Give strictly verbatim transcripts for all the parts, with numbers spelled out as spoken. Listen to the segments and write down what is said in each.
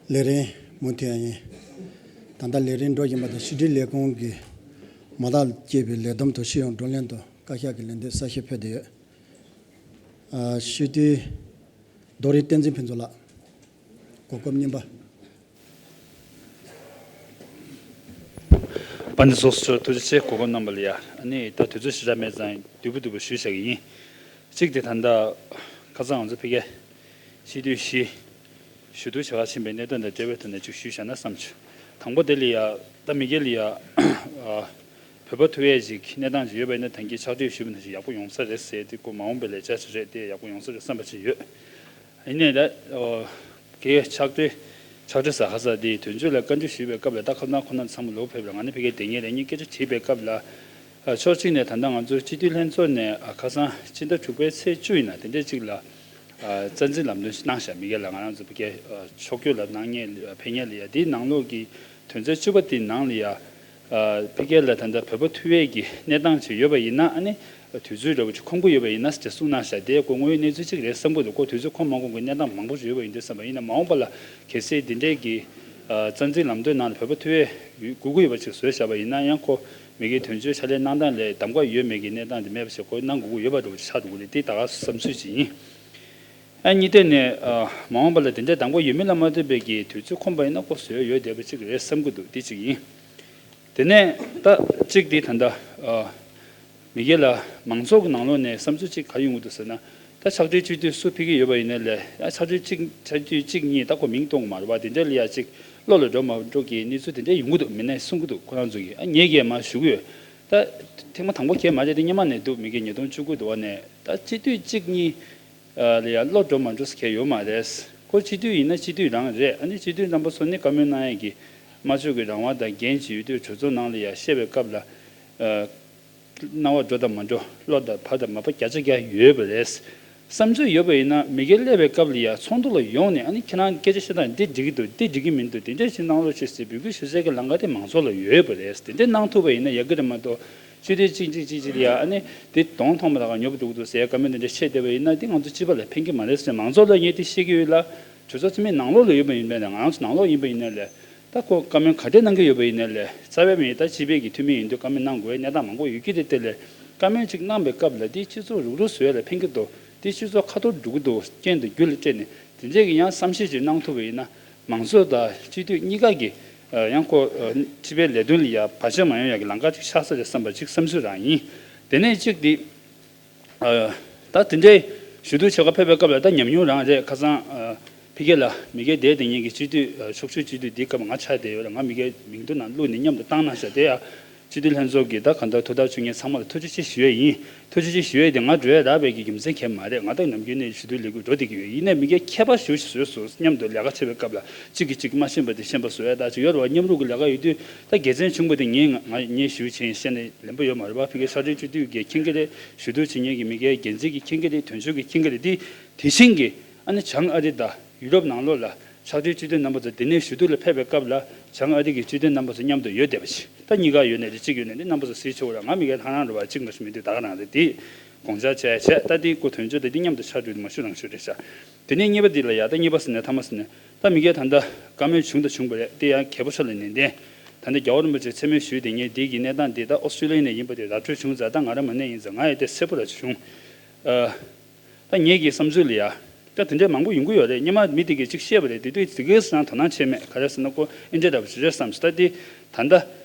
ལས་རིམ་མུ་མཐུད་ཡིན། ད་ལྟ་ལས་རིམ་འགྲོ་བཞིན་པ་དང་། ཕྱི་དྲིལ་ལས་ཁུངས་ཀྱི་མ་དག་སྐྱེས་པའི་ལས་བསྡོམས་དང་སྤྱི་ཡོངས་བགྲོ་གླེང་དང་བཀའ་ཤག་གི་ལན་འདེབས་གསལ་བཤད་ཕུལ་བསྡད་ཡོད། ཨ། སྤྱི་འཐུས་རྡོ་རིང་བསྟན་འཛིན་ཕུན་ཚོགས་ལགས། གོ་སྐབས་གཉིས་པ། དཔལ་ལྡན་ཚོགས་གཙོ་མཆོག་ཐུགས་རྗེ་ཆེ། གོ་སྐབས་གནང་བ་ལ་ཡ། ཨ་ནི་ད་དུས་ཚོད་ཞེ་དྲག་མེད་ཙང་བསྡུས་པ་བསྡུས་པ་ཞུས་བཞག་གི་ཡིན། གཅིག་དེ་ད་ལྟ་ཁ་སང་ང་ཚོ་ཕ་གིར་སྤྱི་འཐུས་བཞི་ཞུ་གཏུག་བྱེད་གར་ཕྱིན་པའི་གནད་དོན་དང་འབྲེལ་བའི་ཐོག་ནས་ཅིག་ཞུས་བཞག་ན་བསམ་བྱུང་། དང་པོ་དེ་ལ་ཡ། ད་མི་སྒེར་ལ་ཡ། ཨ། བོད་པ་ཐུབ་ཡས་ཅིག་གནས་སྟངས་ཅིག་ཡོད་པ་ཡིན་ན། ད་གིན་ཕྱག་བྲིས་ཞུས་པ་ནང་བཞིན་ཡག་པོ་ཡོང་ས་རེད་ཟེར་ཏེ། ཁོ་མ་འོངས་པའི་ལས་འཆར་ཅིག་རེད་དེ། ཡག་པོ་ཡོང་ས་རེད་བསམ་པ་ཅིག་ཡོད། ཡིན་ནའི་ད། ཨོ། ཁོས་ཕྱག་བྲིས། ཕྱག་བྲིས་ཟ་ཁ་ས་དེ་དོན་གཅོད་ལ་བཀའ་འདྲི་ཞུས་པའི་སྐབས་ལ། ད་ཁ་སང་ཁོ་རང་ཚང་མ་ལོག་ཕེབས་རེད། ང་ནི་ཕ་གིར་བསྡད་མཁན་རེད། ངས་སྐད་ཆ་དྲིས་པའི་སྐབས་ལ། ཨ། ཕྱོགས་གཅིག་ནས་ད་ལྟ་ང་ཚོའི་སྤྱི་འཐུས་ལྷན་ཚོགས་ནས། ཨ། ཁ་སང་སྤྱི་ཟླ་དྲུག་པའི་ཚེས་བཅུ་ཡིན་ན་དེ་འདྲས་ཅིག་ལ། ཨ། རྩ་འཛིན་ལམ་སྟོན་ཞིག་གནང་བཞག་མི་སྒེར་ལ། ང་རང་ཚོ་ཕ་གིར། ཨ། ཕྱོགས་བསྐྱོད་ལ་གནང་མཁན་ལ། ཕེབས་མཁན་ལ་ཡ། དེའི་ནང་ལོགས་ཀྱི་དོན་ཚན་བཅུ་པ་དེའི་ནང་ལ་ཡ། ཨ། ཕ་གིར་ལ་ད་ལྟ་བོད་པ་ཐུབ་ཡས་ཀྱི་གནས་སྟངས་ཅིག་ཡོད་པ་ཡིན་ན། ཨ་ནི་དུས་ཚོད་འདྲ་བོ་ཅིག་ཁོམ་གྱི་ཡོད་པ་ཡིན་ན་ཟེར་གསུངས་གནང་བཞག་དེ་ཁོ་དངོས་ཡོད་གནས་ཚུལ་ཅིག་རེད་བསམ་གྱི་འདུག་ཁོ་དུས་ཚོད་ཁོམ་མ་ཁོམ་གྱི་གནས་སྟངས་མང་པོ་ཞིག་ཡོད་པ་ཡིན་དུས་བསམ་པ་ཡིན་ན། མ་འོངས་པ་ལ་གལ་སྲིད་འདི་འདྲའི་གི། ཨ། རྩ་འཛིན་ལམ་སྟོན་ནང་ལ་བོད་པ་ཐུབ་ཡས་དགོས་ཀྱི་ཡོད་པ་ཅིག་བཟོས་བཞག་པ་ཡིན་ན། ཡང་ཁོ་མི་སྒེར་དོན་གཅོད་ཕྱག་ལས་གནང་སྟངས་ལ་གདམ་ག་ཡོད་མེད་ཀྱི་གནས་སྟངས་དེ་མེད་པ་ཞིག་ཁོ་གནང་དགོས་ཀྱི་ཡོད་པ་འདྲ་བོ་ཅིག་ཆགས་འགྲོ་གི་རེད། དེ་ད་ག་བསམ་ཚུལ་ཅིག་ཡིན། ཨ། གཉིས་ཐད་ནས། ཨ། མ་འོངས་པ་ལ་དེ་འདྲའི་གདམ་ག་ཡོད་མེད་ལ་མ་ལྟོས་པའི་གི་དུས་ཚོད་ཁོམ་པ་ཡིན་ན་ཁོ་བཟོས་ཡོད་བསྡད་པ་ཅིག་རེད་བསམ་གྱི་འདུག་དེ་གཅིག་ཡིན། དེ་ནས་ད་གཅིག་དེ་ད་ལྟ། ཨ། མི་སྒེར་ལ་མང་ཚོགས་ཀྱི་ནང་ལོགས་ནས་བསམ་ཚུལ་གཅིག་ག་རེ་ཡོང་གི་འདུག་ཟེར་ན། ད་ཕྱག་སྦྲེལ་སྤྱི་འཐུས་སུ་ཕེབས་ཀྱི་ཡོད་པ་ཡིན་ནའི་ལས། ཨ། ཕྱག་སྦྲེལ་གཅིག་ཕྱག་སྦྲེལ་གཅིག་གཉིས་ད་ཁོ་མིང་གཏོང་གི་མ་རེད་པ། དེ་འདྲ་ལ་ཡ་གཅིག་བློ་ལ་འགྲོ་མ་འགྲོ་གི་གནས་ཚུལ་དེ་འདྲ་ཡོང་གི་འདུག་མི་སྣ་གསུང་གི་འདུག་ཁོ་རང་ཚོ་གིས། ཨ། ངས་གས་མར་ཞུ་གི་ཡོད། ད་ཐེངས་མ་དང་པོ་གས་མ་རེད་དེ། སྔོན་མ་ནས་འདུག་མི་སྒེར་ཉིས་སྟོང་བཅུ་དགུ་དུ་བ་ནས། ད་སྤྱི་འཐུས་གཅིག་གཉིས། ཨ། ལ་ཡ་བློ་འགྲོ་མ་འགྲོ་ཟེར་གས་ཡོད་མ་རེད། ཁོ་སྤྱི་འཐུས་ཡིན་ན་སྤྱི་འཐུས་རང་རེད། ཨ་ནི་སྤྱི་འཐུས་རྣམ་པ་ཚོ་ནི་བཀའ་མོལ་གནང་ཡས་ཀྱི་སྨྲ་བརྗོད་ཀྱི་རང་དབང་དང་འགན་ཅིག་ཡོད་དུས། གྲོས་ཚོགས་ནང་ལ་ཡ་བཤད་པའི་སྐབས་ལ། ཨ། རྣ་བ་འགྲོ་དང་མ་འགྲོ། བློ་དང་བག་དང་མ་བག་བརྒྱ་ཆ་བརྒྱ་ཡོད་པ་རེད། བསམ་ཚུལ་ཡོད་པ་ཡིན་ན་མི་སྒེར་སླེབས་པའི་སྐབས་ལ་ཡ་ཚོགས་འདུ་ལ་ཡོང་ནས། ཨ་ནི་ཁྱེད་རང་སྐད་ཆ་བཤད་སྟངས་འདི་འགྲིག་གི་འདུག་འདི་འགྲིག་གི་མི་འདུག་དེ་འདྲས་ཞིག་གནང་རོགས་བྱེད་ཟེར་འབོད་སྐུལ་ཞུ་སའི་གི་ལམ་ཁ་དེ་མང་ཚོགས་ལ་ཡོད་པ་རེད། དེ་འདྲས་གནང་ཐུབ་པ་ཡིན་ན་ཡག་གི་རེད་མ་གཏོགས། སྤྱི་འཐུས་གཅིག་གཅིག་གཅིག་གཅིག་ལ་ཡ། ཨ་ནི་དེ་གདོང་མཐོང་མ་ཐག་ཉོབ་འདུག་འདུག་ཟེར་བཀའ་མོལ་འདི་འདྲ་བཤད་བསྡད་པ་ཡིན་ན། དེ་ང་ཚོ་སྤྱི་པ་ལ་ཕན་གྱི་མ་རེད་ཟེར། མང་ཚོགས་ལ་ངས་དེ་བཤད་ཀྱི་ཡོད་ལ། གྲོས་ཚོགས་འཐུས་མི་ནང་ལོགས་ལ་ཡོད་པ་ཡིན་པས་ན། ང་ཚོ་ནང་ལོགས་ཡིན་པ་ཡིན་ན་ལས། ད་ཁོ་བཀའ་མོལ་ག་འདྲས་གནང་གི་ཡོད་པ་ཡིན་ན་ལས། རྩ་བའི་མི་ད་སྤྱི་པའི་གི་འཐུས་མི་ཡིན་དུས་བཀའ་མོལ་གནང་དགོས་པའི་གནས་སྟངས་མང་པོ་ཡོད་ཀྱི་རེད། དེ་ལས་བཀའ་མོལ་ཅིག་གནང་པའི་སྐབས་ལ་དེ་སྤྱི་ཚོགས་རུག་རུག་བཟོ་ཡ་ལ་ཕན་གྱི་འདུག་དེ་སྤྱི་ཚོགས་ཁ་ཐོར་འགྲོ་གི་འདུག་རྐྱེན་དང་རྒྱུ་ལ་སྤྲད་ནས་དེ་འདྲས་ཀྱི་ཡང་བསམ་ཤེས་ཅིག་གནང་ཐུབ་པ་ཡིན་ན། མང་གཙོ་དང་སྤྱི་འཐུས་གཉིས་ཀ་གི། ཨ། ཡང་ཁོ། ཨ། སྤྱི་པའི་ལས་དོན་ལ་ཡ་བར་ཆད་མ་ཡོང་ཡ་གི་ལམ་ཁ་ཅིག་ཆགས་ས་རེད་བསམ་པ་ཅིག་བསམ་ཚུལ་རང་ཡིན། དེ་ནས་གཅིག་དེ། ཨ། ད་དེ་འདྲའི་ཞུ་གཏུག་བྱེད་ག་ཕེབས་པའི་སྐབས་ལ་ད་ཉམས་མྱོང་རང་རེད། ཁ་སང་། ཨ། ཕ་གི་ལ་མི་སྒེར་བསྡད་དེ་ངེད་ཀྱི་སྤྱི་འཐུས། ཨ། ཕྱོགས་བཞི་སྤྱི་འཐུས་འདིའི་སྐབས་ང་ཆགས་བསྡད་ཡོད་རེད། ང་མི་སྒེར་མིང་ཐོ་ནང་བླུགས་ནས་མཉམ་དུ་བཏང་གནང་བཞག་དེ་ཡ། སྤྱི་འཐུས་ལྷན་ཚོགས་ཀྱི་ད་གང་ལྟར་ཐུགས་ཐག་གཅོད་མཁན་ཚང་མ་ལ་ཐུགས་རྗེ་ཆེ་ཞུ་ཡས་ཡིན། ཐུགས་རྗེ་ཆེ་ཞུ་ཡས་དེ་ང་འགྲོ་ཡས་རག་པའི་གི་རྒྱུ་མཚན་གང་ཡང་མ་རེད། ང་ད་ནམ་རྒྱུན་ནས་ཞུ་གཏུག་ལས་འགུལ་འགྲོ་བསྡད་ཀྱི་ཡོད། ཡིན་ནའི་མི་སྒེར་ཁྱད་པར་ཞེ་པོ་ཞིག་བཟོས་སོང་། མཉམ་དུ་ལས་ཀ་བྱེད་པའི་སྐབས་ལ་གཅིག་གིས་གཅིག་མ་ཤེས་པ་དེ་ཤེས་པ་བཟོ་ཡས་ད་ཅིག་ཡོད་རེད་བ། མཉམ་རུབ་ཀྱི་ལས་ཀ་ཡོད་དུས་ད་དགེ་མཚན་བྱུང་བ་དེ་ངས་ང་ངས་ཞུ་བྱས་བཤད་ན་ལན་པོ་ཡོད་མ་རེད་བ། ཕ་གིའི་ཕྱག་སྦྲེལ་སྤྱི་འཐུས་ཀྱིས་མཁྱེན་གྱི་རེད། ཞུ་གཏུག་བྱེད་མཁན་གྱི་མི་སྒེར་འགན་འཛིན་གྱིས་མཁྱེན་གྱི་རེད། དོན་གཅོད་ཀྱིས་མཁྱེན་གྱི་རེད། དེ་དེ་བཞིན་གྱི་ཨ་ནི་བྱང་ཨ་རི་དང་ཡུ་རོབ་ནང་ལོགས་ལ་ཕྱག་སྦྲེལ་སྤྱི་འཐུས་རྣམ་པ་ཚོ་དེ་ནས་ཞུ་གཏུག་ལ་ཕེབས་པའི་སྐབས་ལ་བྱང་ཨ་རི་གི་སྤྱི་འཐུས་རྣམ་པ་ཚོ་མཉམ་དུ་ཡོད་བསྡད་པ་ཞིག་ད་གཉིས་ཀ་ཡོད་ནའི་རེད། གཅིག་ཡོད་ནའི་རེད། རྣམ་པ་ཚོ་གཟིགས་ཆོག་ར། ང་མི་སྒེར་ལྷང་ལྷང་རེད་བ། གཅིག་མ་གཏོགས་མི་འདུག་ད་ག་རང་རེད། དེ་དགོངས་འཆར་བྱས་བྱས། ད་དེ་སྐུ་དོན་གཅོད་དེ་འདི་མཉམ་དུ་ཕྱག་སྦྲེལ་དུ་མ་ཞུ་རང་ཞུ་རེད་ཤག་དེ་ནས་གཉིས་པ་འདི་ལ་ཡ། ད་གཉིས་པ་ཟེར་ནས་ཐ་མ་ཟེར་ནས་ད་མི་སྒེར་ད་ལྟ་བཀའ་མོལ་བྱུང་དང་བྱུང་བ་རེད། དེ་ཡང་རྒྱལ་པོ་ས་ལ་ནན་ཏན། ད་ལྟ་རྒྱལ་བ་རིན་པོ་ཆེ་མཚན་སྨད་ཞུས་དེ་ངས་འདི་གི་གནས་སྟངས་འདི་ད་ཨོ་སི་ཀྲི་ལི་ཡ་ནས་ཡིན་པ་དེ་ར་སྤྲོད་བྱུང་ཙང་ད་ང་རང་མ་གནས་ཡིན་ཙང་ང་ཡི་དེ་གསལ་པོ་ར་ཅིག་བྱུང་། ཨ། ད་ངེད་ཀྱི་བསམ་ཚུལ་ལ་ཡ། ད་དེ་འདྲའི་མང་པོ་ཡོང་གི་ཡོད་རེད། སྔོན་མ་མི་དེ་གས་གཅིག་བཤད་པ་རེད། དེ་དུས་དེ་གས་ཟེར་ན་དོ་སྣང་བྱས་མེད། ག་རེ་ཟེར་ན་ཁོ་ཨེ་འདྲ་འདྲ་པོ་ཞིག་རེད་བསམ་སོང་། ད་དེ་ད་ལྟ་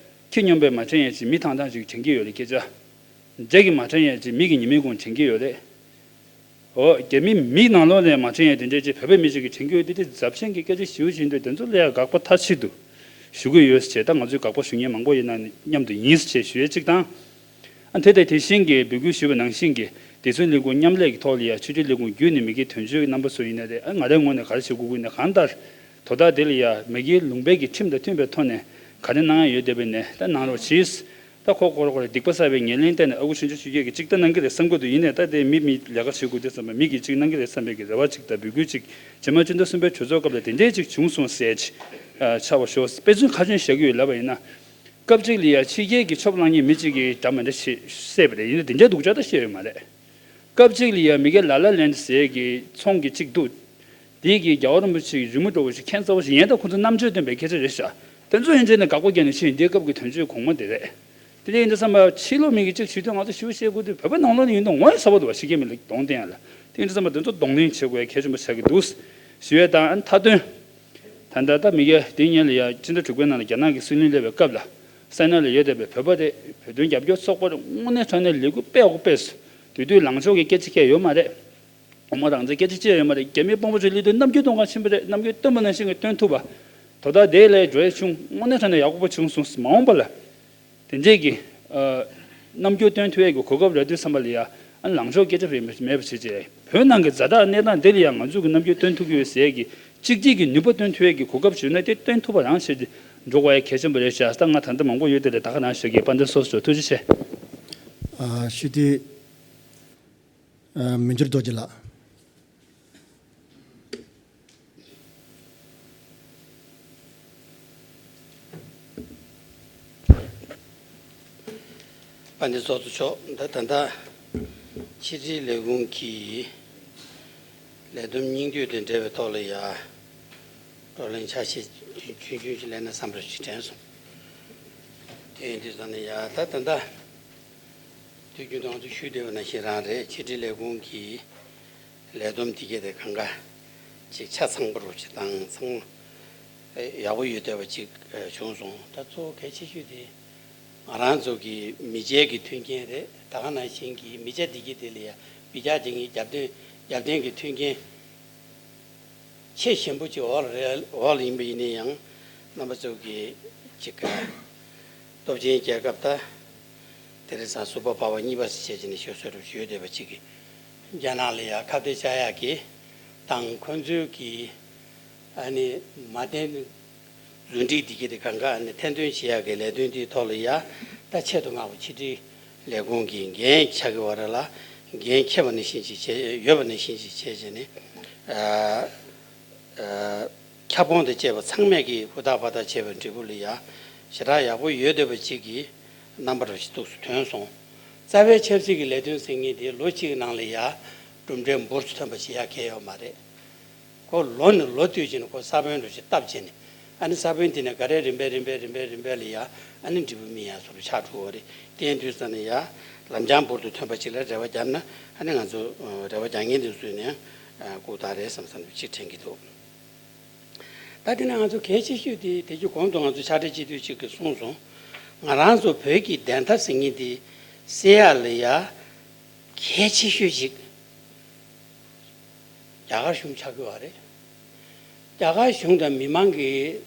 ཁྱི་སྨྱོན་པས་མ་དྲན་ཡས་ཅིག་མི་ཐང་ཐང་ཅིག་དྲན་གྱི་ཡོད་རེད། སྐད་ཆ་འདྲེ་གིས་མ་དྲན་ཡས་ཅིག་མི་གིས་ཉི་མའི་གུང་དྲན་གྱི་ཡོད་རེད། འོ། རྒྱ་མི་མིག་ནང་ལོགས་ནས་མ་དྲན་ཡས་དེ་འདྲས་ཅིག་བོད་པའི་མི་ཅིག་གིས་དྲན་གྱི་ཡོད། དེ་དེ་རྫབ་ཆེན་གྱི་སྐད་ཆ་ཞུ་བཞིན་དུ་དེ་ཚོ་ལ་ཡ་དགག་པ་མཐའ་གཅིག་ཏུ་ཞུ་གི་ཡོད་ཟེར་བྱས། ད་ང་ཚོས་དགག་པ་ཞུ་མཁན་མང་པོ་ཡོད་ན་མཉམ་དུ་ཡིན་ཟེར་བྱས་ཞུ་ཡས་གཅིག་དང་། ཨ། དེ་དང་དེ་བཞིན་གྱི་འབོད་སྐུལ་ཞུས་པ་ནང་བཞིན་གྱི་བདེ་སྲུང་ལས་ཁུངས་མཉམ་ལས་ཀྱི་ཐོག་ལ་ཡ་ཕྱི་དྲིལ་ལས་ཁུངས་བརྒྱུད་ནས་མི་སྒེར་དོན་གཅོད་ཀྱི་རྣམ་པ་ཚོ་ཡིན་ན་རེད། ཨ། ང་རའི་ངོས་ནས་ག་རེ་བྱེད་དགོས་ཀྱི་ཡིན་ན། གང་ལྟར་དོ་བདག་དེ་ལ་ཡ་མི་སྒེར་ལུང་པའི་གི་ཁྲིམས་དང་མཐུན་པའི་ཐོག་ནས་ག་རེ་གནང་ཡ་ཡོད་བསྡད་པ་ཡིན་ན་ད་གནང་རོགས་གྱིས། ད་ཁོ་ཁོ་རང་ཁོ་རང་སྡིག་པ་བསགས་པའི་ཉེར་ལེན་བསྟན་ནས་ཨ་ཁུ་ཆོས་འབྱོར་ཆོས་རྒྱལ་གྱིས་གཅིག་ད་གནང་གི་རེད་བསམ་གྱི་འདུག་ཡིན་ནའི་ད་དེ་མི་མི་ལས་ཀ་བྱེད་དགོས་དུས་ཙམ་པ་མི་གིས་གཅིག་གནང་གི་རེད་བསམ་པའི་གི་རེ་བ་གཅིག་དང་འབོད་སྐུལ་གཅིག་རྗེས་མ་སྤྱི་ཟླ་གསུམ་པའི་གྲོས་ཚོགས་སྐབས་ལ་དེ་འདྲས་གཅིག་བྱུང་སོང་ཟེར་གྱི། ཨ། ཆགས་པ་ཞོག་དཔེ་མཚོན་ཁ་ཆེན་བཞག་གི་ཡོད་ལབ་པ་ཡིན་ན། སྐབས་གཅིག་ལ་ཡ་ཕྱི་རྒྱལ་གྱི་ཆོབ་བསླངས་མཁན་མི་གཅིག་གིས་འདྲ་མི་འདྲ་བྱས་བསད་པ་རེད། ཡིན་ན་དེ་འདྲའི་སྡུག་ཅག་ད་བཤད་ཡོད་མ་རེད། སྐབས་གཅིག་ལ་ཡ་མི་སྒེར་ལ་ལ་ལན་ཟེར་གྱི་ཚོང་གི་གཅིག་འདུག་དེ་གིས་རྒྱལ་བ་རིན་པོ་ཆེ་གི་རི་མོ་འདྲ་བོ་ཞིག་མཁྱེན་གསལ་བོ་ཞིག་ཡིན་ད་ཁོ་ཚོ་རྣམ་དཔྱོད་ལྡན་པའི་སྐད་ཆ་རེད་ཤག་དེ་ཚོ་ཡིན་ཚེ་ནས་དགག་པ་བརྒྱབ་ནས་ཕྱིན། འདིའི་སྐབས་ཀྱི་དོན་གཅོད་གོང་མ་འདི་རེད། དེ་འདྲ་ཡིན་དུས་ཙམ་པ་ཕྱི་ལོགས་མི་གིས་གཅིག་ཞུ་དུས་ང་ཚོ་ཞུ་བཤད་དགོས་དུས་བོད་པ་ནང་ལོགས་ནས་ཡིན་དུས་ངོ་ཡ་ས་བ་འདུག་བ། ཕྱི་རྒྱལ་མི་ལ་གདོང་བསྟན་ཡ་ལ། དེ་ཡིན་དུས་ཙམ་པ་དེ་ཚོ་གདོང་ལེན་བྱེད་དགོས་ཡ་གལ་ཆེན་པོ་ཆགས་ཀྱི་འདུག་ཞུ་ཡ་དང་། ཨ་ནི་མཐའ་དོན། ད་ལྟ་ད་མི་གེ་དེ་སྔོན་ལ་ཡ་ཕྱི་ཟླ་དྲུག་པའི་ནང་ལ་རྒྱ་ནག་གི་སྲིད་བློན་སླེབས་པའི་སྐབས་ལ་སའི་ན་ལ་ཡོད་བསྡད་པའི་བོད་པ་དེ་བོད་དོན་རྒྱབ་སྐྱོར་ཚོགས་པར་དངོས་གནས་དྲང་གནས་ལས་འགུལ་སྤེལ་དགོས་སྤེལ་སོང་། དེ་དུས་ལངས་ཕྱོགས་ཀྱི་སྐད་ཆ་བཤད་ཡོད་མ་རེད། དབུ་མ་རང་བཙན་སྐད་ཆ་བཤད་ཡོད་མ་རེད། རྒྱ་མིའི་དཔོན་པོ་ཚོས་སླེབས་དུས་རྣམ་འགྱུར་སྟོན་ག་ཕྱིན་པ་རེད། རྣམ་འགྱུར་སྟོན་པ་ནང་བཞིན་གྱི་སྟོན་ཐུབ་པ། དོ་བདག་དེ་ལས་འགྲོ་ཡ་བྱུང་། དངོས་གནས་དྲང་གནས་ཡག་པོ་བྱུང་སོང་། མ་འོངས་པ་ལ་དེ་འདྲས་ཀྱི་ཨ་རྣམ་འགྱུར་སྟོན་ཐུབ་ཡས་ཀྱི་གོ་སྐབས་རག་དུས་ཙམ་པ་ལ་ཡ། ཨ་ནི་ལངས་ཕྱོགས་སྐད་ཆ་བེད་མེད་པ་བྱེད་ཅེས། བོད་ནང་གི་ཛ་དྲག་གནས་སྟངས་འདི་ལ་ཡ་ང་ཚོས་ཀྱི་རྣམ་འགྱུར་སྟོན་ཐུབ་ཀྱི་ཡོད་ཟེར་ཡས་ཀྱི་གཅིག་གཅིག་གི་ནུས་པ་སྟོན་ཐུབ་ཡས་ཀྱི་གོ་སྐབས་བྱུང་ན་དེ་སྟོན་ཐུབ་པ་རང་བྱེད་དེ་འགྲོ་དགོས་ཡ་གལ་ཆེན་པོ་རེད་ཤག་ད་ང་ད་ལྟ་མང་པོ་ཡོད་དེ་རེད། ད་ག་རང་ཞུ་གི། དཔལ་ལྡན་སོ་སོ། ཐུགས་རྗེ་ཆེ། ཨ་ཞུ་དུས། ཨ་མི་འགྱུར་རྡོ་རྗེ་ལགས། དཔལ་ལྡན་ཚོགས་གཙོ་མཆོག་ད་ད་ལྟ་ཕྱི་དྲིལ་ལས་ཁུངས་ཀྱི་ལས་བསྡོམས་སྙིང་བསྡུས་དང་འབྲེལ་བའི་ཐོག་ལ་ཡ་བགྲོ་གླེང་ཆ་ཤས་ཆུང་ཆུང་ཞིག་སླེབས་ན་བསམ་པ་ཞིག་དྲན་སོང་། དེ་ཡིན་དུས་ཙང་ནས་ཡ་ད་ད་ལྟ་དུས་རྒྱུན་དུ་ང་ཚོ་ཞུས་བསྡད་པ་ནང་བཞིན་རང་རེད། ཕྱི་དྲིལ་ལས་ཁུངས་ཀྱི་ལས་བསྡོམས་འདི་གས་དེ་གང་ག་ཅིག་ཆ་ཚང་པོ་རུ་ཅིག་དང་ཚང་མ་ཡག་པོ་ཡོད་བསྡད་པ་ཅིག་བྱུང་སོང་། ད་གཙོ་བོ་གལ་ཆེ་ཤོས་དེ་ང་རང་ཚོ་གི་མི་ཆེན་གྱི་མཐུན་རྐྱེན་རེད། ད་ག་ནང་བཞིན་གྱི་མི་ཆེན་འདི་གས་དེ་ལ་ཡ་སྦི་རྒྱག་བྱེད་མཁན་རྒྱབ་རྟེན་རྒྱབ་རྟེན་གྱི་མཐུན་རྐྱེན་ཆེས་ཞན་པོ་ཅིག་འོག་ལ་རེད། འོག་ལ་ཡིན་པ་ཡིན་ན་ཡང་རྣམ་པ་ཚོ་གི་ཅིག་ག་སྟོབས་ཆེན་རྒྱལ་ཁབ་ད་དེ་རིང་སང་ཟུར་པ་བར་པ་གཉིས་པ་ཟེར་བྱས་ནས་ཤོད་སྲོལ་རུ་ཞུས་བསྡད་པ་ཅིག་གི་རྒྱ་ནག་ལ་ཡ་ཁ་གཏད་བཅག་ཡག་གི་དང་ཁོ་ཚོའི་གི་ཨ་ནི་མ་བརྟན་རྫུན་སྒྲིག་འདི་གི་དེ་གང་ག་ཨ་ནི་ཐེར་འདོན་བྱེད་ཡག་གི་ལས་དོན་དེའི་ཐོག་ལ་ཡ་ད་ཆེད་དུ་མངགས་པ་ཕྱི་དྲིལ་ལས་ཁུངས་ཀྱི་འགན་ཆགས་ཀྱི་ཡོད་རེད་ལ། འགན་འཁྱེར་བ་ནང་བཞིན་ཅིག་བྱས་ཡོད་པ་ནང་བཞིན་ཅིག་བྱས་བྱས་ནས་ཨ། ཨ། ཁྱབ་ཁོངས་དང་བཅས་པ་ཚང་མས་ཀྱིས་ཧུར་ཐག་འབད་ཐག་བྱས་པའི་འབྲས་བུ་ལ་ཡ་ཞེ་དྲག་ཡག་པོ་ཡོད་བསྡད་པ་ཅིག་གི་རྣམ་པ་རུ་ཞིག་ཏུག་སུ་ཐོན་སོང་། རྩ་བའི་ཆབ་སྲིད་ཀྱི་ལས་དོན་ཟེར་མཁན་དེ་ལོ་གཅིག་གི་ནང་ལ་ཡ་གྲུབ་འབྲས་འབུར་དུ་ཐོན་པ་ཞིག་ཡ་གལ་ཡོད་མ་རེད། ཁོ་ལོ་ནས་ལོ་བསྟུད་ཅིག་ནས་ཁོ་ས་བོན་རུ་ཞིག་བཏབ་བྱས་ནས་ཨ་ནི་ས་བོན་དེ་ནས་ག་རེ་རིམ་པས་རིམ་པས་རིམ་པས་རིམ་པས་ལ་ཡ་ཨ་ནི་འབྲས་བུ་སྨིན་ཡ་སོ་རུ་ཆགས་འགྲོ་བ་རེད། དེ་ཡིན་དུས་ཙ་ནས་ཡ་ལམ་སང་འབུར་དུ་ཐོན་པ་ཅིག་ལ་རེ་བ་བརྒྱབ་ན་ཨ་ནི་ང་ཚོ་རེ་བ་རྒྱག་མཁན་དེ་ཚོས་ནས་ལྐུགས་རྟགས་རེད་བསམ་བསམ་ཅིག་དྲན་གྱི་འདུག། ད་དེ་ནས་ང་ཚོ་གལ་ཆེ་ཤོས་དེ་དེ་རྒྱུ་གོང་དུ་ང་ཚོ་ཕྱག་སྦྲེལ་སྤྱི་འཐུས་གཅིག་གིས་གསུངས་སོང་། ང་རང་ཚོ་བོད་ཀྱི་བདེན་མཐའ་ཟེར་མཁན་དེ་སེལ་ཡག་ལ་ཡ་གལ་ཆེ་ཤོས་ཤིག་རྒྱ་གར་གཞུང་ཆགས་ཀྱི་ཡོད་རེད། རྒྱ་གར་གཞུང་དང་མི་མང་གིས་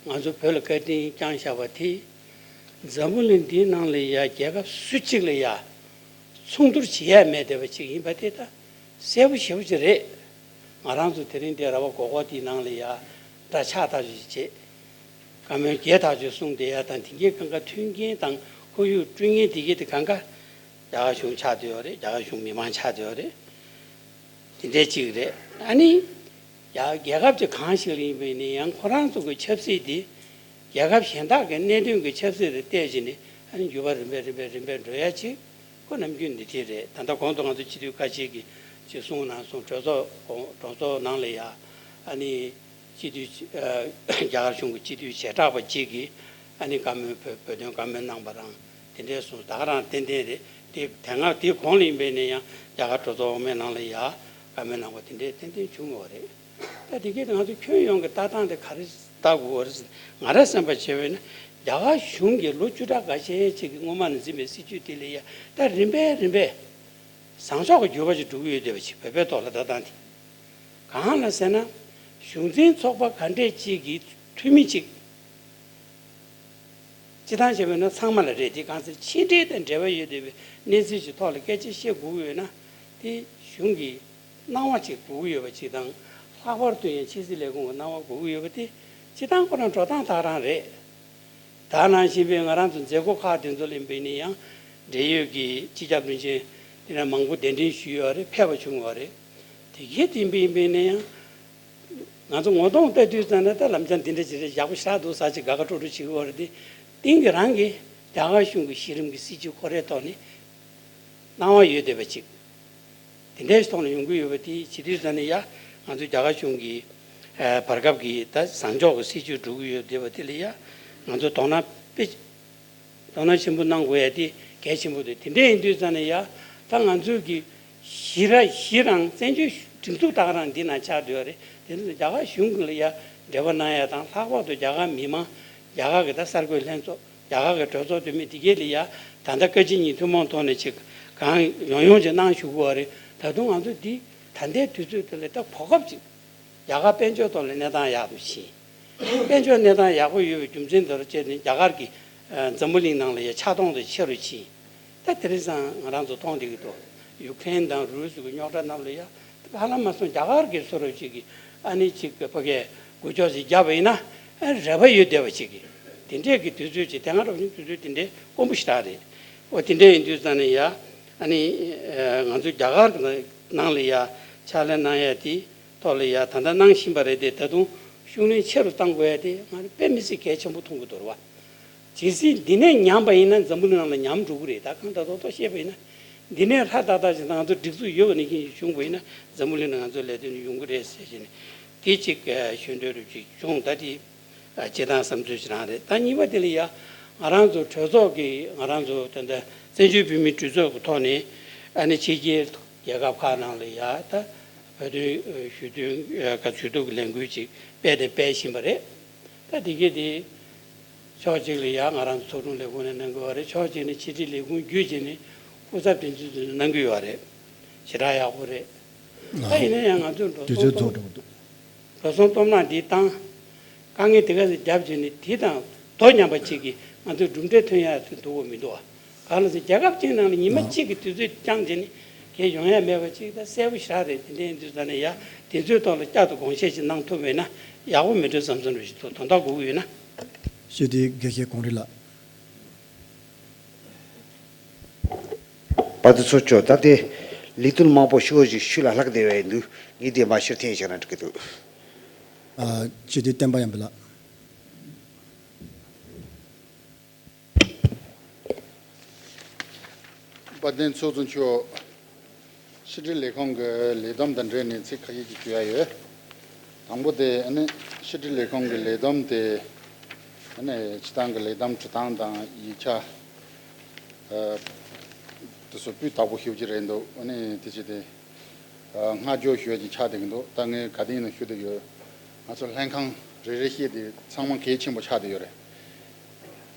ང་ཚོ་བོད་ལ་བཀའ་དྲིན་བསྐྱངས་བཞག་པ་དེ་འཛམ་བུ་གླིང་འདིའི་ནང་ལ་ཡ་རྒྱལ་ཁབ་སུ་གཅིག་ལ་ཡ་མཚུངས་བསྡུར་བྱེད་ཡ་མེད་བསྡད་པ་ཅིག་ཡིན་པ་དེ་ད་གསལ་པོ་ཞེ་པོ་ཅིག་རེད། ང་རང་ཚོ་དེ་རིང་འདིར་ར་བ་སྒོར་སྒོར་དེའི་ནང་ལ་ཡ་འདྲ་ཆགས་ཐག་ཆོད་ཅིག་བྱེད། བཀའ་མོལ་བརྒྱད་ཐག་ཆོད་གསུངས་བསྡད་ཡ་དང་དེང་གི་གང་ག་མཐུན་རྐྱེན་དང་ཁོར་ཡུག་བསྐྲུན་མཁན་དེ་གི་དེ་གང་ག་རྒྱ་གར་གཞུང་ཆགས་བསྡད་ཡོད་རེད། རྒྱ་གར་གཞུང་མི་མང་ཆགས་བསྡད་ཡོད་རེད། དེ་འདྲའི་གཅིག་རེད། ཨ་ནི་ཡ་རྒྱལ་ཁབ་ཅིག་གང་ཞིག་ལ་ཡིན་པ་ཡིན་ན་ཡང་ཁོ་རང་ཚོ་གི་ཆབ་སྲིད་དེ་རྒྱལ་ཁབ་གཞན་དག་གི་གནད་དོན་གྱི་ཆབ་སྲིད་དེ་བལྟས་བྱས་ནས་ཨ་ནི་འགྱུར་བ་རིམ་པས་རིམ་པས་རིམ་པས་འགྲོ་ཡ་ཅིག་ཁོ་ནམ་རྒྱུན་འདི་དེ་རེད། ད་ལྟ་གོང་དུ་ང་ཚོ་སྤྱི་འཐུས་ཁ་ཤས་ཀྱིས་ཅིག་གསུངས་གནང་སོང་། གྲོས་ཚོགས་གོང་གྲོས་ཚོགས་ནང་ལ་ཡ་ཨ་ནི་སྤྱི་འཐུས་ཨ་རྒྱ་གར་གཞུང་གི་སྤྱི་འཐུས་བྱེ་བྲག་པ་གཅིག་གིས་ཨ་ནི་བཀའ་མོལ་བོད་བོད་དོན་བཀའ་མོལ་གནང་པ་རང་དེ་འདྲས་སོང་། ད་ག་རང་ཏན་ཏན་རེད། དེ་དེ་སྔ་དེའི་གོང་ལ་ཡིན་པས་ན་ཡང་རྒྱ་གར་གྲོས་ཚོགས་འོག་མའི་ནང་ལ་ཡ་བཀའ་མོལ་གནང་པ་དེ་འདྲས་ཏན་ཏན་བྱུང་ཡོད་རེད། ད་དེ་གས་ང་ཚོ་ཁྱོན་ཡོངས་ཀྱི་ལྟ་སྟངས་དེ་ག་རེ་ལྟ་དགོས་པ་རེད། ང་རང་བསམ་པ་བྱས་པས་ན་རྒྱ་གར་གཞུང་གིས་ལོ་བཅུ་ཕྲག་འགའ་ཤས་ཅིག་གི་སྔོན་མ་ནས་འཛིན་པའི་སྲིད་བྱུས་དེ་ལ་ཡ་ད་རིམ་པས་རིམ་པས་བཟང་ཕྱོགས་ཀྱི་འགྱུར་བ་ཞིག་འགྲོ་གི་ཡོད་བསྡད་པ་ཅིག་བོད་པའི་ཐོག་ལ་ལྟ་སྟངས་དེ། གང་ལ་ཟེར་ན། གཞུང་འཛིན་ཚོགས་པ་ག་འདྲས་ཅིག་གི་འཐུས་མི་ཅིག་སྤྱི་བཏང་བྱས་པ་ན་ཚང་མ་ལ་རེད། དེ་གང་ཟེར་ཕྱི་འབྲེལ་དང་འབྲེལ་བ་ཡོད་བསྡད་པའི་གནས་ཚུལ་ཅིག་ཐོག་ལ་སྐད་ཆ་བཤད་དགོས་ཀྱི་ཡོད་ན་དེ་གཞུང་གི་སྣང་བ་ཅིག་དགོས་ཀྱི་ཡོད་པ་ཅིག་དང་། ལྷག་པར་དུ་ཡང་ཕྱི་སྲིད་ལས་ཁུངས་ཀྱི་སྣང་བ་དགོས་ཀྱི་ཡོད་པ་དེ་སྤྱི་བཏང་ཁོ་རང་འགྲོ་སྟངས་དག་རང་རེད། ད་ནང་བཞིན་པའི་ང་རང་ཚོ་མཛད་སྒོ་ཁག་དེ་ཚོ་ལ་ཡིན་པས་ནི་ཡང་འབྲེལ་ཡོད་ཀྱི་སྤྱི་ཁྱབ་བློན་ཆེན་དེ་འདྲ་མང་པོ་གདན་འདྲེན་ཞུས་ཡོད་རེད། ཕེབས་པ་བྱུང་བ་རེད། དེ་གས་དེ་ཡིན་པས་ཡིན་པས་ནི་ཡང་ང་ཚོ་ངོ་གདོང་ལྟ་དུས་ཙམ་ན་ད་ལམ་སང་འདི་འདྲ་ཅིག་རེད། ཡག་པོ་ཞེ་དྲག་འདུག་ཟེར་ཅིག་དགའ་དགའ་སྤྲོ་སྤྲོ་བྱེད་ཀྱི་ཡོད་རེད་དེ། གཏན་གྱི་རང་གི་རྒྱ་གར་གཞུང་གི་གཞི་རིམ་གྱི་སྲིད་བྱུས་ཁོ་རའི་ཐོག་ནས་སྣང་བ་ཡོད་བསྡད་པ་ཅིག་དེ་འདྲའི་ཐོག་ནས་ཡོང་གི་ཡོད་པ་དེ་བྱེད་དུས་ཙམ་ནས་ཡ་ ང་ཚོ་རྒྱ་གར་གཞུང་གི་ཨ་བར་སྐབས་ཀྱི་ད་བཟང་ཕྱོགས་ཀྱི་སྲིད་བྱུས་འགྲོ་གི་ཡོད་བསྡད་པ་དེ་ལ་ཡ་ང་ཚོ་དོ་སྣང་དཔེ་དོ་སྣང་ཆེན་པོ་གནང་དགོས་ཡ་དེ་གལ་ཆེན་པོ་རེད། དེ་འདྲ་ཡིན་དུས་ཙང་ནས་ཡ་ད་ང་ཚོའི་གི་གཞི་ར་གཞི་རང་བཙན་བྱོལ་སྒྲིག་འཛུགས་ད་ག་རང་འདི་ན་ཆགས་བསྡད་ཡོད་རེད། དེ་ཚོ་རྒྱ་གར་གཞུང་གི་ལ་ཡ་འབྲེལ་བ་གནང་ཡ་དང་། ལྷག་པར་དུ་རྒྱ་གར་མི་མང་རྒྱ་གར་གི་ད་གསར་འགོད་ལྷན་ཚོགས། རྒྱ་གར་གྱི་གྲོས་ཚོགས་འཐུས་མི་དེ་གས་ལ་ཡ་ད་ལྟ་བཀའ་སྤྱི་གཉིས་ཐུན་མོང་ཐོག་ནས་ཅིག་གང་ཡོང་ཡོང་ཅིག་གནང་ཞུ་དགོས་པ་རེད། ད་དུང་ང་ཚོ་འདི་ད་ལྟའི་དུས་ཚོད་དེ་ལ་ད་གོ་སྐབས་ཅིག་རྒྱ་གར་དཔལ་འབྱོར་ཐོག་ལ་གནས་སྟངས་ཡག་ཏུ་ཕྱིན། དཔལ་འབྱོར་གནས་སྟངས་ཡག་པོ་ཡོད་པའི་རྒྱུ་མཚན་དེ་ལ་བྱས་ནས་རྒྱ་གར་གྱི་ཨ་འཛམ་བུ་གླིང་ནང་ལ་ཡ་ཆགས་སྟངས་དེ་ཆེ་རུ་ཕྱིན། ད་དེ་རིང་སང་ང་རང་ཚོ་མཐོང་བསྡད་ཀྱི་འདུག་ཡུ་ཀེ་རེན་དང་རུས་སུ་གི་རྙོག་དྲ་རྣམས་ལ་ཡ་ཧ་ལམ་མ་སོང་རྒྱ་གར་གྱི་བཟོ་འདྲ་ཅིག་གི་ཨ་ནི་ཅིག་གི་ཕ་གིའི་འགུལ་སྐྱོད་ཅིག་བརྒྱབ་པ་ཡིན་ན་ཨ་རེ་བ་ཡོད་བསྡད་པ་ཅིག་གི་དེ་འདྲས་ཀྱི་དུས་ཚོད་ཅིག་དེ་སྔ་རབས་ཆུང་དུས་ཚོད་དེ་འདྲས་དཀོན་པོ་ཞེ་དྲག་རེད། འོ་དེ་འདྲས་ཡིན་དུས་ཙང་ནས་ཡ་ཨ་ནི་ཨ་ང་ཚོ་རྒྱ་གར་གྱི་ནང་ལ་ཡ་ཕྱག་ལས་གནང་ཡ་དེ་ཐོག་ལ་ཡ་ད་ལྟ་གནང་བཞིན་པ་རེད་དེ། ད་དུང་ཤུགས་སྣོན་ཆེ་རུ་གཏང་དགོས་ཡ་དེ་ང་རང་དཔེ་མི་སྲིད་གལ་ཆེན་པོ་མཐོང་གི་འདུག་རེད་བ། གལ་སྲིད་འདི་ནས་ཉམས་པ་ཡིན་ན་འཛམ་བུ་གླིང་ནང་ལ་ཉམས་འགྲོ་གི་རེད། ད་གང་ལྟར་རྡོག་རྡོག་བཤད་པ་ཡིན་ན། འདི་ནས་ལྷ་ཏག་ཏག་ཅིག་ང་ཚོ་སྒྲིག་འཛུགས་ཡོད་པ་ནང་བཞིན་བྱུང་བ་ཡིན་ན་འཛམ་བུ་གླིང་ནང་ང་ཚོ་ལས་དོན་ཡོང་གི་རེད་ཟེར་བྱས་ནས་དེ་གཅིག་ཞུ་འདོད་རུ་ཅིག་བྱུང་། ད་དེ་སྤྱིར་བཏང་བསམ་ཚུལ་ཞིག་རང་རེད། ད་གཉིས་པ་དེ་ལ་ཡ་ང་རང་ཚོ་གྲོས་ཚོགས་ཀྱི་ང་རང་ཚོ་ད་ལྟ་བཙན་བྱོལ་བོད་མིའི་གྲོས་ཚོགས་ཀྱི་ཐོག་ནས་ཨ་ནི་ཕྱི་རྒྱལ་རྒྱལ་ཁབ་ཁག་ནང་ལ་ཡ་ད་བོད་དོན་ཞུ་དོན་ག་ཞུ་གཏུག་གི་ལས་འགུལ་ཅིག་སྤེལ་དང་སྤེལ་བཞིན་པ་རེད། ད་དེ་གས་དེ་ཕྱོགས་གཅིག་ལ་ཡ་ང་རང་ཚོ་ཚོགས་དྲུང་ལས་ཁུངས་ནས་གནང་དགོས་པ་རེད། ཕྱོགས་གཅིག་ནས་ཕྱི་དྲིལ་ལས་ཁུངས་བརྒྱུད་བྱས་ནས་སྐུ་ཚབ་དོན་གཅོད་ཚོས་གནང་གི་ཡོད་རེད། ཞེ་དྲག་ཡག་པོ་རེད། ད་ཡིན་ན་ཡང་ང་ཚོས་འགྲོ་དུས་སོང་ཚོད་གཏོང་ཐུབ་འདུག་འགྲོ་སོང་གཏོང་ན་འདི་བཏང་། དཀའ་ངལ་དེ་ག་ཚོད་རྒྱབ་བྱས་ནས་དེ་དང་དོ་མཉམ་པ་ཅིག་གིས་ང་ཚོས་གྲུབ་འབྲས་ཐོན་ཡག་ཚོད་འདུག་གོ་མི་འདུག་ཨ། གང་ལ་ཟེར་རྒྱལ་ཁབ་ཅིག་ནང་ལ་ཉི་མ་གཅིག་གི་དུས་ཚོད་རྐྱང་བྱས་ནས་གལ་ཡོང་ཡ་མེད་པ་ཅིག་ད་གསལ་པོ་ཞེ་དྲག་རེད། དེ་འདྲའི་དུས་ཙམ་ནས་ཡ་དེ་ཚོའི་ཐོག་ལ་བསྐྱར་དུ་དགོངས་བཞེས་ཤིག་གནང་ཐུབ་པས་ན་ཡག་པོ་མི་འགྲོ་བསམ་བསམ་རེ་ཞིག་འདུག་དོན་དག་གོ་གི་ཡོད་ན། ཞུ་དེ་དགེ་བཤེས་གོང་རིམ་ལགས། པ་དེ་ཚོ་ཆོག་ད་དེ་ལས་དོན་མང་པོ་ཤོག་ཅིག་ཤུལ་ལ་ལྷག་བསྡད་པ་ཡིན་དུས་ངས་དེ་མ་ཤེར་ཐེངས་ཤིག་རང་འགྲིག་གི་འདུག་ཨ། ཞུ་དེ་བསྟན་པ་ཡམ་པ་ལགས། དཔལ་ལྡན་ཚོགས་གཙོ་མཆོག་ཕྱི་དྲིལ་ལས་ཁང་གི་ལས་བསྡོམས་དང་འབྲེལ་ནས་ཚིག་ཁ་ཤས་ཅིག་ཞུ་ཡ་ཡོད། དང་པོ་དེ་ཨ་ནི་ཕྱི་དྲིལ་ལས་ཁང་གི་ལས་བསྡོམས་དེ་ཨ་ནི་སྤྱི་བཏང་གི་ལས་བསྡོམས་འབྲི་སྟངས་དང་ཡིག་ཆ་ཨ་དེ་ཚོ་སྤུས་དག་པོ་ཞེ་པོ་ཅིག་རེད་འདུག་ཨ་ནི་དེ་བྱས་ཏེ་ཨ་སྔ་འགྱུར་ཞུ་ཡ་ཅིག་ཆགས་བསྡད་ཀྱི་འདུག་ད་ངས་ག་དུས་ཡིན་ན་ཞུ་བསྡད་ཡོད། ང་ཚོ་ལྷན་ཁང་རེ་རེ་བཞིན་དེ་ཚང་མ་གལ་ཆེན་པོ་ཆགས་བསྡད་ཡོད་རེད།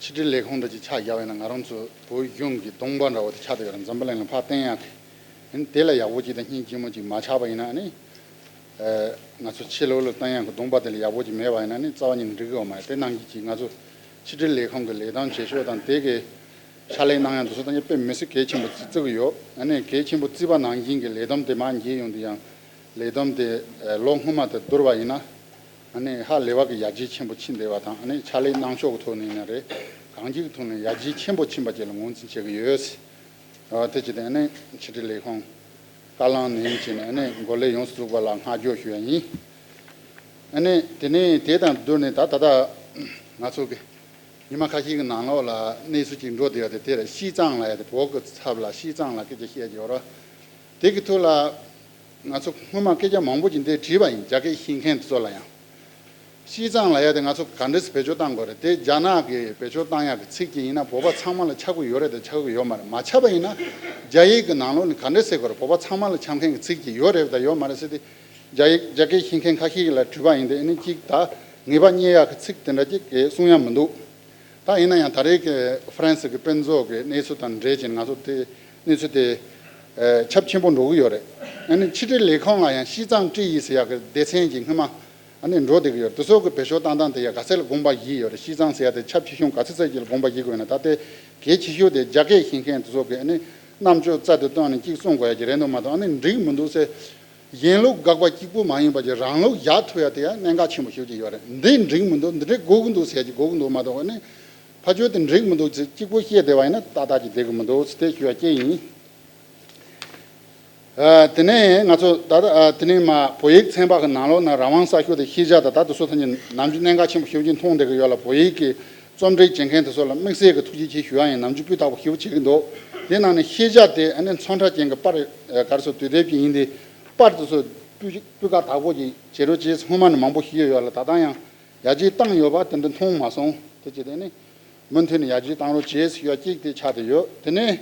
ཕྱི་དྲིལ་ལས་ཁང་འདྲ་ཅིག་ཆ་བཞག་པ་ཡིན་ན་ང་རང་ཚོ་བོད་གཞུང་གི་གདོང་པ་འདྲ་བོ་དེ་ཆགས་བསྡད་ཡོད་རེད། འཛམ་བུ་གླིང་ལ་ཕར་བསྟན་ཡག་གི། ཨ་ནི་དེ་ལ་ཡག་པོ་ཅིག་དང་སྙིང་རྗེ་མོ་ཅིག་མ་ཆགས་པ་ཡིན་ན་ཨ་ནི། ཨ་ང་ཚོ་ཕྱི་ལོགས་ལ་བསྟན་ཡག་གི་གདོང་པ་དེ་ལ་ཡག་པོ་ཅིག་མེད་པ་ཡིན་ན་ཨ་ནི་རྩ་བ་ཉིད་ནས་འགྲིག་གི་ཡོད་མ་རེད། དེ་ནང་བཞིན་ཅིག་ང་ཚོ་ཕྱི་དྲིལ་ལས་ཁང་གི་ལས་སྟངས་བྱེད་ཕྱོགས་དང་དེ་གི་ཕྱག་ལས་གནང་ཡག་འདུག་སེ་ད་ནི་དཔེ་མི་སྲིད་གལ་ཆེན་པོ་བརྩི་གི་ཡོད། ཨ་ནི་གལ་ཆེན་པོ་བརྩིས་པ་ནང་བཞིན་གྱི་ལས་བསྡོམས་དེ་མར་འགྱེལ་ཡོང་དུས་ཡང་། ལས་བསྡོམས་དེ་ལོ་སྔོན་མ་དང་བསྡུར་བ་ཡིན་ན། ཨ་ནི་ཧ་ལས་པ་གི་ཡར་རྒྱས་ཆེན་པོ་ཕྱིན་བསྡད་པ་དང་ཨ་ནི་ཕྱག་ལས་གནང་ཕྱོགས་ཀྱི་ཐོག་ནས་ཡིན་ན་རེད། གང་ཅིའི་ཐོག་ནས་ཡར་རྒྱས་ཆེན་པོ་ཕྱིན་པ་བཅས་ལ་ངོས་འཛིན་བྱེད་ཀྱི་ཡོད། ཨ་དེ་བྱས་ཏེ་ཨ་ནི་ཕྱི་དྲིལ་ལས་ཁང་བཀའ་བློན་ནས་བྱས་ནས་ཨ་ནི་འགོ་ལས་ཡོངས་སུ་རྫོགས་པ་ལ་བསྔགས་བརྗོད་ཞུ་ཡ་ཡིན། ཨ་ནི་དེ་ནས་དེ་དང་བསྡུར་ནས་ད་ད་ལྟ་ང་ཚོ་གི་ཉི་མ་ཁ་ཤས་ཀྱི་ནང་ལོགས་ལ་གནས་ཚུལ་ཅིག་འགྲོ་བསྡད་ཡོད་དེ་དེ་རེད། ཤིས་ཙང་ལབ་ཡ་དེ་བོད་ཀྱི་ཚབ་ལ་ཤིས་ཙང་ལ་སྐད་ཆ་བཤད་ཀྱི་ཡོད་རེད། དེ་གི་ཐོག་ལ། ང་ཚོ་སྔོན་མ་སྐད་ཆ་མང་པོ་ཅིག་འདིར་དྲིས་པ་ཡིན། རྒྱ་སྐད་ཤེས་མཁན་དེ་ཚོ་ལ་ཡང་། ཤིས་ཙང་ལབ་ཡ་དེ་ང་ཚོ་ག་འདྲས་སེ་བེད་སྤྱོད་བཏང་དགོས་རེད། དེ་རྒྱ་ནག་གིས་བེད་སྤྱོད་བཏང་ཡག་གི་ཚིག་ཅིག་ཡིན་ན་བོད་པ་ཚང་མ་ལ་ཁྱབ་ཀྱི་ཡོད་རེད་དང་ཁྱབ་ཀྱི་ཡོད་མ་རེད། མ་ཁྱབ་པ་ཡིན་ན་རྒྱ་ཡིག་གི་ནང་ལོགས་ནས་ག་འདྲས་ཟེར་དགོས་རེད། བོད་པ་ཚང་མ་ལ་ཁྱབ་མཁན་གྱི་ཚིག་ཅིག་ཡོད་རེད་དང་ཡོད་མ་རེད་ཟེར་ཏེ། རྒྱ་ཡིག་རྒྱ་སྐད་ཤེས་མཁན་ཁ་ཤས་ལ་དྲིས་པ་ཡིན། དེ་ནི་གཅིག་ད་ངེས་པ་རྙེད་ཡག་གི་ཚིག་དེ་འདྲ་ཅིག་གསུང་ཡ་མི་འདུག་ད་ཡིན་ན་ཡང་ད་རེས་ཀྱི་ཧྥ་རན་སི་གི་དཔེ་མཛོད་ཀྱི་གནས་ཚུལ་དང་འབྲེལ་བྱས་ནས་ང་ཚོ་དེ་གནས་ཚུལ་དེ་ཨ་ཁྱབ་ཆེན་པོ་འགྲོ་གི་ཡོད་རེད། ཨ་ནི་ཕྱི་དྲིལ་ལས་ཁང་ལ་ཡང་ཤིས་ཙང་ཀྲི་ཡི་ཟེར་ཡག་གི་སྡེ་ཚན་གྱི་སྔོན་མ་ཨ་ནི་འགྲོ་བསྡད་ཀྱི་ཡོད་རེད། དེ་ཚོ་གི་བེད་སྤྱོད་བཏང་སྟངས་དེ་ཡང་ག་ཚད་ལ་དགོངས་པ་བཞེས་ཡོད་རེད། ཤིས་ཙང་ཟེར་ཡག་དེ་ཁྱབ་ཆེ་ཆུང་ག་ཚད་ཙམ་ཅིག་ལ་དགོངས་པ་བཞེས་དགོས་ཡོད་ན། ད་དེ་གལ་ཆེ་ཤོས་དེ་རྒྱ་སྐད་ཤེས་མཁན་དེ་ཚོ་གི་ཨ་ནི་རྣམ་དཔྱོད་རྩལ་དུ་བཏོན་ནས་གཅིག་གསུང་དགོས་ཡག་ཅིག་རེད་འདུག་མ་གཏོགས་ཨ་ནི་འགྲིག་མི་འདུག་ཟེར། གཞན་ལུགས་དགག་པ་གཅིག་པུ་མ་ཡིན་པ་ཅིག་རང་ལུགས་བཞག་ཐུབ་ཡ་དེ་ཡང་གནད་འགག་ཆེན་པོ་ཞེ་པོ་ཅིག་ཡོད་རེད། འདི་འགྲིག་མི་འདུག་འདི་འདྲ་དགོས་ཀྱི་འདུག་ཟེར་ཡ་ཅིག་དགོས་ཀྱི་འདུག་མ་གཏོགས་ཨ་ནི་ཕར་ཕྱོགས་དེ་འགྲིག་མི་འདུག་ཅེས་གཅིག་པུ་བཤད་བསྡད་པ་ཡིན་ན་ཏག་ཏག་ཅིག་བསྡད་ཀྱི་མི་འདུག་ཟེར་དེ་ཞུ་ཡ་སྐད་ཡིན། ཨ་དེ་ནས་ང་ཚོ་ད་ལྟ་ཨ་དེ་ནས་མ་བོད་ཡིག་ཚན་པ་གི་ནང་ལོགས་ན་རང་དབང་གསར་ཤོག་དང་ཤེས་བྱ་དང་ད་དེ་ཚོ་ཐམས་ཅད་ནམ་རྒྱུན་གནད་འགག་ཆེན་པོ་ཞེ་པོ་ཅིག་མཐོང་བསྡད་ཀྱི་ཡོད་ལ། བོད་ཡིག་གི་རྩོམ་སྒྲིག་བྱེད་མཁན་དེ་ཚོ་ལ་དམིགས་བསལ་གྱི་ཐུགས་རྗེ་ཆེ་ཞུ་ཡ་ཡིན། ནམ་རྒྱུན་སྤུས་དག་པོ་ཞེ་པོ་བྱེད་ཀྱི་འདུག་དེ་ནང་ནས་ཤེས་བྱ་དེ་ཨ་ནི་ཚོན་ཁྲ་ཅན་གྱི་པར་ཨ་ག་རེ་ཟེར་དུས་དེབ་ཅིག་ཡིན་དེ། པར་དེ་ཚོ་ སྤུས་སྤུས་ཀ་དག་པོ་ཅིག་བྱེད་རོགས་བྱེད། སྔོན་མ་ནས་མང་པོ་ཞིག་ཡོད་ཡོད་ལ། ད་ལྟ་ཡང་ཡར་རྒྱས་བཏང་ཡོད་པ་དེ་འདྲ་མཐོང་མ་སོང་། དེ་བྱས་དེ་ནི་མུ་མཐུད་ནས་ཡར་རྒྱས་བཏང་རོགས་བྱེད་ཟེར་ཡ་གཅིག་དེ་ཆགས་བསྡད་ཡོད། དེ་ནས་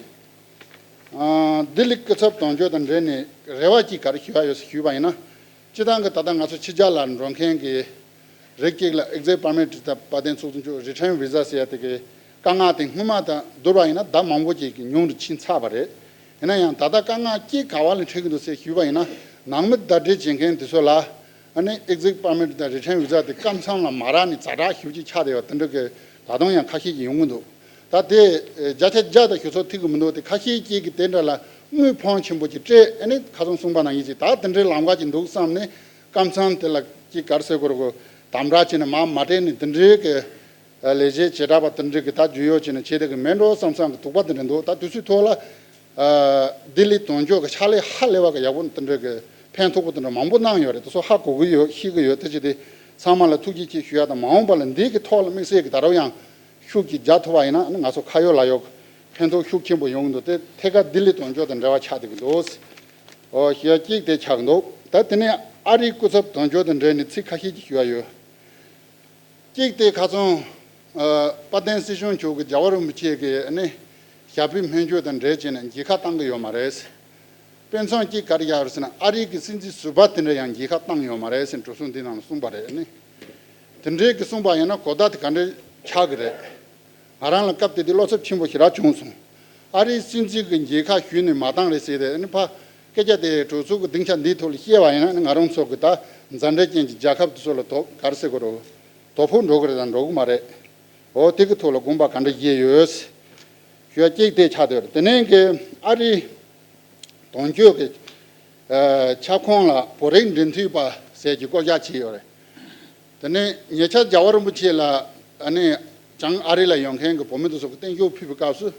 ཨ་ལྡི་ལི་སྐུ་ཚབ་དོན་གཅོད་དང་འབྲེལ་ནས་རེ་བ་གཅིག་ག་རེ་ཞུ་ཡ་ཡོད་ཟེར་ཞུས་པ་ཡིན་ན། སྤྱིར་བཏང་གི་ད་ལྟ་ང་ཚོ་ཕྱི་རྒྱལ་ལ་འགྲོ་མཁན་གྱི་རིགས་གཅིག་ལ་ཨེག་ཛིཊ་པར་མིཊ་དང་དཔལ་ལྡན་ཚོགས་གཙོ་མཆོག་རི་ཊརན་བི་ཟ་ཟེར་ཡ་དེ་གི་དཀའ་ངལ་དེ་སྔོན་མ་དང་བསྡུར་བ་ཡིན་ན་ད་མང་པོ་ཅིག་གི་ཉུང་རུ་ཕྱིན་ཚར་བ་རེད། ཡིན་ན་ཡང་ད་ལྟ་དཀའ་ངལ་གཅིག་ག་བ་ལ་འཕྲད་ཀྱི་འདུག་ཟེར་ཞུས་པ་ཡིན་ན། ནང་མི་ཟླ་སྒྲིལ་བྱེད་མཁན་དེ་ཚོ་ལ་ཨ་ནི་ཨེག་ཛིཊ་པར་མིཊ་དང་རི་ཊརན་བི་ཟ་དེ་སྐབས་མཚམས་ལ་མ་རག་ནས་ཛ་དྲག་ཞེ་པོ་ཅིག་ཆགས་བསྡད་པ་དེ་འདྲ་གི་ད་དུང་ཡང་ཁ་ཤས་ཀྱིས་ཡོང་གི་འདུག་ད་དེ་བརྒྱ་ཆ་བརྒྱ་དང་ཞུ་ཚོད་ཐིག་གི་མི་འདུག་དེ་ཁ་ཤས་ཀྱིས་གི་དེ་འདྲ་ལ་དངུལ་ཕོན་ཆེན་པོ་ཅིག་སྤྲད། ཨ་ནི་ཁ་སང་གསུངས་པ་ནང་བཞིན་ཅིག་ད་དེ་འདྲའི་ལམ་ཁ་ཅིག་འདུག་བསམ་ནས། སྐབས་མཚམས་དེ་ལ་ཅིག་ག་རེ་ཟེར་དགོས་རེད། གོ་དམ་དྲག་བྱས་ནས་མར་མ་སྤྲད་ནས་དེ་འདྲའི་གི་ལས་བྱེད་བྱེ་བྲག་པ་དེ་འདྲའི་གི་ད་རྒྱུས་ཡོད་བྱས་ནས་བྱས་བསྡད་གི་མེད་འགྲོ་བསམ་བསམ་གི་དོགས་པ་དེ་འདྲ་འདུག་ད་དུས་ཚོད་ཐོག་ལ་ལྡི་ལི་དོན་གཅོད་གི་ཕྱག་ལས་ཧ་ལས་པ་གི་ཡག་པོ་དེ་འདྲའི་གི་ཕན་ཐོགས་པོ་དེ་འདྲ་མང་པོ་གནང་ཡོད་རེད། དེ་ཚོ་ཧ་གོ་གི་ཡོད། ཤེས་གི་ཡོད། དེ་བྱས་ཏེ་ཚང་མ་ལ་ཐུགས་རྗེ་ཆེ་ཞུ་ཡ་དང་། མ་འོངས་པ་ལ་འདི་གི་ཐོག་ལ་དམིགས་བསལ་གི་ད་རུང་ཡང་ཤུགས་ཀྱིས་རྒྱག་ཐུབ་པ་ཡིན་ན་ང་ཚོ་ཁ་ཡོད་ལག་ཡོད་ཕན་ཐོགས་ཤུགས་ཆེན་པོ་ཡོང་གི་འདུག་དེ་ཐད་ཀར་ལྡི་ལི་དོན་གཅོད་དང་འབྲེལ་བ་ཆགས་བསྡད་གི་འདུག་ཨོ་ཞེས་གཅིག་དེ་ཆགས་འདུག་ད་དེ་ནས་ཨ་རིའི་སྐུ་ཚབ་དོན་གཅོད་དང་འབྲེལ་ནས་ཚིག་ཁ་ཤས་ཅིག་ཞུ་ཡ་ཡོད། གཅིག་དེ་ཁ་སང་ཨ་དཔལ་ལྡན་སྲིད་སྐྱོང་མཆོག་གིས་རྒྱལ་བ་རིན་པོ་ཆེ་གི་ཨ་ནི་ཞབས་པུས་སྨན་བཅོས་དང་འབྲེལ་བྱས་ནས་མཇལ་ཁ་བཏང་གི་ཡོད་མ་རེད། དཔེ་མཚོན་གཅིག་ག་རེ་རྒྱག་རེད་ཟེར་ན། ཨ་རིའི་གི་སྲིད་འཛིན་ཟུར་པ་དེ་འདྲ་ཡང་མཇལ་ཁ་བཏང་ཡོད་མ་རེད་ཟེར་གྲོས་ཚོགས་འདི་ནང་ལ་གསུངས་པ་རེད། ཨ་ནི་དེ་འདྲའི་གི་གསུངས་པ་ཡིན་ན་གོ་བརྡ་དེ་ག་འདྲ་ཆགས་གི་རེད། ང་རང་ལ་སྐབས་དེ་དུས་བློ་འཚབ་ཆེན་པོ་ཞེ་དྲག་བྱུང་སོང་། ཨ་རིའི་སྲིད་འཛིན་གྱི་མཇལ་ཁ་ཞུས་ནས་མ་བཏང་རེད་ཟེར་ཏེ། ཨ་ནི་ཕ་སྐད་ཆ་དེ་གྲོས་ཚོགས་ཀྱི་སྡིངས་ཆ་འདིའི་ཐོག་ལ་བཤད་པ་ཡིན་ན། ཨ་ནི་ང་རང་ཚོ་གི་ད་མཛའ་འབྲེལ་ཅན་གྱི་རྒྱལ་ཁབ་དེ་ཚོ་ལ་དོ་ག་རེ་ཟེར་དགོས་རེད། དོ་ཕོག་འགྲོ་གི་རེད་དང་འགྲོ་གི་མ་རེད། འོ་དེ་གི་ཐོག་ལ་དགོངས་པ་ག་འདྲ་བཞེས་ཡོད་ཞུ་ཡ་གཅིག་དེ་ཆགས་བསྡད་ཡོད་རེད། དེ་ནས་གི་ཨ་རིའི་དོན་གཅོད་ཀྱི་ཨ་ཁྱབ་ཁོངས་ལ་བོད་རིགས་འབྲེལ་མཐུད་པ་ཟེར་གྱི་བསྐོ་བཞག་བྱས་ཡོད་རེད། དེ་ནས་ཉེ་ཆར་རྒྱལ་བ་རིན་པོ་ཆེ་ལ་ཨ་ནི་བྱང་ཨ་རི་ལ་ཡོད་མཁན་གྱི་བོད་མི་དེ་ཚོ་གི་བརྟན་བཞུགས་ཕུལ་བའི་སྐབས་སུ།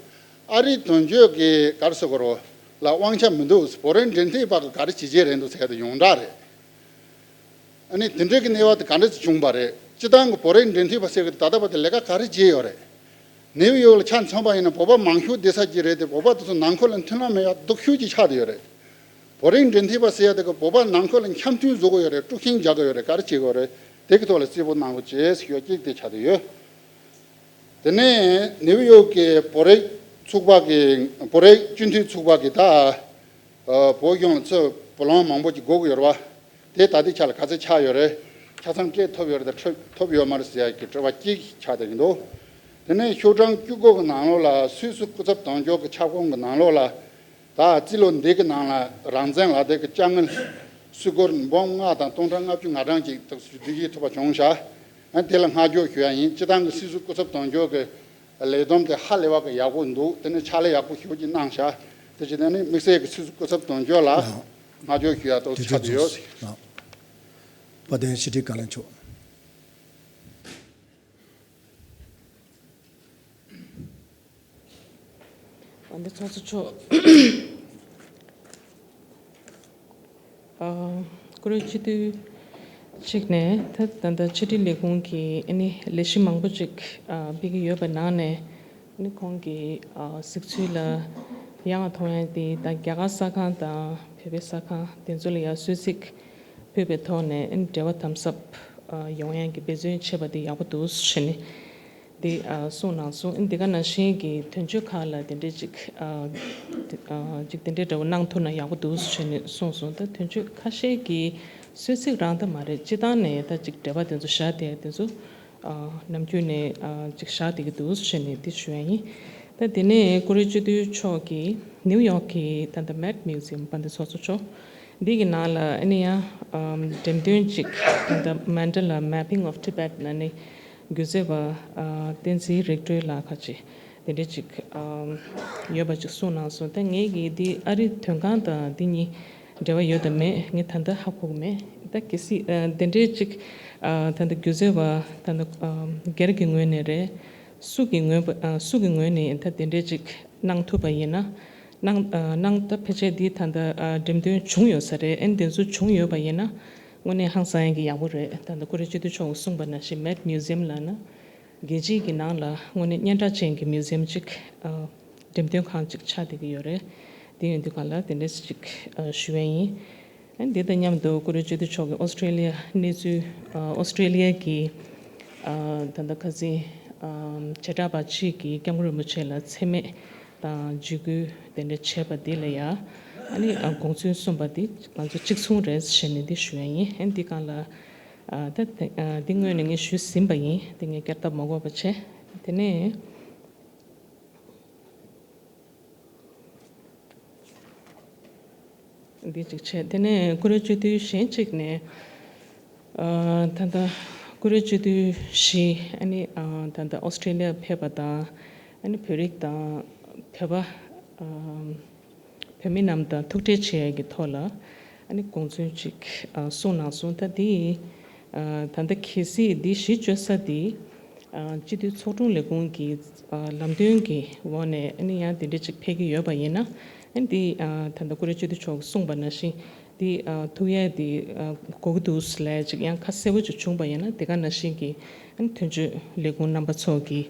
ཨ་རིའི་དོན་གཅོད་ཀྱི་ག་རེ་ཟེར་དགོས་རེད། ལ་དབང་ཆ་མི་འདུག་བོད་རིགས་འབྲེལ་མཐུད་པ་གི་ག་རེ་བྱས་བྱས་རེད་འདུག་ཟེར་ཡ་དེ་ཡོངས་གྲགས་རེད། ཨ་ནི་དེ་འདྲའི་གི་གནས་བབ་དེ་ག་འདྲ་ཞིག་བྱུང་བ་རེད། སྤྱིར་བཏང་གི་བོད་རིགས་འབྲེལ་མཐུད་པ་ཟེར་གི་ད་ལྟ་བར་དུ་ལས་ཀ་ག་རེ་བྱས་ཡོད་རེད། ནེའུ་ཡོག་ལ་ཆ་མཚོན་པ་ཡིན་ན་བོད་པ་མང་ཤོས་བསྡད་ས་ཅིག་རེད་དེ། བོད་པ་དེ་ཚོ་ནང་ཁུལ་ལ་མཐུན་ལམ་མེད་ཡ་སྡུག་ཤོས་ཅིག་ཆགས་བསྡད་ཡོད་རེད། བོད་རིགས་འབྲེལ་མཐུད་པ་ཟེར་ཡ་དེ་གི་བོད་པ་ནང་ཁུལ་ལ་འཆམ་མཐུན་བཟོ་གི་ཡོད་རེད། དཀྲུག་ཤིང་རྒྱག་གི་ཡོད་རེད། ག་རེ་བྱེད་གི་ཡོད་རེད། དེ་གི་ཐོག་ལ་རྩིས་པོ་གནང་རོགས་བྱེད་ཞུ་ཡ་གཅིག་དེ་ཆགས་བསྡད་ཡོད། དེ་ནས་ནེའུ་ཡོག་གི་བོད་རིགས་ཚོགས་པ་གི་བོད་རིགས་སྤྱི་འཐུས་ཚོགས་པ་གི་ད་ཨ་བོད་གཞུང་ལ་ཚུར་བུ་ལོན་མང་པོ་ཅིག་དགོས་ཀྱི་ཡོད་རེད་བ། དེ་ད་ལྟའི་ཆ་ལ་ག་ཚོད་ཆགས་ཡོད་རེད། ཆ་ཚང་སྤྲད་ཐུབ་ཡོད་རེད་དང་ཐུབ་ཐུབ་ཡོད་མ་རེད་ཟེར་ཡ་གི་དྲི་བ་གཅིག་ཆགས་བསྡད་ཀྱི་འདུག་དེ་ནས་ཤོག་གྲངས་བཅུ་དགུ་གི་ནང་ལོགས་ལ་སུད་སི་སྐུ་ཚབ་དོན་གཅོད་ཀྱི་ཁྱབ་ཁོངས་ཀྱི་ནང་ལོགས་ལ། ད་རྩིས་ལོ་འདི་གི་ནང་ལ་རང་བཙན་ལག་དེབ་ཀྱི་དཔྱ་དངུལ་སུད་སྒོར་འབུམ་ལྔ་དང་སྟོང་ཕྲག་ལྔ་བཅུ་ང་གྲངས་ཅིག་ཐོབ་བསྡུ་ཞིབ་ཐུབ་པ་བྱུང་ཤག་ཨ་དེ་ལ་བསྔགས་བརྗོད་ཞུ་ཡ་ཡིན། སྤྱིར་བཏང་གི་སུད་སི་སྐུ་ཚབ་དོན་གཅོད་ཀྱི་ལས་བསྡོམས་དེ་ཧ་ལས་པ་གི་ཡག་པོ་འདུག་དེ་ནས་ཕྱག་ལས་ཡག་པོ་ཞེ་པོ་ཅིག་གནང་ཤག་དེ་བྱས་ནས་ནི་དམིགས་བསལ་གྱི་སུད་སི་སྐུ་ཚབ་དོན་གཅོད་ལ་ལགས། བསྔགས་བརྗོད་ཞུ་ཡ་ཏོག་དེ་ཚོ་ཆགས་བསྡད་ཡོད། ཚོགས་ལགས། དཔལ་ལྡན་ཕྱི་དྲིལ་བཀའ་བློན་མཆོག་དཔལ་ལྡན་ཚོགས་གཙོ་མཆོག་ཨ་བཀུར་འོས་སྤྱི་འཐུས་གཅིག་ནས་ད་ད་ལྟ་ཕྱི་དྲིལ་ལས་ཁུངས་ཀྱི་ཨ་ནི་ལས་གཞི་མང་པོ་ཅིག་ཨ་སྤེལ་གྱི་ཡོད་པ་ནང་ནས། ཨ་ནི་ཁོང་གིས་ཨ་གཟིགས་ཚུལ་ལ་ཡང་མཐོང་ཡ་དེ། ད་རྒྱ་གར་གསར་ཁང་དང་བོད་པའི་གསར་ཁང་དེ་ཚོ་ལ་ཡང་གསོལ་ཚིགས་ཕུལ་བའི་ཐོག་ནས་ཨ་ནི་འབྲེལ་བ་དམ་ཟབ་ཨ་ཡོང་ཡ་གི་འབད་བརྩོན་བྱས་པ་དེ་ཡག་པོ་འདུག་ཟེར་ནས་དེ་ཨ་གསུངས་གནང་སོང་། ཨ་ནི་དེ་ག་ནང་བཞིན་གྱི་དོན་གཅོད་ཁག་ལ་དེ་འདྲའི་ཅིག་ཨ་དེ་ཨ་ཅིག་དེ་འདྲའི་འབྲེལ་བ་གནང་ཐུབ་ན་ཡག་པོ་འདུག་ཟེར་ནས་གསུངས་སོང་། ད་དོན་གཅོད་ཁ་ཤས་ཀྱིས་གསོལ་ཚིགས་རང་ད་མ་རེད། སྤྱིར་བཏང་ནས་ད་ཅིག་འབྲེལ་བ་དེ་ཚོ་བཞག་བསྡད་དེ་ཚོ། ཨ་ནམ་རྒྱུན་ནས་ཨ་ཅིག་བཞག་བསྡད་ཀྱི་འདུག་ཟེར་ནས་འདི་ཞུ་ཡ་ཡིན། ད་དེ་ནས་བཀུར་འོས་སྤྱི་འཐུས་མཆོག་གིས་ནིའུ་ཡོག་གི་ད་ལྟ་མེཊ་མིའུ་ཛི་ཡམ་དཔལ་ལྡན་ཚོགས་གཙོ་མཆོག་འདི་གི་ནང་ལ་ཨ་ནི་ཡང་ཨམ་འགྲེམས་སྟོན་ཅིག་ད་ལྟ་Mandala Mapping of Tibet ལ་ནི་སྒྱུ་རྩལ་བ་ཨ་བསྟན་འཛིན་རིག་གྲོལ་ལགས་ཁ་ཅིག་དེ་འདྲ་ཅིག་ཨམ་ཡོད་པ་ཅིག་གསུངས་གནང་སོང་། ད་ངས་ཀྱིས་འདི་ཨ་རིའི་དོན་ཁང་དང་འདི་གཉིས་འབྲེལ་བ་ཡོད་དམ་མེད་ངས་ད་ལྟ་ཧ་གོ་གི་མེད། ད་གལ་སྲིད་ཨ་དེ་འདྲའི་ཅིག་ཨ་ད་ལྟ་སྒྱུ་རྩལ་བ་ད་ལྟ་ཨ་སྒེར་གྱི་ངོས་ནས་རེད། སུ་གི་ངོས་པ་ཨ་སུ་གི་ངོས་ནས་ད་དེ་འདྲའི་ཅིག་གནང་ཐུབ་པ་ཡིན་ན། གནང་ཨ་གནང་ད་ཕལ་ཆེར་འདི་ད་ལྟ་ཨ་འགྲེམས་སྟོན་བྱུང་ཡོད་ས་རེད། ཨ་ནི་དེ་ཚོ་བྱུང་ཡོད་པ་ཡིན་ན་དངོས་གནས་ཧང་སང་ཡ་གི་ཡག་པོ་རེད། ད་ལྟ་བཀུར་འོས་སྤྱི་འཐུས་མཆོག་གིས་གསུངས་པ་ནང་བཞིན་མེཊ་མིའུ་ཛི་ཡམ་ལབ་ན་རྒྱལ་སྤྱིའི་གི་ནང་ལ་དངོས་གནས་སྙན་གྲགས་ཅན་གྱི་མིའུ་ཛི་ཡམ་ཅིག་ཨ་འགྲེམས་སྟོན་ཁང་ཅིག་ཆགས་བསྡད་ཀྱི་ཡོད་རེད། དེ་ཡིན་དུས་ག་ལ་དེ་འདྲས་ཅིག་ཨ་ཞུ་ཡ་ཡིན། འདི་དང་མཉམ་དུ་ཀུ་རེ་སྤྱི་འཐུས་མཆོག་གིས་ཨོ་སི་ཀྲེ་ལི་ཡ་གནས་ཚུལ། ཨོ་སི་ཀྲེ་ལི་ཡ་གི་ད་ལྟ་ཁ་སང་བྱེ་བྲག་པ་གཅིག་གིས་སྐྱབས་མགོན་རིན་པོ་ཆེ་ལ་མཚན་སྨད་དང་འཇིགས་སྐུལ་དེ་འདྲ་བྱས་པ་འདི་ལ་ཡ། ཨ་ནི་དགོངས་ཚུལ་གསུངས་པ་འདི་ང་ཚོ་གཅིག་མཚུངས་རེད་ཟེར་ནས་འདི་ཞུ་ཡ་ཡིན། ཨ་ནི་འདི་སྒང་ལ་ད་འདི་སྔོན་ནས་ངས་ཞུས་ཟིན་པ་ཡིན། འདི་ངས་བསྐྱར་ལྡབ་མ་དགོས་པ་བྱས། དེ་ནས། འདི་གཅིག་བྱས། དེ་ནས་ཀུ་རེ་སྤྱི་འཐུས་གཞན་གཅིག་ནས། ཨ། ད་ལྟ་ཀུ་རེ་སྤྱི་འཐུས་བཞི། ཨ་ནི་ཨ། ད་ལྟ་ཨོ་སི་ཀྲེ་ལི་ཡ་ཕེབས་པ་དང་། ཨ་ནི་བོད་རིགས་དང་བོད་པ། ཨ། བོད་མི་རྣམས་དང་ཐུག་འཕྲད་བྱེད་ཡས་ཀྱི་ཐོག་ལ། ཨ་ནི་དགོངས་ཚུལ་ཅིག་ཨ། གསུངས་གནང་སོང་། ད་འདི་ཨ། ད་ལྟ་གལ་སྲིད་འདི་གཞི་བཅོལ་ས་འདི་ཨ། སྤྱི་འཐུས་ཚོགས་དྲུང་ལས་ཁུངས་ཀྱི་ཨ། ལམ་སྟོན་གྱི་འོག་ནས། ཨ་ནི་ཡང་དེ་འདྲ་ཅིག་ཕེབས་ཀྱི་ཡོད་པ་ཡིན་ན། ཨ་ནི་འདི་ཨ། ད་ལྟ་ཀུ་རེ་སྤྱི་འཐུས་མཆོག་གིས་གསུངས་པ་ནང་བཞིན། འདི་ཨ། ཐུག་ཡས་འདི་ཨ། དགོས་ཀྱི་འདུག་ལབ་ཅིག་ཡང་ཁ་གསལ་པོ་ཅིག་བྱུང་པ་ཡིན་ན། དེ་ག་ནང་བཞིན་གྱི་ཨ་ནི་དོན་གཅོད་ལས་ཁུངས་རྣམ་པ་ཚོ་གིས་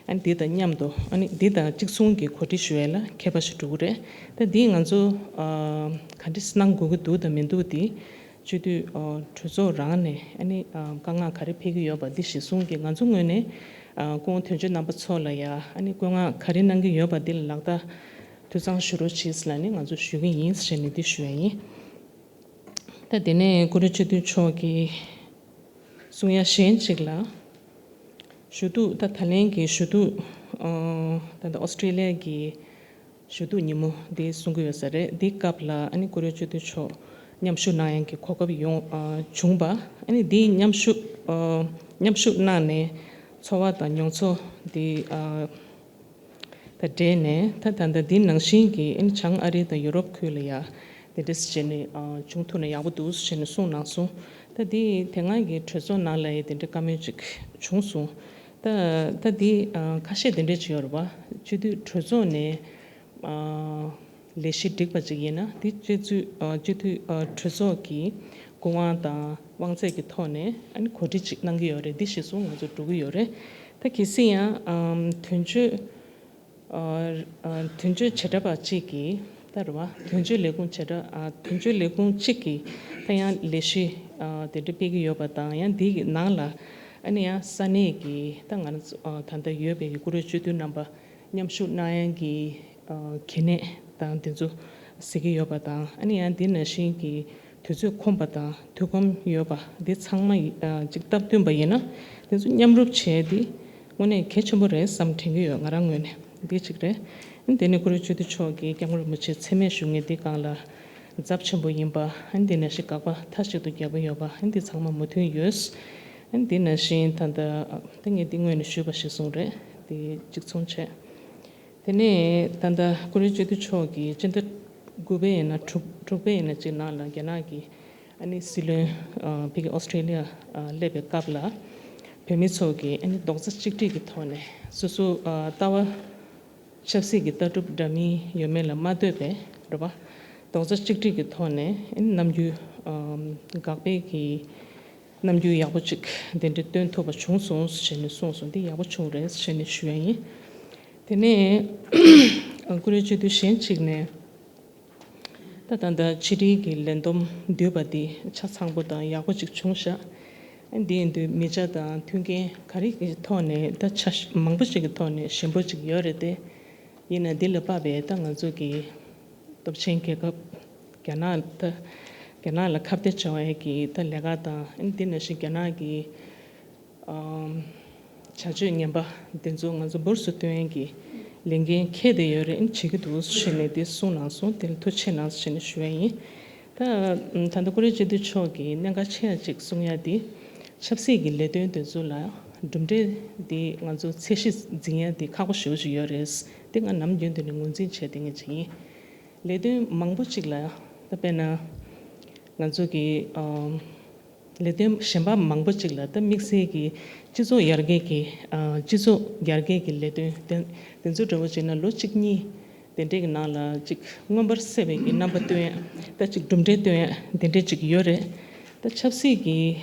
ཨ་ནི་འདི་དང་མཉམ་དུ། ཨ་ནི་འདི་དང་གཅིག་མཚུངས་ཀྱི་གོ་སྒྲིག་ཞུ་ཡས་ལ་མཁས་པ་ཞིག་འགྲོ་གི་རེད། ད་འདི་ང་ཚོ་ཨ། ག་འདྲས་གནང་དགོས་ཀྱི་འདུག་དང་མི་འདུག་འདི་སྤྱི་འཐུས་ཨ། གྲོས་ཚོགས་རང་ནས། ཨ་ནི་ཨ། བཀའ་མངགས་ག་རེ་ཕེབས་ཀྱི་ཡོད་པ་འདི་གཞིར་བཟུང་གིས་ང་ཚོ་ངོས་ནས་ཨ། སྐུ་ངོ་དོན་གཅོད་རྣམ་པ་ཚོ་ལ་ཡ། ཨ་ནི་བཀའ་མངགས་ག་རེ་གནང་གི་ཡོད་པ་འདི་ལ་ལག་བསྟར་དུས་ཚང་ཞུ་རོགས་གྱིས་ལབ་ནས་ང་ཚོ་ཞུ་གི་ཡིན་ཟེར་ནས་འདི་ཞུ་ཡ་ཡིན། ད་དེ་ནས་ཀུ་རེ་སྤྱི་འཐུས་མཆོག་གིས་གསུང་ཡ་གཞན་ཅིག་ལ། ཞུ་གཏུག་ད་ད་ལན་གྱི་ཞུ་གཏུག་ཨ། ད་ལྟ་ཨོ་སི་ཀྲེ་ལི་ཡ་གི་ཞུ་གཏུག་ཉིན་མོ་འདི་གསུང་གི་ཡོད་ས་རེད། འདིའི་སྐབས་ལ་ཨ་ནི་ཀུ་རེ་སྤྱི་འཐུས་མཆོག་མཉམ་ཞུགས་གནང་ཡག་གི་གོ་སྐབས་ཡོང་ཨ། བྱུང་བ། ཨ་ནི་འདིའི་མཉམ་ཞུགས་ཨ། མཉམ་ཞུགས་གནང་ནས་ཚོར་བ་དང་མྱོང་ཚོར་འདི་ཨ། དང་འབྲེལ་ནས། ད་ད་ལྟ་འདི་ནང་བཞིན་གྱི་ཨ་ནི་བྱང་ཨ་རི་དང་ཡུ་རོབ་ཁུལ་ལ་ཡ་དེ་འདྲ་བྱས་ནས་ཨ། བྱུང་ཐུབ་ན་ཡག་པོ་འདུག་ཟེར་ནས་གསུངས་གནང་སོང་། ད་འདི་དེ་སྔ་གི་གྲོས་ཚོགས་ནང་ལ་ཡ་དེ་འདྲ་བཀའ་མོལ་ཅིག་བྱུང་སོང་། ད་ད་འདི་ཨ། ཁ་ཤས་དེ་འདྲ་ཅིག་ཡོད་རེད་པ། སྤྱི་འཐུས་གྲོས་ཚོགས་ནས་ཨ། ལས་གཞི་སྒྲིག་པ་ཅིག་ཡིན་ན། འདི་སྤྱི་འཐུས་ཨ། སྤྱི་འཐུས་ཨ། གྲོས་ཚོགས་ཀྱི་སྐུ་དབང་དང་དབང་ཚད་ཀྱི་ཐོག་ནས་ཨ་ནི་གོ་སྒྲིག་ཅིག་གནང་གི་ཡོད་རེད། འདི་གཞིར་བཟུང་ང་ཚོ་འགྲོ་གི་ཡོད་རེད། ད་གལ་སྲིད་ཡང་ཨ། དོན་གཅོད་ཨ། ཨ། དོན་གཅོད་བྱེ་བྲག་པ་གཅིག་གིས། ད་རེད་པ། དོན་གཅོད་ལས་ཁུངས་བྱེ་བྲག་ཨ། དོན་གཅོད་ལས་ཁུངས་གཅིག་གིས་ད་ཡང་ལས་གཞི་ཨ། དེ་འདྲ་སྤེལ་གྱི་ཡོད་པ་དང་། ཡང་འདིའི་ནང་ལ་ཨ་ནི་ཡང་ས་གནས་ཀྱི་ད་ང་རང་ཚོ་ཨ། ད་ལྟ་ཡོད་པའི་ཀུ་རེ་སྤྱི་འཐུས་རྣམ་པ་མཉམ་ཞུགས་གནང་ཡག་གི་ཨ། གལ་གནད་དང་དེ་ཚོ་གཟིགས་ཀྱི་ཡོད་པ་དང་། ཨ་ནི་ཡང་འདི་ནང་བཞིན་གྱི་དུས་ཚོད་ཁོམ་པ་དང་དུས་ཁོམ་ཡོད་པ་འདི་ཚང་མ་ཨ། ཅིག་སྟབས་བསྟུན་པ་ཡིན་ན། དེ་ཚོ་མཉམ་རུབ་བྱས་ཏེ་དངོས་གནས་གལ་ཆེན་པོ་རེད་བསམ་དྲན་གྱི་ཡོད། ང་རང་ངོས་ནས་འདི་གཅིག་རེད། ཨ་ནི་དེ་ནས་ཀུ་རེ་སྤྱི་འཐུས་མཆོག་གིས་སྐྱབས་མགོན་རིན་པོ་ཆེ་མཚན་སྨད་ཞུ་མཁན་འདི་སྒང་ལ་ཚབས་ཆེན་པོ་ཡིན་པ། ཨ་ནི་འདི་ནང་བཞིན་དགག་པ་མཐའ་གཅིག་ཏུ་རྒྱག་གི་ཡོད་པ། ཨ་ནི་འདི་ཚང་མ་མོས་མཐུན་ཡོད། ཨ་ནི་འདི་ནང་བཞིན་ད་ལྟ་ད་ངས་འདི་སྔོན་ནས་ཞུས་པ་ཞིག་གསུངས་རེད། འདི་གཅིག་མཚུངས་བྱས། དེ་ནས་ད་ལྟ་ཀུ་རེ་སྤྱི་འཐུས་མཆོག་གིས་སྤྱི་ཟླ་དགུ་པའི་ཡིན་ན་དྲུག་དྲུག་པའི་ཡིན་ན་གཅིག་ནང་ལ་རྒྱ་ནག་གི་ཨ་ནི་སྲིད་བློན་ཨ། ཕ་གི་ཨོ་སི་ཀྲེ་ལི་ཡ་ཨ། སླེབས་པའི་སྐབས་ལ་བོད་མི་ཚོ་གིས་ཨ་ནི་རྡོག་རྩ་གཅིག་སྒྲིལ་གྱི་ཐོག་ནས་སོ་སོ་ཨ། ལྟ་བ་ཆབ་སྲིད་ཀྱི་ལྟ་གྲུབ་འདྲ་མིན་ཡོད་མེད་ལ་མ་ལྟོས་པའི་རེད་པ། རྡོག་རྩ་གཅིག་སྒྲིལ་གྱི་ཐོག་ནས་ཨ་ནི་ནམ་རྒྱུན་ཨ། དགག་པའི་གི་རྣམ་འགྱུར་ཡག་པོ་ཅིག་དེ་འདྲ་སྟོན་ཐུབ་པ་བྱུང་སོང་ཞེས་ནས་གསུངས་སོང་། འདི་ཡག་པོ་བྱུང་རེད་ཞེས་ནས་ཞུ་ཡ་ཡིན། དེ་ནས་ཀུ་རེ་སྤྱི་འཐུས་གཞན་གཅིག་ནས། ད་ད་ལྟ་ཕྱི་དྲིལ་གྱི་ལས་བསྡོམས་བསྡུས་པ་འདི་ཆ་ཚང་པོ་དང་ཡག་པོ་ཅིག་བྱུང་ཤག་འདི་ཡིན་དུས་མི་ཆ་དང་མཐུན་རྐྱེན་ག་རེ་གི་ཐོག་ནས་ད་ཆ་མང་པོ་ཅིག་གི་ཐོག་ནས་ཞན་པོ་ཅིག་ཡོད་རེད་དེ། ཡིན་ན་འདི་ལ་དཔག་པའི་ད་ང་ཚོ་གི་སྟོབས་ཆེན་རྒྱལ་ཁབ་རྒྱ་ནག་ད་རྒྱ་ནག་ལ་ཁ་གཏད་བྱ་བའི་གི་ད་ལས་ཀ་དང་། འདི་ནང་བཞིན་རྒྱ་ནག་གི་ཨམ། བྱ་སྤྱོད་ངན་པ་འདི་ཚོ་ང་ཚོ་འབུར་དུ་ཐོན་གྱི་ལས་འགན་འཁྱེར་བསྡད་ཡོད་རེད། བྱེད་ཀྱི་འདུག་ཞེས་ནས་འདི་གསུངས་གནང་སོང་། དེ་ལ་ཐུགས་རྗེ་ཆེ་གནང་ཞེས་ནས་ཞུ་ཡ་ཡིན། ད་ད་ལྟ་ཀུ་རེ་སྤྱི་འཐུས་མཆོག་གིས་གནད་འགག་ཆེ་ཡ་གཅིག་གསུང་ཡ་འདི། ཆབ་སྲིད་ཀྱི་ལས་དོན་དེ་ཚོ་ལ་གྲུབ་འབྲས་འདི་ང་ཚོ་ཚད་གཞི་འཛིན་ཡ་འདི་ཁག་པོ་ཞེ་པོ་ཅིག་ཡོད་རེད། འདི་ང་ནམ་རྒྱུན་དུ་ནས་ངོས་འཛིན་བྱས་བསྡད་མཁན་ཅིག་ཡིན། ལས་དོན་མང་པོ་ཅིག་ལ་ད་དཔེར་ན་ང་ཚོ་གི་ཨམ། ལས་དོན་གཞན་པ་མང་པོ་ཅིག་ལ་ད་དམིགས་བསལ་གྱི་སྤྱི་ཚོགས་ཡར་རྒྱས་ཀྱི་ཨ། སྤྱི་ཚོགས་ཡར་རྒྱས་ཀྱི་ལས་དོན་དེ་དེ་ཚོ་འདྲ་བོ་བྱས་ན་ལོ་གཅིག་གཉིས་དེ་འདྲའི་གི་ནང་ལ་ཅིག་མངོན་པར་གསལ་བའི་གི་རྣམ་པ་སྟོན་ཡ། ད་ཅིག་གྲུབ་འབྲས་སྟོན་ཡ་དེ་འདྲའི་ཅིག་ཡོད་རེད། ད་ཆབ་སྲིད་ཀྱི་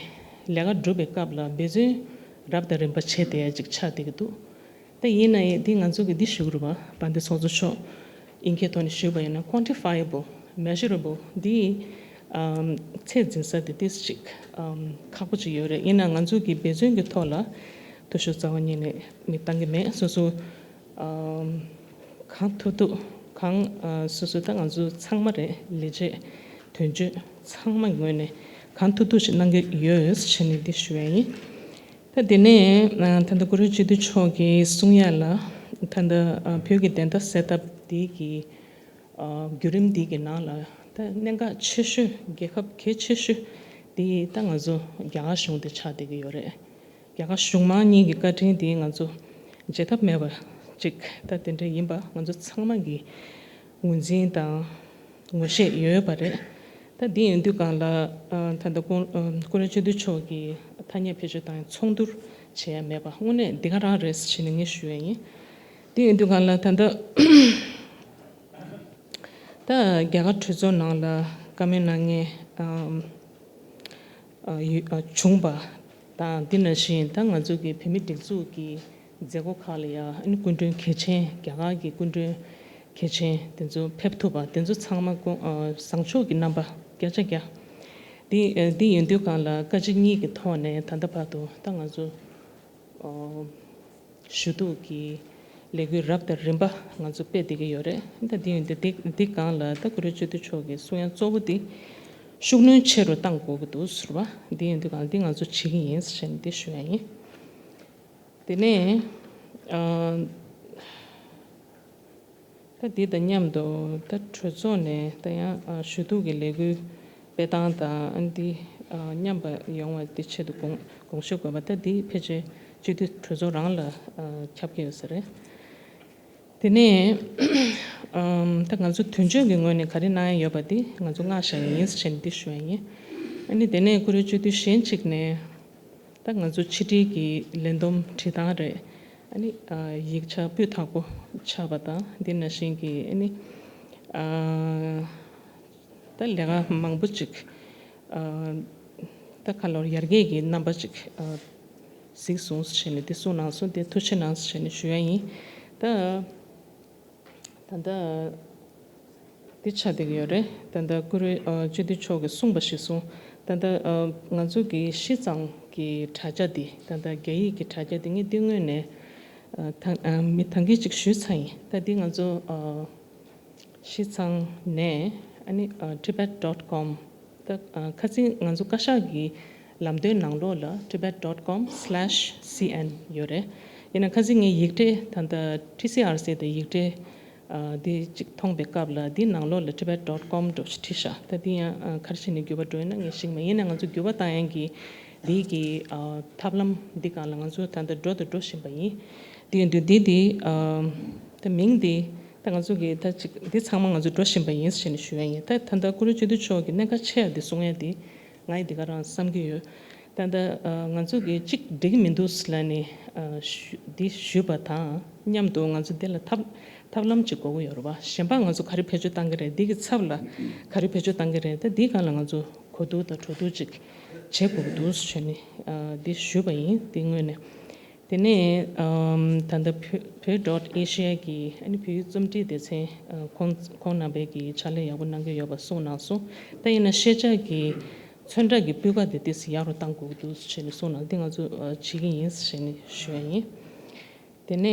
ལས་ཀ་སྒྲུབ་པའི་སྐབས་ལ་འབད་བརྩོན་རབ་དང་རིམ་པ་བྱས་བསྡད་ཡ་ཅིག་ཆགས་བསྡད་ཀྱི་འདུག་ད་ཡིན་ན་ཡང་འདི་ང་ཚོ་གི་འདི་ཞུ་གི་རེད་པ། དཔལ་ལྡན་ཚོགས་གཙོ་མཆོག་དབྱིན་སྐད་ཐོག་ནས་ཞུས་པ་ཡིན་ན། quantifiable, measurable འདི་ ཨམ། ཚད་འཛིན་ས་དེ་ཏིས་ཅིག་ཨམ། ཁག་པོ་ཅིག་ཡོད་རེད། ཡིན་ནའང་ང་ཚོ་གི་འབད་བརྩོན་གྱི་ཐོག་ལ་ཐུ་ཤོ་རྩ་བ་ཉིད་ནས་མི་བཏང་གི་མེད། སོ་སོ་ཨམ། གང་ཐུབ་ཐུབ་གང་ཨ། སོ་སོ་ད་ང་ཚོ་ཚང་མ་རེད། ལས་བྱེད་དོན་གཅོད་ཚང་མ་གི་ངོས་ནས་གང་ཐུབ་ཐུབ་ཞིག་གནང་གི་ཡོད་ཟེར་ནས་འདི་ཞུ་ཡ་ཡིན། ད་དེ་ནས་ཨ། ད་ལྟ་ཀུ་རེ་སྤྱི་འཐུས་མཆོག་གིས་གསུང་ཡ་ལ། ད་ལྟ་ཨ། བོད་ཀྱི་བདེན་མཐའ་གསལ་ཐབས་འདི་གི་ཨ། བརྒྱུད་རིམ་འདི་གི་ནང་ལ་ད་གནད་འགག་ཆེ་ཤོས་རྒྱལ་ཁབ་གལ་ཆེ་ཤོས་འདི་ད་ང་ཚོ་རྒྱ་གར་གཞུང་དེ་ཆགས་བསྡད་ཀྱི་ཡོད་རེད། རྒྱ་གར་གཞུང་མང་གཉིས་ཀྱི་བཀའ་དྲིན་འདི་ང་ཚོ་བརྗེད་ཐབས་མེད་པ་ཅིག་ད་དེ་འདྲ་ཡིན་པ་ང་ཚོ་ཚང་མ་གི་ངོས་འཛིན་དང་ངོ་ཤེས་ཡོད་པ་རེད། ད་འདི་ཡིན་དུས་གང་ལ་ཨ། ད་ལྟ་ཀུ་ཨ། ཀུ་རེ་སྤྱི་འཐུས་མཆོག་གིས་ཐ་སྙད་བེད་སྤྱོད་བཏང་ཡ་ཚོགས་འདུར་བྱེད་ཡ་མེད་པ་དངོས་གནས་འདི་ག་རང་རེད་ཟེར་ནས་ངས་ཞུ་ཡ་ཡིན། དེ་ཡིན་དུས་གང་ལ་ད་ལྟ་ད་རྒྱ་གར་གྲོས་ཚོགས་ནང་ལ་བཀའ་མོལ་གནང་མཁན་ཨམ། ཨ། ཡོད་ཨ། བྱུང་པ་དང་། འདི་ནང་བཞིན་ད་ང་ཚོ་གི་བོད་མི་སྒྲིག་འཛུགས་ཀྱི་མཛད་སྒོ་ཁག་ལ་ཡང་ཨ་ནི་སྐུ་མགྲོན་གལ་ཆེན། རྒྱ་གར་གྱི་སྐུ་མགྲོན་གལ་ཆེན་དེ་ཚོ་ཕེབས་ཐུབ་པ་དེ་ཚོ་ཚང་མ་ཀོ་ཨ། བཟང་ཕྱོགས་ཀྱི་རྣམ་པ་བརྒྱ་ཆ་བརྒྱ། འདི་ཨ། འདི་ཡིན་དུས་གང་ལ་བཀའ་སྤྱི་གཉིས་ཀྱི་ཐོག་ནས་ད་ལྟ་བར་དུ་ད་ང་ཚོ་ཨོ། ཞུ་གཏུག་གི་ལས་འགུལ་རབ་དང་རིམ་པ་ང་ཚོ་སྤེལ་བསྡད་ཀྱི་ཡོད་རེད། ད་འདི་ཡིན་དུས་འདི་འདི་སྒང་ལ་ད་ཀུ་རེ་སྤྱི་འཐུས་མཆོག་གིས་གསུང་ཡ་གཙོ་བོ་འདི་ཤུགས་སྣོན་ཆེ་རུ་གཏང་དགོས་ཀྱི་འདུག་ཟེར་བ། འདི་ཡིན་དུས་གང་འདི་ང་ཚོ་བྱེད་ཀྱི་ཡིན་ཟེར་ནས་འདི་ཞུ་ཡ་ཡིན། དེ་ནས་ཨ། ད་འདི་དང་མཉམ་དུ་ད་གྲོས་ཚོགས་ནས་ད་ཡང་ཨ། ཞུ་གཏུག་གི་ལས་འགུལ་སྤེལ་སྟངས་དང་ཨ། འདི་ཨ། མཉམ་པ་ཡོང་བ་འདི་ཆེད་དུ་དགོངས་དགོངས་ཞུ་དགོས་པ། ད་འདི་ཕལ་ཆེར་སྤྱི་འཐུས་གྲོས་ཚོགས་རང་ལ་ཨ། ཁྱབ་ཀྱི་ཡོད་ས་རེད། དེ་ནས་ཨམ། ད་ང་ཚོ་དོན་གཅོད་ཀྱི་ངོས་ནས་ག་རེ་གནང་ཡ་ཡོད་པ་འདི་ང་ཚོ་མངགས་བཞག་ཡིན་ཟེར་ནས་འདི་ཞུ་ཡ་ཡིན། ཨ་ནི་དེ་ནས་ཀུ་རེ་སྤྱི་འཐུས་གཞན་གཅིག་ནས། ད་ང་ཚོ་ཕྱི་དྲིལ་གྱི་ལས་བསྡོམས་བྲིས་སྟངས་རེད། ཨ་ནི་ཨ། ཡིག་ཆ་སྤུས་དག་པོ་ཆགས་པ་དང་། འདི་ནང་བཞིན་གྱི་ཨ་ནི་ཨ། ད་ལས་ཀ་མང་པོ་ཅིག་ཨ། ད་ཁ་ལོར་ཡར་རྒྱས་ཀྱི་རྣམ་པ་ཅིག་ཨ། གཟིགས་སོང་ཟེར་ནས་འདི་གསུངས་གནང་སོང་། དེ་ཐུགས་རྗེ་གནང་ཟེར་ནས་ཞུ་ཡ་ཡིན། ད། ད་ལྟ་འདི་ཆགས་བསྡད་ཀྱི་ཡོད་རེད། ད་ལྟ་ཀུ་རེ་ཨ། སྤྱི་འཐུས་མཆོག་གིས་གསུངས་པ་གཞིར་བཟུང་། ད་ལྟ་ཨ། ང་ཚོ་གི་བཞི་ཚང་གི་དྲ་རྒྱ་འདི། ད་ལྟ་རྒྱ་ཡིག་གི་དྲ་རྒྱ་འདི་ངས་འདི་སྔོན་ནས་ཨ། ད་ཨ། མི་ད་གིན་ཅིག་ཞུས་ཚར་ཡིན། ད་འདི་ང་ཚོ་ཨ། བཞི་ཚང་ནས་ཨ་ནི་ཨ། tibet dot com། ད་ཨ། ཁ་སང་ང་ཚོ་བཀའ་ཤག་གི་ལམ་སྟོན་ནང་ལོགས་ལ་tibet dot com slash C N ཡོད་རེད། ཡིན་ན་ཁ་སང་ངས་ཡིག་ཕྲེང་ད་ལྟ་T C R C དང་ཡིག་ཕྲེང་ཨ། འདི་གཅིག་མཐོང་པའི་སྐབས་ལ་འདི་ནང་ལོགས་ལ་tibet dot com འདྲ་བོ་ཞིག་བྲིས་ཤག་ད་འདི་ཡང་ཨ། ག་རེ་བྱས་ནས་འགྱུར་བ་འགྲོ་ཡོད་ན་ངས་ཤེས་ཀྱི་མེད། ཡིན་ན་ང་ཚོ་འགྱུར་བ་བཏང་ཡག་གི་འདི་གི་ཨ། ཐབས་ལམ་འདི་སྒང་ལ་ང་ཚོ་ད་ལྟ་འགྲོ་དང་འགྲོ་བཞིན་པ་ཡིན། འདི་ཡིན་དུས་འདི་འདི་ཨ། ད་མིང་འདི་ད་ང་ཚོ་གི་ད་ཅིག་འདི་ཚང་མ་ང་ཚོ་འགྲོ་བཞིན་པ་ཡིན་ཟེར་ནས་ཞུ་ཡ་ཡིན། ད་ད་ལྟ་ཀུ་རེ་སྤྱི་འཐུས་མཆོག་གིས་གནད་འགག་ཆེ་ཡ་འདི་གསུང་ཡ་འདི་ང་ཡི་འདི་ག་རང་བསམ་གྱི་ཡོད། ད་ལྟ་ཨ། ང་ཚོ་གི་ཅིག་འགྲིག་གི་མི་འདུག་ཟེར་ལབ་ནས་ཨ། ཞུ་འདི་ཞུས་པ་དང་མཉམ་དུ་ང་ཚོ་འདི་ལ་ཐབས་ཐབས་ལམ་ཅིག་དགོས་ཀྱི་ཡོད་རེད་བ། གཞན་པ་ང་ཚོ་ག་རེ་བེད་སྤྱོད་བཏང་གི་རེད། འདི་གི་ཚབ་ལ་ག་རེ་བེད་སྤྱོད་བཏང་གི་རེད། ད་འདི་སྒང་ལ་ང་ཚོ་གོ་བསྡུར་དང་གྲོས་བསྡུར་ཅིག་བྱེད་དགོས་ཀྱི་འདུག་ཟེར་ནས་ཨ། འདི་ཞུས་པ་ཡིན། འདི་སྔོན་ནས། དེ་ནས་ཨམ། ད་ལྟ་བོད་བོད་dot A C I གི་ཨ་ནི་བོད་ཡིག་རྩོམ་སྒྲིག་སྡེ་ཚན་ཨ། ཁོང་ཁོང་རྣམ་པས་ཀྱི་ཕྱག་ལས་ཡག་པོ་གནང་གི་ཡོད་པ་གསུངས་གནང་སོང་། ད་ཡིན་ན་ཤེས་བྱ་གི་ཚོན་ཁྲ་གི་སྤུས་ཀ་དེ་ཏོག་ཙམ་ཡག་རུ་གཏང་དགོས་ཀྱི་འདུག་ཟེར་ནས་གསུངས་གནང་། འདི་ང་ཚོ་ཨ། བྱེད་ཀྱི་ཡིན་ཟེར་ནས་ཞུ་ཡ་ཡིན། དེ་ནས་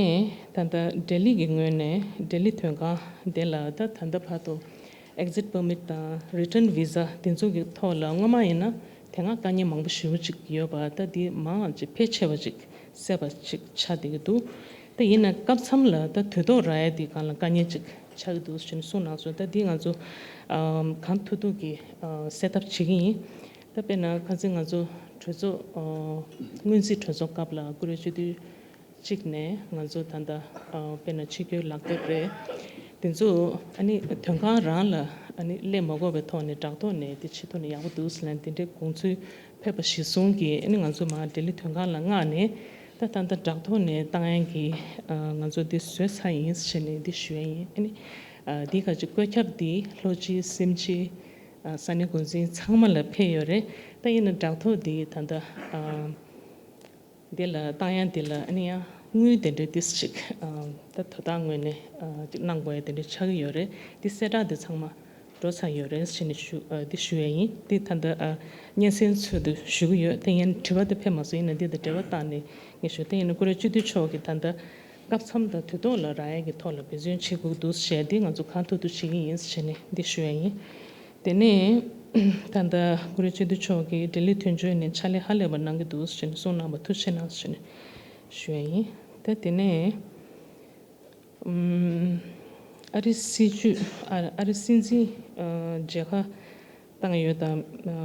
ད་ལྟ་ལྡི་ལི་གི་ངོས་ནས་ལྡི་ལི་དོན་ཁང་དེ་ལ་ད་ད་ལྟ་བར་དུ་exit permit དང་return visa དེ་ཚོ་གི་ཐོག་ལ་སྔོན་མ་ཡིན་ན་དེ་སྔ་དཀའ་ངལ་མང་པོ་ཞེ་པོ་ཅིག་ཡོད་པ། ད་འདི་མང་ཅིག་ཕལ་ཆེ་བ་ཅིག་སེལ་བ་ཅིག་ཆགས་བསྡད་ཀྱི་འདུག་ད་ཡིན་ན་སྐབས་མཚམས་ལ་ད་དུས་ཐོག་རག་ཡ་འདི་སྒང་ལ་དཀའ་ངལ་ཅིག་ཆགས་ཀྱི་འདུག་ཟེར་ནས་གསུངས་གནང་སོང་། ད་འདི་ང་ཚོ་ཨམ། གང་ཐུབ་ཐུབ་ཀྱིས་ཨ། སེལ་ཐབས་བྱེད་ཀྱི་ཡིན། ད་དཔེར་ན་ཁ་སང་ང་ཚོ་གྲོས་ཚོགས་ཨ། སྔོན་རྩིས་གྲོས་ཚོགས་སྐབས་ལ་ཀུ་རེ་སྤྱི་འཐུས་གཅིག་ནས་ང་ཚོ་ད་ལྟ་ཨ། དཔེར་ན་ཕྱི་སྐྱོད་ལག་དེབ་རེད། དེ་ཚོ་ཨ་ནི་དོན་ཁང་རང་ལ་ཨ་ནི་སླེབས་མ་དགོས་པའི་ཐོག་ནས་དྲ་ཐོག་ནས་དེ་བྱེད་ཐུབ་ན་ཡག་པོ་འདུག་ཟེར་ནས་དེ་འདྲའི་དགོངས་ཚུལ་ཕེབས་པ་གཞིར་བཟུང་གིས་ཨ་ནི་ང་ཚོ་མར་ལྡི་ལི་དོན་ཁང་ལ་མངགས་ནས་ད་ད་ལྟ་དྲ་ཐོག་ནས་བཏང་ཡག་གི་ཨ། ང་ཚོ་འདི་བཟོས་ཚར་ཡིན་ཟེར་ནས་འདི་ཞུ་ཡ་ཡིན། ཨ་ནི་ཨ། འདི་ག་ཅིག་བཀོད་ཁྱབ་འདི་ལྷོ་སྤྱི་སེམས་སྤྱི་ཨ། ས་གནས་འགོ་འཛིན་ཚང་མ་ལ་ཕེབས་ཡོད་རེད། ད་ཡིན་ན་དྲ་ཐོག་འདི་ད་ལྟ་ཨ། འདི་ལ་བཏང་ཡ་འདི་ལ་ཨ་ནི་ཡང་དངུལ་དེ་འདྲའི་ཏིས་ཅིག་ཨ། ད་དོ་བདག་ངོས་ནས་ཨ། ཅིག་གནང་དགོས་ཡ་དེ་འདྲ་ཆགས་ཀྱི་ཡོད་རེད། འདི་གསལ་བསྒྲགས་འདི་ཚང་མ་ འགྲོ་ཚར་ཡོད་རེད་ཟེར་ནས་ཞུ་ཨ་འདི་ཞུ་ཡས་ཡིན། འདི་ད་ལྟ་ཨ་སྙན་སེང་ཚུལ་དུ་ཞུ་གི་ཡོད། དེ་ཡང་དྲི་བ་དེ་ཕེབས་མ་སོང་། ཡིན་ན་འདི་དང་འབྲེལ་བ་བཏང་ནས་ངས་ཞུ། དེ་ཡིན་ན་བཀུར་འོས་སྤྱི་འཐུས་མཆོག་གིས་ད་ལྟ་སྐབས་མཚམས་དང་དུས་ཐོག་ལ་རག་ཡས་ཀྱི་ཐོག་ལ་འབད་བརྩོན་བྱེད་དགོས་འདུག་ཞེས་འདི་ང་ཚོ་གང་ཐུབ་ཐུབ་བྱེད་ཀྱི་ཡིན་ཟེར་ནས་འདི་ཞུ་ཡས་ཡིན། དེ་ནས་ད་ལྟ་བཀུར་འོས་སྤྱི་འཐུས་མཆོག་གིས་ལྡི་ལི་དོན་གཅོད་ནས་ཕྱག་ལས་ཧ་ལས་པ་གནང་གི་འདུག་ཟེར་ནས་གསུངས་གནང་བ་ཐུགས་རྗེ་གནང་ཟེར་ནས་ཞུ་ཡས་ཡིན། ད་དེ་ནས། ཨ་རིའི་སྲིད་བྱུས། ཨ་ཨ་རིའི་སྲིད་འཛིན་ཨ་མཇལ་ཁ་བཏང་ཡོད་དམ། ཨ་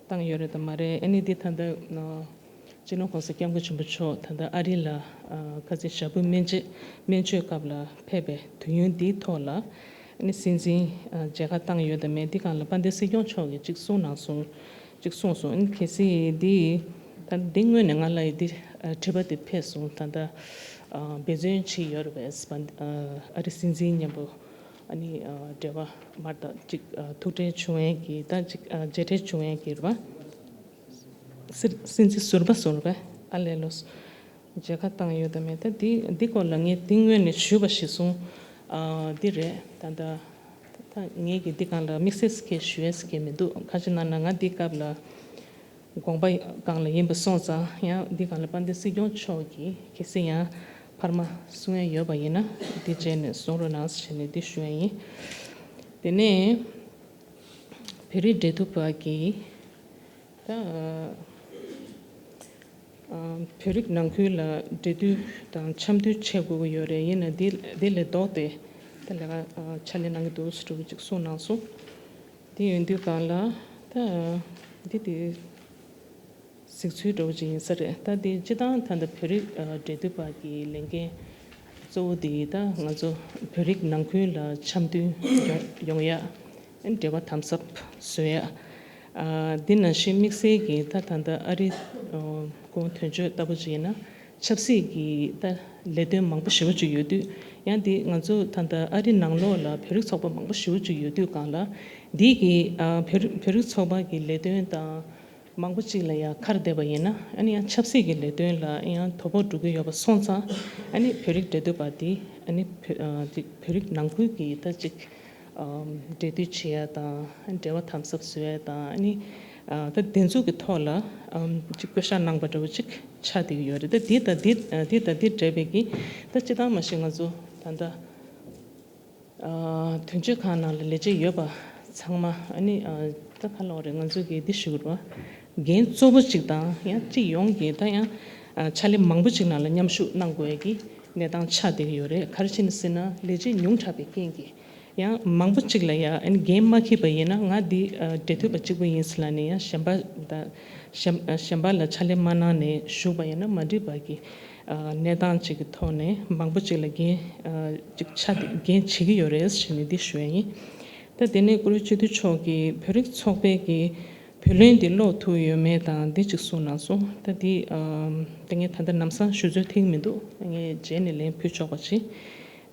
བཏང་ཡོད་རེད་དམ་མ་རེད། ཨ་ནི་འདི་ད་ལྟ་ཨ་སྤྱི་ནོར་༸གོང་ས་༸སྐྱབས་མགོན་ཆེན་པོ་མཆོག་ད་ལྟ་ཨ་རི་ལ་ཨ་ཁ་སང་ཞག་པོ་སྨན་བཅོས་སྨན་བཅོས་སྐབས་ལ་ཕེབས་པའི་དུས་ཡུན་འདིའི་ཐོག་ལ་ཨ་ནི་སྲིད་འཛིན་ཨ་མཇལ་ཁ་བཏང་ཡོད་དམ་མེད། འདི་སྒང་ལ་དཔལ་ལྡན་སྲིད་སྐྱོང་མཆོག་གིས་གཅིག་གསུངས་གནང་སོང་། གཅིག་གསུངས་སོང་། ཨ་ནི་གལ་སྲིད་འདི་ད་འདི་སྔོན་ནས་ང་ལ་ཡི་འདི་ཨ་དྲི་བ་འདི་ཕེབས་སོང་། ད་ལྟ་ཨ་འབད་བརྩོན་བྱེད་ཡོད་རེད་པས། ཨ་ཨ་རི་སྲིད་འཛིན་མཉམ་པོ་ཨ་ནི་ཨ་འབྲེལ་བ་མར་ད་གཅིག་ཨ་ཐུག་འཕྲད་བྱུང་ཡས་ཀྱི་ད་གཅིག་ཨ་མཇལ་འཕྲད་བྱུང་ཡས་ཀྱི་རེད་པ། སྲིད་སྲིད་འཛིན་ཟུར་པ་སོང་རེད་པས། ཨ་ལས་ལོས། མཇལ་ཁ་བཏང་ཡོད་དམ་མེད། ད་འདི་འདི་སྐོར་ལ་ངས་འདི་སྔོན་ནས་ཞུས་པ་གཞིར་བཟུང་ཨ་འདི་རེད། ད་ད་ད་ངས་ཀྱི་འདི་སྒང་ལ་དམིགས་བསལ་གྱི་ཞུ་ཡས་ཀྱི་མི་འདུག་ག་ཅི་ན་ན་ང་འདི་སྐབས་ལ་དགོངས་པ་སྒང་ལ་ཡིན་པ་སོང་ཙང་། ཡང་འདི་སྒང་ལ་དཔལ་ལྡན་སྲིད་སྐྱོང་མཆོག་གིས་གལ་སྲིད་ཡང་འཕར་མ་གསུང་ཡས་ཡོད་པ་ཡིན་ན་འདི་རྗེས་ནས་གསུང་རོགས་གནང་ཟེར་ནས་འདི་ཞུ་ཡས་ཡིན། དེ་ནས་བོད་རིགས་འབྲེལ་གཏུག་པ་གིས་ད་ཨ་བོད་རིགས་ནང་ཁུལ་ལ་འབྲེལ་མཐུད་དང་འཆམ་མཐུན་བྱེད་དགོས་ཀྱི་ཡོད་རེད། ཡིན་ན་འདི་འདི་ལས་ལྡོག་སྟེ་ད་ལས་ཀ་ཨ་ཕྱག་ལས་གནང་གི་འདུག་ཟེར་འདྲ་བོ་ཅིག་གསུངས་གནང་སོང་། དེ་ཡིན་དུས་སྒང་ལ་ད་འདི་དེ་གཟིགས་ཚུལ་འདྲ་བོ་ཅིག་ཡིན་ས་རེད། ད་འདི་སྤྱི་བཏང་ད་ལྟ་བོད་རིགས་ཨ་འབྲེལ་མཐུད་པ་གི་ལས་འགན་གཙོ་བོ་དེ་ད་ང་ཚོ་བོད་རིགས་ནང་ཁུལ་ལ་འཆམ་མཐུན་ཡོང་ཡོང་ཡ། འབྲེལ་བ་དམ་ཟབ་བཟོ་ཡ། ཨ་འདི་ནང་བཞིན་དམིགས་བསལ་གྱི་ད་ད་ལྟ་ཨ་རི་ཨ་སྐུ་ངོ་དོན་གཅོད་ལྟ་བུ་ཅིག་ཡིན་ན་ཆབ་སྲིད་ཀྱི་ད་ལས་དོན་མང་པོ་ཞེ་པོ་ཅིག་ཡོད་དུས། ཡང་འདི་ང་ཚོ་ད་ལྟ་ཨ་རི་ནང་ལོགས་ལ་བོད་རིགས་ཚོགས་པ་མང་པོ་ཞེ་པོ་ཅིག་ཡོད་དུས་སྒང་ལ་འདི་གི་ཨ་བོད་རིགས་བོད་རིགས་ཚོགས་པ་གི་ལས་དོན་དང་མང་པོ་ཅིག་ལ་ཡང་ཁ་གཏད་པ་ཡིན་ན། ཨ་ནི་ཡང་ཆབ་སྲིད་ཀྱི་ལས་དོན་ལ་ཡང་དོ་ཕོག་འགྲོ་གི་ཡོད་པ་སོང་ཙང་། ཨ་ནི་བོད་རིགས་འབྲེལ་མཐུད་པ་འདི་ཨ་ནི་བོད་ཨ་འདི་བོད་རིགས་ནང་ཁུལ་གྱི་ད་ཅིག་ཨམ་འབྲེལ་མཐུད་བྱེད་ཡ་དང་། འབྲེལ་བ་དམ་ཟབ་བཟོ་ཡ་དང་། ཨ་ནི་ཨ་ད་དེ་ཚོ་གི་ཐོག་ལ་ཨམ་ཅིག་བསྐོ་བཞག་གནང་པ་འདྲ་བོ་ཅིག་ཆགས་བསྡད་ཀྱི་ཡོད་རེད། ད་འདི་དང་འདི་ཨ་འདི་དང་འདི་འབྲེལ་བའི་གི་ད་སྤྱི་བཏང་མ་གཞི་ང་ཚོ་ད་ལྟ་ཨ་དོན་གཅོད་ཁང་ནང་ལ་ལས་བྱེད་ཡོད་པ་ཚང་མ། ཨ་ནི་ཨ་ད་ག་ལབ་དགོས་རེད། ང་ཚོ་གི་འདི་ཞུ་དགོས་རེད་པ། འགན་གཙོ་བོ་གཅིག་དང་ཡང་སྤྱི་ཡོངས་ཀྱི་ད་ཡང་ཨ་ཕྱག་ལས་མང་པོ་གཅིག་ནང་ལ་མཉམ་ཞུགས་གནང་དགོས་ཀྱི་གནས་སྟངས་ཆགས་བསྡད་ཀྱི་ཡོད་རེད། ག་རེ་བྱས་ནས་ཟེར་ན་ལས་བྱེད་ཉུང་དྲགས་པའི་རྐྱེན་གྱིས། ཡང་མང་པོ་གཅིག་ལ་ཡ་ཨ་ནི་འགན་མ་འཁྱེར་པ་ཡིན་ན། ང་འདི་ཨ་འབྲེལ་མཐུད་པ་གཅིག་པུ་ཡིན་ཟེར་ལབ་ནས་ཡང་གཞན་པ་དང་གཞན་གཞན་པ་ལ་ཕྱག་ལས་མ་གནང་ནས་བཞུགས་པ་ཡིན་ན་མ་འགྲིག་པ་གི་ཨ་གནས་སྟངས་གཅིག་གི་ཐོག་ནས་མང་པོ་གཅིག་ལ་འགན་ཨ་གཅིག་ཆགས་ཏེ་འགན་བྱེད་ཀྱི་ཡོད་རེད་ཟེར་ནས་འདི་ཞུ་ཡ་ཡིན། ད་དེ་ནས་བཀུར་འོས་སྤྱི་འཐུས་མཆོག་གིས་བོད་རིགས་ཚོགས་པའི་གི་བུ་ལོན་འདི་སློག་ཐུབ་ཡོད་མེད་དང་འདི་གཅིག་གསུངས་གནང་སོང་། ད་འདི་ཨམ་ད་ངས་ད་ལྟ་ལམ་སང་ཞུ་ཚོད་ཐིག་མི་འདུག་ངས་རྗེས་ནས་ལན་ཕུལ་ཆོག་པ་བྱེད།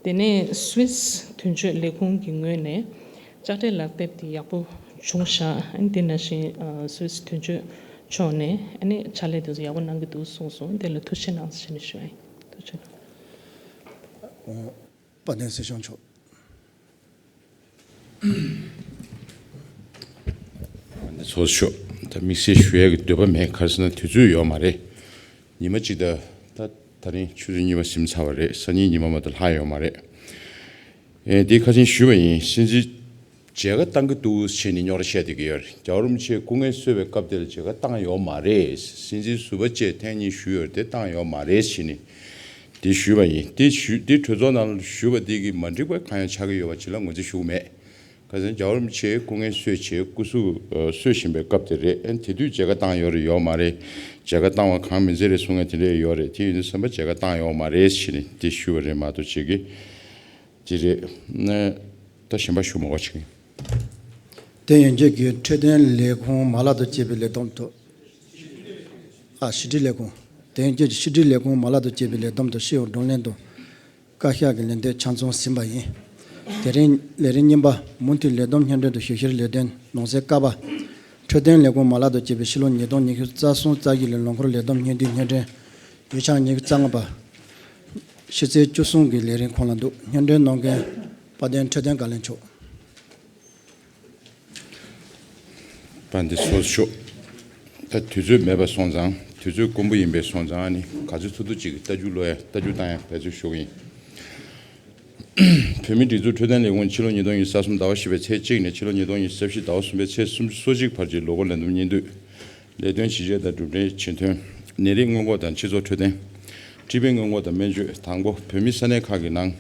དེ་ནས་སུད་སི་དོན་གཅོད་ལས་ཁུངས་ཀྱི་ངོས་ནས་དཔྱ་ཁྲལ་ལག་དེབ་དེ་ཡག་པོ་བྱུང་ཤག་ཨ་ནི་དེ་ནང་བཞིན་ཨ་སུད་སི་དོན་གཅོད་མཆོག་ནས་ཨ་ནི་ཕྱག་ལས་དེ་ཚོ་ཡག་པོ་གནང་གི་འདུག་གསུངས་སོང་། དེ་ལ་ཐུགས་རྗེ་གནང་ཟེར་ནས་ཞུ་ཡ་ཡིན། ཐུགས་རྗེ་གནང་། དཔལ་ལྡན་སྲིད་སྐྱོང་མཆོག་ཚོགས་ཞུགས། ད་དམིགས་བསལ་ཞུ་ཡག་གི་འདོད་པ་མེད། ག་རེ་ཟེར་ན་དུས་ཚོད་ཡོད་མ་རེད། ཉི་མ་གཅིག་ད་ད་ད་རིང་ཆུ་ཚོད་གཉིས་པ་ཟིན་ཚར་བ་རེད། སང་ཉིན་ཉི་མ་མ་གཏོགས་ལྷག་ཡོད་མ་རེད། ཨེ་འདི་ཁ་ཆེམས་ཞུས་པ་ཡིན། སྲིད་འཛིན་མཇལ་ཁ་བཏང་གི་འདུག་ཟེར་ནས་རྙོག་དྲ་བཤད་བསྡད་ཀྱི་ཡོད་རེད། རྒྱལ་བ་རིན་པོ་ཆེ་སྐུ་ངལ་གསོ་བའི་སྐབས་དེ་ལ་མཇལ་ཁ་བཏང་ཡོད་མ་རེད། སྲིད་འཛིན་ཟུར་པ་བཅས་ཐེངས་གཉིས་ཞུས་ཡོད་རེད་དེ་བཏང་ཡོད་མ་རེད་ཟེར་ནས་འདི་ཞུས་པ་ཡིན། འདི་ཞུ་འདི་གྲོས་ཚོགས་ནང་ལ་ཞུས་པ་འདི་གི་མ་འགྲིག་པ་གང་ཡང་ཆགས་ཀྱི་ཡོད་པ་ཅིག་ལ་ངོས་འཛིན་ཞུ་གི་མེད། ག་ཟེར་ན་རྒྱལ་བ་རིན་པོ་ཆེ་སྐུ་ངལ་གསོས་བྱས་སྐུ་གཟུགས་ཨ་གསོས་བཞིན་པའི་སྐབས་དེ་རེད། ཨ་ནི་དེ་དུས་མཇལ་ཁ་བཏང་ཡོད་རེད་ཡོད་མ་རེད། མཇལ་ཁ་བཏང་བ་གང་མིན་ཚད་རེད་གསུང་མཁན་དེ་འདྲས་ཡོད་རེད། དེ་ཡིན་དུས་ཙམ་པ་མཇལ་ཁ་བཏང་ཡོད་མ་རེད་ཟེར་ནས་དེ་ཞུས་པ་རེད་མ་གཏོགས་ཅིག་གི་དེ་རེད། ཨ་ད་གཞན་པ་ཞུ་མ་དགོས་ཅིག་དེ་ཡན་ཆད་ཀྱི་འཕྲོད་བསྟེན་ལས་ཁུངས་མ་ལག་དང་བཅས་པའི་ལས་བསྡོམས་ཐོག་ཨ་ཕྱི་དྲིལ་ལས་ཁུངས། དེ་ཡན་ཆད་ཀྱི་ཕྱི་དྲིལ་ལས་ཁུངས་མ་ལག་དང་བཅས་པའི་ལས་བསྡོམས་དང་སྤྱི་ཡོངས་བགྲོ་གླེང་དང་བཀའ་ཤག་གི་ལན་འདེབས་ཆ་ཚང་ཟིན་པ་ཡིན། དེ་རིང་ལས་རིམ་གཉིས་པ་མུ་མཐུད་ལས་བསྡོམས་སྙན་སྒྲོན་དང་ཞིབ་བཤེར་ལས་དོན་ནང་གསེས་ཀ་པ། འཕྲོད་བསྟེན་ལས་ཁུངས་མ་ལག་དང་བཅས་པའི་ཕྱི་ལོ་ཉིས་སྟོང་ཉི་ཤུ་རྩ་གསུམ་རྩ་བཞི་ལོའི་ལོ་འཁོར་ལས་བསྡོམས་སྙན་ཐོའི་སྙན་སྒྲོན། ཡིག་ཆ་ཉི་ཤུ་རྩ་ལྔ་པ། ཕྱི་ཚེས་བཅུ་གསུམ་གྱི་ལས་རིམ་ཁོངས་ལ་འདུག་སྙན་སྒྲོན་གནང་མཁན་དཔལ་ལྡན་འཕྲོད་བསྟེན་བཀའ་བློན་མཆོག་པ་འདི་ཚོ་ཤོག་ད་དུས་ཚོད་མེད་པ་སོང་ཙང་དུས་ཚོད་དཀོན་པོ་ཡིན་པས་སོང་ཙང་ཨ་ནི་ག་ཚོད་ཐུབ་ཐུབ་ཅིག་ལྟ་རྒྱུ་ལོ་ཡ་ལྟ་རྒྱུ་བཏང་ཡ་འབད་རྩོལ་ཞུ་གི་ཡིན། བོད་མིའི་སྒྲིག་འཛུགས་འཕྲོད་བསྟེན་ལས་ཁུངས་ཕྱི་ལོ་ཉིས་སྟོང་ཉི་ཤུ་རྩ་གསུམ་ཟླ་བ་བཞི་པའི་ཚེས་གཅིག་ནས་ཕྱི་ལོ་ཉིས་སྟོང་ཉི་ཤུ་རྩ་བཞི་ཟླ་བ་གསུམ་པའི་ཚེས་སུམ་ཅུ་སོ་གཅིག་བར་གྱི་ལོ་འཁོར་ལས་བསྡོམས་སྙིང་བསྡུས། ལས་དོན་ཇི་བྱས་དང་གྲུབ་འབྲས་ཇི་ཐོན། ནད་རིགས་སྔོན་འགོག་དང་སྤྱི་ཚོགས་འཕྲོད་བསྟེན། ཊི་བི་སྔོན་འགོག་དང་སྨན་བཅོས། དང་པོ། བོད་མིའི་ས་གནས་ཁག་གི་ནང་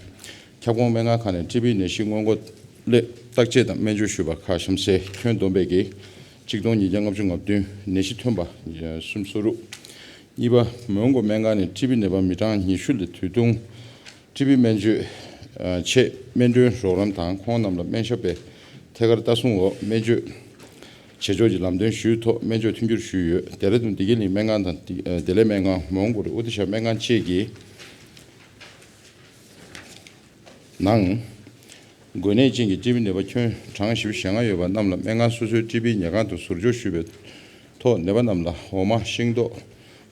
ཁྱབ་ཁོངས་སྨན་ཁང་ཁག་ནས་ཊི་བི་ནད་གཞི་སྔོན་འགོག་སླད་བརྟག་དཔྱད་དང་སྨན་བཅོས་ཞུས་པ་ཁག་གཤམ་གསལ་ཁྱོན་བསྡོམས་པས་ཀྱི་གཅིག་སྟོང་ཉིས་བརྒྱ་ལྔ་བཅུ་ང་བདུན། ནད་གཞི་ཐོན་པ་སུམ་སོ་དྲུག་གཉིས་པ། མོན་གྷོ་སྨན་ཁང་ནས་ཊི་བི་ནད་པ་མི་གྲངས་ཉི་ཤུ་ལ་དུས་ཐུང་ཊི་བི་སྨན་བཅོས་ཆེད་སྨན་གྲོན་རོགས་རམ་དང་ཁོང་རྣམས་ལ་སྨན་ཞབས་པའི་ཐད་ཀར་ལྟ་སྲུང་འོག་སྨན་བཅོས་བྱེད་ཕྱོགས་ཀྱི་ལམ་སྟོན་ཞུས་ཐོག་སྨན་བཅོས་མཐུན་འགྱུར་ཞུས་ཡོད། ལྡེ་ར་ལྡུན་བདེ་སྐྱིད་གླིང་སྨན་ཁང་དང་བདེ་ལེགས་སྨན་ཁང་། མོན་གྷོ་རི་ཨུ་ཏི་ཤ་སྨན་ཁང་བཅས་ཀྱི་ནང་འགོས་ནད་ཅན་གྱི་ཊི་བི་ནད་པ་ཁྱོན་གྲངས་བཞི་བཅུ་ཞེ་ལྔ་ཡོད་པ་རྣམས་ལ་སྨན་ཁང་སོ་སོའི་ཊི་བི་ཉལ་ཁང་དུ་ཟུར་འཇོག་ཞུས་པའི་ཐོག་ནད་པ་རྣམས་ལ་འོ་མ། ཤིང་ཏོག་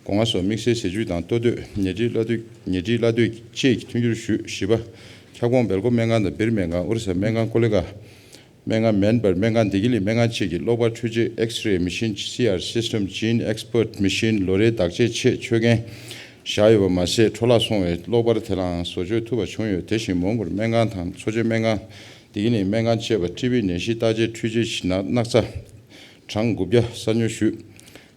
སྒོ་ང་སོགས་དམིགས་བསལ་ཟས་བཅུད་དང་ལྟོ་སྟོད། ཉལ་ཁྲིའི་བླ་སྟོད། ཉལ་ཁྲིའི་བླ་སྟོད་བཅས་ཀྱི་མཐུན་འགྱུར་ཞུས། བཞི་པ། ཁྱབ་ཁོངས་སྦེལ་ཀོབ་སྨན་ཁང་དང་སྦིར་སྨན་ཁང་། ཨོ་རི་ས་སྨན་ཁང་། ཀོ་ལི་གྷལ་སྨན་ཁང་། མེན་པར་སྨན་ཁང་། བདེ་སྐྱིད་གླིང་སྨན་ཁང་བཅས་ཀྱི་གློག་པར་འཕྲུལ་ཆས། X-ray machine, C R system, gene expert machine ལོ་རེའི་བརྟག་དཔྱད་ཆེད་ཆོད་མཁན་བཞག་ཡོད་པ་མ་ཟད། འཕྲོ་བརླག་སོང་བའི་གློག་པར་དེ་ལའང་བཟོ་བཅོས་ཐུབ་པ་བྱུང་ཡོད། དེ་བཞིན་མོན་གྷོ་རི་སྨན་ཁང་དང་མཚོ་ཆེན་སྨན་ཁང་། བདེ་སྐྱིད་གླིང་སྨན་ཁང་བཅས་པ་ཊི་བི་ནད་གཞི་བརྟག་དཔྱད་འཕྲུལ་ཆས་ཤིག་ན་སྣག་ཚ་གྲངས་དགུ་བརྒྱ་གསར་ཉོ་ཞུས།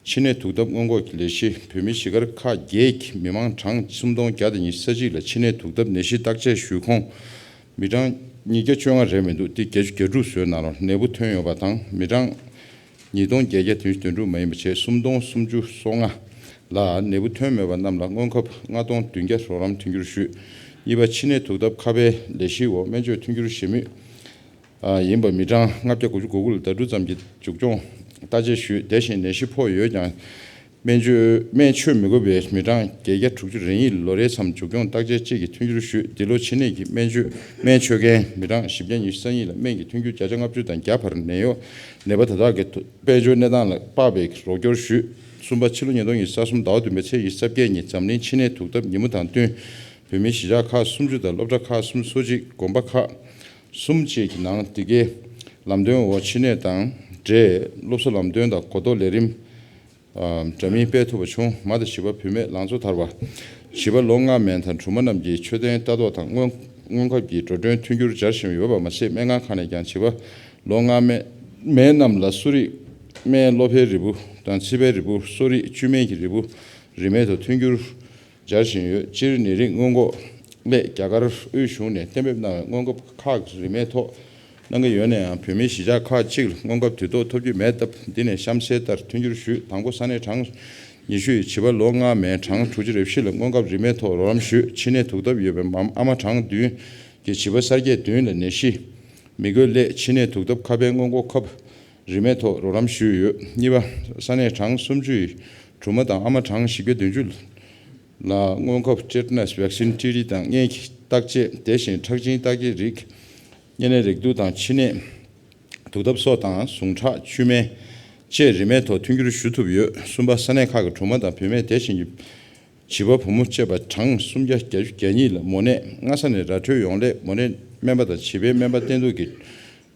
ཕྱི་ནད་དུག་ལྡབ་སྔོན་འགོག་གི་ལས་གཞི། བོད་མི་གཞིས་སྒར་ཁག་བརྒྱད་ཀྱི་མི་མང་གྲངས་སུམ་སྟོང་བརྒྱ་དང་ཉི་ཤུ་རྩ་གཅིག་ལ་ཕྱི་ནད་དུག་ལྡབ་ནད་གཞི་བརྟག་དཔྱད་ཞུས་ཁོངས་མི་གྲངས་ཉིས་བརྒྱ་བཅོ་ལྔ་རེད་མི་འདུག་སྟེ། བརྒྱད་ཅུ་གྱ་དྲུག་བཟོས་གནང་རོགས། ནད་འབུ་ཐོན་ཡོད་པ་དང་མི་གྲངས་ཉིས་སྟོང་བརྒྱད་བརྒྱ་བདུན་ཅུ་དོན་དྲུག་མ་ཡིན་པ་བྱས་སུམ་སྟོང་སུམ་ཅུ་སོ་ལྔ་ལ་ནད་འབུ་ཐོན་མེད་པ་རྣམས་ལ་སྔོན་ཁབ་ལྔ་སྟོང་བདུན་བརྒྱ་རོགས་རམ་མཐུན་འགྱུར་ཞུས། གཉིས་པ། ཕྱི་ནད་དུག་ལྡབ་ཁ་པའི་ལས་གཞིའི་འོག་སྨན་བཅོས་མཐུན་འགྱུར་བྱེད་མུས་ཡིན་པ་མི་གྲངས་ལྔ་བརྒྱ་དགུ་བཅུ་གོ་དགུ་ལ་ཟླ་དྲུག་ཙམ་གྱི་མཇུག་སྐྱོང་བརྟག་དཔྱད་ཞུས། དེ་བཞིན་ནད་གཞི་ཕོག་ཡོད་ཀྱང་སྨན་བཅོས་སྨན་མཆོད་མི་དགོས་པའི་མི་གྲངས་བརྒྱད་བརྒྱ་དྲུག་ཅུ་རེ་གཉིས་ལ་ལོ་རེའི་མཚམས་མཇུག་སྐྱོང་བརྟག་དཔྱད་བཅས་ཀྱི་མཐུན་འགྱུར་ཞུས། འདི་ལོ་ཕྱི་ནད་ཀྱི་སྨན་བཅོས་སྨན་མཆོད་མཁན་མི་གྲངས་བཞི་བརྒྱ་ཉི་ཤུ་རྩ་གཉིས་ལ་སྨན་གྱི་མཐུན་འགྱུར་བརྒྱ་ཆ་ལྔ་བཅུ་དང་བརྒྱ་བར་ནད་གཡོག་ནད་པ་དེ་དག་གི་དཔལ་འབྱོར་གནས་སྟངས་ལ་དཔག་པའི་རོགས་སྐྱོར་ཞུས། གསུམ་པ། ཕྱི་ལོ་ཉིས་སྟོང་ཉི་ཤུ་རྩ་གསུམ་ཟླ་བ་བདུན་པའི་ཚེས་ཉི་ཤུ་རྩ་བརྒྱད་ཉིན་འཛམ་གླིང་ཕྱི་ནད་དུག་ལྡབ་ཉིན་མོ་དང་བསྟུན་བོད་མིའི་གཞིས་ཆགས་ཁག་སུམ་ཅུ་དང་སློབ་གྲྭ་ཁག་སུམ་ཅུ་སོ་གཅིག་དགོན་པ་ཁག་གསུམ་བཅས་ཀྱི་ནང་འདི་གའི་ལམ་སྟོན་འོག་ཕྱི་ནད་དང་འབྲེལ་སློབ་གསོ་ལམ་སྟོན་དང་གོ་རྟོགས་ལས་རིམ་འདྲ་མིན་སྤེལ་ཐུབ་པ་བྱུང་། མ་དང་བྱིས་པ་བུད་མེད་ལང་ཚོ་དར་བ། བྱིས་པ་ལོ་ལྔ་མན་དང་གྲོངས་མ་རྣམས་ཀྱི་མཆོད་རྟེན་ལྟ་རྟོག་དང་སྔོན་སྔོན་ཁབ་ཀྱི་འགྲོ་གྲོན་མཐུན་འགྱུར་སྦྱར་བཞིན་ཡོད་པ་མ་ཟད། སྨན་ཁང་ཁག་ནས་ཀྱང་བྱིས་པ་ལོ་ལྔ་མན་མན་རྣམས་ལ་གསོ་རིག་སྨན་གློ་ཕའི་རིལ་བུ་དང་ཚིལ་པའི་རིལ་བུ། གསོ་རིག་བཅུད་སྨན་གྱི་རིལ་བུ་རིན་མེད་ཐོག་མཐུན་འགྱུར་སྦྱར་བཞིན་ཡོད། སྤྱིར་ནད་རིགས་སྔོན་འགོག་སླད་རྒྱ་གར་དབུས་གཞུང་ནས་གཏན་འབེབས་གནང་བའི་སྔོན་ཁབ་ཁག་རིན་མེད་ཐོག་གནང་གི་ཡོད་ན་ཡང་། བོད་མིའི་གཞིས་ཆགས་ཁག་ཅིག་ལ་སྔོན་ཁབ་དུས་ཐོག་ཐོབ་ཀྱི་མེད་སྟབས། འདི་ནས་གཤམ་གསལ་ལྟར་མཐུན་འགྱུར་ཞུས། དང་པོ། ས་གནས་གྲངས་ཉི་ཤུ་ཡི་བྱིས་པ་ལོ་ལྔ་མན་གྲངས་དྲུག་ཅུ་རེ་བཞི་ལ་སྔོན་ཁབ་རིན་མེད་ཐོག་རོགས་རམ་ཞུས། ཕྱི་ནད་དུག་ལྡབ་ཡོད་པའི་མ་ཨ་མ་གྲངས་བདུན་གྱི་བྱིས་པ་གསར་སྐྱེས་བདུན་ལ་ནད་གཞི་མི་འགོས་སླད་ཕྱི་ནད་དུག་ལྡབ་ཁ་པའི་སྔོན་འགོག་ཁབ་རིན་མེད་ཐོག་རོགས་རམ་ཞུས་ཡོད། གཉིས་པ། ས་གནས་གྲངས་སུམ་ཅུ་ཡི་གྲོངས་མ་དང་ཨ་མ་གྲངས་བཞི་བརྒྱ་བདུན་ཅུ་ལ་སྔོན་ཁབ་ཊེ་ཊ་ནས་བེག་སིན་ཊི་ཊི་དང་། མངལ་གྱི་བརྟག་དཔྱད། དེ་བཞིན་ཁྲག་སྦྱིན་བརྟག་དཔྱད་རིགས། གཉན་ནད་རེག་དུག་དང་མཆིན་ནད། དུག་ལྡབ་སོགས་དང་། ཟུངས་ཁྲག་བཅུད་སྨན་བཅས་རིན་མེད་ཐོག་མཐུན་འགྱུར་ཞུ་ཐུབ་ཡོད། གསུམ་པ། ས་གནས་ཁག་གི་གྲོང་པ་དང་བུད་མེད་དེ་བཞིན་གྱི་བྱིས་པ་བུ་མོ་བཅས་པ་གྲངས་སུམ་བརྒྱ་གྱ་གཉིས་ལ་མོ་ནད་སྔ་ས་ནས་ར་འཕྲོད་ཡོང་སླད་མོ་ནད་སྨན་པ་དང་བྱིས་པའི་སྨན་པ་བསྟེན་གཏུག་གི་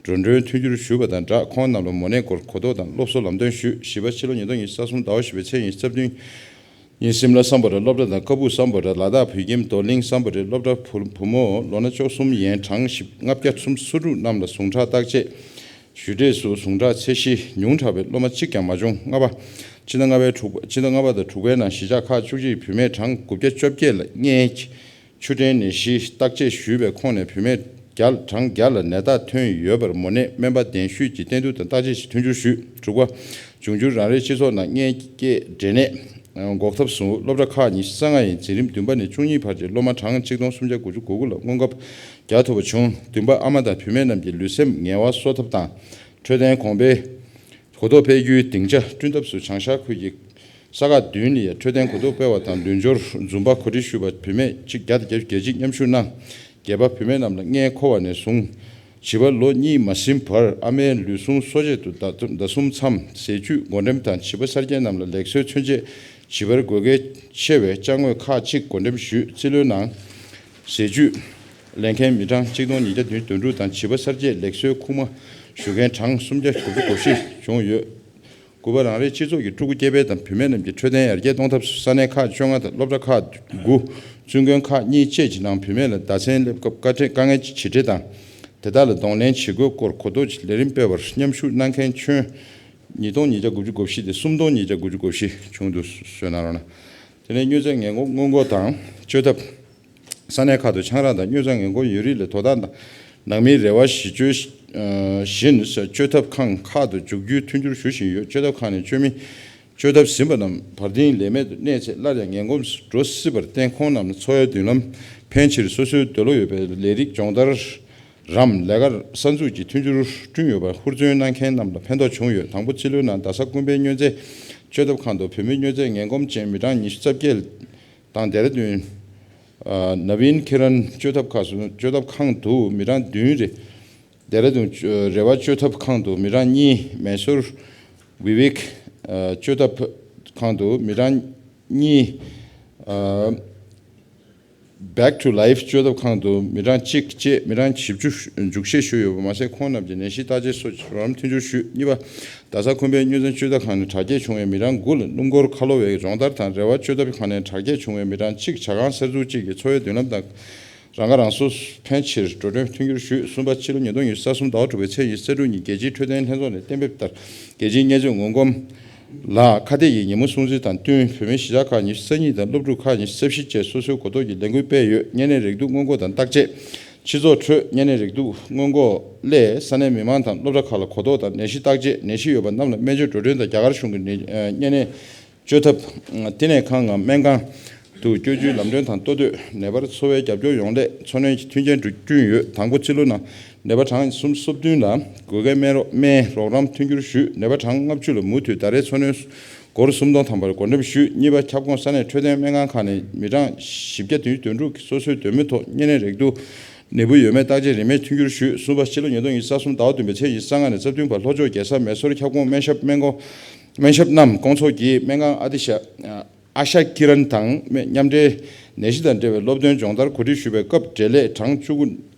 འགྲོ་གྲོན་མཐུན་འགྱུར་ཞུས་པ་དང་སྦྲགས། ཁོང་རྣམས་ལ་མོ་ནད་སྐོར་གོ་རྟོགས་དང་སློབ་གསོ་ལམ་སྟོན་ཞུས། བཞི་པ། ཕྱི་ལོ་ཉིས་སྟོང་ཉི་ཤུ་རྩ་གསུམ་ཟླ་བ་བཞི་པའི་ཚེས་ཉི་ཤུ་རྩ་བདུན་ཉིན་སིམ་ལ་སམ་བྷོ་ཊ་སློབ་གྲྭ་དང་ཀ་སྦུག་སམ་བྷོ་ཊ་ལ་དྭགས་བོད་ཁྱིམ་རྡོར་གླིང་སམ་བྷོ་ཊ་སློབ་གྲྭ་བུ་བུ་མོ་ལོ་ན་བཅུ་གསུམ་ཡན་གྲངས་བཞི་ལྔ་བརྒྱ་སུམ་ཅུ་སོ་དྲུག་རྣམས་ལ་ཟུངས་ཁྲག་བརྟག་དཔྱད་ཞུས་འབྲས་སུ་ཟུངས་ཁྲག་ཚད་གཞི་ཉུང་དྲགས་པའི་སློབ་མ་གཅིག་ཀྱང་མ་བྱུང་། ལྔ་པ། ཕྱི་ཟླ་ལྔ་པའི་དྲུག་པ། ཕྱི་ཟླ་ལྔ་པ་དང་དྲུག་པའི་ནང་གཞིས་ཆགས་ཁག་བཅུ་གཅིག་བུད་མེད་གྲངས་དགུ་བརྒྱ་བཅོ་བརྒྱད་ལ་མངལ་གྱི་ཆུ་ཕྲན་ནད་གཞིའི་བརྟག་དཔྱད་ཞུས་པའི་ཁོངས་ནས་བུད་མེད་བརྒྱ་གྲངས་བརྒྱ་ལ་ནད་རྟགས་ཐོན་ཡོད་པར་མོ་ནད་སྨན་པ་གདན་ཞུས་ཀྱིས་བསྟེན་གཏུག་དང་བརྟག་དཔྱད་ཀྱི་མཐུན་འགྱུར་ཞུས། དྲུག་པ། འབྱུང་འགྱུར་རང་རེའི་སྤྱི་ཚོགས་ནང་མངལ་སྐྱེས་འབྲས་ནད་འགོག་ཐབས་སུ་སློབ་གྲྭ་ཁག་ཉི་ཤུ་རྩ་ལྔ་ཡི་འཛིན་རིམ་བདུན་པ་ནས་བཅུ་གཉིས་བར་གྱི་སློབ་མ་གྲངས་གཅིག་སྟོང་སུམ་བརྒྱ་དགུ་བཅུ་གོ་དགུ་ལ་སྔོན་ཁབ་རྒྱག་ཐུབ་པ་བྱུང་། བདུན་པ། ཨ་མ་དང་བུད་མེད་རྣམས་ཀྱི་ལུས་སེམས་ངལ་བ་གསོ་ཐབས་དང་འཕྲོད་བསྟེན་གོང་འཕེལ་གོ་རྟོགས་སྤེལ་རྒྱུའི་སྡིངས་ཆ་བསྐྲུན་ཐབས་སུ་བྱང་ཤར་ཁུལ་གྱི་ས་ཁག་བདུན་ལ་འཕྲོད་བསྟེན་གོ་རྟོགས་སྤེལ་བ་དང་ལུས་སྦྱོར་འཛོམས་པ་གོ་སྒྲིག་ཞུས་པ། བུད་མེད་གཅིག་བརྒྱ་དང་བརྒྱད་ཅུ་གྱ་གཅིག་མཉམ་ཞུགས་གནང་། བརྒྱད་པ། བུད་མེད་རྣམས་ལ་མངལ་འཁོར་བ་ནས་བཟུང་བྱིས་པ་ལོ་གཉིས་མ་ཟིན་བར་ཨ་མའི་ལུས་ཟུངས་གསོ་དཔྱད་དུ་ཟླ་ཟླ་གསུམ་མཚམས་ཟས་བཅུད་བགོ་འགྲེམས་དང་། བྱིས་པ་གསར་སྐྱེས་རྣམས་ལ་ལེགས་གསོའི་མཚོན་ཆས་བྱིས་པར་དགོས་གལ་ཆེ་བའི་ཅ་དངོས་ཁག་ཅིག་བགོ་འགྲེམས་ཞུས། རྩིས་ལོའི་ནང་ཟས་བཅུད་ལེན་མཁན་མི་གྲངས་གཅིག་སྟོང་ཉིས་བརྒྱ་བདུན་ཅུ་དོན་དྲུག་དང་། བྱིས་པ་གསར་སྐྱེས་ལེགས་གསོའི་ཁུག་མ་ཞུ་མཁན་གྲངས་སུམ་བརྒྱ་དགུ་བཅུ་གོ་བཞི་བྱུང་ཡོད། དགུ་པ། རང་རེའི་སྤྱི་ཚོགས་ཀྱི་ཕྲུ་གུ་སྐྱེས་པ་དང་བུད་མེད་རྣམས་ཀྱི་འཕྲོད་བསྟེན་ཡར་རྒྱས་གཏོང་ཐབས་སུ་ས་གནས་ཁག་བཅོ་ལྔ་དང་སློབ་གྲྭ་ཁག་དགུ། བཙུན་དགོན་ཁག་གཉིས་བཅས་ཀྱི་ནང་བུད་མེད་ལ་བརྡ་མཚོན་སླེབས་སྐབས་དཀའ་ཁྲ- དཀའ་ངལ་ཇི་འཕྲད་དང་། དེ་དག་ལ་གདོང་ལེན་བྱེད་དགོས་སྐོར་གོ་རྟོགས་ཀྱི་ལས་རིམ་སྤེལ་བར་མཉམ་ཞུགས་གནང་མཁན་ཁྱོན་ཉིས་སྟོང་ཉིས་བརྒྱ་དགུ་བཅུ་གོ་བཞི་སྟེ་སུམ་སྟོང་ཉིས་བརྒྱ་དགུ་བཅུ་གོ་བཞི་བྱུང་འདུག་གསན་རོགས་གནང་། དེ་ནས་མྱོས་རྫས་སྔོན་འགོག- སྔོན་འགོག་དང་བཅོས་ཐབས། ས་གནས་ཁག་ཏུ་ཆང་རག་དང་མྱོས་རྫས་སྔོན་འགོག་ཡོད་རིགས་ལ་དོ་བདག་དང་ནང་མིའི་རེ་བ་གཞི་བཅོལ- ཨ། བཞིན་བཅོས་ཐབས་ཁང་ཁག་ཏུ་འཇུག་རྒྱུའི་མཐུན་འགྱུར་ཞུ་བཞིན་ཡོད། བཅོས་ཐབས་ཁང་ནས་བཅོས་མི་བཅོས་ཐབས་ཟིན་པ་རྣམས་བར་ལྡིང་ལས་མེད་དུ་གནས་ཚེ་སླར་ཡང་ངན་གོམས་སུ་འགྲོ་སྲིད་པར་བརྟེན། ཁོང་རྣམས་ལ་འཚོ་བའི་མདུན་ལམ་ཕན་ཕྱིར་སོ་སོའི་འདོད་བློ་ཡོད་པའི་ལས་རིགས་སྦྱོང་བརྡར་རམ་ལས་ཀར་གསར་འཛུགས་ཀྱི་མཐུན་འགྱུར་བསྐྲུན་ཡོད་པར་ཧུར་བརྩོན་གནང་མཁན་རྣམས་ལ་ཕན་ཐོགས་བྱུང་ཡོད། དང་པོ་རྩིས་ལོའི་ནང་རྡ་ས་ཀུན་ཕན་མྱོས་རྫས་བཅོས་ཐབས་ཁང་དུ་བོད་མི་མྱོས་རྫས་ངན་གོམས་ཅན་མི་གྲངས་ཉི་ཤུ་རྩ་བརྒྱད་དང་། ལྡེ་ར་ལྡུན་ཨ། ནབ་ཡིན་ཁི་རན་བཅོས་ཐབས་ཁང་སུ- བཅོས་ཐབས་ཁང་དུ་མི་གྲངས་བདུན་རེ། ལྡེ་ར་ལྡུན་རེ་བ་བཅོས་ཐབས་ཁང་དུ་མི་གྲངས་གཉིས། མེ་སོར་བི་བེག་ཨ། བཅོས་ཐབས་ཁང་དུ་མི་གྲངས་གཉིས། ཨ། Back to Life བཅོས་ཐབས་ཁང་དུ་མི་གྲངས་གཅིག་བཅས་མི་གྲངས་བཞི་བཅུ་འཇུག་བཞེས་ཞུས་ཡོད་པ་མ་ཟད། ཁོང་རྣམས་ཀྱི་ནད་གཞི་བརྟག་དཔྱད་སོགས་ཀྱི་རོགས་རམ་མཐུན་འགྱུར་ཞུས། གཉིས་པ། རྡ་ས་ཁུན་པའི་མྱོས་རྫས་བཅོས་ཐབས་ཁང་ནས་དྲག་སྐྱེད་བྱུང་བའི་མི་གྲངས་དགུ་ལ་སྣུམ་འཁོར་ཁ་ལོ་བའི་སྦྱོང་བརྡར་དང་། རེ་བ་བཅོས་ཐབས་ཁང་ནས་དྲག་སྐྱེད་བྱུང་བའི་མི་གྲངས་གཅིག་ཇ་ཁང་གསར་འཛུགས་གཅིག་གིས་འཚོ་བའི་མདུན་ལམ་དང་རང་ཁ་རང་གསོ་ཕན་ཕྱིར་འགྲོ་གྲོན་མཐུན་འགྱུར་ཞུས། གསུམ་པ། ཕྱི་ལོ་ཉིས་སྟོང་ཉི་ཤུ་རྩ་གསུམ་ཟླ་བ་དྲུག་པའི་ཚེས་ཉི་ཤུ་རྩ་དྲུག་ཉིན་རྒྱལ་སྤྱིའི་འཕྲོད་བསྟེན་ལྷན་ཚོགས་ནས་གཏན་འབེབས་ལྟར། རྒྱལ་སྤྱིའི་ངལ་རྩོལ་ངོ་གོམས་ལ་ཁ་གཏད་ཀྱི་ཉིན་མོ་སྲུང་བརྩི་དང་བསྟུན། བོད་མིའི་གཞིས་ཆགས་ཁག་ཉི་ཤུ་རྩ་གཉིས་དང་སློབ་ཕྲུག་ཁག་ཉི་ཤུ་རྩ་བཞི་བཅས་སོ་སོའི་གོ་རྟོགས་ཀྱི་ལས་འགུལ་སྤེལ་ཡོད། བསྙལ་གནས་རེག་དུག་སྔོན་འགོག་དང་བརྟག་དཔྱད། སྤྱི་ཚོགས་ཁྲོད་བསྙལ་གནས་རེག་དུག་སྔོན་འགོག་སླད་ས་གནས་མི་མང་དང་སློབ་གྲྭ་ཁག་ལ་གོ་རྟོགས་དང་ནད་གཞི་བརྟག་དཔྱད། ནད་གཞི་ཡོད་པ་རྣམས་ལ་སྨན་བཅོས་འགྲོ་གྲོན་དང་རྒྱ་གར་གཞུང་གི་ནད- ཨ། བསྙལ་གནས་བཅོས་ཐབས་བསྟི་གནས་ཁང་ངམ་སྨན་ཁང་དུ་བསྐྱོད་རྒྱུའི་ལམ་སྟོན་དང་ལྟོ་དོད། ནད་པར་འཚོ་བའི་རྒྱབ་སྐྱོར་ཡོང་སླད་འཚོ་སྣོན་གྱི་མཐུན་རྐྱེན་བསྐྲུན་ཡོད། དང་པོ་རྩིས་ལོ་ནང་ནད་པ་གྲངས་སུམ་ཅུ་སོ་བདུན་ལ་དགོས་གལ་སྨན་རོགས- སྨན་རོགས་རམ་མཐུན་འགྱུར་ཞུས། ནད་པ་གྲངས་ལྔ་བཅུ་ལ་མུ་མཐུད་ཟླ་རེའི་འཚོ་སྣོན་སྒོར་སུམ་སྟོང་ཐམ་པར་བགོ་འགྲེམས་ཞུས། གཉིས་པ། ཁྱབ་ཁོངས་ས་གནས་འཕྲོད་བསྟེན་སྨན་ཁང་ཁག་ནས་མི་གྲངས་བཞི་བརྒྱ་དོན་ཅུ་དོན་དྲུག་གིས་སོ་སོའི་འདོད་མོས་ཐོག་བསྙལ་གནས་རེག་དུག་ནད་འབུ་ཡོད་མེད་བརྟག་དཔྱད་རིན་མེད་མཐུན་འགྱུར་ཞུས། གསུམ་པ། ཕྱི་ལོ་ཉིས་སྟོང་ཉི་ཤུ་རྩ་གསུམ་ཟླ་བ་བདུན་པའི་ཚེས་ཉི་ཤུ་རྩ་ལྔ་ནས་རྩ་བདུན་བར་ལྷོ་ཕྱོགས་རྒྱལ་ས་མེ་སོར་ཁྱབ་ཁོངས་སྨན་ཞབས་སྨན་སྨན་ཞབས་རྣམས་སྐོང་ཚོགས་ཀྱིས་སྨན་ཁང་ཨ་ཏི་ཤ- ཨ་ཤ་ཀི་རན་དང་མཉམ་འབྲེལ་ནད་གཞི་དང་འབྲེལ་བའི་སློབ་སྟོན་སྦྱོང་བརྡར་གོ་སྒྲིག་ཞུས་པའི་སྐབས་འབྲེལ་ལས་གྲངས་བཅུ་དགུ་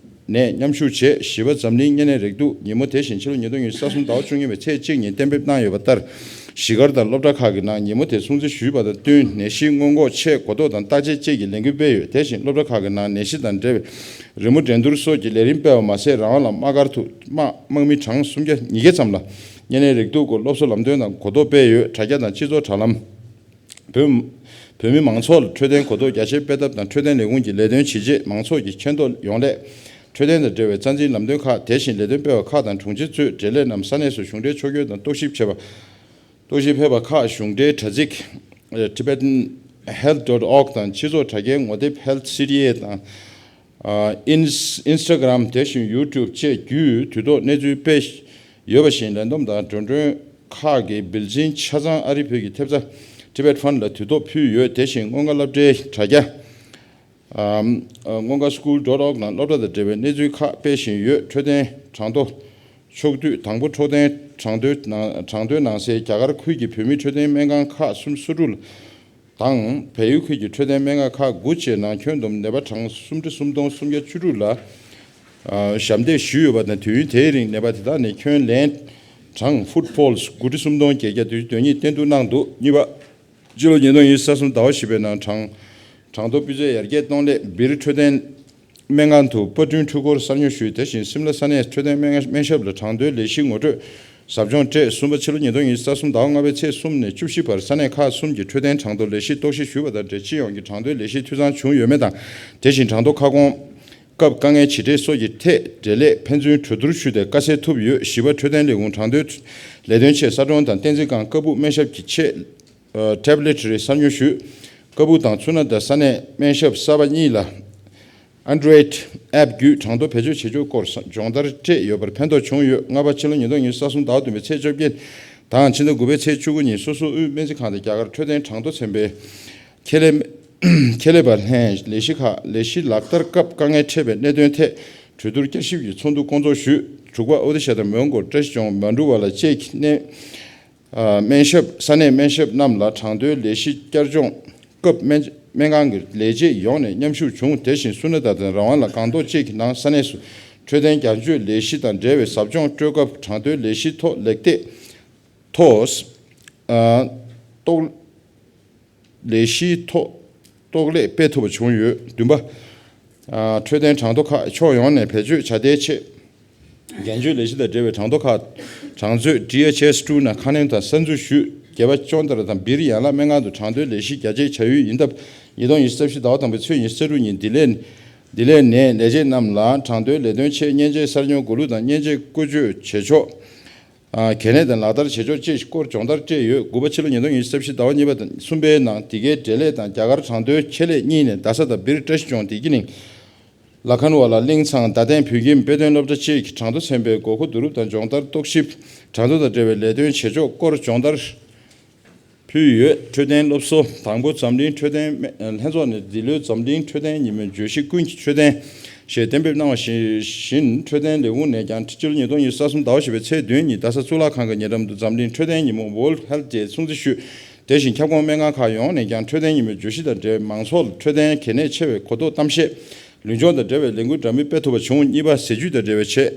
ནས་མཉམ་ཞུགས་བྱས། བཞི་པ། འཛམ་གླིང་བསྙལ་གནས་རེག་དུག་ཉིན་མོ་དེ་བཞིན་ཕྱི་ལོ་ཉིས་སྟོང་ཉི་ཤུ་རྩ་གསུམ་ཟླ་བ་བཅུ་གཉིས་པའི་ཚེས་གཅིག་ཉིན་གཏན་འབེབས་གནང་ཡོད་པ་ལྟར། གཞིས་སྒར་དང་སློབ་གྲྭ་ཁག་གི་ནང་ཉིན་མོ་དེ་སྲུང་བརྩི་ཞུས་པ་དང་བསྟུན་ནད་གཞི་སྔོན་འགོག་ཆེད་གོ་རྟོགས་དང་བརྟག་དཔྱད་བཅས་ཀྱི་ལས་འགུལ་སྤེལ་ཡོད། དེ་བཞིན་སློབ་གྲྭ་ཁག་གི་ནང་ནད་གཞི་དང་འབྲེལ་བའི་རི་མོ་འགྲན་བསྡུར་སོགས་ཀྱི་ལས་རིམ་སྤེལ་བ་མ་ཟད་རང་དབང་ལ་དམག་སྒར་དུ་དམག- དམག་མི་གྲངས་སུམ་བརྒྱ་ཉིས་བརྒྱ་ཙམ་ལ་བསྙལ་གནས་རེག་དུག་སྐོར་སློབ་གསོ་ལམ་སྟོན་དང་གོ་རྟོགས་སྤེལ་ཡོད། དྲ་རྒྱ་དང་སྤྱི་ཚོགས་དྲ་ལམ། བོད- བོད་མི་མང་ཚོགས་ལ་འཕྲོད་བསྟེན་གོ་རྟོགས་རྒྱ་ཆེར་སྤེལ་ཐབས་དང་འཕྲོད་བསྟེན་ལས་ཁུངས་ཀྱི་ལས་དོན་བྱས་རྗེས་མང་ཚོགས་ཀྱི་མཁྱེན་རྟོགས་ཡོང་སླད་འཕྲོད་བསྟེན་དང་འབྲེལ་བའི་རྩ་འཛིན་ལམ་སྟོན་ཁག་དེ་བཞིན་ལས་དོན་སྤེལ་བ་ཁག་དང་དྲུང་ཆེ་གཙོས་འབྲེལ་ལས་རྣམས་ས་གནས་སུ་གཞུང་འབྲེལ་ཕྱོགས་སྐྱོད་དང་རྟོག་ཞིབ་བྱས་པ། རྟོག་ཞིབ་ཕེབས་པ་ཁག་གཞུང་འབྲེལ་དྲ་ཚིགས་tibetan health dot org དང་སྤྱི་ཚོགས་དྲ་རྒྱའི་ངོ་དེབ Health C T A དང་ཨ། ཨིན- Instagram དེ་བཞིན་YouTube བཅས་བརྒྱུད་དུས་ཐོག་གནས་ཚུལ་སྤེལ་ཡོད་པ་བཞིན་ལས་བསྡོམས་དང་འགྲོ་གྲོན་ཁག་གི་བིལ་འཛིན་ཆ་ཚང་ཨ་རིའི་བོད་ཀྱི་ཐེབས་རྩ་Tibet Fund ལ་དུས་ཐོག་ཕུལ་ཡོད། དེ་བཞིན་སྔོན་ཁ་སློབ་གྲྭའི་དྲ་རྒྱ་ཨམ། སྔོན་ཁ་school dot org ནང་སློབ་གྲྭ་དང་འབྲེལ་བའི་གནས་ཚུལ་ཁག་སྤེལ་བཞིན་ཡོད། འཕྲོད་བསྟེན་གྲངས་ཐོ། ཕྱོགས་བསྡུས། དང་པོ། འཕྲོད་བསྟེན་གྲངས་ཐོའི་ནང་གྲངས་ཐོའི་ནང་གསལ་རྒྱ་གར་ཁུལ་གྱི་བོད་མིའི་འཕྲོད་བསྟེན་སྨན་ཁང་ཁག་སུམ་ཅུ་སོ་དྲུག་ལ་དང་བལ་ཡུལ་ཁུལ་གྱི་འཕྲོད་བསྟེན་སྨན་ཁང་ཁག་དགུ་བཅས་ནང་ཁྱོན་བསྡོམས་ནད་པ་གྲངས་སུམ་ཁྲི་སུམ་སྟོང་སུམ་བརྒྱ་བཅུ་དྲུག་ལ་ཨ། ཞབས་འདེགས་ཞུས་ཡོད་པ་དང་། དུས་ཡུན་དེའི་རིང་ནད་པ་དེ་དག་ནས་ཁྱོན་ལེན་གྲངས་footfalls དགུ་ཁྲི་སུམ་སྟོང་བརྒྱད་བརྒྱ་དོན་གཉིས་བསྟེན་གཏུག་གནང་འདུག་གཉིས་པ། སྤྱི་ལོ་ཉིས་སྟོང་ཉི་ཤུ་རྩ་གསུམ་ཟླ་བ་བཞི་པའི་ནང་གྲངས་གྲངས་ཐོ་སྤུས་ཚད་ཡར་རྒྱས་གཏོང་སླད་སྦིར་འཕྲོད་བསྟེན་སྨན་ཁང་དུ་པར་སྐྲུན་འཕྲུལ་འཁོར་གསར་ཉོ་ཞུས། དེ་བཞིན་སིམ་ལ་ས་གནས་འཕྲོད་བསྟེན་སྨན་སྨན་ཞབས་ལ་གྲངས་ཐོའི་ལས་གཞི་ངོ་སྤྲོད་ཟབ་སྦྱོང་སྤྲད། གསུམ་པ། ཕྱི་ལོ་ཉིས་སྟོང་ཉི་ཤུ་རྩ་གསུམ་ཟླ་བ་ལྔ་པའི་ཚེས་གསུམ་ནས་བཅུ་བཞི་བར་ས་གནས་ཁག་གསུམ་གྱི་འཕྲོད་བསྟེན་གྲངས་ཐོ་ལས་གཞི་རྟོག་ཞིབ་ཞུས་པ་དང་འབྲེལ་སྤྱི་ཡོངས་ཀྱི་གྲངས་ཐོའི་ལས་གཞི་འཐུས་ཚང་བྱུང་ཡོད་མེད་དང་། དེ་བཞིན་གྲངས་ཐོ་ཁ་སྐོང་སྐབས་དཀའ་ངལ་ཇི་འཕྲད་སོགས་ཀྱི་ཐད་འབྲེལ་ལས་ཕན་ཚུན་གྲོས་བསྡུར་ཞུས་ཏེ་དཀའ་སེལ་ཐུབ་ཡོད། བཞི་པ། འཕྲོད་བསྟེན་ལས་ཁུངས་གྲངས་ཐོའི་ལས་དོན་ཆེད་ས་གྲོང་དང་བསྟན་འཛིན་སྒང་ཀ་སྦུག་སྨན་ཞབས་ཀྱི་ཆེད་ཨ། ཊེབ་ལེཊ་རེ་གསར་ཉོ་ཞུས། ཀ་སྦུག་དང་ཚུ་ན་དང་ས་གནས་སྨན་ཞབས་གསར་པ་གཉིས་ལ་Android app བརྒྱུད་གྲངས་ཐོ་བེད་སྤྱོད་བྱེད་ཕྱོགས་སྐོར་སྦྱོང་བརྡར་སྤྲད་ཡོད་པར་ཕན་ཐོགས་བྱུང་ཡོད། ལྔ་པ། ཕྱི་ལོ་ཉིས་སྟོང་ཉི་ཤུ་རྩ་གསུམ་ཟླ་བ་བདུན་པའི་ཚེས་བཅོ་བརྒྱད་དང་ཕྱི་ཟླ་དགུ་པའི་ཚེས་བཅུ་དགུ་ཉིན་སོ་སོའི་དབུས་སྨན་རྩིས་ཁང་དང་རྒྱ་གར་འཕྲོད་བསྟེན་གྲངས་ཐོ་ཚན་པའི་ཁྱད་ལས་ཁྱད་ལས་པ་ལྷན་ལས་གཞི་ཁག་ལས་གཞི་ལག་བསྟར་སྐབས་དཀའ་ངལ་འཕྲད་པའི་གནད་དོན་ཐད་གྲོས་བསྡུར་བསྐྱར་ཞིབ་ཀྱི་ཚོགས་འདུ་སྐོང་ཚོགས་ཞུས། དྲུག་པ། ཨོ་ཏི་ཤ་དང་མོན་གྷོ། བཀྲ་ཤིས་ལྗོངས། མན་གྲུ་ཝ་ལ་བཅས་ཀྱི་གནས། ཨ། སྨན་ཞབས་ས་གནས་སྨན་ཞབས་རྣམས་ལ་གྲངས་ཐོའི་ལས་གཞི་བསྐྱར་སྦྱོང་སྐབས་སྨན་སྨན་ཁང་གི་ལས་བྱེད་ཡོངས་ནས་མཉམ་ཞུགས་བྱུང་། དེ་བཞིན་སུ་ན་ད་དང་རང་དབང་ལ་སྒང་ཏོག་བཅས་ཀྱི་ནང་ས་གནས་སུ་འཕྲོད་བསྟེན་རྒྱན་སྤྱོད་ལས་གཞི་དང་འབྲེལ་བའི་ཟབ་སྦྱོང་སྤྲོད་སྐབས་གྲངས་ཐོའི་ལས་གཞི་ཐོག་ལེགས་གཏད་ཐོག་ ཨ་གཏོགས་ལས་གཞིའི་ཐོག་གཏོགས་ལས་སྤེལ་ཐུབ་པ་བྱུང་ཡོད། བདུན་པ། ཨ་འཕྲོད་བསྟེན་གྲངས་ཐོ་ཁག་ཕྱོགས་ཡོངས་ནས་བེད་སྤྱོད་བྱ་ལྟའི་ཆེད། འགན་བཅོལ་ལས་གཞི་དང་འབྲེལ་བའི་གྲངས་ཐོ་ཁག་གྲངས་མཛོད་ཌི་ཨེཆ་ཨེས་ཊུ་ནང་ཁ་སྣོན་དང་གསར་འཛུགས་ཞུས། རྒྱལ་བ་ཅོན་ཏ་ར་དང་སྦིར་ཡན་ལག་སྨན་ཁང་དུ་གྲངས་ཐོའི་ལས་གཞི་རྒྱ་སྐྱེད་བྱ་ཡུལ་ཡིན་སྟབས། ཉིས་སྟོང་ཉི་ཤུ་རྩ་བཞི་ཟླ་བ་དང་པོའི་ཚེས་ཉི་ཤུ་རྩ་དྲུག་ཉིན་ལྡི་ལི་ལྡི་ལི་ནས་ལས་བྱེད་རྣམས་ལ་གྲངས་ཐོའི་ལས་དོན་ཆེད་མཉེན་ཆས་གསར་ཉོ་གོ་ལུགས་དང་མཉེན་ཆས་བཀོལ་སྤྱོད་བྱེད་ཕྱོགས། ཨ་གལ་གནད་དང་ལག་བསྟར་བྱེད་ཕྱོགས་བཅས་ཀྱི་སྐོར་སྦྱོང་བརྡར་སྤྲད་ཡོད། དགུ་པ། ཕྱི་ལོ་ཉིས་སྟོང་ཉི་ཤུ་རྩ་བཞི་ཟླ་བ་གཉིས་པ་དང་གསུམ་པའི་ནང་འདི་གའི་འབྲེལ་ལས་དང་རྒྱ་གར་གྲངས་ཐོའི་ཆེད་ལས་གཉིས་ནས་རྡ་ས་དང་སྦིར་བཀྲ་ཤིས་ལྗོངས་བདེ་སྐྱིད་གླིང་། ལ་ཁན་ཝ་ལ་གླིང་ཚང་། རྡ་སྟེང་བོད་ཁྱིམ་དཔེ་སྟོན་སློབ་གྲྭ་བཅས་ཀྱི་གྲངས་ཐོ་ཚན་པའི་དགོས་མཁོ་བསྡུ་རུབ་དང་སྦྱོང་བརྡར་རྟོག་ཞིབ། གྲངས་ཐོ་དང་འབྲེལ་བའི་ལས་དོན་བྱེད་ཕྱོགས་སྐོར་སྦྱོང་བརྡར་ཕུལ་ཡོད། འཕྲོད་བསྟེན་སློབ་གསོ། དང་པོ། འཛམ་གླིང་འཕྲོད་བསྟེན་ལྷན་ཚོགས་ནས་འདི་ལོའི་འཛམ་གླིང་འཕྲོད་བསྟེན་ཉིན་མོའི་བརྗོད་གཞི་ཀུན་གྱི་འཕྲོད་བསྟེན་ཞེས་གཏན་འབེབས་གནང་བ་བཞིན། འཕྲོད་བསྟེན་ལས་ཁུངས་ནས་ཀྱང་ཕྱི་ལོ་ཉིས་སྟོང་ཉི་ཤུ་རྩ་གསུམ་ཟླ་བ་བཞི་པའི་ཚེས་བདུན་ཉིན་རྡ་ས་གཙུག་ལག་ཁང་གི་ཉེ་འགྲམ་དུ་འཛམ་གླིང་འཕྲོད་བསྟེན་ཉིན་མོ་World Health Day སྲུང་བརྩི་ཞུས། དེ་བཞིན་ཁྱབ་ཁོངས་སྨན་ཁང་ཁག་ཡོངས་ནས་ཀྱང་འཕྲོད་བསྟེན་ཉིན་མོའི་བརྗོད་གཞི་དང་འབྲེལ་མང་ཚོགས་ལ་འཕྲོད་བསྟེན་གལ་གནད་ཆེ་བའི་གོ་རྟོགས་གཏམ་བཤད། ལུས་སྦྱོང་དང་འབྲེལ་བའི་ལས་འགུལ་འདྲ་མིན་སྤེལ་ཐུབ་པ་བྱུང་། གཉིས་པ། ཟས་བཅུད་དང་འབྲེལ་བའི་ཆེད།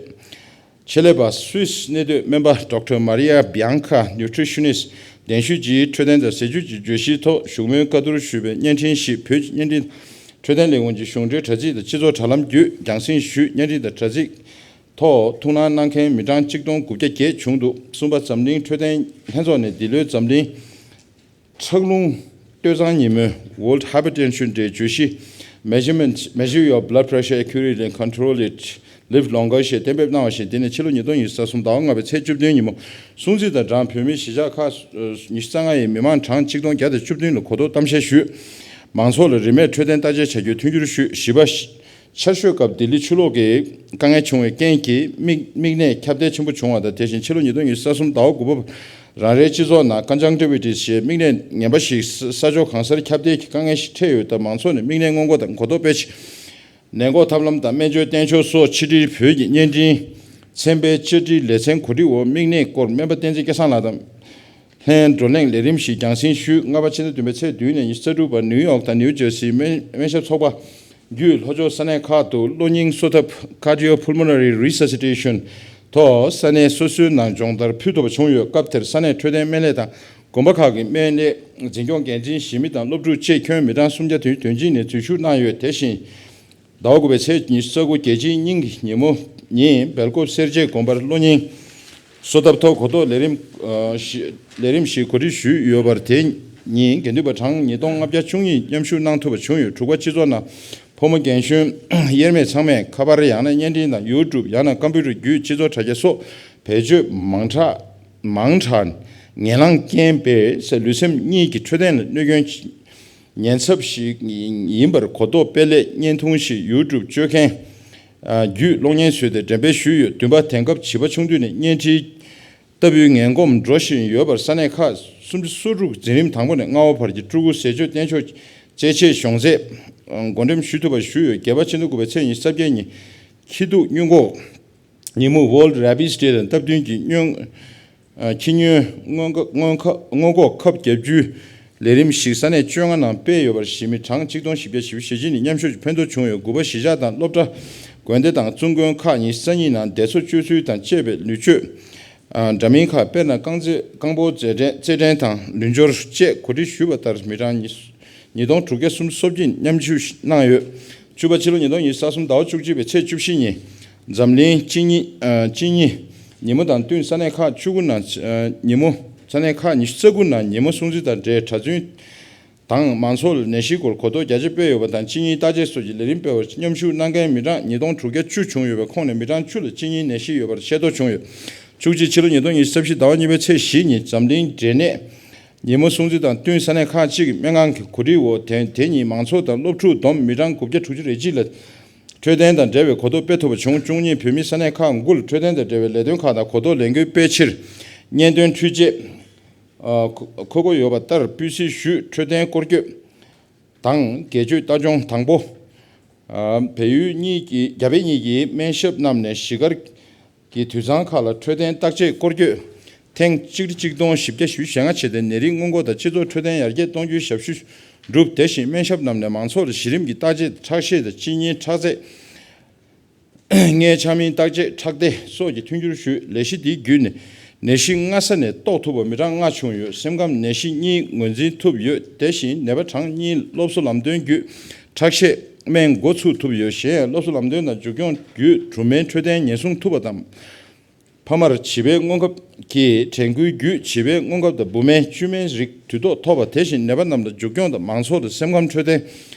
ཆེད་ལས་པ། སུད་སི་གནས་སྡོད་སྨན་པ་Doctor Maria Bianca, nutritionist གདན་ཞུས་ཀྱིས་འཕྲོད་བསྟེན་དང་ཟས་བཅུད་ཀྱི་བརྗོད་གཞིའི་ཐོག་བཞུགས་མོལ་བཀའ་བསྡུར་ཞུས་པའི་བརྙན་འཕྲིན་ཞིག་བོད་ཀྱི་བརྙན་འཕྲིན་འཕྲོད་བསྟེན་ལས་ཁུངས་ཀྱི་གཞུང་འབྲེལ་དྲ་ཚིགས་དང་སྤྱི་ཚོགས་དྲ་ལམ་བརྒྱུད་རྒྱང་སྲིང་ཞུས། བརྙན་འཕྲིན་དང་དྲ་ཚིགས་ཐོག་ཐུགས་སྣང་གནང་མཁན་མི་གྲངས་གཅིག་སྟོང་དགུ་བརྒྱ་བརྒྱད་བྱུང་འདུག་གསུམ་པ། འཛམ་གླིང་འཕྲོད་བསྟེན་ལྷན་ཚོགས་ནས་འདི་ལོའི་འཛམ་གླིང་ཁྲག་རླུང་སྟོད་འཚངས་ཉིན་མོའི་World Hypertension Day བརྗོད་གཞི། Measurement, measure your blood pressure accurately and control it, live longer ཞེས་གཏན་འབེབས་གནང་བ་བཞིན། འདི་ནི་ཕྱི་ལོ་ཉིས་སྟོང་ཉི་ཤུ་རྩ་གསུམ་ཟླ་བ་ལྔ་པའི་ཚེས་བཅུ་བདུན་ཉིན་མོ། སྲུང་བརྩི་དང་སྦྲགས་བོད་མིའི་གཞིས་ཆགས་ཁག་ཉི་ཤུ་རྩ་ལྔ་ཡི་མི་མང་གྲངས་གཅིག་སྟོང་བརྒྱ་དང་བཅུ་བདུན་ལ་གོ་རྟོགས་གཏམ་བཤད་ཞུས། མང་ཚོགས་ལ་རིན་མེད་འཕྲོད་བསྟེན་བརྟག་དཔྱད་བྱ་རྒྱུའི་མཐུན་འགྱུར་ཞུས། བཞི་པ། ཆར་ཞོད་སྐབས་ལྡི་ལི་ཆུ་ལོག་གི་དཀའ་ངལ་བྱུང་བའི་རྐྱེན་གྱིས་མིག་མིག་ནད་ཁྱབ་གདལ་ཆེན་པོ་བྱུང་བ་དང་། དེ་བཞིན་ཕྱི་ལོ་ཉིས་སྟོང་ཉི་ཤུ་རྩ་གསུམ་ཟླ་བ་དགུ་པ་རང་རེའི་སྤྱི་ཚོགས་ནང་ཀན་ཇང་ཊི་ཝི་ཊི་སི་ཞེས་མིག་ནད་ངན་པ་ཞིག་ས་ས་ཕྱོགས་གང་སར་ཁྱབ་གདལ་གྱི་དཀའ་ངལ་ཞིག་འཕྲད་ཡོད་སྟབས། མང་ཚོགས་ནས་མིག་ནད་སྔོན་འགོག་དང་གོ་རྟོགས་སྤེལ་ཆེད། ནད་འགོག་ཐབས་ལམ་དང་སྨན་བཅོས་བསྟེན་ཕྱོགས་སོགས་ཕྱི་དྲིལ་བོད་ཀྱི་བརྙན་འཕྲིན་ཚན་པའི་བཅར་འདྲིའི་ལེ་ཚན་གོ་སྒྲིག་འོག་མིག་ནད་སྐོར་སྨན་པ་བསྟན་འཛིན་སྐལ་བཟང་ལགས་དང་ལྷན་བགྲོ་གླེང་ལས་རིམ་ཞིག་རྒྱང་སྲིང་ཞུས། ལྔ་པ། ཕྱི་ཟླ་བདུན་པའི་ཚེས་བདུན་ནས་ཉི་ཤུ་རྩ་དྲུག་བར་ནིའུ་ཡོག་དང་ནིའུ་ཇར་སིའི་སྨན་སྨན་ཞབས་ཚོགས་པ་བརྒྱུད་ལྷོ་ཕྱོགས་ས་གནས་ཁག་ཏུ་གློ་སྙིང་གསོ་ཐབས་Cardiopulmonary Resuscitation ཐོག་ས་གནས་སོ་སོའི་ནང་སྦྱོང་བརྡར་ཕུལ་ཐུབ་པ་བྱུང་ཡོད། སྐབས་དེར་ས་གནས་འཕྲོད་བསྟེན་སྨན་ལས་དང་དགོན་པ་ཁག་གི་སྨན་ལས་འཛིན་སྐྱོང་འགན་འཛིན་གཞི་མི་དང་སློབ་ཕྲུག་བཅས་ཁྱོན་མི་གྲངས་སུམ་བརྒྱ་དོན་དོན་གཅིག་ནས་འཛུལ་ཞུགས་གནང་ཡོད། དེ་བཞིན། ཟླ་བ་དགུ་པའི་ཚེས་ཉི་ཤུ་རྩ་དགུ་རྒྱལ་སྤྱིའི་སྙིང་གི་ཉིན་མོ་ཉིན་སྦེལ་ཀོབ་སེར་བྱེས་དགོན་པར་གློ་སྙིང་གསོ་ཐབས་ཐོག་གོ་རྟོགས་ལས་རིམ་ཨ་ཞི་ལས་རིམ་ཞིག་གོ་སྒྲིག་ཞུས་ཡོད་པར། དེ་ཉིན་དགེ་འདུན་པ་གྲངས་ཉིས་སྟོང་ལྔ་བརྒྱ་བཅུ་གཉིས་མཉམ་ཞུགས་གནང་ཐུབ་པ་བྱུང་ཡོད། དྲུག་པ། སྤྱི་ཚོགས་ནང་ཕོ་མོ་རྒན་གཞོན་དབྱེར་མེད་ཚང་མས་ཁ་པར་ཡང་ན་བརྙན་འཕྲིན་དང་ཡུ་ཊུབ་ཡང་ན་ཀམ་པུ་ཊར་བརྒྱུད་སྤྱི་ཚོགས་དྲ་རྒྱ་སོགས་བེད་སྤྱོད་མང་དྲགས་མང་དྲགས་ངན་ལང་རྐྱེན་པས་ལུས་སེམས་གཉིས་ཀྱི་འཕྲོད་བསྟེན་ལ་གནོད་སྐྱོན་ཉེན་ཚབས་ཤིག་ཡིན་པར་གོ་རྟོགས་སྤེལ་སླད་བརྙན་ཐུང་ཞིག་ཡུ་ཊུབ་སྤྱོད་མཁན་བརྒྱུད་གློག་བརྙན་བཟོས་ཏེ་འགྲེམས་སྤེལ་ཞུས་ཡོད། བདུན་པ། དེང་སྐབས་བྱིས་པ་ཆུང་དུས་ནས་བརྙན་འཕྲིན་ལྟ་བུའི་ངན་གོམས་འགྲོ་བཞིན་ཡོད་པར་ས་གནས་ཁག་སུམ་ཅུ་སོ་དྲུག་འཛིན་རིམ་དང་པོ་ནས་ལྔ་པ་བར་གྱི་ཕྲུ་གུ་ཟས་སྤྱོད་བསྟེན་ཕྱོགས་རྩེད་ཆས་ཤོང་ཚད་བགོ་འགྲེམས་ཞུ་ཐུབ་པ་ཞུས་ཡོད། བརྒྱད་པ། ཕྱི་ཟླ་དགུ་པའི་ཚེས་ཉི་ཤུ་རྩ་བརྒྱད་ཉིན་ཁྱི་དུག་སྔོན་འགོག་ཉིན་མོ་World Rabies Day དང་སྟབས་བསྟུན་གྱིས་སྔོན་ཨ་ཁྱི་སྨྱོན་སྔོན་ཁ་སྔོན་ཁ་སྔོན་འགོག་ཁབ་བརྒྱབ་རྒྱུའི་ལས་རིམ་ཞིག་ས་གནས་བཅོ་ལྔ་ནང་སྤེལ་ཡོད་པར་གཞིས་མི་གྲངས་གཅིག་སྟོང་བཞི་བརྒྱ་བཞི་བཅུ་ཞེ་གཅིག་ནས་མཉམ་ཞུགས་ཀྱིས་ཕན་ཐོགས་བྱུང་ཡོད། དགུ་པ། གཞིས་ཆགས་དང་སློབ་གྲྭ་དགོན་སྡེ་དང་བཙུན་དགོན་ཁག་ཉི་ཤུ་རྩ་གཉིས་ནང་བདེ་འཚོ་སྤྱོད་ཚུལ་དང་བཅས་པའི་ལུས་སྤྱོད་ཨ་འདྲ་མིན་ཁག་དཔེར་ན་རྐང་རྩེད་རྐང་སྤོལ་རྩེད་འགྲན་རྩེད་འགྲན་དང་ལུས་སྦྱོར་བཅས་གོ་སྒྲིག་ཞུས་པ་ལྟར་མི་གྲངས་ཉིས་ཉིས་སྟོང་དྲུག་བརྒྱ་སུམ་ཅུ་སོ་གཅིག་མཉམ་ཞུགས་གནང་ཡོད། བཅུ་པ། ཕྱི་ལོ་ཉིས་སྟོང་ཉི་ཤུ་རྩ་གསུམ་ཟླ་བ་བཅུ་གཅིག་པའི་ཚེས་བཅུ་བཞི་ཉིན་འཛམ་གླིང་གཅིན་སྙི་ཨ་གཅིན་སྙི་ཉིན་མོ་དང་བསྟུན་ས་གནས་ཁག་བཅུ་དགུ་ནང་ཨ་ཉིན་མོ་ས་གནས་ཁག་ཉི་ཤུ་རྩ་དགུ་ནང་ཉིན་མོ་སྲུང་བརྩི་དང་འབྲེལ་གྲྭ་བཙུན་དང་མང་ཚོགས་ལ་ནད་གཞིའི་སྐོར་གོ་རྟོགས་རྒྱ་ཆེ་སྤེལ་ཡོད་པ་དང་། གཅིན་སྙི་བརྟག་དཔྱད་སོགས་ཀྱི་ལས་རིམ་སྤེལ་བར་མཉམ་ཞུགས་གནང་མཁན་མི་གྲངས་ཉིས་སྟོང་དྲུག་བརྒྱ་བཅུ་བྱུང་ཡོད་པའི་ཁོངས་ནས་མི་གྲངས་བཅུ་ལ་གཅིན་སྙིའི་ནད་གཞི་ཡོད་པར་ཤེས་རྟོགས་བྱུང་ཡོད། བཅུ་གཅིག། ཕྱི་ལོ་ཉིས་སྟོང་ཉི་ཤུ་རྩ་བཞི་ཟླ་བ་གཉིས་པའི་ཚེས་བཞི་ཉིན་འཛམ་གླིང་འབྲས་ནད་ཉིན་མོ་སྲུང་བརྩི་དང་བསྟུན་ས་གནས་ཁག་ཅིག་གི་སྨན་ཁང་གི་གོ་སྒྲིག་འོག་དེ་དེ་ཉིན་མང་ཚོགས་དང་སློབ་ཕྲུག་བསྡོམས་མི་གྲངས་དགུ་བརྒྱ་དྲུག་ཅུ་རེ་གཅིག་ལ་འཕྲོད་བསྟེན་དང་འབྲེལ་བའི་གོ་རྟོགས་སྤེལ་ཐུབ་པ་བྱུང་། བཅུ་གཉིས། བོད་མི་ས་གནས་ཁག་དགུ་ལ་འཕྲོད་བསྟེན་དང་འབྲེལ་བའི་ལས་དོན་ཁག་དང་གོ་རྟོགས་ལས་འགུལ་སྤེལ་ཕྱིར་གཉེན་སྟོན་འཕྲུལ་ཆས་ཨ་མཁོ་མཁོ་ཡོད་པ་ལྟར་སྤུས་གཟིགས་ཞུས། འཕྲོད་བསྟེན་སྐོར་སྐྱོད་དང་སྒེར་གཅོད་ལྟ་སྐྱོང་དང་པོ། ཨ་བལ་ཡུལ་གཉིས་ཀྱི་རྒྱ་བལ་གཉིས་ཀྱི་སྨན་ཞབས་རྣམས་ནས་གཞིས་སྒར་གྱི་དུད་ཚང་ཁག་ལ་འཕྲོད་བསྟེན་བརྟག་དཔྱད་སྐོར་སྐྱོད་ཐེངས་གཅིག་ཁྲི་གཅིག་སྟོང་བཞི་བརྒྱ་བཞི་བཅུ་ཞེ་ལྔ་བྱས་ཏེ་ནད་རིགས་སྔོན་འགོག་དང་སྤྱི་ཚོགས་འཕྲོད་བསྟེན་ཡར་རྒྱས་གཏོང་རྒྱུའི་ཞབས་ཞུ་བསྒྲུབས། དེ་བཞིན་སྨན་ཞབས་རྣམས་ནས་མང་ཚོགས་ལ་གཞི་རིམ་གྱི་བརྟག་དཔྱད་ཁྲག་ཤེད་དང་གཅིན་སྙིའི་ཁྲག་རྩད། མངལ་ཆ་སྨིན་བརྟག་དཔྱད་ཁྲག་སྡེ་སོགས་ཀྱི་མཐུན་འགྱུར་ཞུས། ལས་གཞི་འདིའི་བརྒྱུད་ནས་ ནད་གཞི་སྔ་ས་ནས་རྟོགས་ཐུབ་པ་མི་གྲངས་ལྔ་བྱུང་ཡོད། སེམས་ཁམས་ནད་གཞི་གཉིས་ངོས་འཛིན་ཐུབ་ཡོད། དེ་བཞིན་ནད་པ་གྲངས་གཉིས་སློབ་གསོ་ལམ་སྟོན་བརྒྱུད་ཁྲག་ཤེད་སྨན་འགོ་ཚུགས་ཐུབ་ཡོད། གཞན་ཡང་སློབ་གསོ་ལམ་སྟོན་དང་མཇུག་སྐྱོང་བརྒྱུད་སྦྲུམ་མའི་འཕྲོད་བསྟེན་ཉེན་སྲུང་ཐུབ་པ་དང་། ཕ་མར་བྱིས་པའི་སྔོན་ཁབ་ཀྱི་དྲན་སྐུལ་བརྒྱུད་བྱིས་པའི་སྔོན་ཁབ་དང་བུད་མེད་བཅོས་མའི་རིགས་དུས་ཐོག་ཐོབ་པ། དེ་བཞིན་ནད་པ་རྣམས་ལ་མཇུག་སྐྱོང་དང་མང་ཚོགས་ལ་སེམས་ཁམས་འཕྲོད་བསྟེན།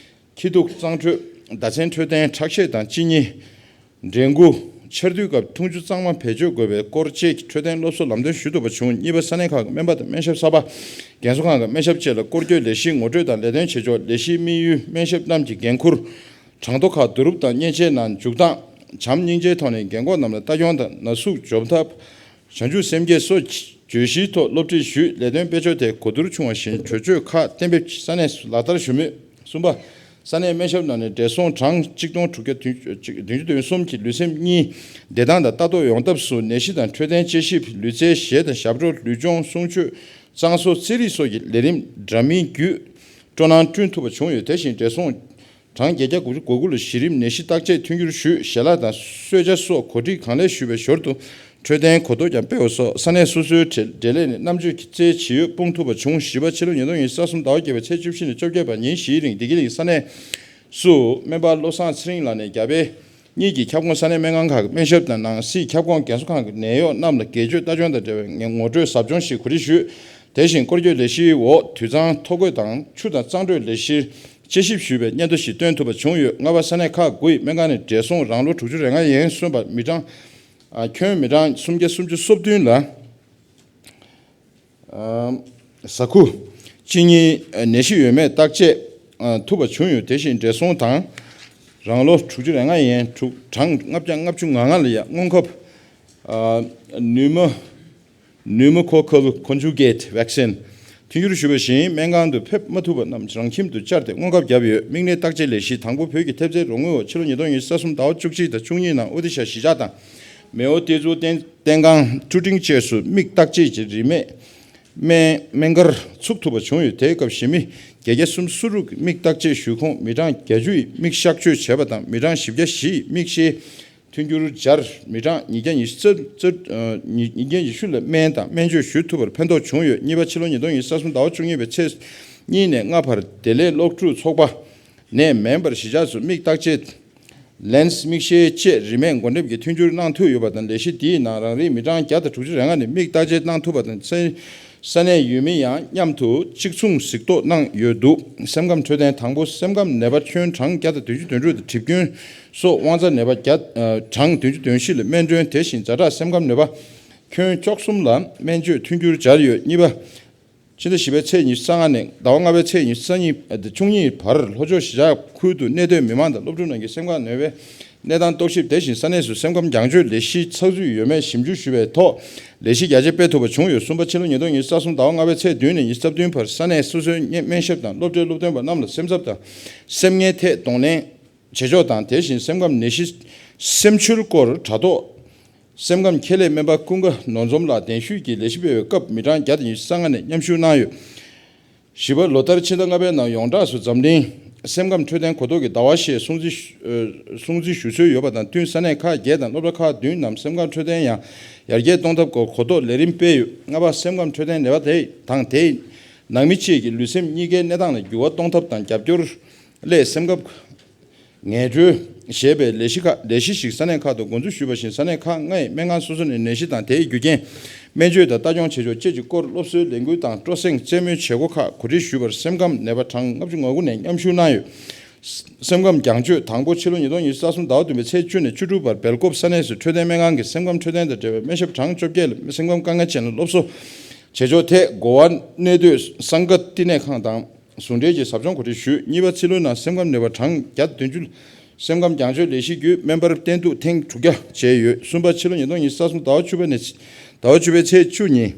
ཁྱི་དུག་གཙང་འཕྲོད། ཟླ་མཚན་འཕྲོད་བསྟེན། ཁྲག་ཤེད་དང་གཅིན་སྙི། འདྲེ་འགུ། ཆར་དུས་སྐབས་འཐུང་ཆུ་གཙང་མ་བེད་སྤྱོད་དགོས་པའི་སྐོར་བཅས་ཀྱི་འཕྲོད་བསྟེན་སློབ་གསོ་ལམ་སྟོན་ཞུ་ཐུབ་པ་བྱུང་། གཉིས་པ། ས་གནས་ཁག་གི་སྨན་པ་དང་སྨན་ཞབས་གསར་པ། རྒན་གསོ་ཁང་གི་སྨན་ཞབས་བཅས་ལ་སྐོར་སྐྱོད་ལས་གཞི་ངོ་སྤྲོད་དང་ལས་དོན་བྱེད་ཕྱོགས། ལས་གཞིའི་དམིགས་ཡུལ། སྨན་ཞབས་རྣམས་ཀྱི་འགན་འཁུར། གྲངས་ཐོ་ཁག་བསྡུ་རུབ་དང་མཉེན་ཆས་ནང་འཇུག་སྟངས། བྱམས་སྙིང་རྗེའི་ཐོག་ནས་རྒན་འཁོགས་རྣམས་ལ་ལྟ་སྐྱོང་དང་ན་ཟུག་འཇོམས་ཐབས། བྱང་ཆུབ་སེམས་བསྐྱེད་སོགས་བརྗོད་གཞིའི་ཐོག་སློབ་ཁྲིད་ཞུས། ལས་དོན་སྤེལ་ཕྱོགས་ཐད་གོ་བསྡུར་བྱུང་བ་བཞིན་གྲོས་ཆོད་ཁག་གཏན་འབེབས་ཀྱིས་ས་གནས་སུ་ལག་བསྟར་ཞུ་མུས། གསུམ་པ། ས་གནས་སྨན་ཞབས་ནང་ནས་བགྲེས་སོང་གྲངས་གཅིག་སྟོང་དྲུག་བརྒྱ་བདུན་ཅུ་དོན་གསུམ་གྱི་ལུས་སེམས་གཉིས་བདེ་ཐང་དང་ལྟ་རྟོག་ཡོང་ཐབས་སུ་ནད་གཞི་དང་འཕྲོད་བསྟེན་དཔྱད་ཞིབ། ལུས་རྩལ་གཞས་དང་ཞབས་བྲོ། ལུས་སྦྱོང་། གསུང་ཆོས། གཙང་བཟོ། རྩེད་རིགས་སོགས་ཀྱི་ལས་རིམ་འདྲ་མིན་བརྒྱུད་སྤྲོ་སྣང་བསྐྲུན་ཐུབ་པ་བྱུང་ཡོད། དེ་བཞིན་བགྲེས་སོང་གྲངས་བརྒྱད་བརྒྱ་དགུ་བཅུ་གོ་དགུ་ལ་གཞི་རིམ་ནད་གཞི་བརྟག་དཔྱད་མཐུན་འགྱུར་ཞུས། ཞལ་ལག་དང་གསོལ་ཇ་སོགས་གོ་སྒྲིག་གང་ལེགས་ཞུས་པའི་ཞོར་དུ་འཕྲོད་བསྟེན་གོ་རྟོགས་ཀྱང་སྤེལ་བ་སོགས་ས་གནས་སོ་སོའི་འབྲེལ་འབྲེལ་ལས་ནས་རྣམ་དཔྱོད་ཀྱི་རྩལ་ཇི་ཡོད་སྤུངས་ཐུབ་པ་བྱུང་། བཞི་པ། ཕྱི་ལོ་ཉིས་སྟོང་ཉི་ཤུ་རྩ་གསུམ་ཟླ་བ་བརྒྱད་པའི་ཚེས་བཅུ་བཞི་ནས་བཅོ་བརྒྱད་བར་ཉིན་བཞིའི་རིང་བདེ་སྐྱིད་གླིང་ས་གནས་སུ་སྨན་པ་བློ་བཟང་ཚེ་རིང་ལགས་ནས་རྒྱ་བལ་གཉིས་ཀྱི་ཁྱབ་ཁོངས་ས་གནས་སྨན་ཁང་ཁག་གི་སྨན་ཞབས་དང་ནང་སྲིད་ཁྱབ་ཁོངས་རྒན་གསོ་ཁང་གི་ནད་གཡོག་རྣམས་ལ་སྒེར་གཅོད་ལྟ་སྐྱོང་དང་འབྲེལ་བའི་ངོ་སྤྲོད་ཟབ་སྦྱོང་ཞིག་གོ་སྒྲིག་ཞུས། དེ་བཞིན་སྐོར་སྐྱོད་ལས་གཞིའི་འོག་དུད་ཚང་ཐོ་འགོད་དང་ཆུ་དང་གཙང་སྤྲོད་ལས་གཞིར་དཔྱད་ཞིབ་ཞུས་པའི་སྙན་ཐོ་ཞིག་བཏོན་ཐུབ་པ་བྱུང་ཡོད། ལྔ་པ། ས་གནས་ཁག་དགུ་ཡི་སྨན་ཁང་ནས་བགྲེས་སོང་རང་ལོ་དྲུག་ཅུ་རེ་ལྔ་ཡན་སོན་པ་མི་གྲངས་ཨ་ཁྱོན་མི་གྲངས་སུམ་བརྒྱ་སུམ་ཅུ་སོ་བདུན་ལ་ཨ་ཟ་ཁུ་གཅིན་སྙི་ནད་གཞི་ཡོད་མེད་བརྟག་དཔྱད་ཨ་ཐུབ་པ་བྱུང་ཡོད། དེ་བཞིན་བགྲེས་སོང་དང་རང་ལོ་དྲུག་ཅུ་རེ་ལྔ་ཡན་དྲུག་གྲངས་ལྔ་བརྒྱ་ལྔ་བཅུ་ང་ལྔ་ལ་ཡང་སྔོན་ཁབ་ཨ་ནུས་མ། Pneumococcal Conjugate Vaccine མཐུན་འགྱུར་ཞུས་པ་བཞིན་སྨན་ཁང་དུ་ཕེབས་མ་ཐུབ་པ་རྣམས་རང་ཁྱིམ་དུ་བཅར་ཏེ་སྔོན་ཁབ་བརྒྱབ་ཡོད། མིག་ནད་བརྟག་དཔྱད་ལས་གཞི་དང་པོ་བོད་ཀྱི་ཐེབས་རྩའི་རོགས་དངུལ་འོག་ཕྱི་ལོ་ཉིས་སྟོང་ཉི་ཤུ་རྩ་གསུམ་ཟླ་བ་བཅུ་གཅིག་དང་བཅུ་གཉིས་ནང་ཨོ་ཏི་ཤ་གཞིས་ཆགས་དང་མེའོ་ཏེ་ཛུའུ་བསྟེན་བསྟེན་ཁང་ཀྲུ་ཀྲིང་བཅས་སུ་མིག་བརྟག་དཔྱད་ཀྱི་རིན་མེད་སྨན་སྨན་སྒར་ཚུགས་ཐུབ་པ་བྱུང་ཡོད། དེའི་སྐབས་གཞིས་མི་བརྒྱད་བརྒྱ་སུམ་ཅུ་སོ་དྲུག་གིས་མིག་བརྟག་དཔྱད་ཞུས་ཁོངས་མི་གྲངས་བརྒྱད་ཅུ་ཡིས་མིག་གཤག་བཅོས་བྱས་པ་དང་མི་གྲངས་བཞི་བརྒྱ་བཞི་ཡིས་མིག་ཤེལ། མཐུན་འགྱུར་སྦྱར། མི་གྲངས་ཉིས་བརྒྱ་ཉི་ཤུ་རྩ་རྩ་ཨ་ཉིས་ཉིས་བརྒྱ་ཉི་ཤུ་ལ་སྨན་དང་སྨན་བཅོས་ཞུ་ཐུབ་པར་ཕན་ཐོགས་བྱུང་ཡོད། གཉིས་པ། ཕྱི་ལོ་ཉིས་སྟོང་ཉི་ཤུ་རྩ་གསུམ་ཟླ་བ་བཅུ་གཉིས་པའི་ཚེས་གཉིས་ནས་ལྔ་བར་བདེ་ལེགས་གློག་འཕྲུལ་ཚོགས་པ་ནས་མིན་པར་གཞིས་ཆགས་སུ་མིག་བརྟག་དཔྱད་ལེན་སི་མིག་ཤེལ་བཅས་རིན་མེད་སྒོ་འགྲེམས་ཀྱིས་མཐུན་འགྱུར་གནང་ཐུབ་ཡོད་པ་དང་། ལས་གཞི་འདིའི་ནང་རང་རེའི་མི་གྲངས་བརྒྱ་དང་དྲུག་ཅུ་རེ་ལྔ་ནས་མིག་བརྟག་དཔྱད་གནང་ཐུབ་པ་དང་། ས་ས་གནས་ཡུལ་མི་ཡང་མཉམ་དུ་གཅིག་མཚུངས་གཟིགས་རྟོག་གནང་ཡོད་འདུག་སེམས་ཁམས་འཕྲོད་བསྟེན། དང་པོ། སེམས་ཁམས་ནད་པ་ཁྱོན་གྲངས་བརྒྱ་དང་བདུན་ཅུ་དོན་དྲུག་དང་གྲིབ་སྐྱོན་སོགས་དབང་རྩ་ནད་པ་བརྒྱ་ཨ་གྲངས་བདུན་ཅུ་དོན་བཞི་ལ་སྨན་གྲོན། དེ་བཞིན་ཛ་དྲག་སེམས་ཁམས་ནད་པ་ཁྱོན་བཅུ་གསུམ་ལ་སྨན་བཅོས་མཐུན་འགྱུར་སྦྱར་ཡོད། གཉིས་པ། ཕྱི་ཟླ་བཞི་པའི་ཚེས་ཉི་ཤུ་རྩ་ལྔ་ནས་ཟླ་བ་ལྔ་པའི་ཚེས་ཉི་ཤུ་རྩ་གཉིས་ཨ་བཅུ་གཉིས་བར་ལྷོ་ཕྱོགས་གཞིས་ཆགས་ཁུལ་དུ་གནས་སྡོད་མི་མང་དང་སློབ་ཕྲུག་རྣམས་ཀྱི་སེམས་ཁམས་ནད་པའི་གནས་སྟངས་རྟོག་ཞིབ། དེ་བཞིན་ས་གནས་སུ་སེམས་ཁམས་རྒྱང་སྐྱོད་ལས་གཞི་ཚགས་ཚུད་ཡོད་མེད་ཞིབ་འཇུག་ཞུ་བའི་ཐོག་ལས་གཞི་རྒྱ་ཆེ་སྤེལ་ཐུབ་པ་བྱུང་ཡོད། གསུམ་པ། ཕྱི་ལོ་ཉིས་སྟོང་ཉི་ཤུ་རྩ་གསུམ་ཟླ་བ་ལྔ་པའི་ཚེས་བདུན་ནས་ཉི་ཤུ་རྩ་བདུན་བར་ས་གནས་སོ་སོའི་སྨན་ཞབས་དང་སློབ་གྲྭའི་སློབ་སྟོན་པ་རྣམས་ལ་སེམས་འཚབ་དང་སེམས་ངལ་ཐད་གདོང་ལེན་བྱེད་ཕྱོགས་དང་། དེ་བཞིན་སེམས་ཁམས་ནད་གཞི་སེམས་ཤུལ་སྐོར་དྲ་ཐོག་སེམས་ཁམས་ཁྱད་ལས་སྨན་པ་ཀུན་དགའ་ནོར་འཛོམས་ལགས་གདན་ཞུས་ཀྱིས་ལས་གཞི་སྤེལ་བའི་སྐབས་མི་གྲངས་བརྒྱ་དང་ཉི་ཤུ་རྩ་ལྔ་ནས་མཉམ་ཞུགས་གནང་ཡོད། བཞི་པ། ལོ་ལྟར་ཕྱི་ཟླ་ལྔ་པའི་ནང་ཡོངས་གྲགས་སུ་འཛམ་གླིང་སེམས་ཁམས་འཕྲོད་བསྟེན་གོ་རྟོགས་ཀྱི་ཟླ་བ་ཞེས་སྲུང་བརྩི་ཞུ་ཨ་སྲུང་བརྩི་ཞུ་སྲོལ་ཡོད་པ་དང་བསྟུན་ས་གནས་ཁག་བརྒྱད་དང་སློབ་གྲྭ་ཁག་བདུན་ནང་སེམས་ཁམས་འཕྲོད་བསྟེན་ཡང་ཡར་རྒྱས་གཏོང་ཐབས་སྐོར་གོ་རྟོགས་ལས་རིམ་སྤེལ་ཡོད། ལྔ་པ། སེམས་ཁམས་འཕྲོད་བསྟེན་ནད་པ་དེ་དང་དེའི་ནང་མི་གཅིག་གི་ལུས་སེམས་གཉིས་ཀའི་གནས་སྟངས་ལ་འགྱུར་བ་གཏོང་ཐབས་དང་རྒྱབ་སྐྱོར་སླད་སེམས་ཁམས་ངལ་གྲོལ་ཞེས་པའི་ལས་གཞི་ཁག་ལས་གཞི་ཞིག་ས་གནས་ཁག་ཏུ་འགོ་འཛུགས་ཞུས་པ་བཞིན། ས་གནས་ཁག་ལྔ་ཡི་སྨན་ཁང་སོ་སོ་ནས་ནད་གཞི་དང་དེའི་རྒྱུ་རྐྱེན་སྨན་བཅོས་དང་ལྟ་སྐྱོང་བྱེད་ཕྱོགས་བཅས་ཀྱི་སྐོར་སློབ་གསོའི་ལས་འགུལ་དང་སྤྲོ་གསེང་རྩེད་མོའི་བྱེད་སྒོ་ཁག་གོ་སྒྲིག་ཞུས་པར་སེམས་ཁམས་ནད་པ་གྲངས་ལྔ་བཅུ་ང་དགུ་ནས་མཉམ་ཞུགས་གནང་ཡོད། སེམས་ཁམས་རྒྱང་སྐྱོད་དང་པོ་ཕྱི་ལོ་ཉིས་སྟོང་ཉི་ཤུ་རྩ་གསུམ་ཟླ་བ་བདུན་པའི་ཚེས་བཅུ་ནས་བཅུ་དྲུག་བར་སྦེལ་ཀོབ་ས་གནས་སུ་འཕྲོད་བསྟེན་སྨན་ཁང་གི་སེམས་ཁམས་འཕྲོད་བསྟེན་དང་འབྲེལ་བའི་སྨན་ཞབས་གྲངས་བཅོ་བརྒྱད་ལ་སེམས་ཁམས་དཀའ་ངལ་ཅན་ལ་སློབ་གསོ་བྱེད་ཕྱོགས་ཐད་གོ་བ་གནས་སྡོད་སངྒ་བསྟི་གནས་ཁང་དང་ཟུང་འབྲེལ་གྱིས་ཟབ་སྦྱོང་གོ་སྒྲིག་ཞུས། གཉིས་པ། ཕྱི་ལོའི་ནང་སེམས་ཁམས་ནད་པ་གྲངས་བརྒྱ་དང་བདུན་ཅུ་སེམས་ཁམས་རྒྱང་སྐྱོད་ལས་གཞི་བརྒྱུད་སྨན་པར་བསྟེན་གཏུག་ཐེངས་དྲུག་བརྒྱ་བྱས་ཡོད། གསུམ་པ། ཕྱི་ལོ་ཉིས་སྟོང་ཉི་ཤུ་རྩ་གསུམ་ཟླ་བ་བཅུ་པ་ནས་ཟླ་བ་བཅུ་པའི་ཚེས་བཅུ་ཉིན་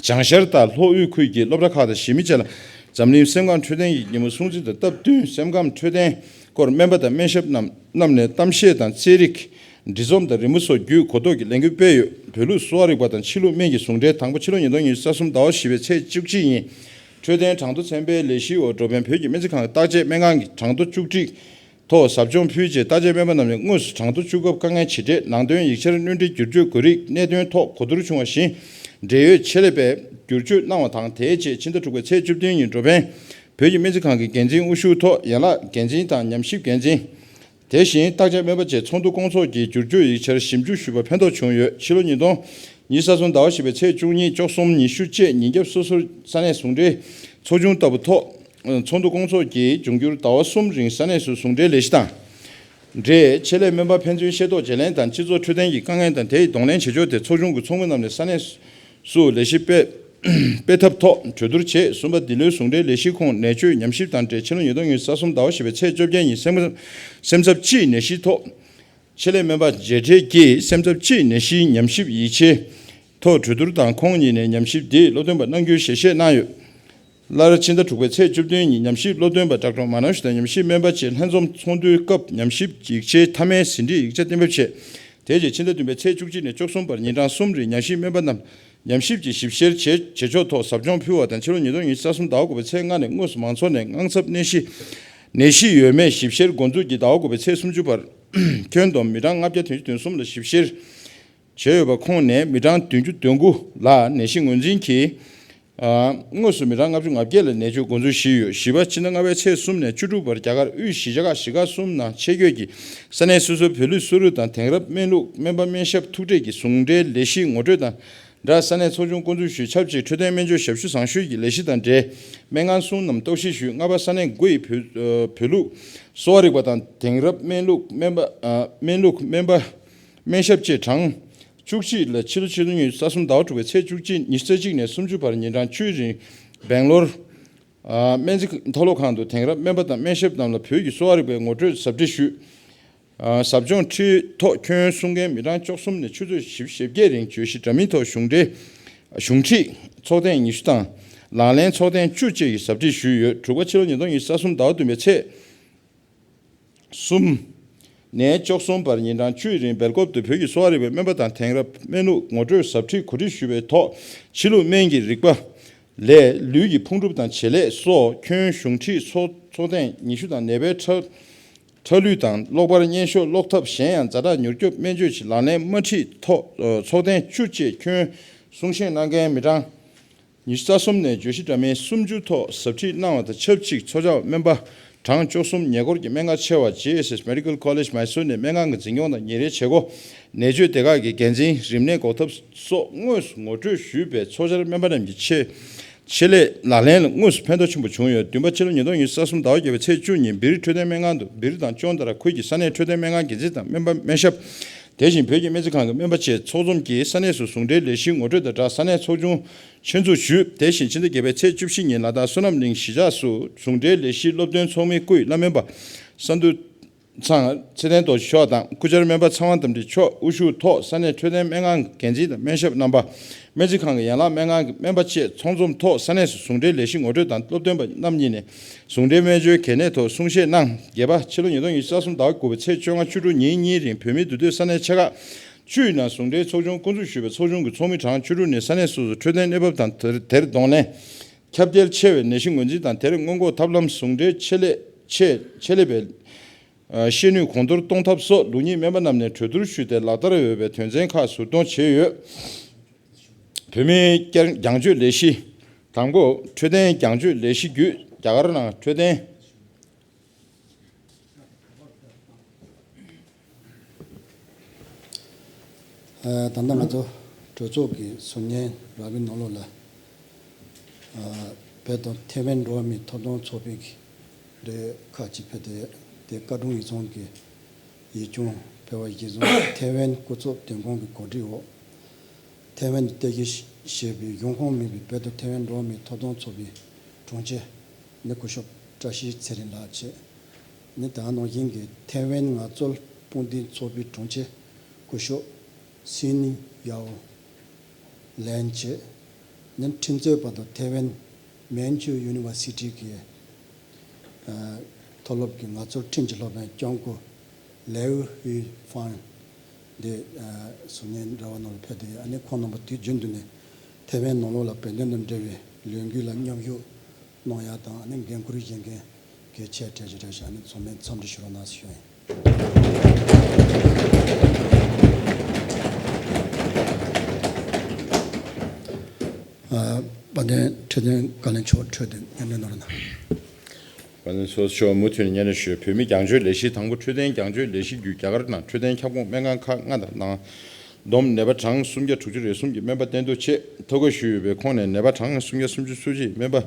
བྱང་ཤར་དང་ལྷོ་དབུས་ཁུལ་གྱི་སློབ་གྲྭ་ཁག་དང་གཞིས་མི་བཅས་ལ་འཛམ་གླིང་སེམས་ཁམས་འཕྲོད་བསྟེན་གྱི་ཉིན་མོ་སྲུང་བརྩི་དང་སྟབས་བསྟུན་སེམས་ཁམས་འཕྲོད་བསྟེན་སྐོར་སྨན་པ་དང་སྨན་ཞབས་རྣམས་རྣམས་ནས་གཏམ་བཤད་དང་རྩེད་རིགས། འབྲི་རྩོམ་དང་རི་མོ་སོགས་བརྒྱུད་གོ་རྟོགས་ཀྱི་ལས་འགུལ་སྤེལ་ཡོད། བོད་ལུགས་གསོ་བ་རིག་པ་དང་ཕྱི་ལུགས་སྨན་གྱི་ཟུང་འབྲེལ་དང་པོ་ཕྱི་ལོ་ཉིས་སྟོང་ཉི་ཤུ་རྩ་གསུམ་ཟླ་བ་བཞི་པའི་ཚེས་བཅུ་གཅིག་ཉིན་འཕྲོད་བསྟེན་གྲངས་ཐོ་ཚན་པའི་ལས་གཞིའི་འོག་འགྲོ་ཕན་བོད་ཀྱི་སྨན་རྩིས་ཁང་གི་བརྟག་དཔྱད་སྨན་ཁང་གི་གྲངས་ཐོ་བཅུ་དྲུག་ ཐོག་ཟབ་སྦྱོང་ཕུལ་རྗེས་བརྟག་དཔྱད་སྨན་པ་རྣམས་ནས་དངོས་སུ་གྲངས་ཐོ་བཅུག་སྐབས་དཀའ་ངལ་ཇི་འཕྲད། ནང་དོན་ཡིག་ཆར་སྣོན་འཕྲི་བསྒྱུར་བཅོས་དགོས་རིགས། གནད་དོན་ཐོག་གོ་བསྡུར་བྱུང་བ་བཞིན་འབྲེལ་ཡོད་ཆེད་ལས་པས་བསྒྱུར་བཅོས་གནང་བ་དང་། དེའི་རྗེས་ཕྱི་ཟླ་དྲུག་པའི་ཚེས་བཅུ་བདུན་ཉིན་འགྲོ་ཕན་བོད་ཀྱི་སྨན་རྩིས་ཁང་གི་འགན་འཛིན་དབུ་བཞུགས་ཐོག་ཡན་ལག་འགན་འཛིན་དང་ཉམས་ཞིབ་འགན་འཛིན། དེ་བཞིན་བརྟག་དཔྱད་སྨན་པ་བཅས་ཚོགས་འདུ་སྐོང་ཚོགས་ཀྱིས་བསྒྱུར་བཅོས་ཡིག་ཆར་ཞིབ་འཇུག་ཞུས་པར་ཕན་ཐོགས་བྱུང་ཡོད། ཕྱི་ལོ་ཉིས་སྟོང་ཉི་ཤུ་རྩ་གསུམ་ཟླ་བ་བཞི་པའི་ཚེས་བཅུ་གཉིས། བཅུ་གསུམ། ཉི་ཤུ་བཅས་ཉིན་རྒྱབ་སོ་སོར་ས་གནས་ཟུང་འབྲེལ་ཚོགས་ཆུང་ལྟ་བུ་ཐོག་ཚོགས་འདུ་སྐོང་ཚོགས་ཀྱིས་འབྱུང་འགྱུར་ཟླ་བ་གསུམ་རིང་ས་གནས་སུ་ཟུང་འབྲེལ་ལས་གཞི་དང་འབྲེལ། ཆེད་ལས་སྨན་པ་ཕན་ཚུན་ཤེས་རྟོགས་བརྗེ་ལེན་དང་སྤྱི་ཚོགས་འཕྲོད་བསྟེན་གྱི་དཀའ་ངལ་དང་དེ་ཡི་གདོང་ལེན་བྱེད་ཕྱོགས་ཐད་ཚོགས་ཆུང་གི་ཚོགས་མི་རྣམས་ནས་ས་གནས་སུ་ལས་གཞི་སྤེལ་སྤེལ་ཐབས་ཐོག་གྲོས་བསྡུར་བྱས། གསུམ་པ། འདི་ལོའི་ཟུང་འབྲེལ་ལས་གཞིའི་ཁོངས་ནད་བཅོས་ཉམས་ཞིབ་དང་འབྲེལ་ཕྱི་ལོ་ཉིས་སྟོང་ཉི་ཤུ་རྩ་གསུམ་ཟླ་བ་བཞི་པའི་ཚེས་བཅོ་བརྒྱད་ཉིན་སེམས་སེམས་འཚབ་སྤྱིའི་ནད་གཞིའི་ཐོག་ཆེད་ལས་སྨན་པ་མཇལ་འཕྲད་ཀྱིས་སེམས་འཚབ་སྤྱིའི་ནད་གཞིའི་ཉམས་ཞིབ་ཡིག་ཆའི་ཐོག་གྲོས་བསྡུར་དང་། ཁོང་ཉིད་ནས་ཉམས་ཞིབ་འདིའི་སློབ་སྟོན་པ་གནང་རྒྱུའི་ཞལ་བཞེས་གནང་ཡོད། སླར་ཕྱི་ཟླ་དྲུག་པའི་ཚེས་བཅུ་བདུན་ཉིན་ཉམས་ཞིབ་སློབ་སྟོན་པ་ཌོག་ཊར་མ་ནོ་ཤི་དང་ཉམས་ཞིབ་སྨན་པ་བཅས་ལྷན་འཛོམས་ཚོགས་འདུའི་སྐབས་ཉམས་ཞིབ་ཡིག་ཆའི་མཐའ་མའི་ཟིན་བྲིས་ཡིག་ཆ་གཏན་འབེབས་བྱས། དེ་རྗེས་ཕྱི་ཟླ་བདུན་པའི་ཚེས་བཅུ་གཅིག་ནས་བཅུ་གསུམ་བར་ཉིན་གྲངས་གསུམ་རིང་ཉམས་ཞིབ་སྨན་པ་རྣམས་ཉམས་ཞིབ་ཀྱི་ཞིབ་བཤེར་བྱེད་བྱེད་ཕྱོགས་ཐོག་ཟབ་སྦྱོང་ཕུལ་བ་དང་། ཕྱི་ལོ་ཉིས་སྟོང་ཉི་ཤུ་རྩ་གསུམ་ཟླ་བ་དགུ་པའི་ཚེས་ལྔ་ནས་དངོས་སུ་མང་ཚོགས་ནས་དངངས་འཚབ་ནད་གཞི་ནད་གཞི་ཡོད་མེད་ཞིབ་བཤེར་འགོ་འཛུགས་ཀྱིས་ཟླ་བ་དགུ་པའི་ཚེས་སུམ་ཅུ་བར་ཁྱོན་བསྡོམས་མི་གྲངས་ལྔ་བརྒྱ་བདུན་ཅུ་དོན་གསུམ་ལ་ཞིབ་བཤེར་བྱས་ཡོད་པ་ཁོངས་ནས་མི་གྲངས་བདུན་ཅུ་དོན་དགུ་ལ་ནད་གཞི་ངོས་འཛིན་གྱིས། ཨ། དངོས་སུ་མི་གྲངས་ལྔ་བཅུ་ང་བརྒྱད་ལ་ནད་བཅོས་འགོ་འཛུགས་ཞུས་ཡོད། བཞི་པ། ཕྱི་ཟླ་ལྔ་པའི་ཚེས་གསུམ་ནས་བཅུ་དྲུག་བར་རྒྱ་གར་དབུས་གཞིས་ཆགས་ཁག་གཞིས་ཀ་གསུམ་ནང་ཆེད་བསྐྱོད་ཀྱིས་ས་གནས་སོ་སོའི་བོད་ལུགས་གསོ་རིག་དང་དེང་རབས་སྨན་ལུགས་སྨན་པ་སྨན་ཞབས་ཐུག་འཕྲད་ཀྱི་ཟུང་འབྲེལ་ལས་གཞི་ངོ་སྤྲོད་དང་སྦྲགས་ས་གནས་ཚོགས་ཆུང་བསྐོང་ཚོགས་ཞུས། ཆབས་ཅིག་འཕྲོད་བསྟེན་སྨན་བཅོས་ཞབས་ཞུ་བཟང་ཤོས་ཀྱི་ལས་གཞི་དང་འབྲེལ་སྨན་ཁང་གསུམ་རྣམས་རྟོག་ཞིབ་ཞུས། ལྔ་པ། ས་གནས་དགུ་ཡི་བོད་ཨ་བོད་ལུགས་གསོ་བ་རིག་པ་དང་དེང་རབས་སྨན་ལུགས་སྨན་པ་ཨ་སྨན་ལུགས་སྨན་པ་སྨན་ཞབས་བཅས་གྲངས་བཅུ་གཅིག་ལ་ཕྱི་ལོ་ཕྱི་ལོ་ཉིས་རྩ་གསུམ་ཟླ་བ་དྲུག་པའི་ཚེས་བཅུ་གཅིག་ཉི་ཤུ་རྩ་གཅིག་ནས་སུམ་ཅུ་བར་ཉིན་གྲངས་བཅུའི་རིང་སྦེང་ལོར་ཨ་སྨན་རྩིས་མཐོ་སློབ་ཁང་དུ་དེང་རབས་སྨན་པ་དང་སྨན་ཞབས་རྣམས་ལ་བོད་ཀྱི་གསོ་བ་རིག་པའི་ངོ་སྤྲོད་ཟབ་ཁྲིད་ཞུས། ཨ་ཟབ་སྦྱོང་ཁྲིད་ཐོག་ཁྱོན་གསུང་མཁན་མི་གྲངས་བཅུ་གསུམ་ནས་ཆུ་ཚོད་བཞི་བཅུ་ཞེ་བརྒྱད་རིང་བརྗོད་གཞི་འདྲ་མིན་ཐོག་གཞུང་འབྲེལ་གཞུང་ཁྲིད་ཚོགས་ཐེངས་ཉི་ཤུ་དང་ལག་ལེན་ཚོགས་ཐེངས་བཅུ་བཅས་ཀྱི་ཟབ་ཁྲིད་ཞུས་ཡོད། དྲུག་པ། ཕྱི་ལོ་ཉིས་སྟོང་ཉི་ཤུ་རྩ་གསུམ་ཟླ་བ་བདུན་པའི་ཚེས་གསུམ་ནས་བཅུ་གསུམ་བར་ཉིན་གྲངས་བཅུའི་རིང་སྦེལ་ཀོབ་ཏུ་བོད་ཀྱི་གསོ་བ་རིག་པའི་སྨན་པ་དང་དེང་རབས་སྨན་ལུགས་ངོ་སྤྲོད་ཟབ་ཁྲིད་གོ་སྒྲིག་ཞུས་པའི་ཐོག་ཕྱི་ལུགས་སྨན་གྱི་རིག་པ་ལས་ལུས་ཀྱི་ཕུང་གྲུབ་དང་བྱེད་ལས་སོགས་ཁྱོན་གཞུང་ཁྲིད་ཚོགས་ཚོགས་ཐེངས་ཉི་ཤུ་དང་ནད་པའི་ཁྲག་ཁྲག་ལུད་དང་གློག་འབར་གཉན་ཤོག་སློག་ཐབས། གཞན་ཡང་ཛ་དྲག་མྱུར་སྐྱོབ་སྨན་བཅོས་ཀྱི་ལག་ལེན་དམར་ཁྲིད་ཐོག་ཚོགས་ཐེངས་བཅུ་བཅས་ཁྱོན་གསུང་བཤད་གནང་མཁན་མི་གྲངས་ཉི་ཤུ་རྩ་གསུམ་ནས་བརྗོད་གཞི་འདྲ་མིན་སུམ་ཅུ་ཐོག་ཟབ་ཁྲིད་གནང་བ་དང་ཆབས་ཅིག་ཚོགས་བཅར་སྨན་པ་གྲངས་བཅུ་གསུམ། ཉེ་འཁོར་གྱི་སྨན་ཁང་ཆེ་བ་ཇེ་ཨེས་ཨེས་Medical College Mysore ནས་སྨན་ཁང་གི་འཛིན་སྐྱོང་དང་ཉིན་རེའི་བྱེད་སྒོ། ནད་བཅོས་སྡེ་ཁག་གི་འགན་འཛིན། རིམས་ནད་འགོག་ཐབས་སོགས་དངོས་སུ་ངོ་སྤྲོད་ཞུས་པས་ཚོགས་བཅར་སྨན་པ་རྣམས་ཀྱི་ཆེད་ཆེད་ལས་ལག་ལེན་ལ་དངོས་སུ་ཕན་ཐོགས་ཆེན་པོ་བྱུང་ཡོད། བདུན་པ། ཕྱི་ལོ་ཉིས་སྟོང་ཉི་ཤུ་རྩ་གསུམ་ཟླ་བ་བརྒྱད་པའི་ཚེས་བཅུ་ཉིན་སྦིར་འཕྲོད་བསྟེན་སྨན་ཁང་དུ་སྦིར་དང་ཅོང་ཏ་ར་ཁུལ་གྱི་ས་གནས་འཕྲོད་བསྟེན་སྨན་ཁང་འགན་འཛིན་དང་སྨན་པ་སྨན་ཞབས། དེ་བཞིན་བོད་ཀྱི་སྨན་རྩིས་ཁང་གི་སྨན་པ་བཅས་ཚོགས་འཛོམས་ཀྱིས་ས་གནས་སུ་ཟུང་འབྲེལ་ལས་གཞིའི་ངོ་སྤྲོད་དང་སྦྲགས་ས་གནས་ཚོགས་ཆུང་ཆེད་འཛུགས་ཞུས། དེ་བཞིན་ཕྱི་ཟླ་བརྒྱད་པའི་ཚེས་བཅུ་བཞི་ཉིན་ལ་དྭགས་བསོད་ནམས་གླིང་གཞིས་ཆགས་སུ་ཟུང་འབྲེལ་ལས་གཞིའི་སློབ་སྟོན་ཚོགས་མི་སྐུའི་བླ་སྨན་པ་ས་འདུ་ཚང་ཚེ་བརྟན་རྡོ་རྗེ་མཆོག་དང་སྐུ་བཅར་སྨན་པ་ཚེ་དབང་དམ་ཁྲི་མཆོག་དབུ་བཞུགས་ཐོག་ས་གནས་འཕྲོད་བསྟེན་སྨན་ཁང་གི་འགན་འཛིན་དང་སྨན་ཞབས་རྣམ་པ། སྨན་རྩིས་ཁང་གི་ཡན་ལག་སྨན་ཁང་གི་སྨན་པ་བཅས་ཚོགས་འཛོམས་ཐོག་ས་གནས་སུ་ཟུང་འབྲེལ་ལས་གཞི་ངོ་སྤྲོད་དང་སློབ་སྟོན་པ་རྣམ་གཉིས་ནས་ཟུང་འབྲེལ་སྨན་བཅོས་གལ་གནད་ཐོག་གསུང་བཤད་གནང་། བརྒྱད་པ། ཕྱི་ལོ་ཉིས་སྟོང་ཉི་ཤུ་རྩ་གསུམ་ཟླ་བ་དགུ་པའི་ཚེས་བཅོ་ལྔ་བཅུ་དྲུག་ཉིན་གཉིས་རིང་བོད་མིའི་འདུས་སྡོད་ས་གནས་ཆེ་ཁག་བཅུའི་ནང་ཟུང་འབྲེལ་ཚོགས་ཆུང་བསྐོང་ཚོགས་ཞུས་པའི་ཚོགས་ཆུང་གི་ཚོགས་མི་གྲངས་བཅུ་དྲུག་ནས་ས་གནས་སོ་སོའི་འཕྲོད་བསྟེན་གནས་བབ་དང་དེར་དེར་གདོང་ལེན། ཁྱབ་གདལ་ཆེ་བའི་ནད་གཞི་ངོས་འཛིན་དང་དེར་སྔོན་འགོག་ཐབས་ལམ། ཟུང་འབྲེལ་ཆེད་ལས་ཆེད་ཆེད་ལས་པའི་ཨ་ཤེས་ནུས་གོང་མཐོར་གཏོང་ཐབས་སོགས་ལུགས་གཉིས་སྨན་པ་རྣམས་ནས་གྲོས་བསྡུར་ཞུས་ཏེ་ལག་བསྟར་འོས་པའི་དོན་ཚན་ཁག་ཟུར་འདོན་བྱས་ཡོད། བོད་མིའི་བསྐྱར་རྒྱང་སྤྱོད་ལས་གཞི། དང་པོ། འཕྲོད་བསྟེན་རྒྱང་སྤྱོད་ལས་གཞི་བརྒྱུད་རྒྱ་གར་ནང་འཕྲོད་བསྟེན། ད་ལྟ་ང་ཚོ་གྲོས་ཚོགས་ཀྱི་ཟུར་ཉན་ར་བའི་ནང་ལོགས་ལ། བོད་དང་ཐེ་ཝན་འགྲོ་བ་མིའི་ཐོབ་ཐང་ཚོགས་པའི་གི་འབྲེལ་ཁག་ཅིག་ཕེབས་ཏེ། དེ་བཀའ་དྲུང་ཡིག་ཚང་གི་ཡིག་ཆུང་ཕེབས་པ་གཞིར་བཟུང་ཐེ་ཝན་སྐུ་ཚབ་དོན་ཁང་གི་གོ་སྒྲིག་འོག་ཐེ་ཝན་དུ་རྟེན་གཞི་བྱས་པའི་གཞུང་ཁོངས་མིན་པའི་བོད་དང་ཐེ་ཝན་འགྲོ་བ་མིའི་ཐོབ་ཐང་ཚོགས་པའི་དྲུང་ཆེ་ནི་སྐུ་ཞབས་བཀྲ་ཤིས་ཚེ་རིང་ལགས་བཅས་ནི་དེ་ནང་བཞིན་གྱི་ཐེ་ཝན་ངལ་རྩོལ་དཔུང་སྡེའི་ཚོགས་པའི་དྲུང་ཆེ་སྐུ་ཞབས་སི་ནི་ཡའོ་ལན་བཅས་ནི་ཁྲིམས་རྩོད་པ་དང་ཐེ་ཝན་མན་ཆུ་ཡུ་ནི་ཝར་སི་ཊི་གི་མཐོ་སློབ་ཀྱི་ངལ་རྩོལ་ཁྲིམས་ཀྱི་སློབ་ཚན་སྐྱོང་སྐུ་ལེའུ་ཧུའེ་ཧྥང་འདི་ཟུར་ཉན་ར་བ་ནང་ལ་ཕེབས་ཏེ། ཨ་ནི་ཁོང་རྣམ་པ་དུས་རྒྱུན་དུ་ནས་ཐེ་ཝན་ནང་ལོགས་ལ་བོད་དོན་དང་འབྲེལ་བའི་ལས་འགུལ་ལ་མཉམ་ཞུགས་གནང་ཡ་དང་། ཨ་ནི་འགན་ཁུར་བཞེས་མཁན་ གལ་ཆེ་གྲས་ཅིག་རེད་བཞག་ནས་ཚང་མས་འཚམས་འདྲི་ཞུ་རོགས་གནང་ཞུ་ཡིན། ཨ། དཔལ་ལྡན་འཕྲོད་བསྟེན་བཀའ་བློན་མཆོག་འཕྲོད་བསྟེན་སྙན་སྒྲོན་གནང་རོགས་གནང་། དཔལ་ལྡན་ཚོགས་གཙོ་མུ་མཐུད་ནས་སྙན་སྒྲོན་ཞུ། བོད་མི་རྒྱང་སྐྱོད་ལས་གཞིའི་དང་པོ་འཕྲོད་བསྟེན་རྒྱང་སྐྱོད་ལས་གཞི་བརྒྱུད་རྒྱ་གར་ནང་འཕྲོད་བསྟེན་ཁྱབ་ཁོངས་སྨན་ཁང་ཁག་ལྔ་དང་ནང་བསྡོམས་ནད་པ་གྲངས་སུམ་བརྒྱ་དྲུག་ཅུ་རེ་གསུམ་གྱི་སྨན་པ་བསྟེན་གཏུག་ཆེད་ཐོ་འགོད་ཞུས་ཡོད་པའི་ཁོངས་ནས་ནད་པ་གྲངས་སུམ་བརྒྱ་སུམ་ཅུ་སོ་གཅིག་སྨན་པ་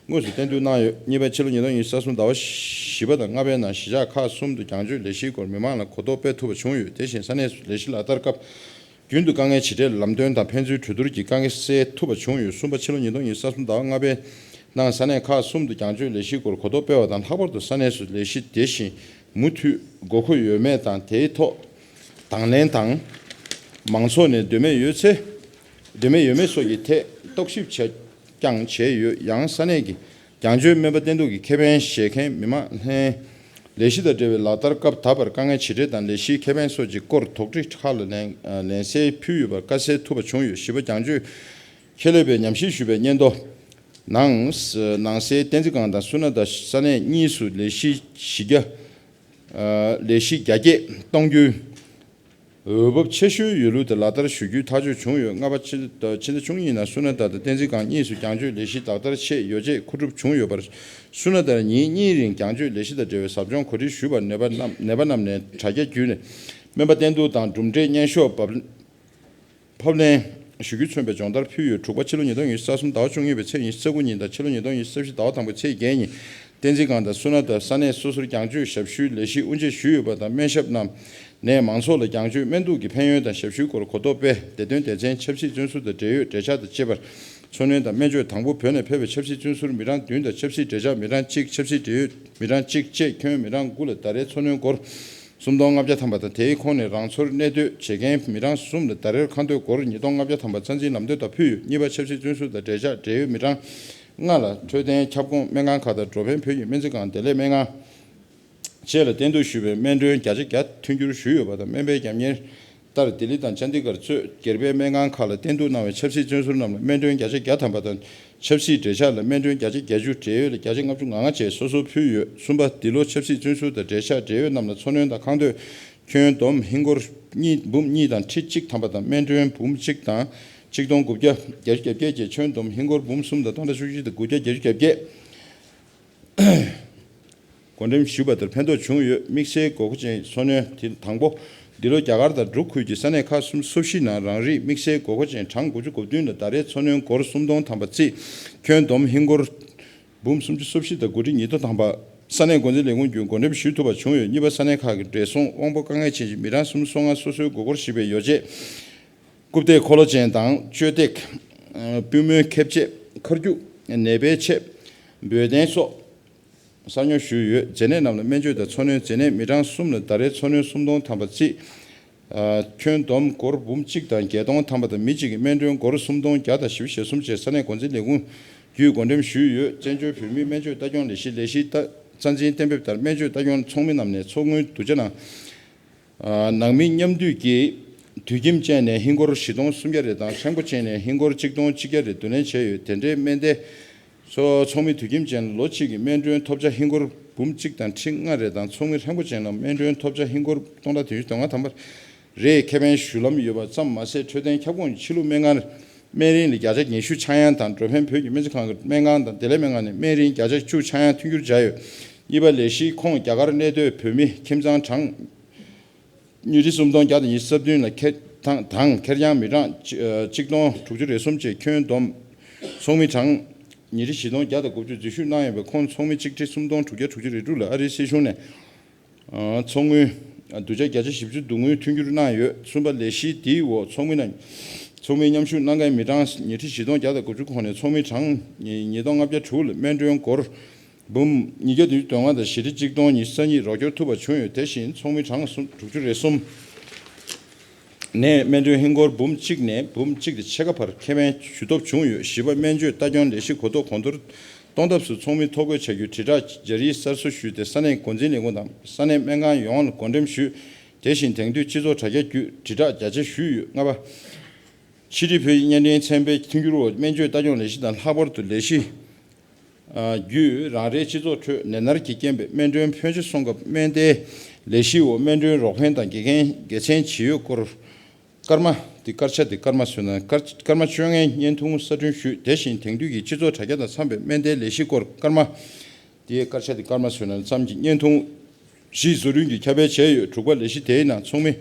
དངོས་སུ་བསྟེན་གཏུག་གནང་ཡོད། གཉིས་པ་ཕྱི་ལོ་ཉིས་སྟོང་ཉི་ཤུ་རྩ་གསུམ་ཟླ་བ་བཞི་པ་དང་ལྔ་པའི་ནང་གཞིས་ཆགས་ཁག་གསུམ་དུ་རྒྱང་སྐྱོད་ལས་གཞིའི་སྐོར་མི་མང་ལ་གོ་རྟོགས་སྤེལ་ཐུབ་པ་བྱུང་ཡོད། དེ་བཞིན་ས་གནས་སུ་ལས་གཞི་ལག་བསྟར་སྐབས་རྒྱུན་དུ་དཀའ་ངལ་ཇི་འཕྲད་ལམ་སྟོན་དང་ཕན་ཚུན་གྲོས་བསྡུར་གྱིས་དཀའ་ངལ་སེལ་ཐུབ་པ་བྱུང་ཡོད། གསུམ་པ་ཕྱི་ལོ་ཉིས་སྟོང་ཉི་ཤུ་རྩ་གསུམ་ཟླ་བ་ལྔ་པའི་ནང་ས་གནས་ཁག་གསུམ་དུ་རྒྱང་སྐྱོད་ལས་གཞིའི་སྐོར་གོ་རྟོགས་སྤེལ་བ་དང་། ལྷག་པར་དུ་ས་གནས་སུ་ལས་གཞི་དེ་བཞིན་མུ་མཐུད་དགོས་མཁོ་ཡོད་མེད་དང་། དེའི་ཐོག་དང་ལེན་དང་མང་ཚོགས་ནས་འདོད་མོས་ཡོད་ཚེ། འདོད་མོས་ཡོད་མེད་སོགས་ཀྱི་ཐད་རྟོག་ཞིབ་བྱས་ཀྱང་བྱས་ཡོད། ཡང་ས་གནས་ཀྱི་རྒྱང་སྐྱོད་སྨན་པ་བསྟེན་གཏུག་གི་ཁེ་ཕན་བཞེས་མཁན་མི་མང་ལྷན་ལས་གཞི་དང་འབྲེལ་བའི་ལག་བསྟར་སྐབས་ད་བར་དཀའ་ངལ་ཇི་འཕྲད་དང་ལས་གཞིའི་ཁེ་ཕན་སོགས་ཀྱི་སྐོར་དོགས་འདྲི་ཁག་ལ་ལན་ལན་གསལ་ཕུལ་ཡོད་པར་བཀའ་སྩལ་ཐུབ་པ་བྱུང་ཡོད། བཞི་པ། རྒྱང་སྐྱོད་ཁེ་ལས་པས་ཉམས་ཞིབ་ཞུས་པའི་སྙན་ཐོ་ནང་ནང་གསེས་བསྟན་འཛིན་སྒང་དང་སུ་ན་ད་ས་གནས་གཉིས་སུ་ལས་གཞི་གཞི་རྒྱ་ལས་གཞི་རྒྱ་སྐྱེད་གཏོང་རྒྱུའི་འོས་བབ་ཆེ་ཤོས་ཡོད་ལུགས་དེ་ལག་བསྟར་ཞུ་རྒྱུའི་ཐག་གཅོད་བྱུང་ཡོད། ལྔ་པ། ཕྱི་ཕྱི་ཟླ་བཅུ་གཉིས་ནང་སུ་ན་ད་དང་བསྟན་འཛིན་སྒང་གཉིས་སུ་རྒྱང་སྐྱོད་ལས་གཞི་ལག་བསྟར་ཆེད་ཡོ་བྱད་མཁོ་སྒྲུབ་བྱུང་ཡོད་པར། སུ་ན་ད་ཉིན་གཉིས་རིང་རྒྱང་སྐྱོད་ལས་གཞི་དང་འབྲེལ་བའི་ཟབ་སྦྱོང་གོ་སྒྲིག་ཞུས་པར་ནད་པ་རྣམས་ནད་པ་རྣམས་ནས་དྲ་རྒྱ་བརྒྱུད་ནས་སྨན་པ་བསྟེན་གཏུག་དང་གྲུབ་འབྲས་སྙན་ཤོག་བབ་ཕབ་ལེན་ཞུ་རྒྱུ་མཚོན་པའི་སྦྱོང་བརྡར་ཕུལ་ཡོད། དྲུག་པ། ཕྱི་ལོ་ཉིས་སྟོང་ཉི་ཤུ་རྩ་གསུམ་ཟླ་བ་བཅུ་གཉིས་པའི་ཚེས་ཉི་ཤུ་རྩ་དགུ་ཉིན་དང་ཕྱི་ལོ་ཉིས་སྟོང་ཉི་ཤུ་རྩ་བཞི་ཟླ་བ་དང་པོའི་ཚེས་བརྒྱད་ཉིན་བསྟན་འཛིན་སྒང་དང་སུ་ན་ད་ས་གནས་སོ་སོར་རྒྱང་སྐྱོད་ཞབས་ཞུའི་ལས་གཞི་དབུ་འབྱེད་ཞུས་ཡོད་པ་དང་། སྨན་ཞབས་རྣམས་ནས་མང་ཚོགས་ལ་རྒྱང་སྐྱོད་སྨན་གཏུག་གི་ཕན་ཡོན་དང་ཞབས་ཞུའི་སྐོར་གོ་རྟོགས་སྤེལ། བདེ་དོན་སྡེ་ཚན་ཆབ་སྲིད་བཙོན་ཟུར་དང་འབྲེལ་ཡོད་འབྲེལ་ཆགས་དང་བཅས་པར་འཚོ་སྣོན་དང་སྨན་བཅོས། དང་པོ་བོད་ནས་ཕེབས་པའི་ཆབ་སྲིད་བཙོན་ཟུར་མི་གྲངས་བདུན་དང་ཆབ་སྲིད་འབྲེལ་ཆགས་མི་གྲངས་གཅིག་ཆབ་སྲིད་འབྲེལ་ཡོད་མི་གྲངས་གཅིག་བཅས་ཁྱོན་མི་གྲངས་དགུ་ལ་ཟླ་རེར་འཚོ་སྣོན་སྒོར་སུམ་སྟོང་ལྔ་བརྒྱ་ཐམ་པ་དང་། དེའི་ཁོངས་ནས་རང་འཚོར་གནས་སྡོད་བྱེད་མཁན་མི་གྲངས་གསུམ་ལ་ཟླ་རེར་ཁ་འདོན་སྒོར་ཉིས་སྟོང་ལྔ་བརྒྱ་ཐམ་པ་རྩ་འཛིན་ལམ་སྟོན་དང་ཕུལ་ཡོད། གཉིས་པ། ཆབ་སྲིད་བཙོན་ཟུར་དང་འབྲེལ་ཆགས་འབྲེལ་ཡོད་མི་གྲངས་ལྔ་ལ་འཕྲོད་བསྟེན་ཁྱབ་ཁོངས་སྨན་ཁང་ཁག་དང་འགྲོ་ཕན་བོད་ཀྱི་སྨན་རྩིས་ཁང་བདེ་ལེགས་སྨན་ཁང་བཅས་ལ་བསྟེན་གཏུག་ཞུས་པའི་སྨན་གྲོན་བརྒྱ་ཆ་བརྒྱ་མཐུན་འགྱུར་ཞུས་ཡོད་པ་དང་། སྨན་པའི་རྒྱབ་གཉེར་ལྟར་ལྡི་ལི་དང་ཅན་དི་གར་གཙོས་སྒེར་པའི་སྨན་ཁང་ཁག་ལ་བསྟེན་གཏུག་གནང་བའི་ཆབ་སྲིད་བཙོན་ཟུར་རྣམས་ལ་སྨན་གྲོན་བརྒྱ་ཆ་བརྒྱ་ཐམ་པ་དང་། ཆབ་སྲིད་འབྲེལ་ཆགས་ལ་སྨན་གྲོན་བརྒྱ་ཆ་བརྒྱད་ཅུ། འབྲེལ་ཡོད་ལ་བརྒྱ་ཆ་ལྔ་བཅུ་ང་ལྔ་བཅས་སོ་སོར་ཕུལ་ཡོད། གསུམ་པ། འདི་ལོ་ཆབ་སྲིད་བཙོན་ཟུར་དང་འབྲེལ་ཆགས་འབྲེལ་ཡོད་རྣམས་ལ་འཚོ་སྣོན་དང་ཁང་སྡོད་ཁྱོན་བསྡོམས་ཧིན་སྒོར་གཉིས་འབུམ་གཉིས་དང་ཁྲི་གཅིག་ཐམ་པ་དང་། སྨན་གྲོན་འབུམ་གཅིག་དང་གཅིག་སྟོང་དགུ་བརྒྱ་བརྒྱད་ཅུ་གྱ་བརྒྱད་བཅས་ཁྱོན་བསྡོམས་ཧིན་སྒོར་འབུམ་གསུམ་དང་སྟོང་ཕྲག་བཅུ་གཅིག་དང་དགུ་བརྒྱ་བརྒྱད་ཅུ་གྱ་བརྒྱད། བགོ་འགྲེམས་ཞུས་པ་ལྟར་ཕན་ཐོགས་བྱུང་ཡོད། དམིགས་བསལ་དགོས་མཁོ་ཅན་འཚོ་སྣོན་དེ་དང་པོ། འདི་ལོ་རྒྱ་གར་དང་འབྲུག་ཁུལ་གྱི་ས་གནས་ཁག་གསུམ་སོ་བཞི་ནང་རང་རིགས་དམིགས་བསལ་དགོས་མཁོ་ཅན་གྲངས་དགུ་བཅུ་གོ་བདུན་ལ་ཟླ་རེར་འཚོ་སྣོན་སྒོར་སུམ་སྟོང་ཐམ་པ་བརྩིས། ཁྱོན་བསྡོམས་ཧིན་སྒོར་འབུམ་སུམ་ཅུ་སོ་བཞི་དང་དགུ་ཁྲི་ཉིས་སྟོང་ཐམ་པ། ས་གནས་འགོ་འཛིན་ལས་ཁུངས་བརྒྱུད་བགོ་འགྲེམས་ཞུ་ཐུབ་པ་བྱུང་ཡོད། གཉིས་པ། ས་གནས་ཁག་གི་བགྲེས་སོང་དབང་པོ་དཀའ་ངལ་ཅན་གྱི་མི་གྲངས་སུམ་ཅུ་སོ་ལྔ་སོ་སོའི་དགོས་མཁོར་གཞིགས་པའི་ཡོ་བྱད། རྐུབ་སྟེགས་འཁོར་ལོ་ཅན་དང་བཅོས་སྟེགས། པུས་མོའི་ཁེབས་ཆས། ཁ་རྒྱུག་ནད་པའི་ཆས། འབོལ་གདན་སོགས་གསར་ཉོ་ཞུས་ཡོད། མཛེ་ནད་རྣམས་ལ་སྨན་བཅོས་དང་འཚོ་སྣོན། མཛེ་ནད་མི་གྲངས་གསུམ་ལ་ཟླ་རེར་འཚོ་སྣོན་སུམ་སྟོང་ཐམ་པ་བརྩིས། ཁྱོན་བསྡོམས་སྒོར་འབུམ་གཅིག་དང་བརྒྱད་སྟོང་ཐམ་པ་དང་། མི་གཅིག་གི་སྨན་གྲོན་སྒོར་སུམ་སྟོང་བརྒྱ་དང་བཞི་བཅུ་ཞེ་གསུམ་བཅས་ས་གནས་འགོ་འཛིན་ལས་ཁུངས་བརྒྱུད་བགོ་འགྲེམས་ཞུས་ཡོད། བཙན་བྱོལ་བོད་མིའི་སྨན་བཅོས་ལྟ་སྐྱོང་ལས་གཞི་ལས་གཞིའི་ལྟ་རྩ་འཛིན་གཏན་འབེབས་ལྟར་སྨན་བཅོས་ལྟ་སྐྱོང་ཚོགས་མི་རྣམས་ནས་ཚོགས་དངུལ་བསྡུ་ཆ་ནང་། ནང་མི་མཉམ་འདུས་ཀྱིས་དུད་ཁྱིམ་བཅས་ནས་ཧིན་སྒོར་བཞི་སྟོང་སུམ་བརྒྱ་རེ་དང་། ཕྲན་བུ་བཅས་ནས་ཧིན་སྒོར་གཅིག་སྟོང་གཅིག་བརྒྱ་རེ་བསྡུ་ལེན་བྱས་ཡོད། དེ་འདྲའི་སྨན་བདེ་ཚོགས་ཚོགས་མི་དུད་ཁྱིམ་ཅན་ལ་ལོ་གཅིག་གི་སྨན་གྲོན་ཐོབ་ཆ་ཧིན་སྒོར་འབུམ་གཅིག་དང་ཁྲི་ལྔ་རེ་དང་། ཚོགས་མི་ཕྲན་བུ་ཅན་ལ་སྨན་གྲོན་ཐོབ་ཆ་ཧིན་སྒོར་སྟོང་ཕྲག་བདུན་ཅུ་དོན་ལྔ་ཐམ་པ་རེ་ཁེ་ཕན་ཞུ་ལམ་ཡོད་པ་ཙམ་མ་ཟད། འཕྲོད་བསྟེན་ཁྱབ་ཁོངས་ཀྱི་ཕྱི་ལུགས་སྨན་ཁང་ནས་སྨན་རིན་ལ་བརྒྱ་ཆ་ཉི་ཤུ་ཆག་ཡང་དང་། འགྲོ་ཕན་བོད་ཀྱི་སྨན་རྩིས་ཁང་གི་སྨན་ཁང་དང་བདེ་ལེགས་སྨན་ཁང་ནས་སྨན་རིན་བརྒྱ་ཆ་བཅུ་ཆག་ཡང་མཐུན་འགྱུར་བྱས་ཡོད། གཉིས་པ། ལས་གཞིའི་ཁོངས་རྒྱ་གར་གནས་སྡོད་བོད་མི་ཁྱིམ་ཚང་གྲངས་ཉི་ཁྲི་སུམ་སྟོང་བརྒྱ་དང་ཉི་ཤུ་རྩ་བདུན་ལ་ཁེར་དང་དང་ཁེར་རྐྱང་མི་གྲངས་ཨ་གཅིག་སྟོང་དྲུག་ཅུ་རེ་གསུམ་བཅས་ཁྱོན་བསྡོམས་ཚོགས་མི་གྲངས་ཉི་ཁྲི་བཞི་སྟོང་བརྒྱ་དང་དགུ་བཅུ་འཛུལ་ཞུགས་གནང་ཡོད་པའི་ཁོངས་ཚོགས་མི་གཅིག་ཁྲི་སུམ་སྟོང་དྲུག་བརྒྱ་དྲུག་ཅུ་རེ་དྲུག་ལ་ཨ་རིའི་སྲིད་གཞུང་ནས་ཨ་ཚོགས་དངུལ་ཨ་བསྡུ་ཆ་བརྒྱ་ཆ་བཞི་བཅུ་བསྡུ་དངུལ་མཐུན་འགྱུར་གནང་ཡོད། གསུམ་པ། ལས་གཞི་འདིའི་འོག་ཚོགས་མི་རྣམས་ཚོགས་མིའི་མཉམ་ཞུགས་གནང་མཁན་མི་གྲངས་ཉི་ཁྲི་བཞི་སྟོང་བརྒྱ་དང་དགུ་བཅུ་ཁོངས་ནས་ཚོགས་མི་གྲངས་ཉིས་སྟོང་ལྔ་བརྒྱ་དྲུག་ལ་སྨན་གྲོན་སྒོར་འབུམ་ཉིས་བརྒྱ་བདུན་ཅུ་དོན་ལྔ་དང་བཞི་ཁྲི་གཅིག་སྟོང་ཉི་ཤུ་རྩ་གཉིས་རོགས་སྐྱོར་ཐུབ་པ་བྱུང་ཡོད། དེ་བཞིན་ཚོགས་མི་གྲངས་སུམ་དྲུག་ཅུ་རེ་གསུམ་ནས་སྨན་གྲོན་ཧིན་སྒོར་འབུམ་གཅིག་ནས་འབུམ་གཅིག་དང་ཕྱེད་ཀ་བར་ཁེ་ཕན་ཞུ་ཐོབ་བྱུང་ཡོད། བཞི་པ། སྨན་བཅོས་ལྟ་སྐྱོང་ལས་གཞི་གོ་རྟོགས་གོང་མཐོར་གཏོང་ཐབས་སུ་ཚོགས་མི་ཐོ་འགོད་བྱ་རྒྱུའི་དྲིལ་བསྒྲགས་སྦྱར་ཡིག་གསར་བཟོ་ཞུས་ཏེ་ས་གནས་འགོ་འཛིན་ལས་ཁུངས་དང་ས་གནས་སྨན་ཁང་ཡོངས་ལ་བགོ་འགྲེམས་ཞུས། དེ་བཞིན་དེང་དུས་སྤྱི་ཚོགས་དྲ་རྒྱ་བརྒྱུད་དྲིལ་བསྒྲགས་རྒྱ་ཆེ་ཞུས་ཡོད། ལྔ་པ། ཕྱི་དྲིལ་བོད་ཡིག་བརྙན་འཕྲིན་ཚན་པའི་མཐུན་འགྱུར་འོག་སྨན་བཅོས་ལྟ་སྐྱོང་ལས་གཞི་དང་ལྷག་པར་དུ་ལས་གཞི་ བརྒྱུད་རང་རེའི་སྤྱི་ཚོགས་ཁྲོད་ནད་མནར་གྱི་རྐྱེན་པས་སྨན་གྲོན་ཕོན་ཆེ་སོང་སྐབས་སྨན་དེའི་ལས་གཞི་འོག་སྨན་གྲོན་རོགས་ཕན་དང་དགེ་རྒན་དགེ་མཚན་ཇི་ཡོད་སྐོར། སྐར་མ་འདི་སྐར་ཆ་འདི་སྐར་མ་བཟོས་ན་སྐར་སྐར་མ་བཅོ་ལྔའི་བརྙན་ཐུང་གསར་སྐྲུན་ཞུས། དེ་བཞིན་དེང་དུས་ཀྱི་སྤྱི་ཚོགས་དྲ་རྒྱ་དང་འཚམས་པའི་སྨན་དེའི་ལས་གཞི་སྐོར་སྐར་མ་འདིའི་སྐར་ཆ་འདི་སྐར་མ་བཟོས་ན་ཙམ་གྱི་བརྙན་ཐུང་བཞི་བཟོ་སྐྲུན་གྱི་ཁྱབ་སྤེལ་བྱས་ཡོད། དྲུག་པ་ལས་གཞི་དེའི་ནང་ཚོགས་མི་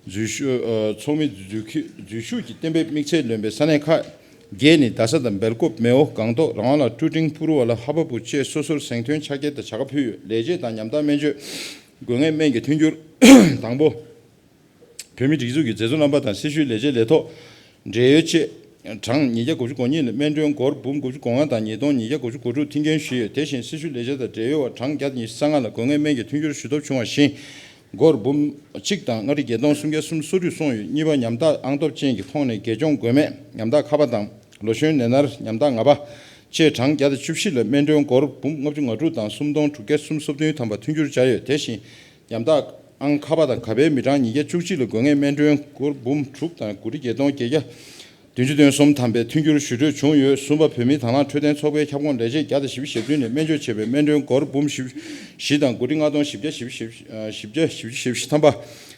འཛུལ་ཞུགས་ཚོགས་མི་འཛུལ་ཞུགས་ཀྱི་གཏན་འབེབས་དམིགས་ཚད་ལོན་པའི་ས་གནས་ཁག་བརྒྱད་ནི་རྡ་ས་དང་སྦེལ་ཀོབ། མེའོ། སྒང་ཏོག་རང་དབང་ལ་ཀྲུ་ཀྲིང་ཕུ་རུ་ཝ་ལ་ཧ་བ་པུ་བཅས་སོ་སོར་གཟེངས་ཐོན་ཕྱག་འཁྱེར་དང་བྱ་དགའ་ཕུལ་ཡོད། ལས་བྱེད་དང་ཉམ་ཐག་སྨན་བཅོས་དགོས་ངེས་སྨན་གྱི་མཐུན་འགྱུར་དང་པོ། བོད་མིའི་སྒྲིག་འཛུགས་ཀྱི་མཛད་གཙོ་རྣམ་པ་དང་སྲི་ཞུའི་ལས་བྱེད་ལས་ཐོག་བགྲེས་ཡོལ་བཅས་གྲངས་ཉིས་བརྒྱ་དགུ་བཅུ་གོ་གཉིས་ལ་སྨན་གྲོན་སྒོར་འབུམ་དགུ་བཅུ་གོ་ལྔ་དང་ཉིས་སྟོང་ཉིས་བརྒྱ་དགུ་བཅུ་གོ་དྲུག་མཐུན་རྐྱེན་ཞུས་ཡོད། དེ་བཞིན་སྲི་ཞུ་ལས་བྱེད་དང་བགྲེས་ཡོལ་བ་གྲངས་བརྒྱ་ཉི་ཤུ་རྩ་ལྔ་ལ་དགོས་ངེས་སྨན་གྱི་མཐུན་འགྱུར་ཞུ་ཐབས་བྱུང་བ་བཞིན་སྒོར་འབུམ་གཅིག་དང་ལྔ་ཁྲི་བརྒྱད་སྟོང་སུམ་བརྒྱ་སུམ་སོ་དྲུག་སོང་ཡོད། གཉིས་པ། ཉམ་ཐག་ཨང་སྟོབས་ཅན་གྱི་ཁོངས་ནས་དགེ་སྦྱོང་མགོན་མེད། ཉམ་ཐག་ཁ་པ་དང་ལོ་གཞོན་ནད་མནར། ཉམ་ཐག་ང་པ་བཅས་གྲངས་བརྒྱ་དང་བཅུ་བཞི་ལ་སྨན་གྲོན་སྒོར་འབུམ་ལྔ་བཅུ་ང་དྲུག་དང་སུམ་སྟོང་དྲུག་བརྒྱ་སུམ་སོ་བདུན་ཐམ་པ་མཐུན་འགྱུར་བྱས་ཡོད། དེ་བཞིན་ཉམ་ཐག་ཨང་ཁ་པ་དང་ག་པའི་མི་གྲངས་ཉིས་བརྒྱ་བཅུ་གཅིག་ལ་དགོས་ངེས་སྨན་གྲོན་སྒོར་འབུམ་དྲུག་དང་དགུ་ཁྲི་བརྒྱད་སྟོང་བརྒྱད་བརྒྱ་བདུན་ཅུ་དོན་གསུམ་ཐམ་པའི་མཐུན་འགྱུར་ཞུ་སྤྲོད་བྱུང་ཡོད། གསུམ་པ། བོད་མིའི་དང་བླངས་འཕྲོད་བསྟེན་ཚོགས་པའི་ཁྱབ་ཁོངས་ལས་བྱེད་བརྒྱ་དང་བཞི་བཅུ་ཞེ་བདུན་ནས་སྨན་བཅོས་བྱས་པའི་སྨན་གྲོན་སྒོར་འབུམ་བཞི་བཞི་དང་དགུ་ཁྲི་ལྔ་སྟོང་བཞི་བརྒྱ་བཞི་བཅུ་ཞེ་བཞི་ཐམ་པ་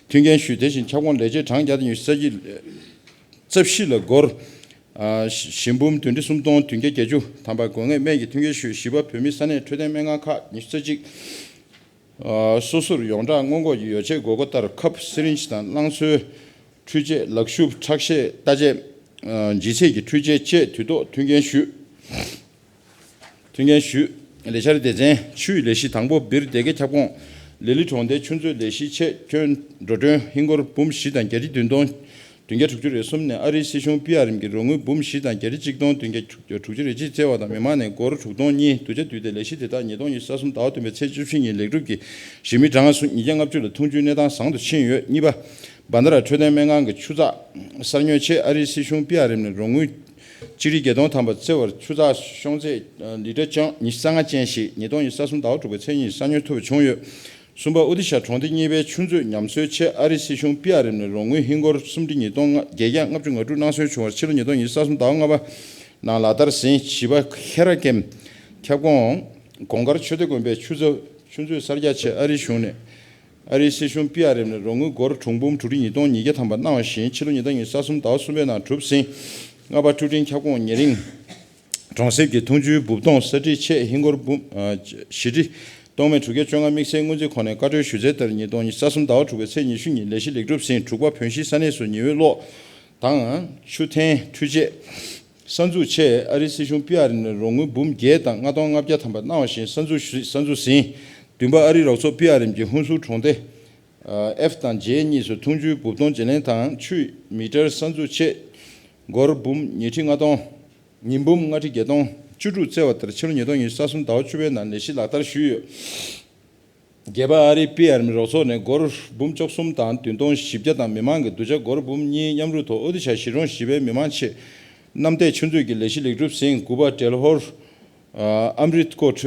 མཐུན་རྐྱེན་ཞུས། དེ་བཞིན་ཁྱབ་ཁོངས་ལས་བྱེད་གྲངས་བརྒྱ་དང་ཉི་ཤུ་རྩ་བཞི་ལ་སྒོར་བཞི་འབུམ་བདུན་ཁྲི་སུམ་སྟོང་བདུན་བརྒྱ་བརྒྱད་ཅུ་ཐམ་པ་དགོས་ངེས་སྨན་གྱི་མཐུན་རྐྱེན་ཞུས། བཞི་པ། བོད་མིའི་ས་གནས་འཕྲོད་བསྟེན་སྨན་ཁང་ཁག་ཉི་ཤུ་རྩ་གཅིག་སོ་སོར་ཡོངས་བསྒྲགས་སྔོན་འགོག་གི་ཡོ་བྱད་དགོས་མཁོ་ལྟར་ཁབ། སི་རིན་ཇི་དང་རླངས་བཙོས་འཕྲུལ་ཆས། ལག་ཤུབས། ཁྲག་ཤེད་ལྟ་དཔྱད། ལྗིད་ཚད་ཀྱི་འཕྲུལ་ཆས་བཅས་དུས་ཐོག་མཐུན་རྐྱེན་ཞུས། མཐུན་རྐྱེན་ཞུས། ལས་འཆར་སྡེ་ཚན། ཆུའི་ལས་གཞི་དང་པོ། སྦིར་སྡེ་དགེ་ཁྱབ་ཁོངས་ལི་ལི་གྲོང་སྡེའི་ཆུ་མཛོད་ལས་གཞི་ཆེད་ཁྱོན་འགྲོ་གྲོན་ཧིན་སྒོར་འབུམ་བཞི་དང་བརྒྱད་ཁྲི་བདུན་སྟོང་བདུན་བརྒྱ་དྲུག་ཅུ་རེ་གསུམ་ནས་ཨ་རིའི་སྲིད་གཞུང་པི་ཨར་ཨེམ་གྱི་རོགས་དངུལ་འབུམ་བཞི་དང་བརྒྱད་ཁྲི་གཅིག་སྟོང་བདུན་བརྒྱ་དྲུག་ཅུ་རེ་གཅིག་བསྩལ་བ་དང་། མི་མང་ནས་སྒོར་དྲུག་སྟོང་གཉིས་བསྡུ་ཆ་བསྡུས་ཏེ་ལས་གཞི་དེ་དག་ཉིས་སྟོང་ཉི་ཤུ་རྩ་གསུམ་ཟླ་བ་བདུན་པའི་ཚེས་བཅུ་བཞི་ཉིན་ལེགས་གྲུབ་ཀྱིས་གཞིས་མི་གྲངས་སུ་ཉིས་བརྒྱ་ལྔ་བཅུ་ལ་འཐུང་ཆུའི་གནས་སྟངས་བཟང་དུ་ཕྱིན་ཡོད། གཉིས་པ། བྷན་དྷ་ར་འཕྲོད་བསྟེན་སྨན་ཁང་གི་ཆུ་ཚགས་གསར་ཉོ་ཆེད་ཨ་རིའི་སྲིད་གཞུང་པི་ཨར་ཨེམ་ནས་རོགས་དངུལ་གཅིག་ཁྲི་བརྒྱད་སྟོང་ཐམ་པ་བསྩལ་བར་ཆུ་ཚགས་ཤོང་ཚད་ལི་ཀྲ་ཉི་ཤུ་རྩ་ལྔ་ཅན་ཞིག་ཉིས་སྟོང་ཉི་ཤུ་རྩ་གསུམ་ཟླ་བ་དྲུག་པའི་ཚེས་གཉིས་གསར་ཉོ་ཐུབ་པ་བྱུང་ཡོད། གསུམ་པ། ཨོ་ཏི་ཤ་གྲོང་སྡེ་གཉིས་པའི་ཆུ་མཛོད་ཉམས་གསོའི་ཆེད་ཨ་རིའི་སྲིད་གཞུང་པི་ཨར་ཨེམ་ནས་རོགས་དངུལ་ཧིན་སྒོར་སུམ་ཁྲི་ཉིས་སྟོང་བརྒྱད་བརྒྱ་ལྔ་བཅུ་ང་དྲུག་གནང་སོན་བྱུང་བར་ཕྱི་ལོ་ཉིས་སྟོང་ཉི་ཤུ་རྩ་གསུམ་ཟླ་བ་ལྔ་པ་ནང་ལག་བསྟར་ཟིན། བཞི་པ། ཁེ་ར་ཀེམ་ཁྱབ་ཁོངས་གོང་དཀར་ཆོས་སྡེ་དགོན་པའི་ཆུ་ཚོད་ཆུ་མཛོད་གསར་རྒྱག་ཆེད་ཨ་རིའི་གཞུང་ནས། ཨ་རིའི་སྲིད་གཞུང་པི་ཨར་ཨེམ་ནས་རོགས་དངུལ་སྒོར་གྲངས་འབུམ་དྲུག་ཁྲི་ཉིས་སྟོང་ཉིས་བརྒྱ་ཐམ་པ་གནང་བ་བཞིན་ཕྱི་ལོ་ཉིས་སྟོང་ཉི་ཤུ་རྩ་གསུམ་ཟླ་བ་གསུམ་པའི་ནང་གྲུབ་ཟིན། ལྔ་པ། ཀྲུ་ཀྲིང་ཁྱབ་ཁོངས་ཉེ་རིང་གྲོང་གསེབ་ཀྱི་འཐུང་ཆུའི་སྦུབས་གཏོང་གསར་སྒྲིག་ཆེད་ཧིན་སྒོར་འབུམ་ཨ་བཞི་ཁྲི་སྟོང་མེད་དྲུག་བརྒྱ་བཅོ་ལྔ་དམིགས་བསལ་སྔོན་རྩིས་ཁོངས་ནས་བཀའ་འཁྲོལ་ཞུ་ཚད་ལྟར་ཉིས་སྟོང་ཉི་ཤུ་རྩ་གསུམ་ཟླ་བ་དྲུག་པའི་ཚེས་ཉི་ཤུ་ཉིན་ལས་གཞི་ལེགས་གྲུབ་ཟིན། དྲུག་པ། བོད་གཞིས་ས་གནས་སུ་ཉི་འོད་གློག་དང་ཆུ་འཐེན་འཕྲུལ་ཆས་གསར་འཛུགས་ཆེད་ཨ་རིའི་སྲིད་གཞུང་པི་ཨར་ནས་རོགས་དངུལ་འབུམ་བརྒྱད་དང་ལྔ་སྟོང་ལྔ་བརྒྱ་ཐམ་པ་གནང་བ་བཞིན་གསར་འཛུགས་ཞུ་གསར་འཛུགས་ཟིན། བདུན་པ། ཨ་རིའི་རོགས་ཚོགས་པི་ཨར་ཨེམ་གྱིས་ཧུན་སུར་གྲོང་སྡེ་ཨེཕ་དང་ཇེ་གཉིས་སུ་འཐུང་ཆུའི་སྦུབས་གཏོང་བརྗེ་ལེན་དང་ཆུའི་མི་ཊར་གསར་འཛུགས་ཆེད་སྒོར་འབུམ་ཉི་ཁྲི་ལྔ་སྟོང་ཉིས་འབུམ་ལྔ་ཁྲི་བརྒྱད་སྟོང་བཅུ་དྲུག་བསྩལ་བ་ལྟར་ཕྱི་ལོ་ཉིས་སྟོང་ཉི་ཤུ་རྩ་གསུམ་ཟླ་བ་བཅུ་པའི་ནང་ལས་གཞི་ལག་བསྟར་ཞུས་ཡོད། བརྒྱད་པ། ཨ་རིའི་པི་ཨར་ཨེམ་རོགས་ཚོགས་ནས་སྒོར་འབུམ་བཅུ་གསུམ་དང་བདུན་སྟོང་བཞི་བརྒྱ་དང་མི་མང་གི་བསྡུ་བྱ་སྒོར་འབུམ་གཉིས་མཉམ་རུབ་ཐོག་ཨོ་ཏི་ཤ་གཞིས་གྲོང་བཞི་པའི་མི་མང་ཆེད་གནམ་བདེ་ཆུ་མཛོད་ཀྱི་ལས་གཞི་ལེགས་གྲུབ་ཟིན། དགུ་པ། ཌལ་ཧོར་ཨམ་རིད་ཀོཊ་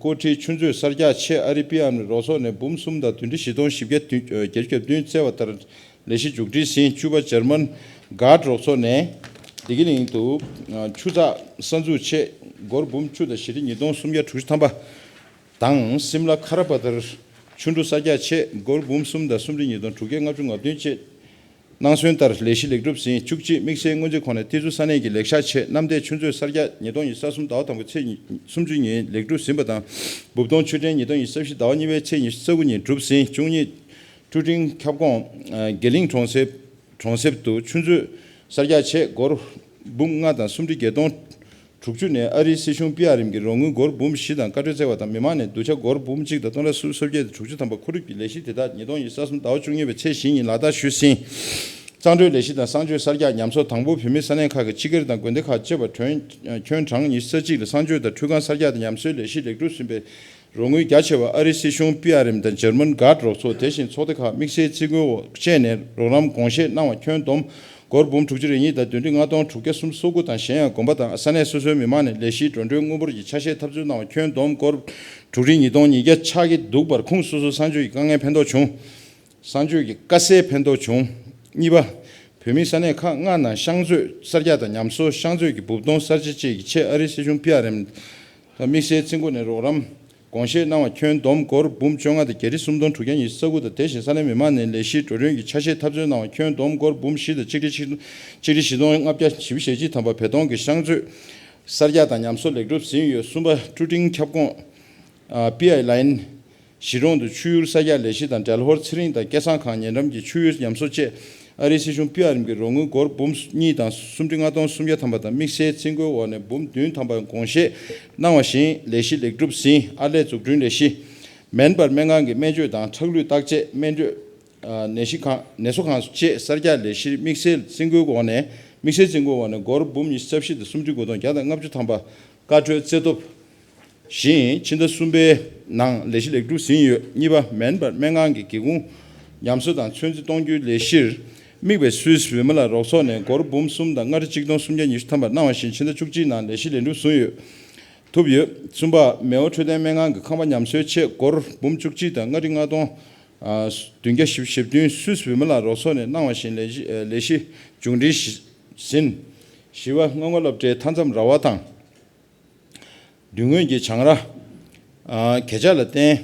ཀོ་ཊི་ཆུ་མཛོད་གསར་རྒྱག་ཆེད་ཨ་རི་པི་ཨར་ཨེམ་རོགས་ཚོགས་ནས་འབུམ་གསུམ་དང་བདུན་ཁྲི་བཞི་སྟོང་བཞི་བརྒྱ་བདུན་བརྒྱད་ཅུ་གྱ་བདུན་བསྩལ་བ་ལྟར་ལས་གཞི་མཇུག་སྒྲིལ་ཟིན། བཅུ་པ། ཇར་མན་གྷཱཊ་རོགས་ཚོགས་ནས་བདེ་སྐྱིད་གླིང་དུ་ཆུ་ཚགས་གསར་འཛུགས་ཆེད་སྒོར་འབུམ་བཅུ་དང་བཞི་ཁྲི་ཉིས་སྟོང་སུམ་བརྒྱ་དྲུག་ཅུ་ཐམ་པ་དང་། སིམ་ལ་ཁ་ར་བ་ཏར་ཆུ་འབྲུ་གསར་རྒྱག་ཆེད་སྒོར་འབུམ་གསུམ་དང་སུམ་ཁྲི་ཉིས་སྟོང་དྲུག་བརྒྱ་ལྔ་བཅུ་ང་བདུན་བཅས་གནང་སོན་ལྟར་ལས་གཞི་ལེགས་གྲུབ་ཟིན། བཅུ་གཅིག། དམིགས་བསལ་སྔོན་རྩིས་ཁོངས་ནས་ཏི་ཛུ་ས་གནས་ཀྱི་ལེགས་ཤ་ཆེད་གནམ་བདེ་ཆུ་མཛོད་གསར་རྒྱག་ཉིས་སྟོང་ཉི་ཤུ་རྩ་གསུམ་ཟླ་བ་དང་པོའི་ཚེས་སུམ་ཅུ་ཉིན་ལེགས་གྲུབ་ཟིན་པ་དང་། སྦུབས་གཏོང་ཆུ་འདྲེན་ཉིས་སྟོང་ཉི་ཤུ་རྩ་བཞི་ཟླ་བ་གཉིས་པའི་ཚེས་ཉི་ཤུ་རྩ་དགུ་ཉིན་གྲུབ་ཟིན། བཅུ་གཉིས། ཀྲུ་ཀྲིང་ཁྱབ་ཁོངས་ཨ་དགེ་ལིང་གྲོང་གསེབ་གྲོང་གསེབ་ཏུ་ཆུ་མཛོད་གསར་རྒྱག་ཆེད་སྒོར་འབུམ་ལྔ་དང་སུམ་ཁྲི་བརྒྱད་སྟོང་དྲུག་ཅུ་ནས་ཨ་རིའི་སྲིད་གཞུང་པི་ཨར་ཨེམ་གྱི་རོགས་དངུལ་སྒོར་འབུམ་བཞི་དང་བཀའ་འཁྲོལ་བསྩལ་བ་དང་། མི་མང་ནས་བསྡུ་བྱ་སྒོར་འབུམ་གཅིག་དང་སྟོང་ཕྲག་སུམ་ཅུ་སོ་བརྒྱད་དང་དྲུག་ཅུ་ཐམ་པ་མཁོ་སྒྲུབ་ཀྱི་ལས་གཞི་དེ་དག་ཉིས་སྟོང་ཉི་ཤུ་རྩ་གསུམ་ཟླ་བ་བཅུ་གཉིས་པའི་ཚེས་བཞི་ཉིན་ལག་བསྟར་ཞུས་ཟིན། གཙང་སྦྲོས་ལས་གཞི་དང་གསང་སྤྱོད་གསར་རྒྱག་ཉམས་གསོ་དང་པོ། བོད་མིའི་ས་གནས་ཁག་གི་སྤྱི་སྒེར་དང་དགོན་སྡེ་ཁག་བཅས་པ་གྲོན་ཁྱོན་གྲངས་ཉི་ཤུ་རྩ་གཅིག་ལ་གསང་སྤྱོད་དང་འཕྲུལ་ཁང་གསར་རྒྱག་དང་ཉམས་གསོའི་ལས་གཞི་ལེགས་གྲུབ་ཟིན་པའི་རོགས་དངུལ་རྒྱ་ཆེ་བ་ཨ་རིའི་སྲིད་གཞུང་པི་ཨར་ཨེམ་དང་ཇར་མན་གྷཱཊ་རོགས་ཚོགས། དེ་བཞིན་ཚོགས་སྡེ་ཁག་དམིགས་བསལ་རྩིས་དངུལ་འོག་བཅས་ནས་རོགས་རམ་དགོངས་བཞེས་གནང་བ་ཁྱོན་བསྡོམས་སྒོར་འབུམ་དྲུག་ཅུ་རེ་གཉིས་དང་བདུན་ཁྲི་ལྔ་སྟོང་དྲུག་བརྒྱ་སུམ་ཅུ་སོ་དགུ་དང་། གཞན་ཡང་དགོན་པ་དང་ས་གནས་སོ་སོའི་མི་མང་ནས་ལས་གཞིའི་འགྲོ་གྲོན་དངུལ་འབོར་གྱི་ཆ་ཤས་ཐབས་འཚོལ་གནང་བ་ཁྱོན་བསྡོམས་སྒོར་དྲུག་ཁྲི་ཉིས་སྟོང་ཉིས་བརྒྱ་ཆག་གི་འདུག་པར་ཁུངས་སོ་སོའི་གསང་སྤྱོད་ཀྱི་དཀའ་ངལ་ཕན་ཐོགས་བྱུང་། གསང་སྤྱོད་ཀྱི་དཀའ་སེལ་ཕན་ཐོགས་བྱུང་། གཉིས་པ། བོད་མིའི་ས་གནས་ཁག་ལྔ་ནང་གཤང་མཛོད་གསར་རྒྱག་དང་ཉམས་གསོ། གཤང་མཛོད་ཀྱི་སྦུབས་གཏོང་གསར་བརྗེ་བཅས་ཀྱི་ཆེད་ཨ་རིའི་སྲིད་གཞུང་པི་ཨར་ཨེམ་ དམིགས་བསལ་རྩིས་འགོ་ནས་རོགས་རམ་དགོངས་བཞེས་གནང་བ་ཁྱོན་བསྡོམས་སྒོར་འབུམ་བཅོ་ལྔ་དང་བརྒྱད་ཁྲི་སུམ་སྟོང་དྲུག་བརྒྱ་ཉི་ཤུ་རྩ་དགུ་དང་། དེ་བཞིན་ས་གནས་མི་མང་ནས་ལས་གཞིའི་འགྲོ་གྲོན་གྱི་ཆ་ཤས་ཐབས་འཚོལ་གནང་བ་ཁྱོན་བསྡོམས་སྒོར་འབུམ་བཞི་དང་ཆིག་ཁྲི་ཆིག་ཆིག་ཁྲི་བཞི་སྟོང་ལྔ་བརྒྱ་བཞི་བཅུ་ཞེ་གཅིག་ཐམ་པ་བལ་གདོང་གི་ཤང་མཛོད་གསར་རྒྱག་དང་ཉམས་གསོ་ལེགས་གྲུབ་ཟིན་ཡོད། གསུམ་པ། ཀྲུ་ཀྲིང་ཁྱབ་ཁོངས་པི་ཨའི་ལའིན་གཞིས་གྲོང་དུ་ཆུ་ཡུར་གསར་རྒྱག་ལས་གཞི་དང་འབྲེལ་ཧོར་ཚེ་རིང་དང་སྐལ་བཟང་ཁང་ཉེ་འགྲམ་གྱི་ཆུ་ཡུར་ཉམས་གསོ་བཅས་ཨ་རིའི་སྲིད་གཞུང་པི་ཨར་ཨེམ་གྱི་རོགས་དངུལ་སྒོར་འབུམ་གཉིས་དང་སུམ་ཁྲི་ལྔ་སྟོང་སུམ་བརྒྱ་ཐམ་པ་དང་། དམིགས་བསལ་རྩིས་འགོའི་འོག་ནས་འབུམ་བདུན་ཐམ་པ་དགོངས་བཞེས་གནང་བ་བཞིན་ལས་གཞི་ལེགས་གྲུབ་ཟིན། ཨར་ལས་འཛུགས་སྐྲུན་ལས་གཞི། མེན་པར་སྨན་ཁང་གི་སྨན་བཅོས་དང་ཁྲག་ལུད་བརྟག་དཔྱད། སྨན་སྤྲོད། ནད་གཞི་ཁང་ནད་གསོ་ཁང་བཅས་གསར་རྒྱག་ལས་གཞིར་དམིགས་བསལ་རྩིས་འགོའི་འོག་ནས་དམིགས་བསལ་རྩིས་འགོའི་འོག་ནས་སྒོར་འབུམ་ཉི་ཤུ་རྩ་བཞི་དང་སུམ་ཁྲི་དགུ་སྟོང་བརྒྱ་དང་ལྔ་བཅུ་ཐམ་པ་བཀའ་འཁྲོལ་བསྩལ་ཐུབ། བཞིན་ཕྱི་ཟླ་གསུམ་པའི་ནང་ལས་གཞི་ལེགས་གྲུབ་ཟིན་ཡོད། གཉིས་པ། མེན་པར་སྨན་ཁང་གི་སྒེའུ་ཁུང་ཉམས་གསོ་དང་ཚོད་འཛིན་གཏོང་རྒྱུའི་ལས་གཞིར་དམིགས་པའི་སུད་སི་ཝི་མ་ལ་རོགས་ཚོགས་ནས་སྒོར་འབུམ་གསུམ་དང་ལྔ་ཁྲི་གཅིག་སྟོང་སུམ་བརྒྱ་ཉི་ཤུ་ཐམ་པ་གནང་བ་བཞིན་ཕྱི་ཟླ་བཅུ་གཅིག་ནང་ལས་གཞི་ལེགས་གྲུབ་བཟུང་ཡོད། ཐུབ་ཡོད། གསུམ་པ། མེའོ་འཕྲོད་བསྟེན་སྨན་ཁང་གི་ཁང་པ་ཉམས་གསོའི་ཆེད་སྒོར་འབུམ་བཅུ་གཅིག་དང་ལྔ་ཁྲི་ལྔ་སྟོང་བདུན་བརྒྱ་བཞི་བཅུ་ཞེ་བདུན་སུད་སི་ཝི་མ་ལ་རོགས་ཚོགས་ནས་གནང་བ་བཞིན་ལས་གཞི་ལས་གཞི་མཇུག་སྒྲིལ་ཟིན། བཞི་པ། སྔོན་འགོག་སློབ་གྲྭའི་མཐའ་མཚམས་ར་བ་དང་མདུན་ངོས་ཀྱི་བྱང་ར། གས་ཆག་ལ་བརྟེན།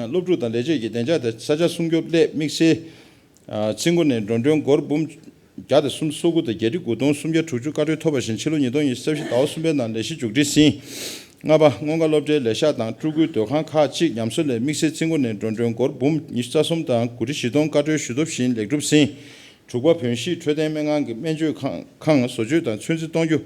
སློབ་ཕྲུག་དང་ལས་བྱེད་ཀྱི་བདེ་འཇགས་དང་ས་ཆ་སྲུང་སྐྱོབ་སླད་དམིགས་བསལ་རྩིས་འགོ་ནས་འགྲོ་གྲོན་སྒོར་འབུམ་བརྒྱ་དང་སུམ་ཅུ་སོ་དགུ་དང་བརྒྱད་ཁྲི་དགུ་སྟོང་སུམ་བརྒྱ་དྲུག་ཅུ་བཀའ་འཁྲོལ་ཐོབ་པ་བཞིན་ཕྱི་ལོ་ཉིས་སྟོང་ཉི་ཤུ་རྩ་བཞི་ཟླ་བ་གསུམ་པའི་ནང་ལས་གཞི་མཇུག་སྒྲིལ་ཟིན། ལྔ་པ། སྔོན་འགོག་སློབ་གྲྭའི་ལས་ཤག་དང་སྤྲུལ་སྐུའི་སྡོད་ཁང་ཁག་ཅིག་ཉམས་གསོ་ལས་དམིགས་བསལ་རྩིས་འགོ་ནས་འགྲོ་གྲོན་སྒོར་འབུམ་ཉི་ཤུ་རྩ་གསུམ་དང་དགུ་ཁྲི་བཞི་སྟོང་བཀའ་འཁྲོལ་ཞུ་ཐབས་བཞིན་ལེགས་གྲུབ་ཟིན། དྲུག་པ། བོན་གཞིས་འཕྲོད་བསྟེན་སྨན་ཁང་གི་སྨན་བཅོས་ཁང་ཁང་བཟོ་བཅོས་དང་ཚོད་འཛིན་གཏོང་རྒྱུ།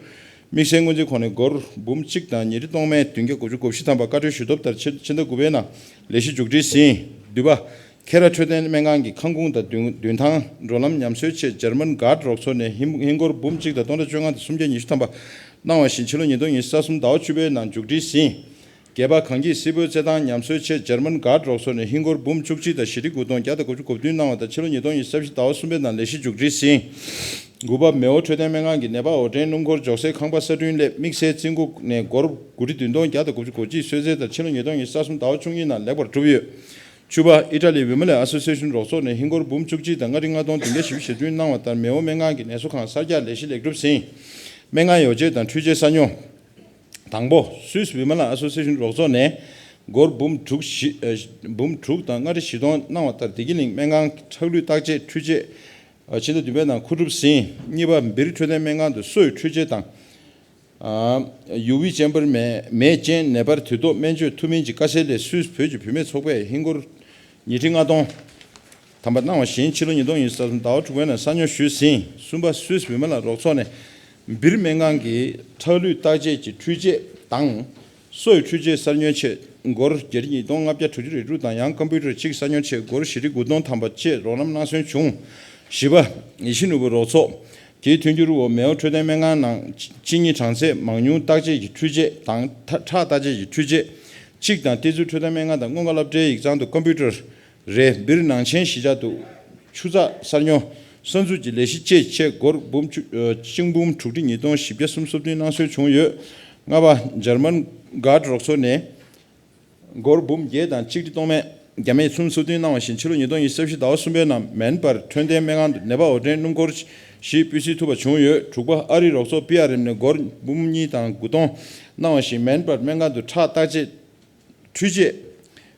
དམིགས་བསལ་སྔོན་རྩིས་ཁོངས་ནས་སྒོར་འབུམ་གཅིག་དང་ཉིས་ཁྲི་སྟོང་མེད་བདུན་བརྒྱ་དགུ་བཅུ་གོ་བཞི་ཐམ་པ་བཀའ་འཁྲོལ་ཞུ་ཐབས་ལྟར་ཕྱི་ཕྱི་ཟླ་དགུ་པའི་ནང་ལས་གཞི་མཇུག་སྒྲིལ་ཟིན། བདུན་པ། ཁེ་ར་འཕྲོད་བསྟེན་སྨན་ཁང་གི་ཁང་ཁུངས་དང་མདུན་མདུན་ཐང་འགྲོ་ལམ་ཉམས་གསོའི་ཆེད་འཇར་མན་གྷར་རོགས་ཚོགས་ནས་ཧིན་ཧིན་སྒོར་འབུམ་གཅིག་དང་སྟོང་ཕྲག་བཅོ་ལྔ་དང་སུམ་བརྒྱ་ཉི་ཤུ་ཐམ་པ་གནང་བ་བཞིན་ཕྱི་ལོ་ཉིས་སྟོང་ཉི་ཤུ་རྩ་གསུམ་ཟླ་བ་བཅུ་པའི་ནང་མཇུག་སྒྲིལ་ཟིན། བརྒྱད་པ། གངས་སྐྱིད་སིལ་བུའི་རྩེད་ཐང་ཉམས་གསོའི་ཆེད་འཇར་མན་གྷར་རོགས་ཚོགས་ནས་ཧིན་སྒོར་འབུམ་བཅུ་གཅིག་དང་བཞི་ཁྲི་དགུ་སྟོང་བརྒྱ་དང་དགུ་བཅུ་གོ་བདུན་གནང་བ་དང་ཕྱི་ལོ་ཉིས་སྟོང་ཉི་ཤུ་རྩ་བཞི་ཟླ་བ་གསུམ་པའི་ནང་ལས་གཞི་མཇུག་སྒྲིལ་ཟིན། དགུ་པ། མེའོ་འཕྲོད་བསྟེན་སྨན་ཁང་གི་ནད་པ་འོར་འདྲེན་སྣུམ་འཁོར་འཇོག་སའི་ཁང་པ་གསར་སྐྲུན་སླད་དམིགས་བསལ་རྩིས་འགོ་ནས་སྒོར་དགུ་ཁྲི་བདུན་སྟོང་བརྒྱ་དང་དགུ་བཅུ་གོ་གཅིག་གསོལ་སྩལ་དང་ཕྱི་ལོ་ཉིས་སྟོང་ཉི་ཤུ་རྩ་གསུམ་ཟླ་བ་བཅུ་གཉིས་ནང་ལེགས་པར་གྲུབ་ཡོད། བཅུ་པ། ཨི་ཊ་ལི་ཝི་མ་ལ་ཨ་སོ་སི་ཨེ་ཤན་རོགས་ཚོགས་ནས་ཧིན་སྒོར་འབུམ་བཅུ་གཅིག་དང་ལྔ་ཁྲི་ལྔ་སྟོང་བདུན་བརྒྱ་བཞི་བཅུ་ཞེ་བདུན་གནང་བ་ལྟར་མེའོ་སྨན་ཁང་གི་ནད་གསོ་ཁང་གསར་རྒྱག་ལས་གཞི་ལེགས་གྲུབ་ཟིན། སྨན་ཁང་ཡོ་བྱད་དང་འཕྲུལ་ཆས་གསར་ཉོ། དང་པོ། སུད་སི་ཝི་མ་ལ་ཨ་སོ་སི་ཨེ་ཤན་རོགས་ཚོགས་ནས་སྒོར་འབུམ་དྲུག་བཞི་ཨ་འབུམ་དྲུག་དང་ལྔ་ཁྲི་བཞི་སྟོང་གནང་བ་ལྟར་བདེ་སྐྱིད་གླིང་སྨན་ཁང་ཁྲག་ལུད་བརྟག་དཔྱད་འཕྲུལ་ཆས་ཨ་ཕྱི་ཟླ་བདུན་པའི་ནང་མཁོ་སྒྲུབ་ཟིན། གཉིས་པ། འབིར་འཕྲོད་བསྟེན་སྨན་ཁང་དུ་སོའི་འཕྲུལ་ཆས་དང་། ཨ་ཡུ་ཝི་ཅེམ་པར་མེ་མེ་ཅན་ནད་པར་དུས་ཐོག་སྨན་བཅོས་ཐུབ་མིན་གྱི་དཀའ་སེལ་སླད་སུད་སི་བོད་ཀྱི་བུད་མེད་ཚོགས་པས་ཧིན་སྒོར་ཉིས་ཁྲི་ལྔ་སྟོང་ཐམ་པ་གནང་བ་བཞིན་ཕྱི་ལོ་ཉིས་སྟོང་ཉི་ཤུ་རྩ་གསུམ་ཟླ་བ་དྲུག་པའི་ནང་གསར་ཉོ་ཞུས་ཟིན། གསུམ་པ། སུད་སི་ཝི་མ་ལ་རོགས་ཚོགས་ནས་འབིར་སྨན་ཁང་གི་ཁྲག་ལུད་བརྟག་དཔྱད་ཀྱི་འཕྲུལ་ཆས་དང་། སོའི་འཕྲུལ་ཆས་གསར་ཉོའི་ཆེད་སྒོར་བརྒྱད་ཁྲི་ཉིས་སྟོང་ལྔ་བརྒྱ་དྲུག་ཅུ་རེ་དྲུག་དང་། ཡང་ཀམ་པུ་ཊར་གཅིག་གསར་ཉོའི་ཆེད་སྒོར་བཞི་ཁྲི་དགུ་སྟོང་ཐམ་པ་བཅས་རོགས་རམ་གནང་སྲོལ་བྱུང་། བཞི་པ། ཡེ་ཤེས་ནོར་བུ་རོགས་ཚོགས་ཀྱི་མཐུན་འགྱུར་འོག་མེའོ་འཕྲོད་བསྟེན་སྨན་ཁང་ནང་གཅིན་སྙི་གྲང་ཚད་མང་ཉུང་བརྟག་དཔྱད་ཀྱི་འཕྲུལ་ཆས་དང་ཁྲག་བརྟག་དཔྱད་ཀྱི་འཕྲུལ་ཆས་གཅིག་དང་། གཏེར་མཛོད་འཕྲོད་བསྟེན་སྨན་ཁང་དང་སྔོན་འགོག་སློབ་གྲྭའི་ཡིག་ཚང་དུ་ཀམ་པུ་ཊར་རེ། འབིར་ནང་ཆེན་གཞིས་ཆགས་དུ་ཆུ་ཚགས་གསར་ཉོ། གསར་འཛུགས་ཀྱི་ལས་གཞི་བཅས་ཆེད་སྒོར་འབུམ་ཆུ་ཨ་ཆིག་འབུམ་དྲུག་ཁྲི་ཉིས་སྟོང་བཞི་བརྒྱ་སུམ་ཅུ་སོ་བདུན་གནང་སྲོལ་བྱུང་ཡོད། ལྔ་པ། འཇར་མན་གྷར་རོགས་ཚོགས་ནས་སྒོར་འབུམ་བརྒྱད་དང་གཅིག་ཁྲི་སྟོང་མེད་བརྒྱ་མེད་སུམ་ཅུ་སོ་བདུན་གནང་བ་བཞིན་ཕྱི་ལོ་ཉིས་སྟོང་ཉི་ཤུ་རྩ་བཞི་ཟླ་བ་གསུམ་པའི་ནང་མེན་པར་འཕྲོད་བསྟེན་སྨན་ཁང་དུ་ནད་པ་འོར་འདྲེན་སྣུམ་འཁོར་བཞི་སྤུས་གཟིགས་ཐུབ་པ་བྱུང་ཡོད། དྲུག་པ། ཨ་རི་རོགས་ཚོགས་པི་ཨར་ཨེམ་ནས་སྒོར་འབུམ་གཉིས་དང་དགུ་སྟོང་གནང་བ་བཞིན་མེན་པར་སྨན་ཁང་དུ་ཁྲག་བརྟག་དཔྱད་འཕྲུལ་ཆས་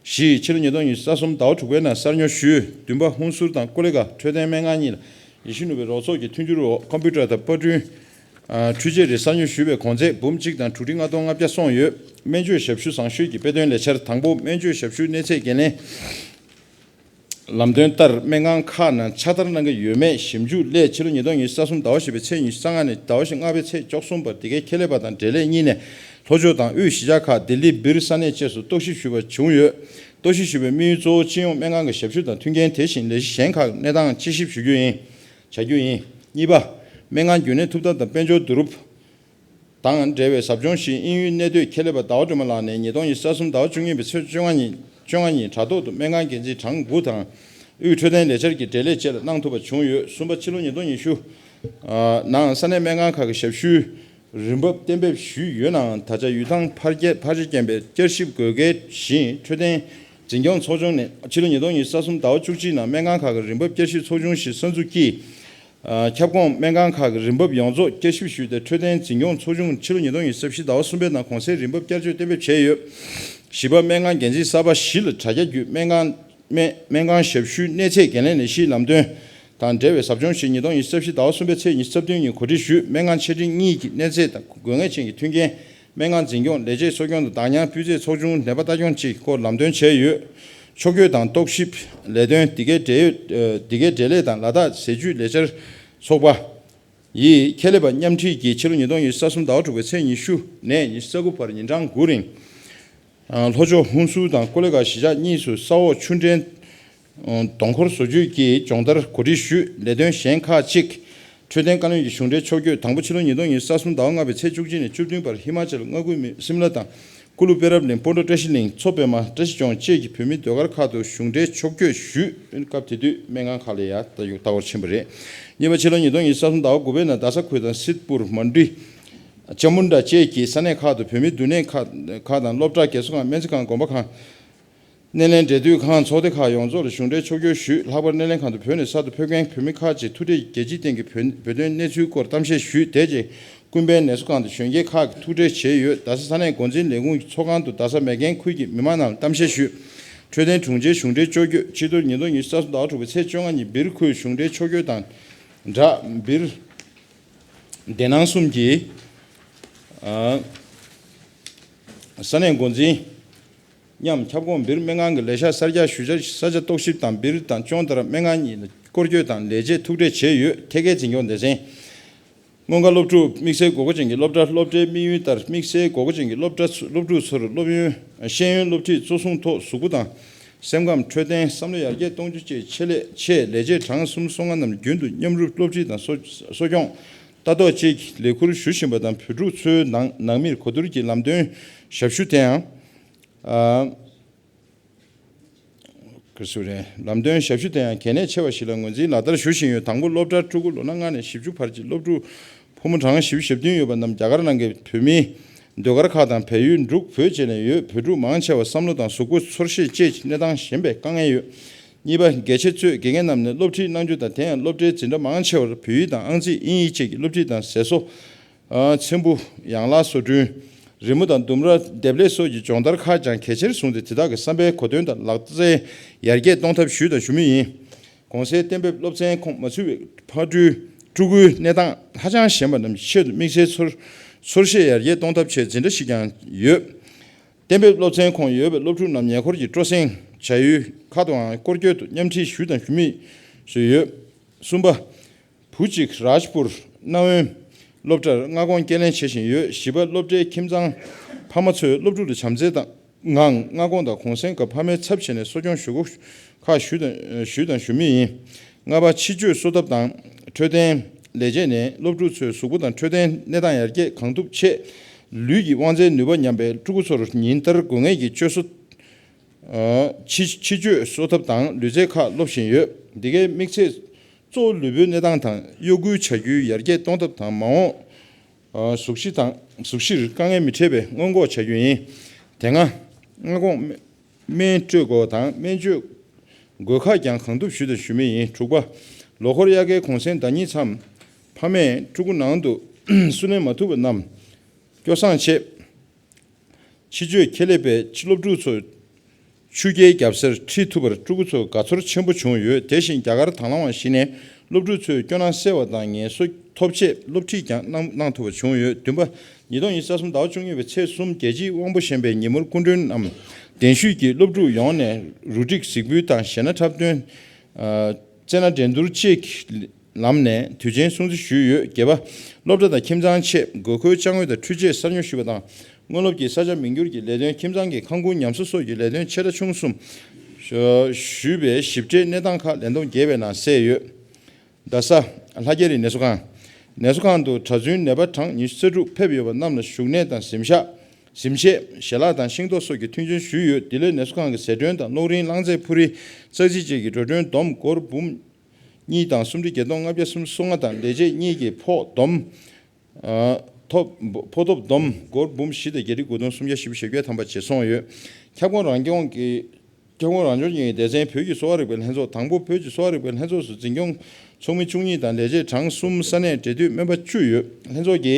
བཞི་ཕྱི་ལོ་ཉིས་སྟོང་ཉི་ཤུ་རྩ་གསུམ་ཟླ་བ་དྲུག་པའི་ནང་གསར་ཉོ་ཞུས། བདུན་པ། ཧུན་སུར་དང་ཀོ་ལི་གྷལ་འཕྲོད་བསྟེན་སྨན་ཁང་གཉིས་ལ་ཡེ་ཤེས་ནོར་བུའི་རོགས་ཚོགས་ཀྱི་མཐུན་འགྱུར་འོག་ཀམ་པུ་ཊར་དང་པར་སྐྲུན་ཨ་འཕྲུལ་ཆས་རེ་གསར་ཉོ་ཞུས་པའི་གོང་ཚད་འབུམ་གཅིག་དང་དྲུག་ཁྲི་ལྔ་སྟོང་ལྔ་བརྒྱ་སོང་ཡོད། སྨན་བཅོས་ཞབས་ཞུ་བཟང་ཤོས་ཀྱི་དཔེ་སྟོན་ལས་འཆར། དང་པོ། སྨན་བཅོས་ཞབས་ཞུའི་གནས་ཚད་འགན་ལེན། ལམ་སྟོན་ལྟར་སྨན་ཁང་ཁག་ནང་ཕྱག་བསྟར་གནང་གི་ཡོད་མེད་ཞིབ་འཇུག་སླད་ཕྱི་ལོ་ཉིས་སྟོང་ཉི་ཤུ་རྩ་གསུམ་ཟླ་བ་བཞི་པའི་ཚེས་ཉི་ཤུ་རྩ་ལྔ་ནས་ཟླ་བ་བཞི་ལྔ་པའི་ཚེས་བཅུ་གསུམ་བར་འདི་གའི་ཁྱད་ལས་པ་དང་འབྲེལ་ལས་གཉིས་ནས་ལྷོ་ཕྱོགས་དང་དབུས་གཞིས་ཆགས་ཁག་ལྡི་ལི། འབིར་ས་གནས་བཅས་སུ་རྟོག་ཞིབ་ཞུས་པ་བྱུང་ཡོད། རྟོག་ཞིབ་ཞུས་པའི་དམིགས་ཡུལ་གཙོ་བོ་སྤྱི་ཡོངས་སྨན་ཁང་གི་ཞབས་ཞུ་དང་མཐུན་རྐྱེན། དེ་བཞིན་ལས་གཞི་གཞན་ཁག་གནས་སྟངས་དཔྱད་ཞིབ་ཞུ་རྒྱུ་ཡིན། བྱ་རྒྱུ་ཡིན། གཉིས་པ། སྨན་ཁང་རྒྱུན་གནས་ཐུབ་ཐབས་དང་དཔལ་འབྱོར་བསྡུ་རུབ་དང་འབྲེལ་བའི་ཟབ་སྦྱོང་ཞིག་དབྱིན་ཡུལ་གནས་སྡོད་ཁྱད་ལས་པ་ཟླ་བ་སྒྲོལ་མ་ལགས་ནས་ཉིས་སྟོང་ཉི་ཤུ་རྩ་གསུམ་ཟླ་བ་བཅུ་གཉིས་པའི་ཚེས་བཅོ་ལྔ་ཉིན་བཅོ་ལྔ་ཉིན་དྲ་ཐོག་ཏུ་སྨན་ཁང་འགན་འཛིན་གྲངས་དགུ་དང་དབུས་འཕྲོད་བསྟེན་ལས་འཆར་གྱི་འབྲེལ་ལས་བཅས་ལ་གནང་ཐུབ་པ་བྱུང་ཡོད། གསུམ་པ། ཕྱི་ལོ་ཉིས་སྟོང་ཉི་ཤུ་ནང་ས་གནས་སྨན་ཁང་ཁག་གི་ཞབས་ཞུའི་རིན་འབབ་གཏན་འབེབས་ཞུས་ཡོད་ནའང་། ད་ཆ་ཡུལ་ཐང་འཕར་རྒྱས་འཕར་ཆ་རྐྱེན་པས་བསྐྱར་ཞིབ་དགོས་གལ་བཞིན་འཕྲོད་བསྟེན་འཛིན་སྐྱོང་ཚོགས་ཆུང་ནས་ཕྱི་ལོ་ཉིས་སྟོང་ཉི་ཤུ་རྩ་གསུམ་ཟླ་བ་བཅུ་གཅིག་ནང་སྨན་ཁང་ཁག་གི་རིན་འབབ་བསྐྱར་ཞིབ་ཚོགས་ཆུང་ཞིག་གསར་འཛུགས་ཀྱིས། ཁྱབ་ཁོངས་སྨན་ཁང་ཁག་གི་རིན་འབབ་ཡོངས་རྫོགས་བསྐྱར་ཞིབ་ཞུས་ཏེ། འཕྲོད་བསྟེན་འཛིན་སྐྱོང་ཚོགས་ཆུང་ཕྱི་ལོ་ཉིས་སྟོང་ཉི་ཤུ་རྩ་བཞི་ཟླ་བ་གསུམ་པའི་ནང་གོང་གསལ་རིན་འབབ་བསྐྱར་བཅོས་གཏན་འབེབས་བྱས་ཡོད། བཞི་པ། སྨན་ཁང་འགན་འཛིན་གསར་པ་བཞི་ལ་དྲ་རྒྱ་བརྒྱུད་སྨན་ཁང་སྨན་སྨན་ཁང་ཞབས་ཞུའི་གནས་ཚད་འགན་ལེན་ལས་གཞིའི་ལམ་སྟོན་དང་འབྲེལ་བའི་ཟབ་སྦྱོང་ཞིག་ཉིས་སྟོང་ཉི་ཤུ་རྩ་བཞི་ཟླ་བ་གསུམ་པའི་ཚེས་ཉི་ཤུ་རྩ་བདུན་ཉིན་གོ་སྒྲིག་ཞུས། སྨན་ཁང་ཆ་འཕྲིན་གཉིས་ཀྱི་གནས་ཚད་དང་དགོས་ངེས་ཅན་གྱི་མཐུན་རྐྱེན། སྨན་ཁང་འཛིན་སྐྱོང་ལས་བྱེད་གསོ་སྐྱོང་དང་བདག་ཉར་སྤུས་ཚད་ཚོགས་ཆུང་ནད་པ་ལྟ་སྐྱོང་བཅས་ཀྱི་སྐོར་ལམ་སྟོན་བྱས་ཡོད། ཕྱོགས་བསྐྱོད་དང་རྟོག་ཞིབ་ལས་དོན། འདི་གའི་འབྲེལ་ཡོད་འདི་གའི་འབྲེལ་ལས་དང་ལ་དྭགས་ཟས་བཅུད་ལས་འཆར་ཚོགས་པ་ཡིས་ཁྱད་ལས་པ་མཉམ་ཁྲིད་ཀྱིས་ཕྱི་ལོ་ཉིས་སྟོང་ཉི་ཤུ་རྩ་གསུམ་ཟླ་བ་དྲུག་པའི་ཚེས་ཉི་ཤུ་ནས་ཉི་ཤུ་རྩ་དགུ་བར་ཉིན་གྲངས་དགུ་རིང་། ལྷོ་ཕྱོགས་ཧུན་སུར་དང་ཀོ་ལི་གྷལ་གཞིས་ཆགས་གཉིས་སུ་ས་འོག་ཆུ་འདྲེན་གདོང་འཁོར་བཟོ་བཅོས་ཀྱི་སྦྱོང་བརྡར་གོ་སྒྲིག་ཞུས། ལས་དོན་གཞན་ཁག་ཅིག་འཕྲོད་བསྟེན་བཀའ་བློན་གྱི་གཞུང་འབྲེལ་ཕྱོགས་བསྐྱོད་དང་པོ་ཕྱི་ལོ་ཉིས་སྟོང་ཉི་ཤུ་རྩ་གསུམ་ཟླ་བ་ལྔ་པའི་ཚེས་བཅུ་གཅིག་ནས་བཅུ་བདུན་བར་ཧི་མ་ཅལ་མངའ་ཁུལ་སིམ་ལ་དང་། ཀུ་ལུ་པེ་རབ་གླིང་། སྤོན་ཊ་བཀྲ་ཤིས་གླིང་། མཚོ་པདྨ། བཀྲ་ཤིས་ལྗོངས་བཅས་ཀྱི་བོད་མིའི་ཟློས་གར་ཁག་ཏུ་གཞུང་འབྲེལ་ཕྱོགས་བསྐྱོད་ཞུས། སྐབས་དེ་དུས་སྨན་ཁང་ཁག་ལ་ཡང་ལྟ་སྐོར་ཕྱིན་པ་རེད། གཉིས་པ། ཕྱི་ལོ་ཉིས་སྟོང་ཉི་ཤུ་རྩ་གསུམ་ཟླ་བ་དགུ་པའི་ནང་རྡ་ས་ཁུལ་དང་སིད་པུར། མན་ཌི། ཅ་མུན་ཌ་བཅས་ཀྱི་ས་གནས་ཁག་ཏུ་བོད་མིའི་འདུ་གནས་ཁག་ཁག་དང་སློབ་གྲྭ། རྒས་གསོ་ཁང་། སྨན་རྩིས་ཁང་། དགོན་པ་ཁང་། སྣེ་ལེན་འབྲེལ་མཐུད་ཁང་། ཚོགས་སྡེ་ཁག་ཡོངས་རྫོགས་ལ་གཞུང་འབྲེལ་ཕྱོགས་བསྐྱོད་ཞུས། ལྷག་པར་སྣེ་ལེན་ཁང་དུ་བོད་ནས་གསར་དུ་ཕེབས་མཁན་བོད་མི་ཁག་ཅིག་ཐུག་འཕྲད་ཀྱིས་རྒྱལ་སྤྱིའི་སྟེང་གི་བོད་བོད་དོན་གནས་ཚུལ་སྐོར་གཏམ་བཤད་ཞུས། དེ་རྗེས་ཀུན་ཕན་ནད་གསོ་ཁང་དུ་གཞོན་སྐྱེས་ཁག་གིས་ཐུག་འཕྲད་བྱས་ཡོད། རྡ་ས་ས་གནས་འགོ་འཛིན་ལས་ཁུངས་ཀྱི་ཚོགས་ཁང་དུ་རྡ་ས་མེག་གྷན་ཁུལ་གྱི་མི་མང་རྣམས་གཏམ་བཤད་ཞུས། འཕྲོད་བསྟེན་དྲུང་ཆེའི་གཞུང་འབྲེལ་ཕྱོགས་བསྐྱོད། ཕྱི་ཟླ་ཉིས་སྟོང་ཉི་ཤུ་རྩ་གསུམ་ཟླ་བ་དྲུག་པའི་ཚེས་བཅོ་ལྔ་ཉིན་སྦིར་ཁུལ་གཞུང་འབྲེལ་ཕྱོགས་བསྐྱོད་དང་སྦྲགས། སྦིར་བདེ་སྣང་གསུམ་གྱི་ས་གནས་འགོ་འཛིན་མཉམ་ཁྱབ་ཁོངས་སྦིར་སྨན་ཁང་གི་ལས་ཤག་གསར་རྒྱག་ཞུ་བྱ་ས་ཆ་རྟོག་ཞིབ་དང་། སྦིར་དང་ཅོང་ཏར་སྨན་ཁང་གཉིས་ལ་སྐོར་སྐྱོད་དང་ལས་བྱེད་ཐུག་འཕྲད་བྱས་ཡོད། ཐད་ཀའི་འཛིན་སྐྱོང་སྡེ་ཚན། སྔོན་ཁ་སློབ་ཕྲུག་དམིགས་བསལ་དགོས་མཁོ་ཅན་གྱི་སློབ་གྲྭ། སློབ་གྲྭའི་དམིགས་ཡུལ་ལྟར་དམིགས་བསལ་དགོས་མཁོ་ཅན་གྱི་སློབ་གྲྭ་ཚུ་སློབ་ཕྲུག་ཚོར་སློབ་ཡོན། ཤེས་ཡོན་སློབ་ཁྲིད་གཙོ་བཟུང་ཐོག་གཟུགས་པོ་དང་སེམས་ཁམས། འཕྲོད་བསྟེན། བསམ་བློ་ཡར་རྒྱས་གཏོང་རྒྱུ་བཅས་ཆེད་ལས་ཆེད་ལས་བྱེད་གྲངས་སུམ་ཅུ་སོ་ལྔ་རྣམས་རྒྱུན་དུ་མཉམ་རུབ་སློབ་ཁྲིད་དང་གསོ་གསོ་སྐྱོང་ལྟ་རྟོག་བཅས་ཀྱི་ལས་ཁུར་ཞུ་བཞིན་པ་དང་། བོད་ཕྲུག་ཚོའི་ནང་ནང་མིར་གོ་བསྡུར་གྱི་ལམ་སྟོན་ཞབས་ཞུ་དེའང་། ཨ། ག་རེ་ཟེར་དགོས་རེད། ལམ་སྟོན་ཞབས་ཞུ་དེ་ཡང་གལ་གནད་ཆེ་བ་ཞིག་ལ་ངོས་འཛིན་ལག་བསྟར་ཞུ་བཞིན་ཡོད། དང་པོ། སློབ་གྲྭར་ཕྲུ་གུ་ལོ་ན་ལྔ་ནས་བཞི་བཅུ་བར་གྱི་སློབ་ཕྲུག་ཕོ་མོ་གྲངས་བཞི་བཅུ་ཞེ་བདུན་ཡོད་པ་རྣམས་རྒྱ་གར་ནང་གི་བོད་མིའི་ཟློས་གར་ཁག་དང་བལ་ཡུལ། འབྲུག། བོད་བཅས་ནས་ཡོད། བོད་ཕྲུག་མང་ཆེ་བ་བསམ་བློ་དང་གཟུགས་པོ་ཚོར་ཤེས་བཅས་ཀྱི་གནས་སྟངས་ཞན་པའི་དཀའ་ངལ་ཡོད། གཉིས་པ། དགེ་ཆེ་གཙོས་དགེ་རྒན་རྣམས་ནས་སློབ་ཁྲིད་གནང་རྒྱུ་དང་། དེ་ཡང་སློབ་གྲྭའི་འཛིན་གྲྭ་མང་ཆེ་བར་བོད་ཡིག་དང་ཨང་རྩིས། དབྱིན་ཡིག་བཅས་ཀྱི་སློབ་ཁྲིད་དང་། ཟས་གསོ། ཚེམ་བུ། ཡང་ལག་བཟོ་སྐྲུན། རི་མོ་དང་ལྡུམ་ར་འདེབས་ལས་སོགས་ཀྱི་སྦྱོང་བརྡར་ཁག་ཀྱང་གལ་ཆེར་བཟུང་སྟེ། དེ་དག་གི་བསམ་པའི་གོ་དོན་དང་ལག་རྩལ་ཡར་རྒྱས་གཏོང་ཐབས་ཞུས་དང་ཞུ་མུས་ཡིན། གོང་གསལ་གཏན་འབེབས་སློབ་ཚན་ཁོངས་མ་ཚུད་པའི་ཕ་སྤྲུལ་ཕྲུ་གུའི་གནས་སྟངས་ཧ་ཅང་ཞན་པ་རྣམས་ཆེད་དུ་དམིགས་བསལ་ཚོར་ཚོར་ཤེས་ཡར་རྒྱས་གཏོང་ཐབས་ཆེད་འཛིན་གྲྭ་ཞིག་ཀྱང་ཡོད། གཏན་འབེབས་སློབ་ཚན་ཁོངས་ཡོད་པའི་སློབ་ཕྲུག་རྣམས་ཉེ་འཁོར་གྱི་སྤྲོ་གསེང་བྱ་ཡུལ་ཁག་ཏུའང་སྐོར་སྐྱོད་དུ་མཉམ་ཁྲིད་ཞུས་དང་ཞུ་མུས་སུ་ཡོད། གསུམ་པ། བུ་གཅིག་རཱཇ་པུར་གནའ་བོའི་སློབ་གྲྭར་མངའ་ཁོངས་སྐྱེལ་ལེན་བྱེད་བཞིན་ཡོད། བཞི་པ། སློབ་གྲྭའི་ཁྱིམ་ཚང་ཕ་མ་ཚོས་སློབ་ཕྲུག་ལ་བྱམས་བརྩེ་དང་ངང་མངའ་ཁོངས་དང་གུང་གསེང་སྐབས་ཕ་མའི་ཚབ་བྱས་ནས་གསོ་སྐྱོང་ཞུ་སྒོ་ཁག་ཞུས་དང་ཞུས་དང་ཞུ་མུས་ཡིན། ལྔ་པ། ཕྱི་བཅོས་གསོ་ཐབས་དང་འཕྲོད་བསྟེན་ལས་བྱེད་ནས་སློབ་ཕྲུག་ཚོའི་གཟུགས་པོ་དང་འཕྲོད་བསྟེན་གནས་སྟངས་ཡར་རྒྱས་གང་ཐུབ་ཆེད་ལུས་ཀྱི་དབང་རྩའི་ནུས་པ་ཉམས་པའི་ཕྲུ་གུ་ཚོར་ཉིན་ལྟར་དགོས་ངེས་ཀྱི་བཅོས་གསོ། ཕྱི་ཕྱི་བཅོས་གསོ་ཐབས་དང་ལུས་རྩལ་ཁག་སློབ་བཞིན་ཡོད། འདི་གའི་དམིགས་ཚད། གཙོ་བོ་ལུས་པོའི་གནས་སྟངས་དང་གཡོ་འགུལ་བྱ་རྒྱུའི་ཡར་རྒྱས་གཏོང་ཐབས་དང་། མ་འོངས་གཟུགས་གཞི་དང་གཟུགས་གཞིར་དཀའ་ངལ་མི་འཕྲད་པའི་སྔོན་འགོག་བྱ་རྒྱུ་ཡིན། དེ་སྔ། མངའ་ཁོངས་སྨན་སྤྲོད་སྐོར་དང་སྨན་བཅོས་དགོས་ཁག་ཀྱང་གང་ཐུབ་ཞུས་དང་ཞུ་མུས་ཡིན། དྲུག་པ། ལོ་འཁོར་དབྱར་ཁའི་གུང་གསེང་ཟླ་གཉིས་མཚམས་ཕ་མས་ཕྲུ་གུ་ནང་དུ་བསུ་ལེན་མ་ཐུབ་པ་རྣམས་སྐྱོ་སངས་བྱེད། ཕྱི་བཅོས་ཁྱད་ལས་པས་ཕྱི་སློབ་ཕྲུག་ཚོ་ཆུ་རྐྱལ་རྒྱབ་སར་ཁྲིད་ཐུབ་པར་ཕྲུ་གུ་ཚོ་དགའ་ཚོར་ཆེན་པོ་བྱུང་ཡོད། དེ་བཞིན་རྒྱ་གར་དང་བླངས་པ་ཞིག་ནས་སློབ་ཕྲུག་ཚོས་སྐྱོ་སྣང་སེལ་བ་དང་ངལ་གསོ་ཐོབ་ཆེད་སློབ་ཁྲིད་ཀྱང་གནང་གནང་ཐུབ་པ་བྱུང་ཡོད། བདུན་པ། ཉིས་སྟོང་ཉི་ཤུ་རྩ་གསུམ་ཟླ་བ་བཅུ་གཉིས་པའི་ཚེས་གསུམ་རྒྱལ་སྤྱིའི་དབང་པོ་ཞན་པའི་ཉིན་མོར་སྐུ་མགྲོན་གནང་། གདན་ཞུས་ཀྱིས་སློབ་ཕྲུག་ཡོངས་ནས་རུ་སྒྲིག་གཟིགས་འབུལ་དང་གཞས་སྣ་འཁྲབ་སྟོན། རྩེད་སྣ་འགྲན་བསྡུར་བཅས་ཀྱི་ལམ་ནས་དུས་ཆེན་སྲུང་བརྩི་ཞུས་ཡོད། བརྒྱད་པ། སློབ་གྲྭ་དང་ཁྱིམ་ཚང་ཆེད་དགོས་མཁོའི་ཅ་དངོས་དང་འཕྲུལ་ཆས་གསར་ཉོ་ཞུས་པ་དང་། སྔོན་སློབ་ཀྱི་ས་ཆ་མིང་བསྒྱུར་གྱི་ལས་དོན། ཁྱིམ་ཚང་གི་ཁང་ཁུར་ཉམས་གསོ་སོགས་ཀྱི་ལས་དོན་ཆེ་ཕྲ་ཆུང་གསུམ་ཞུས་པའི་ཞིབ་ཕྲའི་གནས་སྟངས་ཁག་ལན་ཐུང་བརྒྱད་པའི་ནང་གསལ་ཡོད། རྡ་ས། ལྷ་རྒྱ་རི་ནད་གསོ་ཁང་། ནད་གསོ་ཁང་དུ་གྲྭ་བཙུན་ནད་པ་གྲངས་ཉི་ཤུ་རྩ་དྲུག་ཕེབས་ཡོད་པ་རྣམས་ལ་བཞུགས་གནས་དང་གཟིམ་ཤག་གཟིམ་ཆས། ཞལ་ལག་དང་ཤིང་ཏོག་སོགས་ཀྱི་མཐུན་རྐྱེན་ཞུས་ཡོད། འདི་ལོའི་ནད་གསོ་ཁང་གི་ཟད་གྲོན་དང་གློག་རིན། རླངས་རྫས། ཕོ་རིགས་རྩག་རྩིག་བཅས་ཀྱི་འགྲོ་གྲོན་བསྡོམས་སྒོར་འབུམ་གཉིས་དང་སུམ་ཁྲི་བརྒྱད་སྟོང་ལྔ་བརྒྱ་སུམ་ཅུ་སོ་ལྔ་དང་། ལས་བྱེད་གཉིས་ཀྱི་ཕོགས་བསྡོམས། ཨ། ཐོབ། ཕོགས་ཐོབ་བསྡོམས་སྒོར་འབུམ་བཞི་དང་བརྒྱད་ཁྲི་དགུ་སྟོང་སུམ་བརྒྱ་བཞི་བཅུ་ཞེ་བརྒྱད་ཐམ་པ་བརྗེ་སོང་ཡོད། ཁྱབ་ཁོངས་རང་སྐྱོང་གི་ཁྱབ་ཁོངས་རང་སྐྱོང་གི་སྡེ་ཚན་བོད་ཀྱི་གསོ་བ་རིག་པའི་ལྷན་ཚོགས། དང་པོ། བོད་ཀྱི་གསོ་བ་རིག་པའི་ལྷན་ཚོགས་སུ་འཛིན་སྐྱོང་ ཚོགས་མི་བཅུ་གཉིས་དང་ལས་བྱེད་གྲངས་གསུམ། ས་གནས་འབྲེལ་མཐུད་སྨན་པ་བཅུ་ཡོད། ལྷན་ཚོགས་ཀྱི་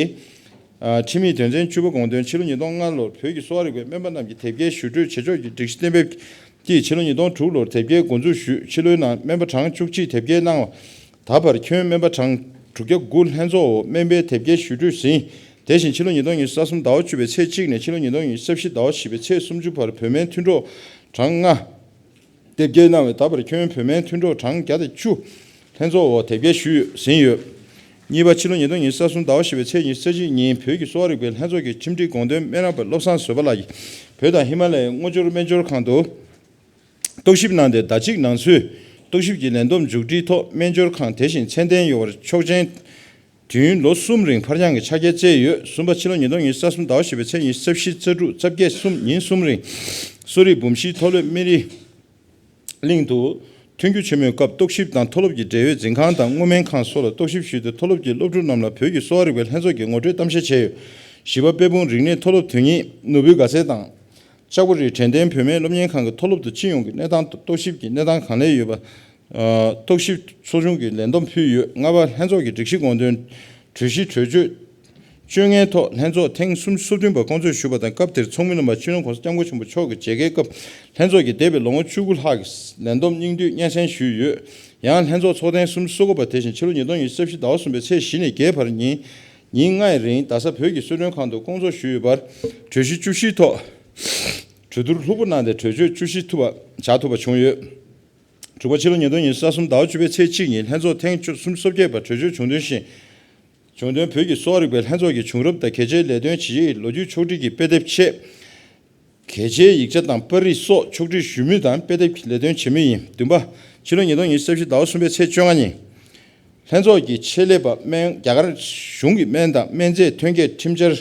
ཨ་ཁྲིམས་ཡིག་དོན་ཚན་བཅུ་པ་དགོངས་དོན། ཕྱི་ལོ་ཉིས་སྟོང་ལྔ་ལོར་བོད་ཀྱི་གསོ་བ་རིག་པའི་སྨན་པ་རྣམས་ཀྱི་དེབ་སྐྱེལ་ཞུ་སྤྲོད་བྱེད་ཕྱོགས་ཀྱི་སྒྲིག་གཞི་གཏན་འབེབས་ཀྱིས་ཕྱི་ལོ་ཉིས་སྟོང་དྲུག་ལོར་དེབ་སྐྱེལ་འགོ་འཛུགས་ཞུས། ཕྱི་ལོའི་ནང་སྨན་པ་གྲངས་བཅུ་གཅིག་དེབ་སྐྱེལ་གནང་བ། ད་བར་ཁྱོན་སྨན་པ་གྲངས་དྲུག་བརྒྱ་དགུ་ལྷན་ཚོགས་འོག་སྨན་པའི་དེབ་སྐྱེལ་ཞུ་སྤྲོད་ཟིན། དེ་བཞིན་ཕྱི་ལོ་ཉིས་སྟོང་ཉི་ཤུ་རྩ་གསུམ་ཟླ་བ་བཅུ་པའི་ཚེས་གཅིག་ནས་ཕྱི་ལོ་ཉིས་སྟོང་ཉི་ཤུ་རྩ་བཞི་ཟླ་བ་བཞི་པའི་ཚེས་སུམ་ཅུ་བར་བོད་སྨན་མཐུན་གྲོགས་གྲངས་ལྔ་དེབ་སྐྱེལ་གནང་བས། ད་བར་ཁྱོན་བོད་སྨན་མཐུན་གྲོགས་གྲངས་བརྒྱ་དང་བཅུ་ལྷན་ཚོགས་འོག་དེབ་སྐྱེལ་ཞུས་ཟིན་ཡོད། གཉིས་པ། ཕྱི་ལོ་ཉིས་སྟོང་ཉི་ཤུ་རྩ་གསུམ་ཟླ་བ་བཞི་པའི་ཚེས་ཉི་ཤུ་རྩ་གཅིག་ཉིན་བོད་ཀྱི་གསོ་བ་རིག་པའི་ལྷན་ཚོགས་ཀྱི་ཁྲིམས་སྒྲིག་དགོངས་དོན་སྨན་རམས་པ་བློ་བཟང་བཟོད་པ་ལགས་ཀྱིས་བོད་དང་ཧི་མ་ལ་ཡའི་སྔོ་སྦྱོར་སྨན་སྦྱོར་ཁང་དུ་རྟོག་ཞིབ་གནང་སྟེ། ཟླ་གཅིག་ནང་ཚུད་རྟོག་ཞིབ་ཀྱི་ལས་བསྡོམས་མཇུག་སྒྲིལ་ཐོག་སྨན་སྦྱོར་ཁང་དེ་བཞིན་ཚད་ལྡན་ཡོང་བར་ཆོག་མཆན་བདུན་ལོ་གསུམ་རིང་ཕར་འགྱངས་ཀྱི་ཕྱག་འཁྱེར་བསྩལ་ཡོད། གསུམ་པ། ཕྱི་ལོ་ཉིས་སྟོང་ཉི་ཤུ་རྩ་གསུམ་ཟླ་བ་བཞི་པའི་ཚེས་ཉི་ཤུ་རྩ་བཞི་རྩ་དྲུག་རྩ་བརྒྱད་གསུམ་ཉིན་གསུམ་རིང་གསོ་རིག་འབུམ་བཞིའི་མཐོ་སློབ་སྨན་རིའི་གླིང་དུ་ཐོན་རྒྱུ་ཆེན་མོའི་སྐབས་རྟོག་ཞིབ་དང་མཐོ་སློབ་ཀྱི་འབྲེལ་ཡོད་འཛིན་ཁང་དང་བསྔོ་སྨན་ཁང་སོགས་ལ་རྟོག་ཞིབ་ཞུས་ཏེ། མཐོ་སློབ་ཀྱི་སློབ་ཕྲུག་རྣམས་ལ་བོད་ཀྱི་གསོ་བ་རིག་པའི་ལྷན་ཚོགས་ཀྱི་ངོ་སྤྲོད་གཏམ་བཤད་བྱས་ཡོད། བཞི་པ། དཔལ་སྤུངས་རིག་གནས་མཐོ་སློབ་དོན་གཉེར་ནོར་བུའི་དགའ་ཚལ་དང་། ལྕགས་པོ་རི་དྲན་རྟེན་བོད་སྨན་སློབ་གཉེར་ཁང་གི་མཐོ་སློབ་ཏུ་སྤྱི་ཡོངས་ཀྱི་གནས་སྟངས་དང་རྟོག་ཞིབ་ཀྱི་གནས་སྟངས་གང་ལེགས་ཡོད་པ། ཨ། རྟོག་ཞིབ་ཚོགས་ཆུང་གིས་ལས་བསྡོམས་ཕུལ་ཡོད། ལྔ་པ། ལྷན་ཚོགས་ཀྱི་སྒྲིག་གཞི་དགོངས་དོན། གྲོས་གཞི་གྲོས་ཆོད་བཅོ་ལྔའི་ཐོག་ལྷན་ཚོགས་ཐེངས་སུམ་ཅུ་སོ་བདུན་པ་བསྐོང་ཚོགས་ཞུས་པ་དང་། སྐབས་དེར་ཚོགས་མི་རྣམ་པ་སྤྱི་ནོར་༸གོང་ས་༸སྐྱབས་མགོན་ཆེན་པོ་མཆོག་གི་མཇལ་ཁའི་སྐབས་ལྷན་ཚོགས་ཀྱིས་འདས་པའི་ལོ་ངོ་བཅུ་དགུ་ལྷག་གི་ལས་བསྡོམས་སྙིང་བསྡུས་སྙན་སེང་ཞུས་ཡོད། ཡང་ལྷན་ཚོགས་ཚོགས་ཐེངས་སུམ་ཅུ་སོ་དགུ་པ་དེ་བཞིན་ཕྱི་ལོ་ཉིས་སྟོང་ཉི་ཤུ་རྩ་བཞི་ཟླ་བ་གསུམ་པའི་ཚེས་བཞི་ནས་བརྒྱད་བར་ཉིན་ཉིན་ལྔའི་རིང་རྡ་ས་བོད་ཀྱི་གསོལ་མགྲོན་ཁང་དུ་བསྐོང་ཚོགས་ཞུས་ཡོད་པར། གྲོས་གཞི་བཅུ་བཞིའི་ཐོག་གྲོས་བསྡུར་ལྷུག་པོ་གནང་སྟེ། གྲོས་ཆོད་བཅུ་བཞི་ཐུབ་པ་བཞག་ཐུབ་པ་བྱུང་ཡོད། དྲུག་པ། ཕྱི་ལོ་ཉིས་སྟོང་ཉི་ཤུ་རྩ་གསུམ་ཟླ་བ་བཅུ་པའི་ཚེས་གཅིག་ཉིན་ལྷན་ཚོགས་ཐེངས་བཅུ་སུམ་ཅུ་སོ་བརྒྱད་པ་གྲོས་ཆོད་བྱུང་དོན་བཞིན། བྱུང་དོན། བོད་ཀྱི་གསོ་བ་རིག་པའི་ལྷན་ཚོགས་ཀྱི་བྱུང་རབས་དང་གལ་ཆེའི་ལས་དོན་ཇི་ཡི་ལོ་རྒྱུས་ཕྱོགས་བསྒྲིགས་ཀྱི་དཔེ་དེབ་ཆེད། གལ་ཆེའི་ཡིག་ཆ་དང་པར་རིས་སོགས་ཕྱོགས་བསྒྲིགས་ཞུ་མུས་དང་དཔེ་དེབ་ཀྱི་ལས་དོན་བྱེད་མུས་ཡིན། བདུན་པ། ཕྱི་ལོ་ཉིས་སྟོང་ཉི་ཤུ་རྩ་བཞི་ཟླ་བ་གསུམ་པའི་ཚེས་བཅོ་ལྔ་ཉིན། ལྷན་ཚོགས་ཀྱི་ཆེད་ལས་པ་སྨན། རྒྱ་གར་གཞུང་གི་སྨན་དང་སྨན་རྫས་ཐོན་སྐྱེད་ཁྲིམས་འཆར།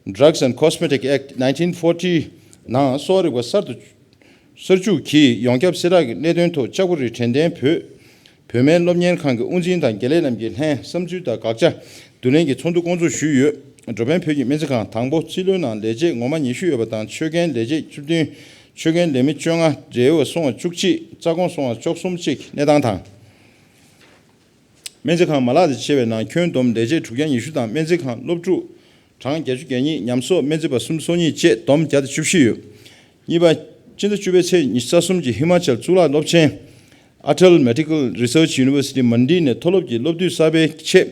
Drugs and Cosmetic Act nineteen forty ནང་གསོ་བ་རིག་པ་གསར་དུ་གསར་འཇུག་གིས་ཡོངས་ཁྱབ་གསལ་བསྒྲགས་ཀྱི་གནད་དོན་ཐོག་ལྕགས་པོ་རི་དྲན་རྟེན་བོད་བོད་སྨན་སློབ་གཉེར་ཁང་གི་དབུ་འཛིན་དང་དགེ་ལས་རྣམས་ཀྱིས་ལྷན་བསམ་ཚུལ་དང་དགག་བྱ་བསྡུ་ལེན་གྱི་ཚོགས་འདུ་བསྐོང་ཚོགས་ཞུས་ཡོད། འགྲོ་ཕན་བོད་ཀྱི་སྨན་རྩིས་ཁང་དང་པོ། རྩིས་ལོའི་ནང་ལས་བྱེད་ངོ་མ་ཉི་ཤུ་ཡོད་པ་དང་། ཆོད་མཁན་ལས་བྱེད་བཅུ་བདུན། ཆོད་མཁན་ལས་མི་བཅོ་ལྔ། འབྲེལ་ཡོད་སོང་བ་བཅུ་གཅིག་རྩ་དགོངས་སོང་བ་བཅུ་གསུམ་གཅིག་གནས་སྟངས་དང་། སྨན་རྩིས་ཁང་མ་ལག་དང་བཅས་པའི་ནང་ཁྱོན་བསྡོམས་ལས་བྱེད་དྲུག་བརྒྱ་ཉི་ཤུ་དང་སྨན་རྩིས་ཁང་སློབ་ཕྲུག་གྲངས་བརྒྱད་ཅུ་གྱ་གཉིས། ཉམས་གསོག་སྨན་རྩིས་པ་སུམ་ཅུ་སོ་གཉིས་བཅས་བསྡོམས་བརྒྱ་དང་བཅུ་བཞི་ཡོད། གཉིས་པ། སྤྱི་ཟླ་བཅུ་པའི་ཚེས་ཉི་ཤུ་རྩ་གསུམ་གྱི་ཧི་མ་ཅལ་གཙུག་ལག་སློབ་ཆེན་Atal Medical Research University Mandi ནས་མཐོ་སློབ་ཀྱི་སློབ་དུས་གསར་པའི་ཆེད་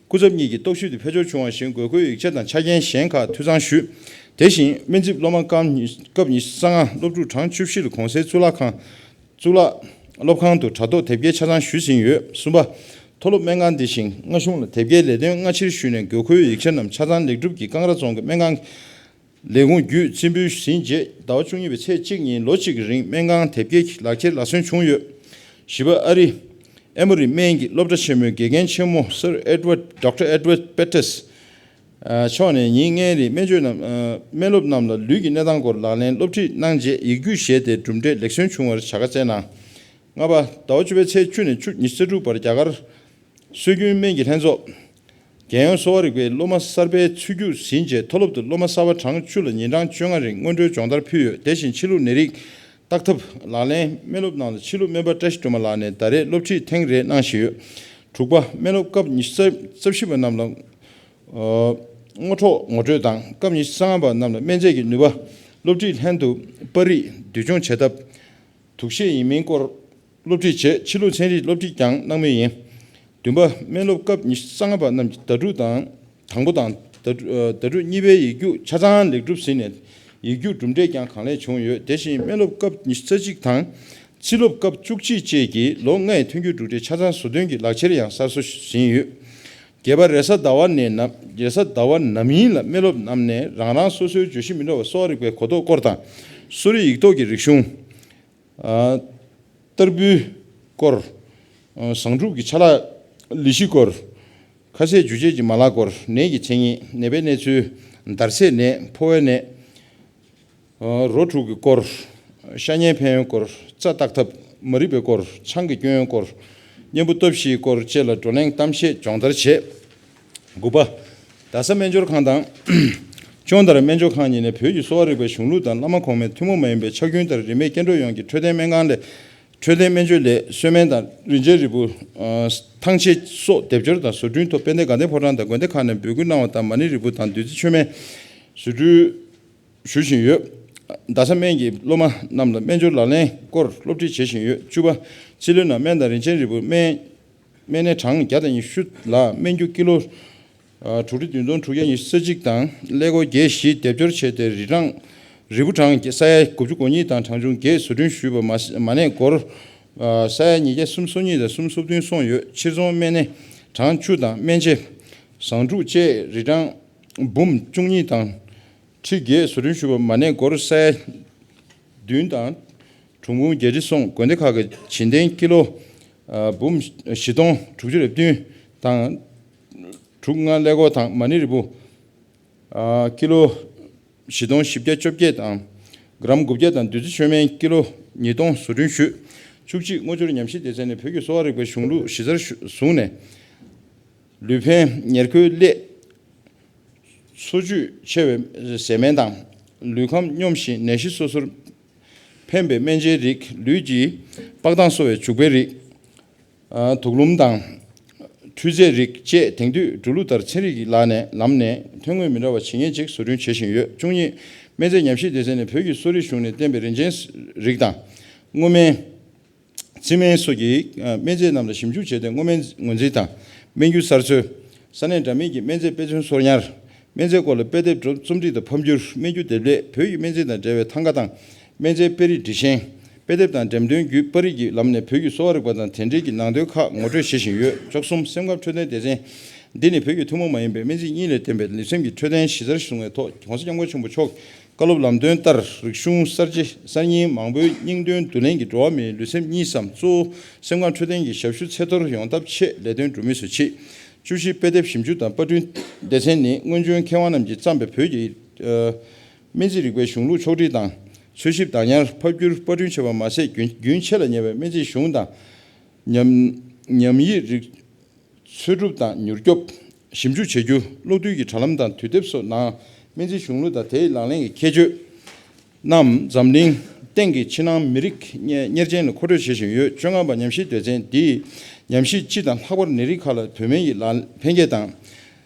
སྐུ་ཚབ་གཉིས་ཀྱི་རྟོག་ཞིབ་དེ་ཕེབས་འབྱོར་བྱུང་བ་བཞིན། དགོས་མཁོའི་ཡིག་ཆ་དང་ཆ་རྐྱེན་གཞན་ཁག་འཐུས་ཚང་ཞུས། དེ་བཞིན་སྨན་རྩིས་སློབ་མ་སྐབས་ཉི་སྐབས་ཉི་ཤུ་རྩ་ལྔ་སློབ་ཕྲུག་གྲངས་བཅུ་བཞི་ལ་གོང་གསལ་གཙུག་ལག་ཁང་གཙུག་ལག་སློབ་ཁང་དུ་དྲ་ཐོག་དེབ་སྐྱེལ་ཆ་ཚང་ཞུས་ཟིན་ཡོད། གསུམ་པ། མཐོ་སློབ་སྨན་ཁང་འདི་བཞིན་སྔ་གཞུང་ལ་དེབ་སྐྱེལ་ལས་དོན་སྔ་ཕྱིར་ཞུས་ནས། དགོས་མཁོའི་ཡིག་ཆ་རྣམས་ཆ་ཚང་ལེགས་གྲུབ་ཀྱིས་ཀང་ར་རྫོང་གི་སྨན་ཁང་ལས་ཁུངས་བརྒྱུད་རྩིས་འབུལ་ཟིན་རྗེས། ཟླ་བ་བཅུ་གཉིས་པའི་ཚེས་གཅིག་ཉིན་ལོ་གཅིག་གི་རིང་སྨན་ཁང་དེབ་སྐྱེལ་གྱི་ལག་ཁྱེར་ལག་སོན་བྱུང་ཡོད། བཞི་པ། ཨ་རི་ཨེ་མོ་རི་སྨན་གྱི་སློབ་གྲྭ་ཆེན་མོའི་དགེ་རྒན་ཆེན་མོ་Sir Edward Doctor Edward Pettus མཆོག་ནས་ཉིན་ལྔའི་རིང་སྨན་བཅོས་རྣམས། ཨ། སྨན་སློབ་རྣམས་ལ་ལུས་ཀྱི་གནས་སྟངས་སྐོར་ལག་ལེན་སློབ་ཁྲིད་གནང་རྗེས། ཡིག་རྒྱུགས་བཞེས་ཏེ་གྲུབ་འབྲས་ལེགས་སོན་བྱུང་བར་བྱ་དགའ་བསྩལ་གནང་། ལྔ་པ། ཟླ་བ་བཅུ་པའི་ཚེས་བཅུ་ནས་བཅུ་ཉི་ཤུ་རྩ་དྲུག་བར་རྒྱ་གར་སྲོལ་རྒྱུན་སྨན་གྱི་ལྷན་ཚོགས་རྒྱལ་ཡོངས་གསོ་བ་རིག་པའི་སློབ་མ་གསར་པའི་ཚུད་རྒྱུགས་ཟིན་རྗེས། མཐོ་སློབ་ཏུ་སློབ་མ་གསར་པ་གྲངས་བཅུ་ལ་ཉིན་གྲངས་བཅོ་ལྔ་རིང་སྔོན་འགྲོའི་སྦྱོང་བརྡར་ཕུལ་ཡོད། དེ་བཞིན་ཕྱི་ལུགས་ནད་རིགས་བརྟག་ཐབས་ལག་ལེན། སྨན་སློབ་རྣམས་ལ་ཕྱི་ལུགས་སྨན་པ་བཀྲ་ཤིས་སྒྲོལ་མ་ལགས་ནས་ཟླ་རེར་སློབ་ཁྲིད་ཐེངས་རེ་གནང་བཞིན་ཡོད། དྲུག་པ། སྨན་སློབ་སྐབས་ཉི་ཤུ་རྩ་བཞི་པ་རྣམས་ལ། ཨ། སྔོན་འགྲོ་ངོ་སྤྲོད་དང་། སྐབས་ཉི་ཤུ་རྩ་ལྔ་པ་རྣམས་ལ་སྨན་རྫས་ཀྱི་ནུས་པ། སློབ་ཁྲིད་ལྷན་དུ་པར་རིས་བསྡུས་སྦྱོང་བྱེད་ཐབས། དུག་ཤེས་ཡིན་མིན་སྐོར་སློབ་ཁྲིད་བྱས། ཕྱི་ལུགས་ཚན་རིག་སློབ་ཁྲིད་ཀྱང་གནང་མུས་ཡིན། བདུན་པ། སྨན་སློབ་སྐབས་ཉི་ཤུ་རྩ་ལྔ་པ་རྣམས་ཀྱི་ཟླ་དྲུག་དང་། དང་པོ་དང་ཟླ་དྲུག་ཨ། ཟླ་དྲུག་གཉིས་པའི་ཡིག་རྒྱུགས་ཆ་ཚང་ལེགས་གྲུབ་ཟིན་ནས། ཡིག་རྒྱུགས་གྲུབ་འབྲས་ཀྱང་གང་ལེགས་བྱུང་ཡོད། དེ་བཞིན་སྨན་སློབ་སྐབས་ཉི་ཤུ་རྩ་གཅིག་དང་། རྩིས་སློབ་སྐབས་བཅུ་གཅིག་བཅས་ཀྱི་ལོ་ལྔའི་ཐོན་རྒྱུ་གྲུབ་འབྲས་ཆ་ཚང་བཟོ་འདོན་གྱི་ལག་འཁྱེར་ཡང་གསར་བཟོ་ཟིན་ཡོད། བརྒྱད་པ། རེས་གཟའ་ཟླ་བ་ནས་ནམ། རེས་གཟའ་ཟླ་བ་ནམ་ཡིན་ལ་སྨན་སློབ་རྣམས་ནས་རང་རང་སོ་སོའི་བརྗོད་གཞི་མི་འདྲ་བ་གསོ་བ་རིག་པའི་གོ་རྟོགས་སྐོར་དང་། གསོ་རིག་ཡིག་ཐོག་གི་རིག་གཞུང་། ཨ། བསྟར་འབུལ་སྐོར། ཨ། བཟང་དྲུག་གི་ཆ་ལག་ལི་ཤི་སྐོར། ཁ་ཟས་འཇུ་བྱེད་ཀྱི་མ་ལག་སྐོར། ནད་ཀྱི་མཚན་ཉིད། ནད་པའི་གནས་ཚུལ། འདར་སྲེད་ནད། ཕོ་བའི་ནད། ཨ། རོ་དྲུག་གི་སྐོར། ཤ་ཉེའི་ཕན་ཡོན་སྐོར། རྩ་བརྟག་ཐབས། མ་རིག་པའི་སྐོར། ཆང་གི་སྐྱོན་ཡོན་སྐོར། གཉེན་པོ་སྟོབས་བཞིའི་སྐོར་བཅས་ལ་བགྲོ་གླེང་གཏམ་བཤད་སྦྱོང་བརྡར་བྱས། དགུ་པ། རྡ་ས་སྨན་སྦྱོར་ཁང་དང་། ལྕོང་བརྡར་སྨན་སྦྱོར་ཁང་གཉིས་ནས་བོད་ཀྱི་གསོ་བ་རིག་པའི་གཞུང་ལུགས་དང་བླ་མ་གོང་མའི་ཐུན་མོང་མ་ཡིན་པའི་ཕྱག་རྒྱུན་ལྟར་རིན་མེད་སྐྱེ་འགྲོ་ཡོངས་ཀྱི་འཕྲོད་བསྟེན་སྨན་ཁང་ལས་ འཕྲོད་བསྟེན་སྨན་བཅོས་ལས་གསོལ་སྨན་དང་རིན་ཆེན་རིལ་བུ། ཨ། ཐང་ཆེན་སོགས་སྡེབ་སྦྱོར་དང་བཟོ་སྐྲུན་ཐོག་དཔལ་ལྡན་དགའ་ལྡན་ཕོ་བྲང་དང་དགོན་སྡེ་ཁག་ནས་འབོད་སྐུལ་གནང་བ་ལྟར་མ་ཎི་རིལ་བུ་དང་བདུད་རྩི་མཆོད་སྨན་བཟོ་སྐྲུན་ཞུ་བཞིན་ཡོད། རྡ་ས་སྨན་གྱིས་སློབ་མ་རྣམས་ལ་སྨན་སྦྱོར་ལག་ལེན་སྐོར་སློབ་ཁྲིད་བྱེད་བཞིན་ཡོད། བཅུ་པ། རྩིས་ལོའི་ནང་སྨན་དང་རིན་ཆེན་རིལ་བུ། སྨན། སྨན་སྣེ་གྲངས་བརྒྱ་དང་ཉི་ཤུ་ལ་སྨན་རྒྱུ་ཀི་ལོ་ཨ། དྲུག་ཁྲི་བདུན་སྟོང་དྲུག་བརྒྱ་ཉི་ཤུ་རྩ་གཅིག་དང་ཀླད་ཀོར་བརྒྱད་བཞི་སྡེབ་སྦྱོར་བྱས་ཏེ། རིལ་གྲངས། རིལ་བུ་གྲངས་ས་ཡ་དགུ་བཅུ་གོ་གཉིས་དང་གྲངས་ཆུང་བརྒྱད་བཟོ་སྐྲུན་ཞུས་པ་མ་མ་ཎི་སྒོར་ཨ། ས་ཡ་ཉིས་བརྒྱ་སུམ་ཅུ་སོ་གཉིས་དང་སུམ་ཅུ་སོ་བདུན་སོང་ཡོད། ཕྱིར་ཚོང་སྨན་སྣེ་གྲངས་བཅུ་དང་སྨན་ཆས་བཟང་དྲུག་བཅས་རིལ་གྲངས་འབུམ་བཅུ་གཉིས་དང་ཁྲི་བརྒྱད་བཟོ་སྐྲུན་ཞུས་པ་མ་ཎི་སྒོར་ས་ཡ་བདུན་དང་གྲངས་འབུམ་བརྒྱད་ཁྲི་སོང་། དགོན་སྡེ་ཁག་གི་བྱིན་རྟེན་ཀི་ལོ་ཨ། འབུམ་བཞི་སྟོང་དྲུག་ཅུ་རེ་བདུན་དང་དྲུག་ལྔ། ཀླད་ཀོར་དང་མ་ཎི་རིལ་བུ་ཨ། ཀི་ལོ་བཞི་སྟོང་བཞི་བརྒྱ་བཅོ་བརྒྱད་དང་གྲམ་དགུ་བརྒྱ་དང་བདུད་རྩི་མཆོད་སྨན་ཀི་ལོ་ཉིས་སྟོང་བཟོ་སྐྲུན་ཞུས། བཅུ་གཅིག། སྔོ་སྦྱོར་ཉམས་ཞིབ་སྡེ་ཚན་ནས་བོད་ཀྱི་གསོ་བ་རིག་པའི་གཞུང་ལུགས་གཞི་རྩར་བཟུང་ནས། ལུས་ཕན་ཉེར་མཁོའི་སླད། འཚོ་བཅུད་ཆེ་བའི་ཟས་སྨན་དང་། ལུས་ཁམས་སྙོམས་ཤིང་ནད་གཞི་སོ་སོར་ཕན་པའི་སྨན་དཔྱད་རིགས། ལུས་ཀྱི་པགས་མདངས་གསོ་བའི་བྱུག་པའི་རིགས། ཨ། དུག་ལུམ་དང་། འཕྲུལ་རྫས་རིགས་བཅས་དེང་དུས་འགྲོ་ལུགས་ལྟར་ཚན་རིག་གི་ལམ་ནས་ལམ་ནས་ཐོན་དངོས་མི་འདྲ་བ་ཇི་སྙེད་ཅིག་བཟོ་སྐྲུན་བྱེད་བཞིན་ཡོད། བཅུ་གཉིས། སྨན་རྫས་ཉམས་ཞིབ་སྡེ་ཚན་ནས་བོད་ཀྱི་གསོ་རིག་གཞུང་ནས་བསྟེན་པའི་རིན་ཆེན་རིགས་དང་། སྔོ་སྨན། རྩི་སྨན་སོགས་ཀྱི་སྨན་རྫས་རྣམས་ལ་ཞིབ་འཇུག་བྱས་ཏེ། སྔོ་སྨན་ངོས་འཛིན་དང་སྨན་རྒྱུ་གསར་འཚོལ། ས་གནས་འདྲ་མིན་གྱི་སྨན་རྫས་དཔེ་མཚོན་སོར་ཉར། སྨན་རྫས་སྐོར་ལ་དཔེ་དེབ་རྩོམ་སྒྲིག་དང་ཕབ་བསྒྱུར། སྨན་རྒྱུ་འདེབས་ལས། བོད་ཀྱི་སྨན་རྩིས་དང་འབྲེལ་བའི་ཐང་ག་དང་སྨན་རྫས་དཔེ་རིས་འབྲི་བཞེངས། དཔེ་དེབ་དང་འགྲེམས་སྟོན་བརྒྱུད་པར་རིས་ཀྱི་ལམ་ནས་བོད་ཀྱི་གསོ་བ་རིག་པ་དང་དེ་འབྲེལ་གྱི་ནང་དོན་ཁག་ངོ་སྤྲོད་བྱེད་བཞིན་ཡོད། བཅུ་གསུམ། སེམས་ཁམས་འཕྲོད་བསྟེན་སྡེ་ཚན་འདི་ནི་བོད་ཀྱི་ཐུན་མོང་མ་ཡིན་པའི་སྨན་རྩིས་གཉིས་ལས་བརྟེན་པའི་ལུས་སེམས་ཀྱི་འཕྲོད་བསྟེན་གཞི་རྩར་བཟུང་བའི་ཐོག་༸གོང་ས་༸སྐྱབས་མགོན་ཆེན་པོ་མཆོག་བཀའ་སློབ་ལམ་སྟོན་ལྟར། རིག་གཞུང་གསར་བརྗེ་གསར་རྙིང་མང་པོའི་སྙིང་དོན་བསྡུ་ལེན་གྱིས་འགྲོ་བ་མིའི་ལུས་སེམས་གཉིས་སམ། གཙོ་བོ་སེམས་ཁམས་འཕྲོད་བསྟེན་གྱི་ཞབས་ཞུ་ཚད་མཐོར་ཡོང་ཐབས་ཆེད་ལས་དོན་སྒྲུབ་མུས་སུ་མཆིས། བཅུ་བཞི། དཔེ་དེབ་ཞིབ་འཇུག་དང་པར་སྐྲུན་སྡེ་ཚན་ནི་སྔོན་བྱོན་མཁས་དབང་རྣམས་ཀྱིས་བརྩམས་པའི་བོད་ཀྱི་ཨ། སྨན་རྩིས་རིག་པའི་གཞུང་ལུགས་ཕྱོགས་སྒྲིག་དང་། འཚོལ་ཞིབ་བདག་ཉར། ཕབ་བསྒྱུར། པར་སྐྲུན་བྱས་པ་མ་ཟད། རྒྱུན་རྒྱུན་ཆད་ལ་ཉེ་བའི་སྨན་རྩིས་གཞུང་དང་། ཉམས་ཉམས་ཡིག་རིགས། འཚོལ་སྒྲུབ་དང་མྱུར་སྐྱོབ། ཞིབ་འཇུག་བྱ་རྒྱུ། གློག་རྡུལ་གྱི་དྲ་ལམ་དང་དུས་དེབ་སོགས་ནང་སྨན་རྩིས་གཞུང་ལུགས་དང་དེའི་ལག་ལེན་གྱི་ཁྱད་ཆོས་རྣམས་འཛམ་གླིང་སྟེང་གི་ཕྱི་ནང་མི་རིགས་གཉེར་ཅན་ལ་མཁོ་སྤྲོད་བྱེད་བཞིན་ཡོད། བཅོ་ལྔ་པ། ཉམས་ཞིབ་སྡེ་ཚན་འདིས་ཉམས་ཞིབ་སྤྱི་དང་ལྷག་པར་ནད་རིགས་ཁག་ལ་བོད་སྨན་གྱི་ལག་ཕན་སྐྱེད་དང་།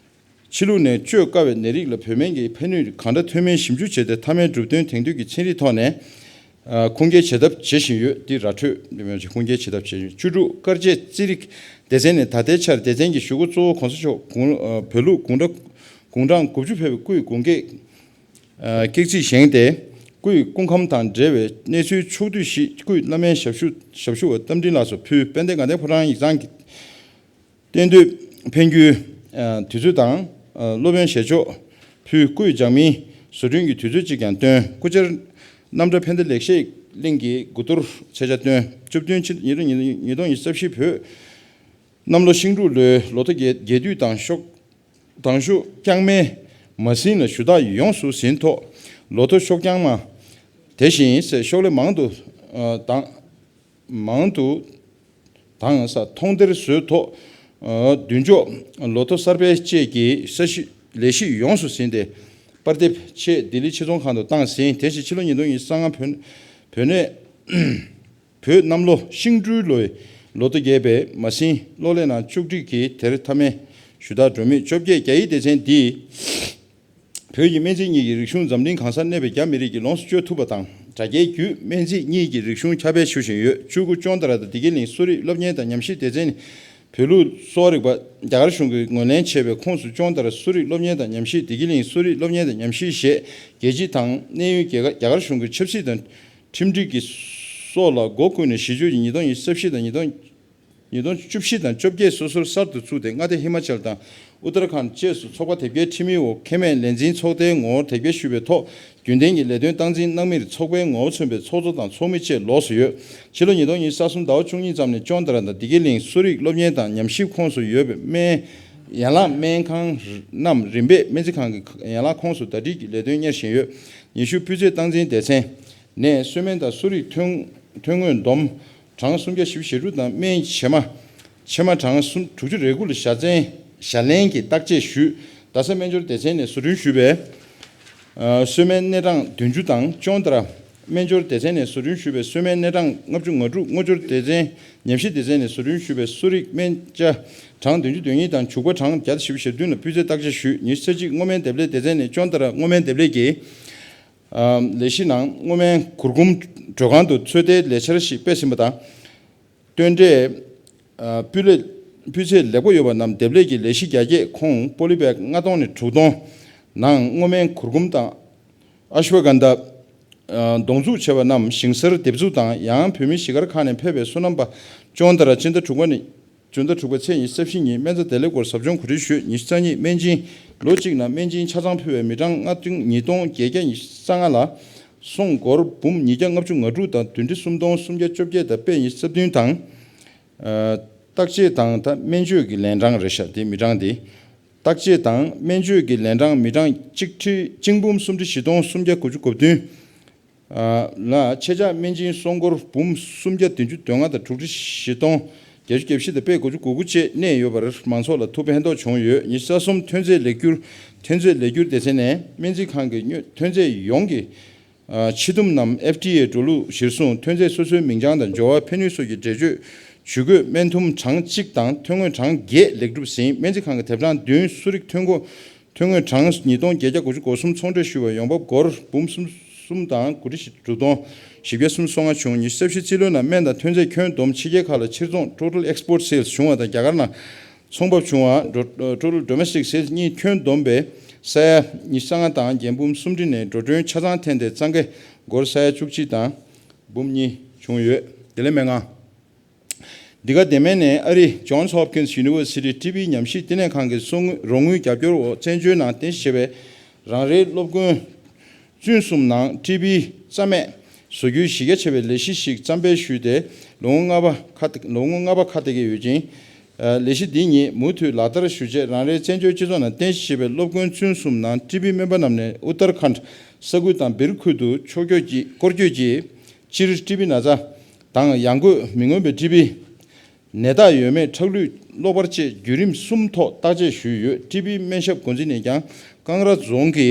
ཕྱི་ལུགས་ནས་བཅོས་དཀའ་བའི་ནད་རིགས་ལ་བོད་སྨན་གྱི་ཕན་ནུས་གང་འདྲ་ཐོན་མིན་ཞིབ་འཇུག་བྱས་ཏེ། མཐའ་མའི་གྲུབ་དོན་དེང་དུས་ཀྱི་ཚན་རིག་ཐོག་ནས་ཨ། ཁུངས་སྐྱེལ་བྱེད་ཐབས་བྱེད་བཞིན་ཡོད། འདི་ར་འཕྲོད་ཁུངས་སྐྱེལ་བྱེད་ཐབས་བྱེད་བཞིན། བཅུ་དྲུག། དཀར་ཆས་རྩིས་རིག་སྡེ་ཚན་ནི་ད་ལྟའི་ཆར་སྡེ་ཚན་གྱི་གཞུག་གུ་གཙོ་བོ་༸གོང་ས་མཆོག་དགུང་ཨ། བོད་ལུགས་དགུང་གྲངས་དགུང་གྲངས་དགུ་བཅུ་ཕེབས་པའི་སྐུའི་དགུང་སྐེག་ཨ། སྐེག་རྩིས་བཞེངས་ཏེ། སྐུའི་སྐུ་ཁམས་དང་འབྲེལ་བའི་གནས་ཚུལ་ཕྱོགས་བསྡུས་ཤིག་སྐུའི་བླ་སྨན་ཞབས་ཞུ་ཞབས་ཞུ་བ་རྟ་མགྲིན་ལགས་སུ་ཕུལ། དཔལ་ལྡན་དགའ་ལྡན་ཕོ་བྲང་ཡིག་ཚང་གི་གཏན་སྡོད་འཕེན་རྒྱུའི་ཨ། དུས་ཚོད་དང་ཨ། སློབ་དཔོན་ཞལ་ལྕོག་ཕུལ། སྐུའི་ལྗགས་མིན་བཟོ་སྐྲུན་གྱི་དུས་ཚོད་ཅིག་ཀྱང་བཏོན། སྐུ་བཅར་རྣམ་གྲྭ་ཕན་བདེ་ལེགས་བཤད་གླིང་གི་དགུ་གཏོར་ཚད་ཆ་བཏོན། བཅུ་བདུན། ཕྱི་ཉིས་སྟོང་ཉིས་སྟོང་ཉི་ཤུ་རྩ་བཞི་བོད་གནམ་ལོ་ཤིང་འབྲུག་ལོའི་ལོ་ཐོ་བརྒྱད་རྒྱས་བསྡུས་དང་ཤོག་དང་ཤོག་རྐྱང་མའི་མ་ཟིན་ལ་ཞུ་དག་ཡོངས་སུ་ཟིན་ཐོག་ལོ་ཐོ་ཤོག་རྐྱང་མ། དེ་བཞིན་ཤོག་ལྷེ་མང་དུ་ཨ། དང་མང་དུ་དང་ས་མཐོང་སྟེར་བཟོས་ཐོག་ཨ། མདུན་ཅོག་ལོ་ཐོ་གསར་པའི་བཅས་ཀྱི་ས་གཞི་ལས་གཞི་ཡོངས་སུ་ཟིན་ཏེ། པར་དེབ་ཆེད་ལྡི་ལི་ཆེད་རྫོང་ཁང་དུ་བཏང་ཟིན། དེ་བཞིན་ཕྱི་ལོ་ཉིས་སྟོང་ཉི་ཤུ་རྩ་ལྔ་བོད་བོད་གནས་བོད་གནམ་ལོ་ཤིང་སྦྲུལ་ལོའི་ལོ་ཐོ་རྒྱས་པའི་མ་ཟིན་གློག་ཀླད་ནང་བཅུག་སྒྲིག་གིས་དེར་མཐའ་མའི་ཞུ་དག་སྒྲུབ་མུས། བཅོ་བརྒྱད། རྒྱ་ཡིག་སྡེ་ཚན་འདིས་བོད་ཀྱི་སྨན་རྩིས་གཉིས་ཀྱི་རིག་གཞུང་འཛམ་གླིང་གང་སར་གནས་པའི་རྒྱ་མི་རིགས་ཀྱིས་ལོངས་སུ་སྤྱོད་ཐུབ་པ་དང་། དྲ་རྒྱའི་བརྒྱུད་སྨན་རྩིས་གཉིས་ཀྱི་རིག་གཞུང་ཁྱབ་སྤེལ་ཞུ་བཞིན་ཡོད། བཅུ་དགུ། ཅོང་ཏ་ར་དང་བདེ་སྐྱིད་གླིང་གསོ་རིག་སློབ་གཉེར་དང་ཉམས་ཞིབ་སྡེ་ཚན་ནི་བོད་ལུགས་གསོ་བ་རིག་པ་རྒྱ་གར་གཞུང་གིས་ངོས་ལེན་བྱས་པའི་ཁོངས་སུ། ཅོང་ཏ་ར་གསོ་རིག་སློབ་གཉེར་དང་ཉམས་ཞིབ། བདེ་སྐྱིད་གླིང་གསོ་རིག་སློབ་གཉེར་དང་ཉམས་ཞིབ་ཞེས་རྒྱལ་སྤྱི་དང་གནས་ཡུལ་རྒྱ་གར་རྒྱ་གར་གཞུང་གི་ཆབ་སྲིད་དང་ཁྲིམས་སྒྲིག་གི་སོགས་ལ་སྒོ་ཀུན་ནས་གཞི་བཅོལ་གྱིས་ཉིས་སྟོང་ཉི་ཤུ་རྩ་བཞི་དང་ཉིས་སྟོང་ཉིས་སྟོང་བཅུ་བཞི་དང་བཅོ་བརྒྱད་སོ་སོར་གསར་དུ་བཙུགས་ཏེ། མངའ་སྡེ་ཧི་མ་ཅལ་དང་ཨུ་ཏར་ཁཱན་བཅས་སུ་ཚོགས་པ་དེབ་སྐྱེལ་ཁྲིམས་ཡིག་འོག་ཁེ་མེད་ལས་འཛིན་ཚོགས་སྡེའི་ངོ་བོར་དེབ་སྐྱེལ་ཞུས་པའི་ཐོག་རྒྱུན་ལྡན་གྱི་ལས་དོན་སྟངས་འཛིན་གནང་མིར་ཚོགས་པའི་ངོ་བོ་མཚོན་པའི་ཚོགས་གཙོ་དང་ཚོགས་མི་བཅས་ལོགས་སུ་ཡོད། ཕྱི་ལོ་ཉིས་སྟོང་ཉི་ཤུ་རྩ་གསུམ་ཟླ་བ་བཅུ་གཉིས་ཙམ་ནས་ཅོང་ཏ་ར་དང་བདེ་སྐྱིད་གླིང་གསོ་རིག་སློབ་གཉེར་དང་ཉམས་ཞིབ་ཁོངས་སུ་ཡོད་པའི་སྨན་ཡན་ལག་སྨན་ཁང་རྣམས་རིམ་པས་སྨན་རྩིས་ཁང་གི་ཡན་ལག་ཁོངས་སུ་ཟླ་སྒྲིལ་གྱི་ལས་དོན་གཉེར་བཞིན་ཡོད། ཉི་ཤུ། སྤུས་ཚད་སྟངས་འཛིན་སྡེ་ཚན་ནས་གསོལ་སྨན་དང་གསོ་རིག་ཐོན་ཐོན་དངོས་བསྡོམས་གྲངས་སུམ་བརྒྱ་བཞི་བཅུ་ཞེ་དྲུག་དང་སྨན་ཕྱེ་མ་ཕྱེ་མ་གྲངས་སུམ་དྲུག་ཅུ་རེ་དགུ་ལ་བཞག་བཙོང་བཞག་ལེན་གྱི་བརྟག་དཔྱད་ཞུས། རྡ་ས་སྨན་སྦྱོར་སྡེ་ཚན་ནས་བཟོ་སྐྲུན་ཞུས་པའི་ཨ། གསོལ་སྨན་སྣེ་གྲངས་བདུན་ཅུ་དང་ཅོང་ཏ་ར་ སྨན་སྦྱོར་སྡེ་ཚན་ནས་བཟོ་སྐྲུན་ཞུས་པའི་གསོལ་སྨན་སྣེ་གྲངས་ལྔ་བཅུ་ང་དྲུག་སྔོ་སྦྱོར་སྡེ་ཚན་ཉམས་ཞིབ་སྡེ་ཚན་ནས་བཟོ་སྐྲུན་ཞུས་པའི་གསོ་རིག་སྨན་ཆ་གྲངས་བདུན་ཅུ་དོན་གཉིས་དང་བྱུག་པ་གྲངས་བརྒྱ་དང་བཞི་བཅུ་ཞེ་བདུན་ལ་སྤུས་ཚད་བརྟག་དཔྱད་ཞུས། ཉི་ཤུ་རྩ་གཅིག་སྔོ་སྨན་འདེབས་ལས་སྡེ་ཚན་ནས་ཅོན་ཏ་ར་སྔོ་སྨན་འདེབས་ལས་ཀྱི་ཨ་ལས་གཞི་ནང་སྔོ་སྨན་གུར་གུམ་དྲོད་ཁང་དུ་ཚོད་ལྟའི་ལས་འཆར་ཞིག་སྤེལ་ཟིན་པ་དང་། སྟོན་འབྲས། ཨ་སྤུས་ལེགས། སྤུས་ཚད་ལེགས་པོ་ཡོད་པ་རྣམས་འདེབས་ལས་ཀྱི་ལས་གཞི་རྒྱ་སྐྱེད་ཁོངས་པོ་ལི་བེག་ལྔ་སྟོང་ནས་དྲུག་སྟོང་ནང་སྔོ་སྨན་གུར་གུམ་དང་། ཨ་ཤུ་བ་གན་དྷ། ཨ་གདོང་བཙུགས་བྱས་པ་རྣམས་ཞིང་སར་འདེབས་འཛུགས་དང་ཡང་བོད་མི་གཞིས་སྒར་ཁག་ནས་ཕེབས་པའི་སོ་ནམ་པ་ཅོན་ཏ་ར་སྤྱི་ཟླ་དྲུག་པ་ནས་ཇུན་ཟླ་དྲུག་པ་ཚེས་ཉི་ཤུ་རྩ་བཞི་ཉིན་སྨན་རྩྭ་བདེ་ལེགས་སྐོར་ཟབ་སྦྱོང་གོ་སྒྲིག་ཞུས། ཉི་ཤུ་རྩ་གཉིས་སྨན་སྦྱིན་ལོ་གཅིག་ནང་སྨན་སྦྱིན་ཆ་ཚང་ཕུལ་བའི་མི་གྲངས་ལྔ་སྟོང་ཉིས་སྟོང་བརྒྱད་བརྒྱ་ཉི་ཤུ་རྩ་ལྔ་ལ་སོང་སྒོར་འབུམ་ཉིས་བརྒྱ་ལྔ་བཅུ་ང་དྲུག་དང་བདུན་ཁྲི་སུམ་སྟོང་སུམ་བརྒྱ་བཅོ་བརྒྱད་དང་པད་ཉི་ཤུ་རྩ་བདུན་དང་། ཨ་བརྟག་དཔྱད་དང་ད་སྨན་བཅོས་ཀྱི་ལན་གྲངས་རེད་ཤག་དེ་མི་གྲངས་དེ། བརྟག་དཔྱད་དང་སྨན་བཅོས་ཀྱི་ལན་གྲངས་མི་གྲངས་གཅིག་ཁྲི་གཅིག་འབུམ་སུམ་ཁྲི་བཞི་སྟོང་སུམ་བརྒྱ་དགུ་བཅུ་གོ་བདུན། ཨ་ལ་ཆེད་བཅག་སྨན་སྦྱིན་སོང་སྒོར་འབུམ་སུམ་བརྒྱ་བདུན་ཅུ་དོན་ལྔ་དང་དྲུག་ཁྲི་བཞི་སྟོང་བརྒྱད་ཅུ་གྱ་བཞི་དང་པད་དགུ་བཅུ་གོ་དགུ་བཅས་གནས་ཡོད་པར་མང་ཚོགས་ལ་ཐུགས་ཕན་ཐོགས་བྱུང་ཡོད། ཉི་ཤུ་རྩ་གསུམ་ཐོན་རྫས་ལེགས་བསྒྱུར། ཐོན་རྫས་ལེགས་བསྒྱུར་སྡེ་ཚན་ནས་སྨན་རྩིས་ཁང་གི་དངུལ་ཐོན་རྫས་ཡོངས་ཀྱི་ཨ་ཕྱི་ཐུམ་རྣམས་ཨེཕ་ཌི་ཨེ་འགྲོ་ལུགས་གཞིར་བཟུང་ཐོན་རྫས་སོ་སོའི་མིང་བྱང་དང་སྦྱོར་བ་ཕན་ནུས་སོགས་ཀྱི་འགྲེལ་བརྗོད་ཇུས་འགོད་སྨན་ཐུམ་གྲངས་གཅིག་དང་ཐོན་དངོས་གྲངས་བརྒྱད་ལེགས་གྲུབ་ཟིན། སྨན་རྩིས་ཁང་གི་དེབ་གྲངས་བདུན་གསོ་རིག་ཐོན་སྒོ་ཐོན་དངོས་གྲངས་ཉིས་སྟོང་བརྒྱད་བརྒྱ་དགུ་བཅུ་གོ་གསུམ་ཚོང་འབྲེལ་ཞུས་པ་ཡོང་འབབ་སྒོར་འབུམ་གསུམ་གསུམ་དང་དགུ་ཁྲི་དྲུག་སྟོང་བཞི་བརྒྱ་སུམ་ཅུ་སོ་ལྔ་བྱུང་། ཉི་ཤུ་རྩ་བཞི་རྩིས་ལོའི་ནང་སྨན་དང་ཐོན་རྫས་ཁྱོན་བསྡོམས་ཕྱི་རྒྱལ་ཁག་ལ་ཕྱིར་ཚོང་Total Export Sales བྱུང་བ་དང་རྒྱ་གར་ནང་ཚོང་འབབ་བྱུང་བ་Total Domestic Sales གཉིས་ཁྱོན་བསྡོམས་པས་ས་ཡ་ཉི་ཤུ་རྩ་ལྔ་དང་བརྒྱད་འབུམ་སུམ་ཁྲི་ནས་འགྲོ་གྲོན་ཆ་ཚང་ཐན་ཏེ་གཙང་ཁེ་སྒོར་ས་ཡ་བཅུ་གཅིག་དང་འབུམ་གཉིས་བྱུང་ཡོད། བདེ་ལེགས་སྨན་ཁང་། འདི་ག་བདེ་སྨན་ནས་ཨ་རི་Johns Hopkins University ཊི་བི་ཉམས་ཞིབ་བསྟི་གནས་ཁང་གི་གསོ་དངུལ་རོགས་དངུལ་རྒྱབ་སྐྱོར་འོག་བཙན་བྱོལ་ནང་རྟེན་གཞི་བྱས་པའི་རང་རེའི་སློབ་དགོན་བཙུན་གསུམ་ནང་ཊི་བི་རྩ་མེད་བཟོ་རྒྱུའི་གཞི་རྒྱ་ཆེ་བའི་ལས་གཞི་ཞིག་བརྩམས་སྤེལ་ཞུས་ཏེ་ལོ་ངོ་ལྔ་པ་ཁ་ལོ་ངོ་ལྔ་པ་ཁ་གཏད་ཀྱི་ཡོད་ཅིང་། ལས་གཞི་འདི་ཉིད་མུ་མཐུད་ལག་བསྟར་ཞུ་ཆེད་རང་རེའི་བཙན་བྱོལ་སྤྱི་ཚོགས་ནང་རྟེན་གཞི་བྱས་པའི་སློབ་དགོན་བཙུན་གསུམ་ནང་ཊི་བི་སྨན་པ་རྣམས་ནས་ཨུ་ཏར་ཁཱན་ས་ཁུལ་དང་སྦིར་ཁུལ་དུ་ཕྱོགས་བསྐྱོད་ཀྱིས་སྐོར་སྐྱོད་ཀྱིས་སྤྱིར་ཊི་བི་ན་ཚ་དང་ཡང་སྒོས་མི་མངོན་པའི་ཊི་བི་ནད་རྟགས་ཡོད་མེད་ཁྲག་ལུད་གློ་བུར་བཅས་བརྒྱུད་རིམ་གསུམ་ཐོག་བརྟག་དཔྱད་ཞུས་ཡོད། ཊི་བི་སྨན་ཞབས་འགོ་འཛིན་ནས་ཀྱང་ཀང་ར་རྫོང་གི་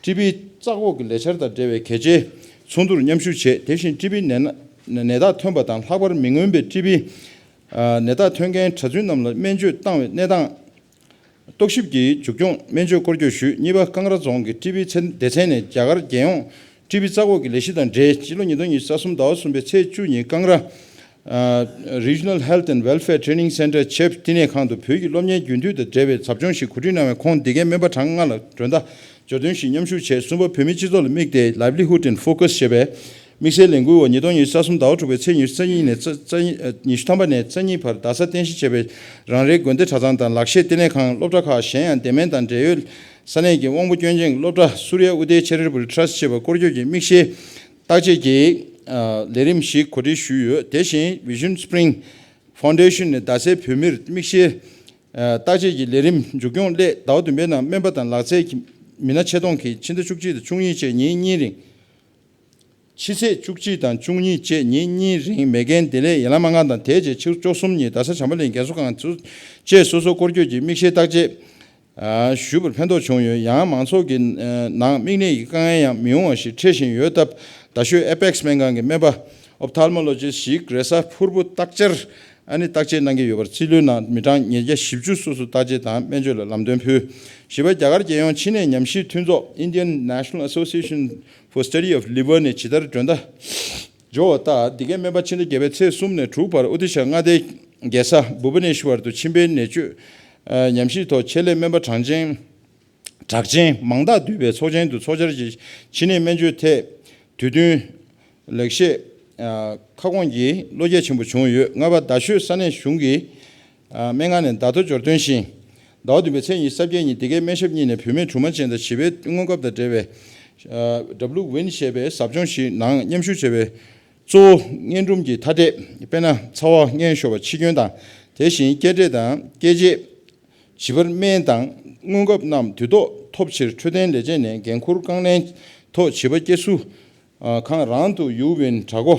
ཊི་བི་རྩ་འགོག་གི་ལས་འཆར་དང་འབྲེལ་བའི་གལ་ཆེའི་ཚོགས་འདུར་མཉམ་ཞུགས་བྱས། དེ་བཞིན་ཊི་བི་ནད་ན་ནད་རྟགས་ཐོན་པ་དང་ལྷག་པར་མི་མངོན་པའི་ཊི་བི་ནད་རྟགས་ཐོན་མཁན་གྲྭ་བཙུན་རྣམས་ལ་སྨན་བཅོས་བཏང་བའི་གནས་སྟངས། རྟོག་ཞིབ་ཀྱི་མཇུག་སྐྱོང་སྨན་བཅོས་སྐོར་སྐྱོད་ཞུས། གཉིས་པ་ཀང་ར་རྫོང་གི་ཊི་བི་ཚན་སྡེ་ཚན་ནས་རྒྱ་གར་རྒྱལ་ཡོངས་ཊི་བི་རྩ་འགོག་གི་ལས་གཞི་དང་འབྲེལ་སྤྱི་ལོ་ཉིས་སྟོང་ཉི་ཤུ་རྩ་གསུམ་ཟླ་བ་གསུམ་པའི་ཚེས་བཅུ་ཉིན་ཀང་ར་Regional Health and Welfare Training Center ཆེབ་བསྟི་གནས་ཁང་དུ་བོད་ཀྱི་སློབ་གཉེར་རྒྱུན་མཐུད་དང་འབྲེལ་བའི་ཟབ་སྦྱོང་ཞིག་གོ་སྒྲིག་གནང་བའི་ཁོངས་འདི་གའི་སྨན་པ་གྲངས་ལྔ་ལ་མགྲོན་བརྡ་འབྱོར་འདོན་ཞིག་མཉམ་ཞུགས་བྱས། གསུམ་པ་བོད་མིའི་སྤྱི་ཚོགས་ལ་དམིགས་ཏེ་Livelihood in Focus ཞེས་པའི་དམིགས་བསལ་ལས་འགུལ་འོག་ཉིས་སྟོང་ཉི་ཤུ་རྩ་གསུམ་ཟླ་བ་དྲུག་པའི་ཚེས་ཉི་ཤུ་རྩ་གཉིས་ནས་རྩ་རྩ་ཉི་ཉི་ཤུ་ཐམ་པ་ནས་རྩ་གཉིས་བར་རྡ་སར་རྟེན་གཞི་བྱས་པའི་རང་རེའི་དགོན་སྡེ་གྲྭ་ཚང་དང་ལག་ཤེས་བསྟི་གནས་ཁང་སློབ་གྲྭ་ཁག་གཞན་ཡང་བདེ་སྨན་དང་འབྲེལ་ཡོད་ས་གནས་ཀྱི་དབང་པོ་སྐྱོན་ཅན་སློབ་གྲྭ་Surya Uday Charitable Trust ཞེས་པ་སྐོར་སྐྱོད་ཀྱི་དམིགས་བསལ་བརྟག་དཔྱད་ཀྱི་ལས་རིམ་ཞིག་གོ་སྒྲིག་ཞུས་ཡོད། དེ་བཞིན་Vision Spring Foundation ནས་རྡ་སའི་བོད་མིར་དམིགས་བསལ་བརྟག་དཔྱད་ཀྱི་ལས་རིམ་མཇུག་སྐྱོང་སླད་ཟླ་བ་བདུན་པའི་ནང་སྨན་པ་དང་ལག་རྩལ་གྱི་མི་སྣ་ཆེད་གཏོང་གིས་ཕྱི་ཟླ་བཅུ་གཅིག་དང་བཅུ་གཉིས་བཅས་ཉིན་གཉིས་རིང་། ཕྱི་ཚེས་བཅུ་གཅིག་དང་བཅུ་གཉིས་བཅས་ཉིན་གཉིས་རིང་མེ་རྐྱེན་བདེ་ལེགས་ཡན་ལག་སྨན་ཁང་དང་དེའི་རྗེས་ཕྱི་དྲོ་བཅུ་གསུམ་ཉིན་རྡ་ས་བྱམས་པ་གླིང་རྒན་གསོ་ཁང་བཅས་སོ་སོ་སྐོར་སྐྱོད་ཀྱིས་དམིགས་བསལ་བརྟག་དཔྱད་ཞུས་པར་ཕན་ཐོགས་བྱུང་ཡོད། ཡང་མང་ཚོགས་ཀྱི་ནང་མིག་ནད་ཀྱི་དཀའ་ངལ་ཡང་མི་ཡོང་བ་ཞིག་འཕྲད་བཞིན་ཡོད་སྟབས་རྡ་ཤོད་Apex སྨན་ཁང་གི་སྨན་པ་Ophthalmologist ཞིག་རེས་གཟའ་ཕུར་བུ་ལྟག་ཆར་ཨ་ནི་བརྟག་དཔྱད་གནང་གི་ཡོད་པར་རྩིས་ལོའི་ནང་མི་གྲངས་ཉིས་བརྒྱ་བཞི་བཅུ་སོ་སོ་བརྟག་དཔྱད་དང་སྨན་བཅོས་ལ་ལམ་སྟོན་ཕུལ། བཞི་པ་རྒྱ་གར་རྒྱལ་ཡོངས་མཆིན་ནད་ཉམས་ཞིབ་མཐུན་ཚོགས་Indian National Association for Study of Liver ནས་ཇི་ལྟར་མགྲོན་བརྡ་འབྱོར་བ་ལྟར་འདི་གའི་སྨན་པ་ཕྱི་ཟླ་བརྒྱད་པའི་ཚེས་གསུམ་ནས་དྲུག་བར་ཨོ་ཏི་ཤ་མངའ་སྡེའི་རྒྱལ་ས་བྷུ་བྷ་ནེ་ཤ་ཝར་དུ་མཆིན་པའི་ནད་བཅོས་ཉམས་ཞིབ་ཐོག་ཆེད་ལས་སྨན་པ་གྲགས་ཅན། གྲགས་ཅན་མང་དག་འདུས་པའི་ཚོགས་ཆེན་དུ་ཚོགས་བཅར་གྱིས་མཆིན་ནད་སྨན་བཅོས་ཐད་དུས་བསྟུན་ལེགས་བཤད་ཁ་སྐོང་གི་བློ་སྐྱེད་ཆེན་པོ་བྱུང་ཡོད། ལྔ་པ་རྡ་ཤོད་ས་གནས་གཞུང་གི་སྨན་ཁང་ནས་བརྡ་ཐོ་འབྱོར་སྟོན་བཞིན། ཟླ་བ་བདུན་པའི་ཚེས་ཉི་ཤུ་རྩ་བརྒྱད་ཉིན་འདི་གའི་སྨན་ཞབས་གཉིས་ནས་བུད་མེད་སྦྲུམ་མ་ཅན་དང་བྱིས་པའི་སྔོན་ཁབ་དང་འབྲེལ་བའི་W-Win ཞེས་པའི་ཟབ་སྦྱོང་ཞིག་ནང་མཉམ་ཞུགས་བྱས་པའི་གཙོ་བོ་བརྙན་སྦྲུམ་གྱི་ཐ་དད་དཔེར་ན་ཚ་བ་མངལ་ཤོར་བ་འཆི་སྐྱོན་དང་དེ་བཞིན་སྐྱེ་འབྲས་དང་སྐྱེ་རྗེས། བྱིས་པར་སྨན་དང་སྔོན་ཁབ་རྣམས་དུས་ཐོག་ཐོབ་ཕྱིར་འཕྲོད་བསྟེན་ལས་བྱེད་ནས་འགན་འཁུར་རྐང་ལེན་ཐོག་བྱིས་པ་སྐྱེ་གཟུགས་ཁང་རང་དུ་ཡུ་ཝིན་དྲ་སྒོ་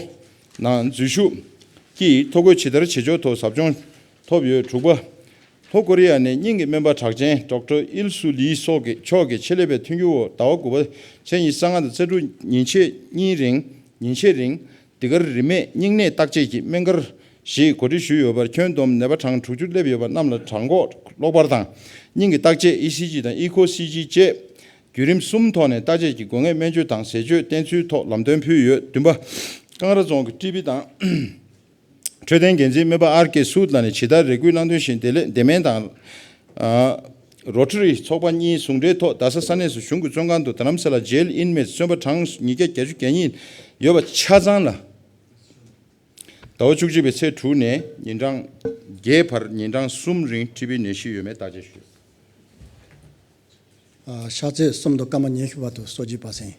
ནང་འཛུལ་ཞུགས་ཀྱིས་ཐོ་འགོད་ཇི་ལྟར་བྱེད་ཕྱོགས་ཐོག་ཟབ་སྦྱོང་ཐོབ་ཡོད། དྲུག་པ། ལྷོ་ཀོ་རི་ཡ་ནས་སྙིང་གི་སྨན་པ་གྲགས་ཅན་Doctor ཨིལ་སུ་ལི་སོགས་ཀྱི་མཆོག་གི་ཆེད་ལས་པའི་མཐུན་འགྱུར་འོག་ཟླ་བ་དགུ་པ་ཚེས་ཉི་ཤུ་རྩ་ལྔ་དང་རྩ་དྲུག་ཉིན་ཕྱེད་གཉིས་རིང་ ཉིན་ཤས་རིང་དེ་གར་རིན་མེད་སྙིང་ནད་བརྟག་དཔྱད་ཀྱི་སྨན་སྒར་ཞིག་གོ་སྒྲིག་ཞུས་ཡོད་པར། ཁྱོན་བསྡོམས་ནད་པ་གྲངས་དྲུག་ཅུ་སླེབས་ཡོད་པ་རྣམས་ལ་བྲང་ཁོག་གློག་འབར་དང་སྙིང་གི་བརྟག་དཔྱད་ཨི་སི་ཇི་དང་ཨི་ཁོ་སི་ཇི་བཅས་བརྒྱུད་རིམ་གསུམ་ཐོག་ནས་བརྟག་དཔྱད་ཀྱི་དགོས་ངེས་སྨན་བཅོས་དང་ཟས་སྤྱོད་བསྟེན་ཚུལ་ཐོག་ལམ་སྟོན་ཕུལ་ཡོད། བདུན་པ། ཀང་ར་རྫོང་གི་ཀྲི་པི་དང་འཕྲོད་བསྟེན་འགན་འཛིན་སྨན་པ་ཨར་ཀེ་སུད་ལགས་ནས་ཇི་ལྟར་རེ་སྐུལ་གནང་དོན་བཞིན་བདེ་ལེགས་བདེ་སྨན་དང་། ཨ། རོ་ཊ་རི་ཚོགས་པ་གཉིས་ཟུང་འབྲེལ་ཐོག་རྡ་ས་ས་གནས་སུ་གཞུང་གི་བཙོན་ཁང་དུ་རྡ་རམ་ས་ལ་ཇེལ་ཨིན་མེཊ་བཙོན་པ་གྲངས་ཉིས་བརྒྱ་བརྒྱད་ཅུ་གྱ་གཉིས་ཡོད་པ་ཆ་ཚང་ལ། ཟླ་བ་བཅུ་གཅིག་པའི་ཚེས་དྲུག་ནས་ཉིན་གྲངས་བརྒྱད་བར་ཉིན་གྲངས་གསུམ་རིང་ཊི་བི་ནད་གཞི་ཡོད་མེད་བརྟག་དཔྱད་ཞུས། ཨ། ཕྱག་ཚོད་གསུམ་དང་སྐར་མ་ཉི་ཤུ་བར་དུ་སོ་བརྒྱད་པ་ཟིན།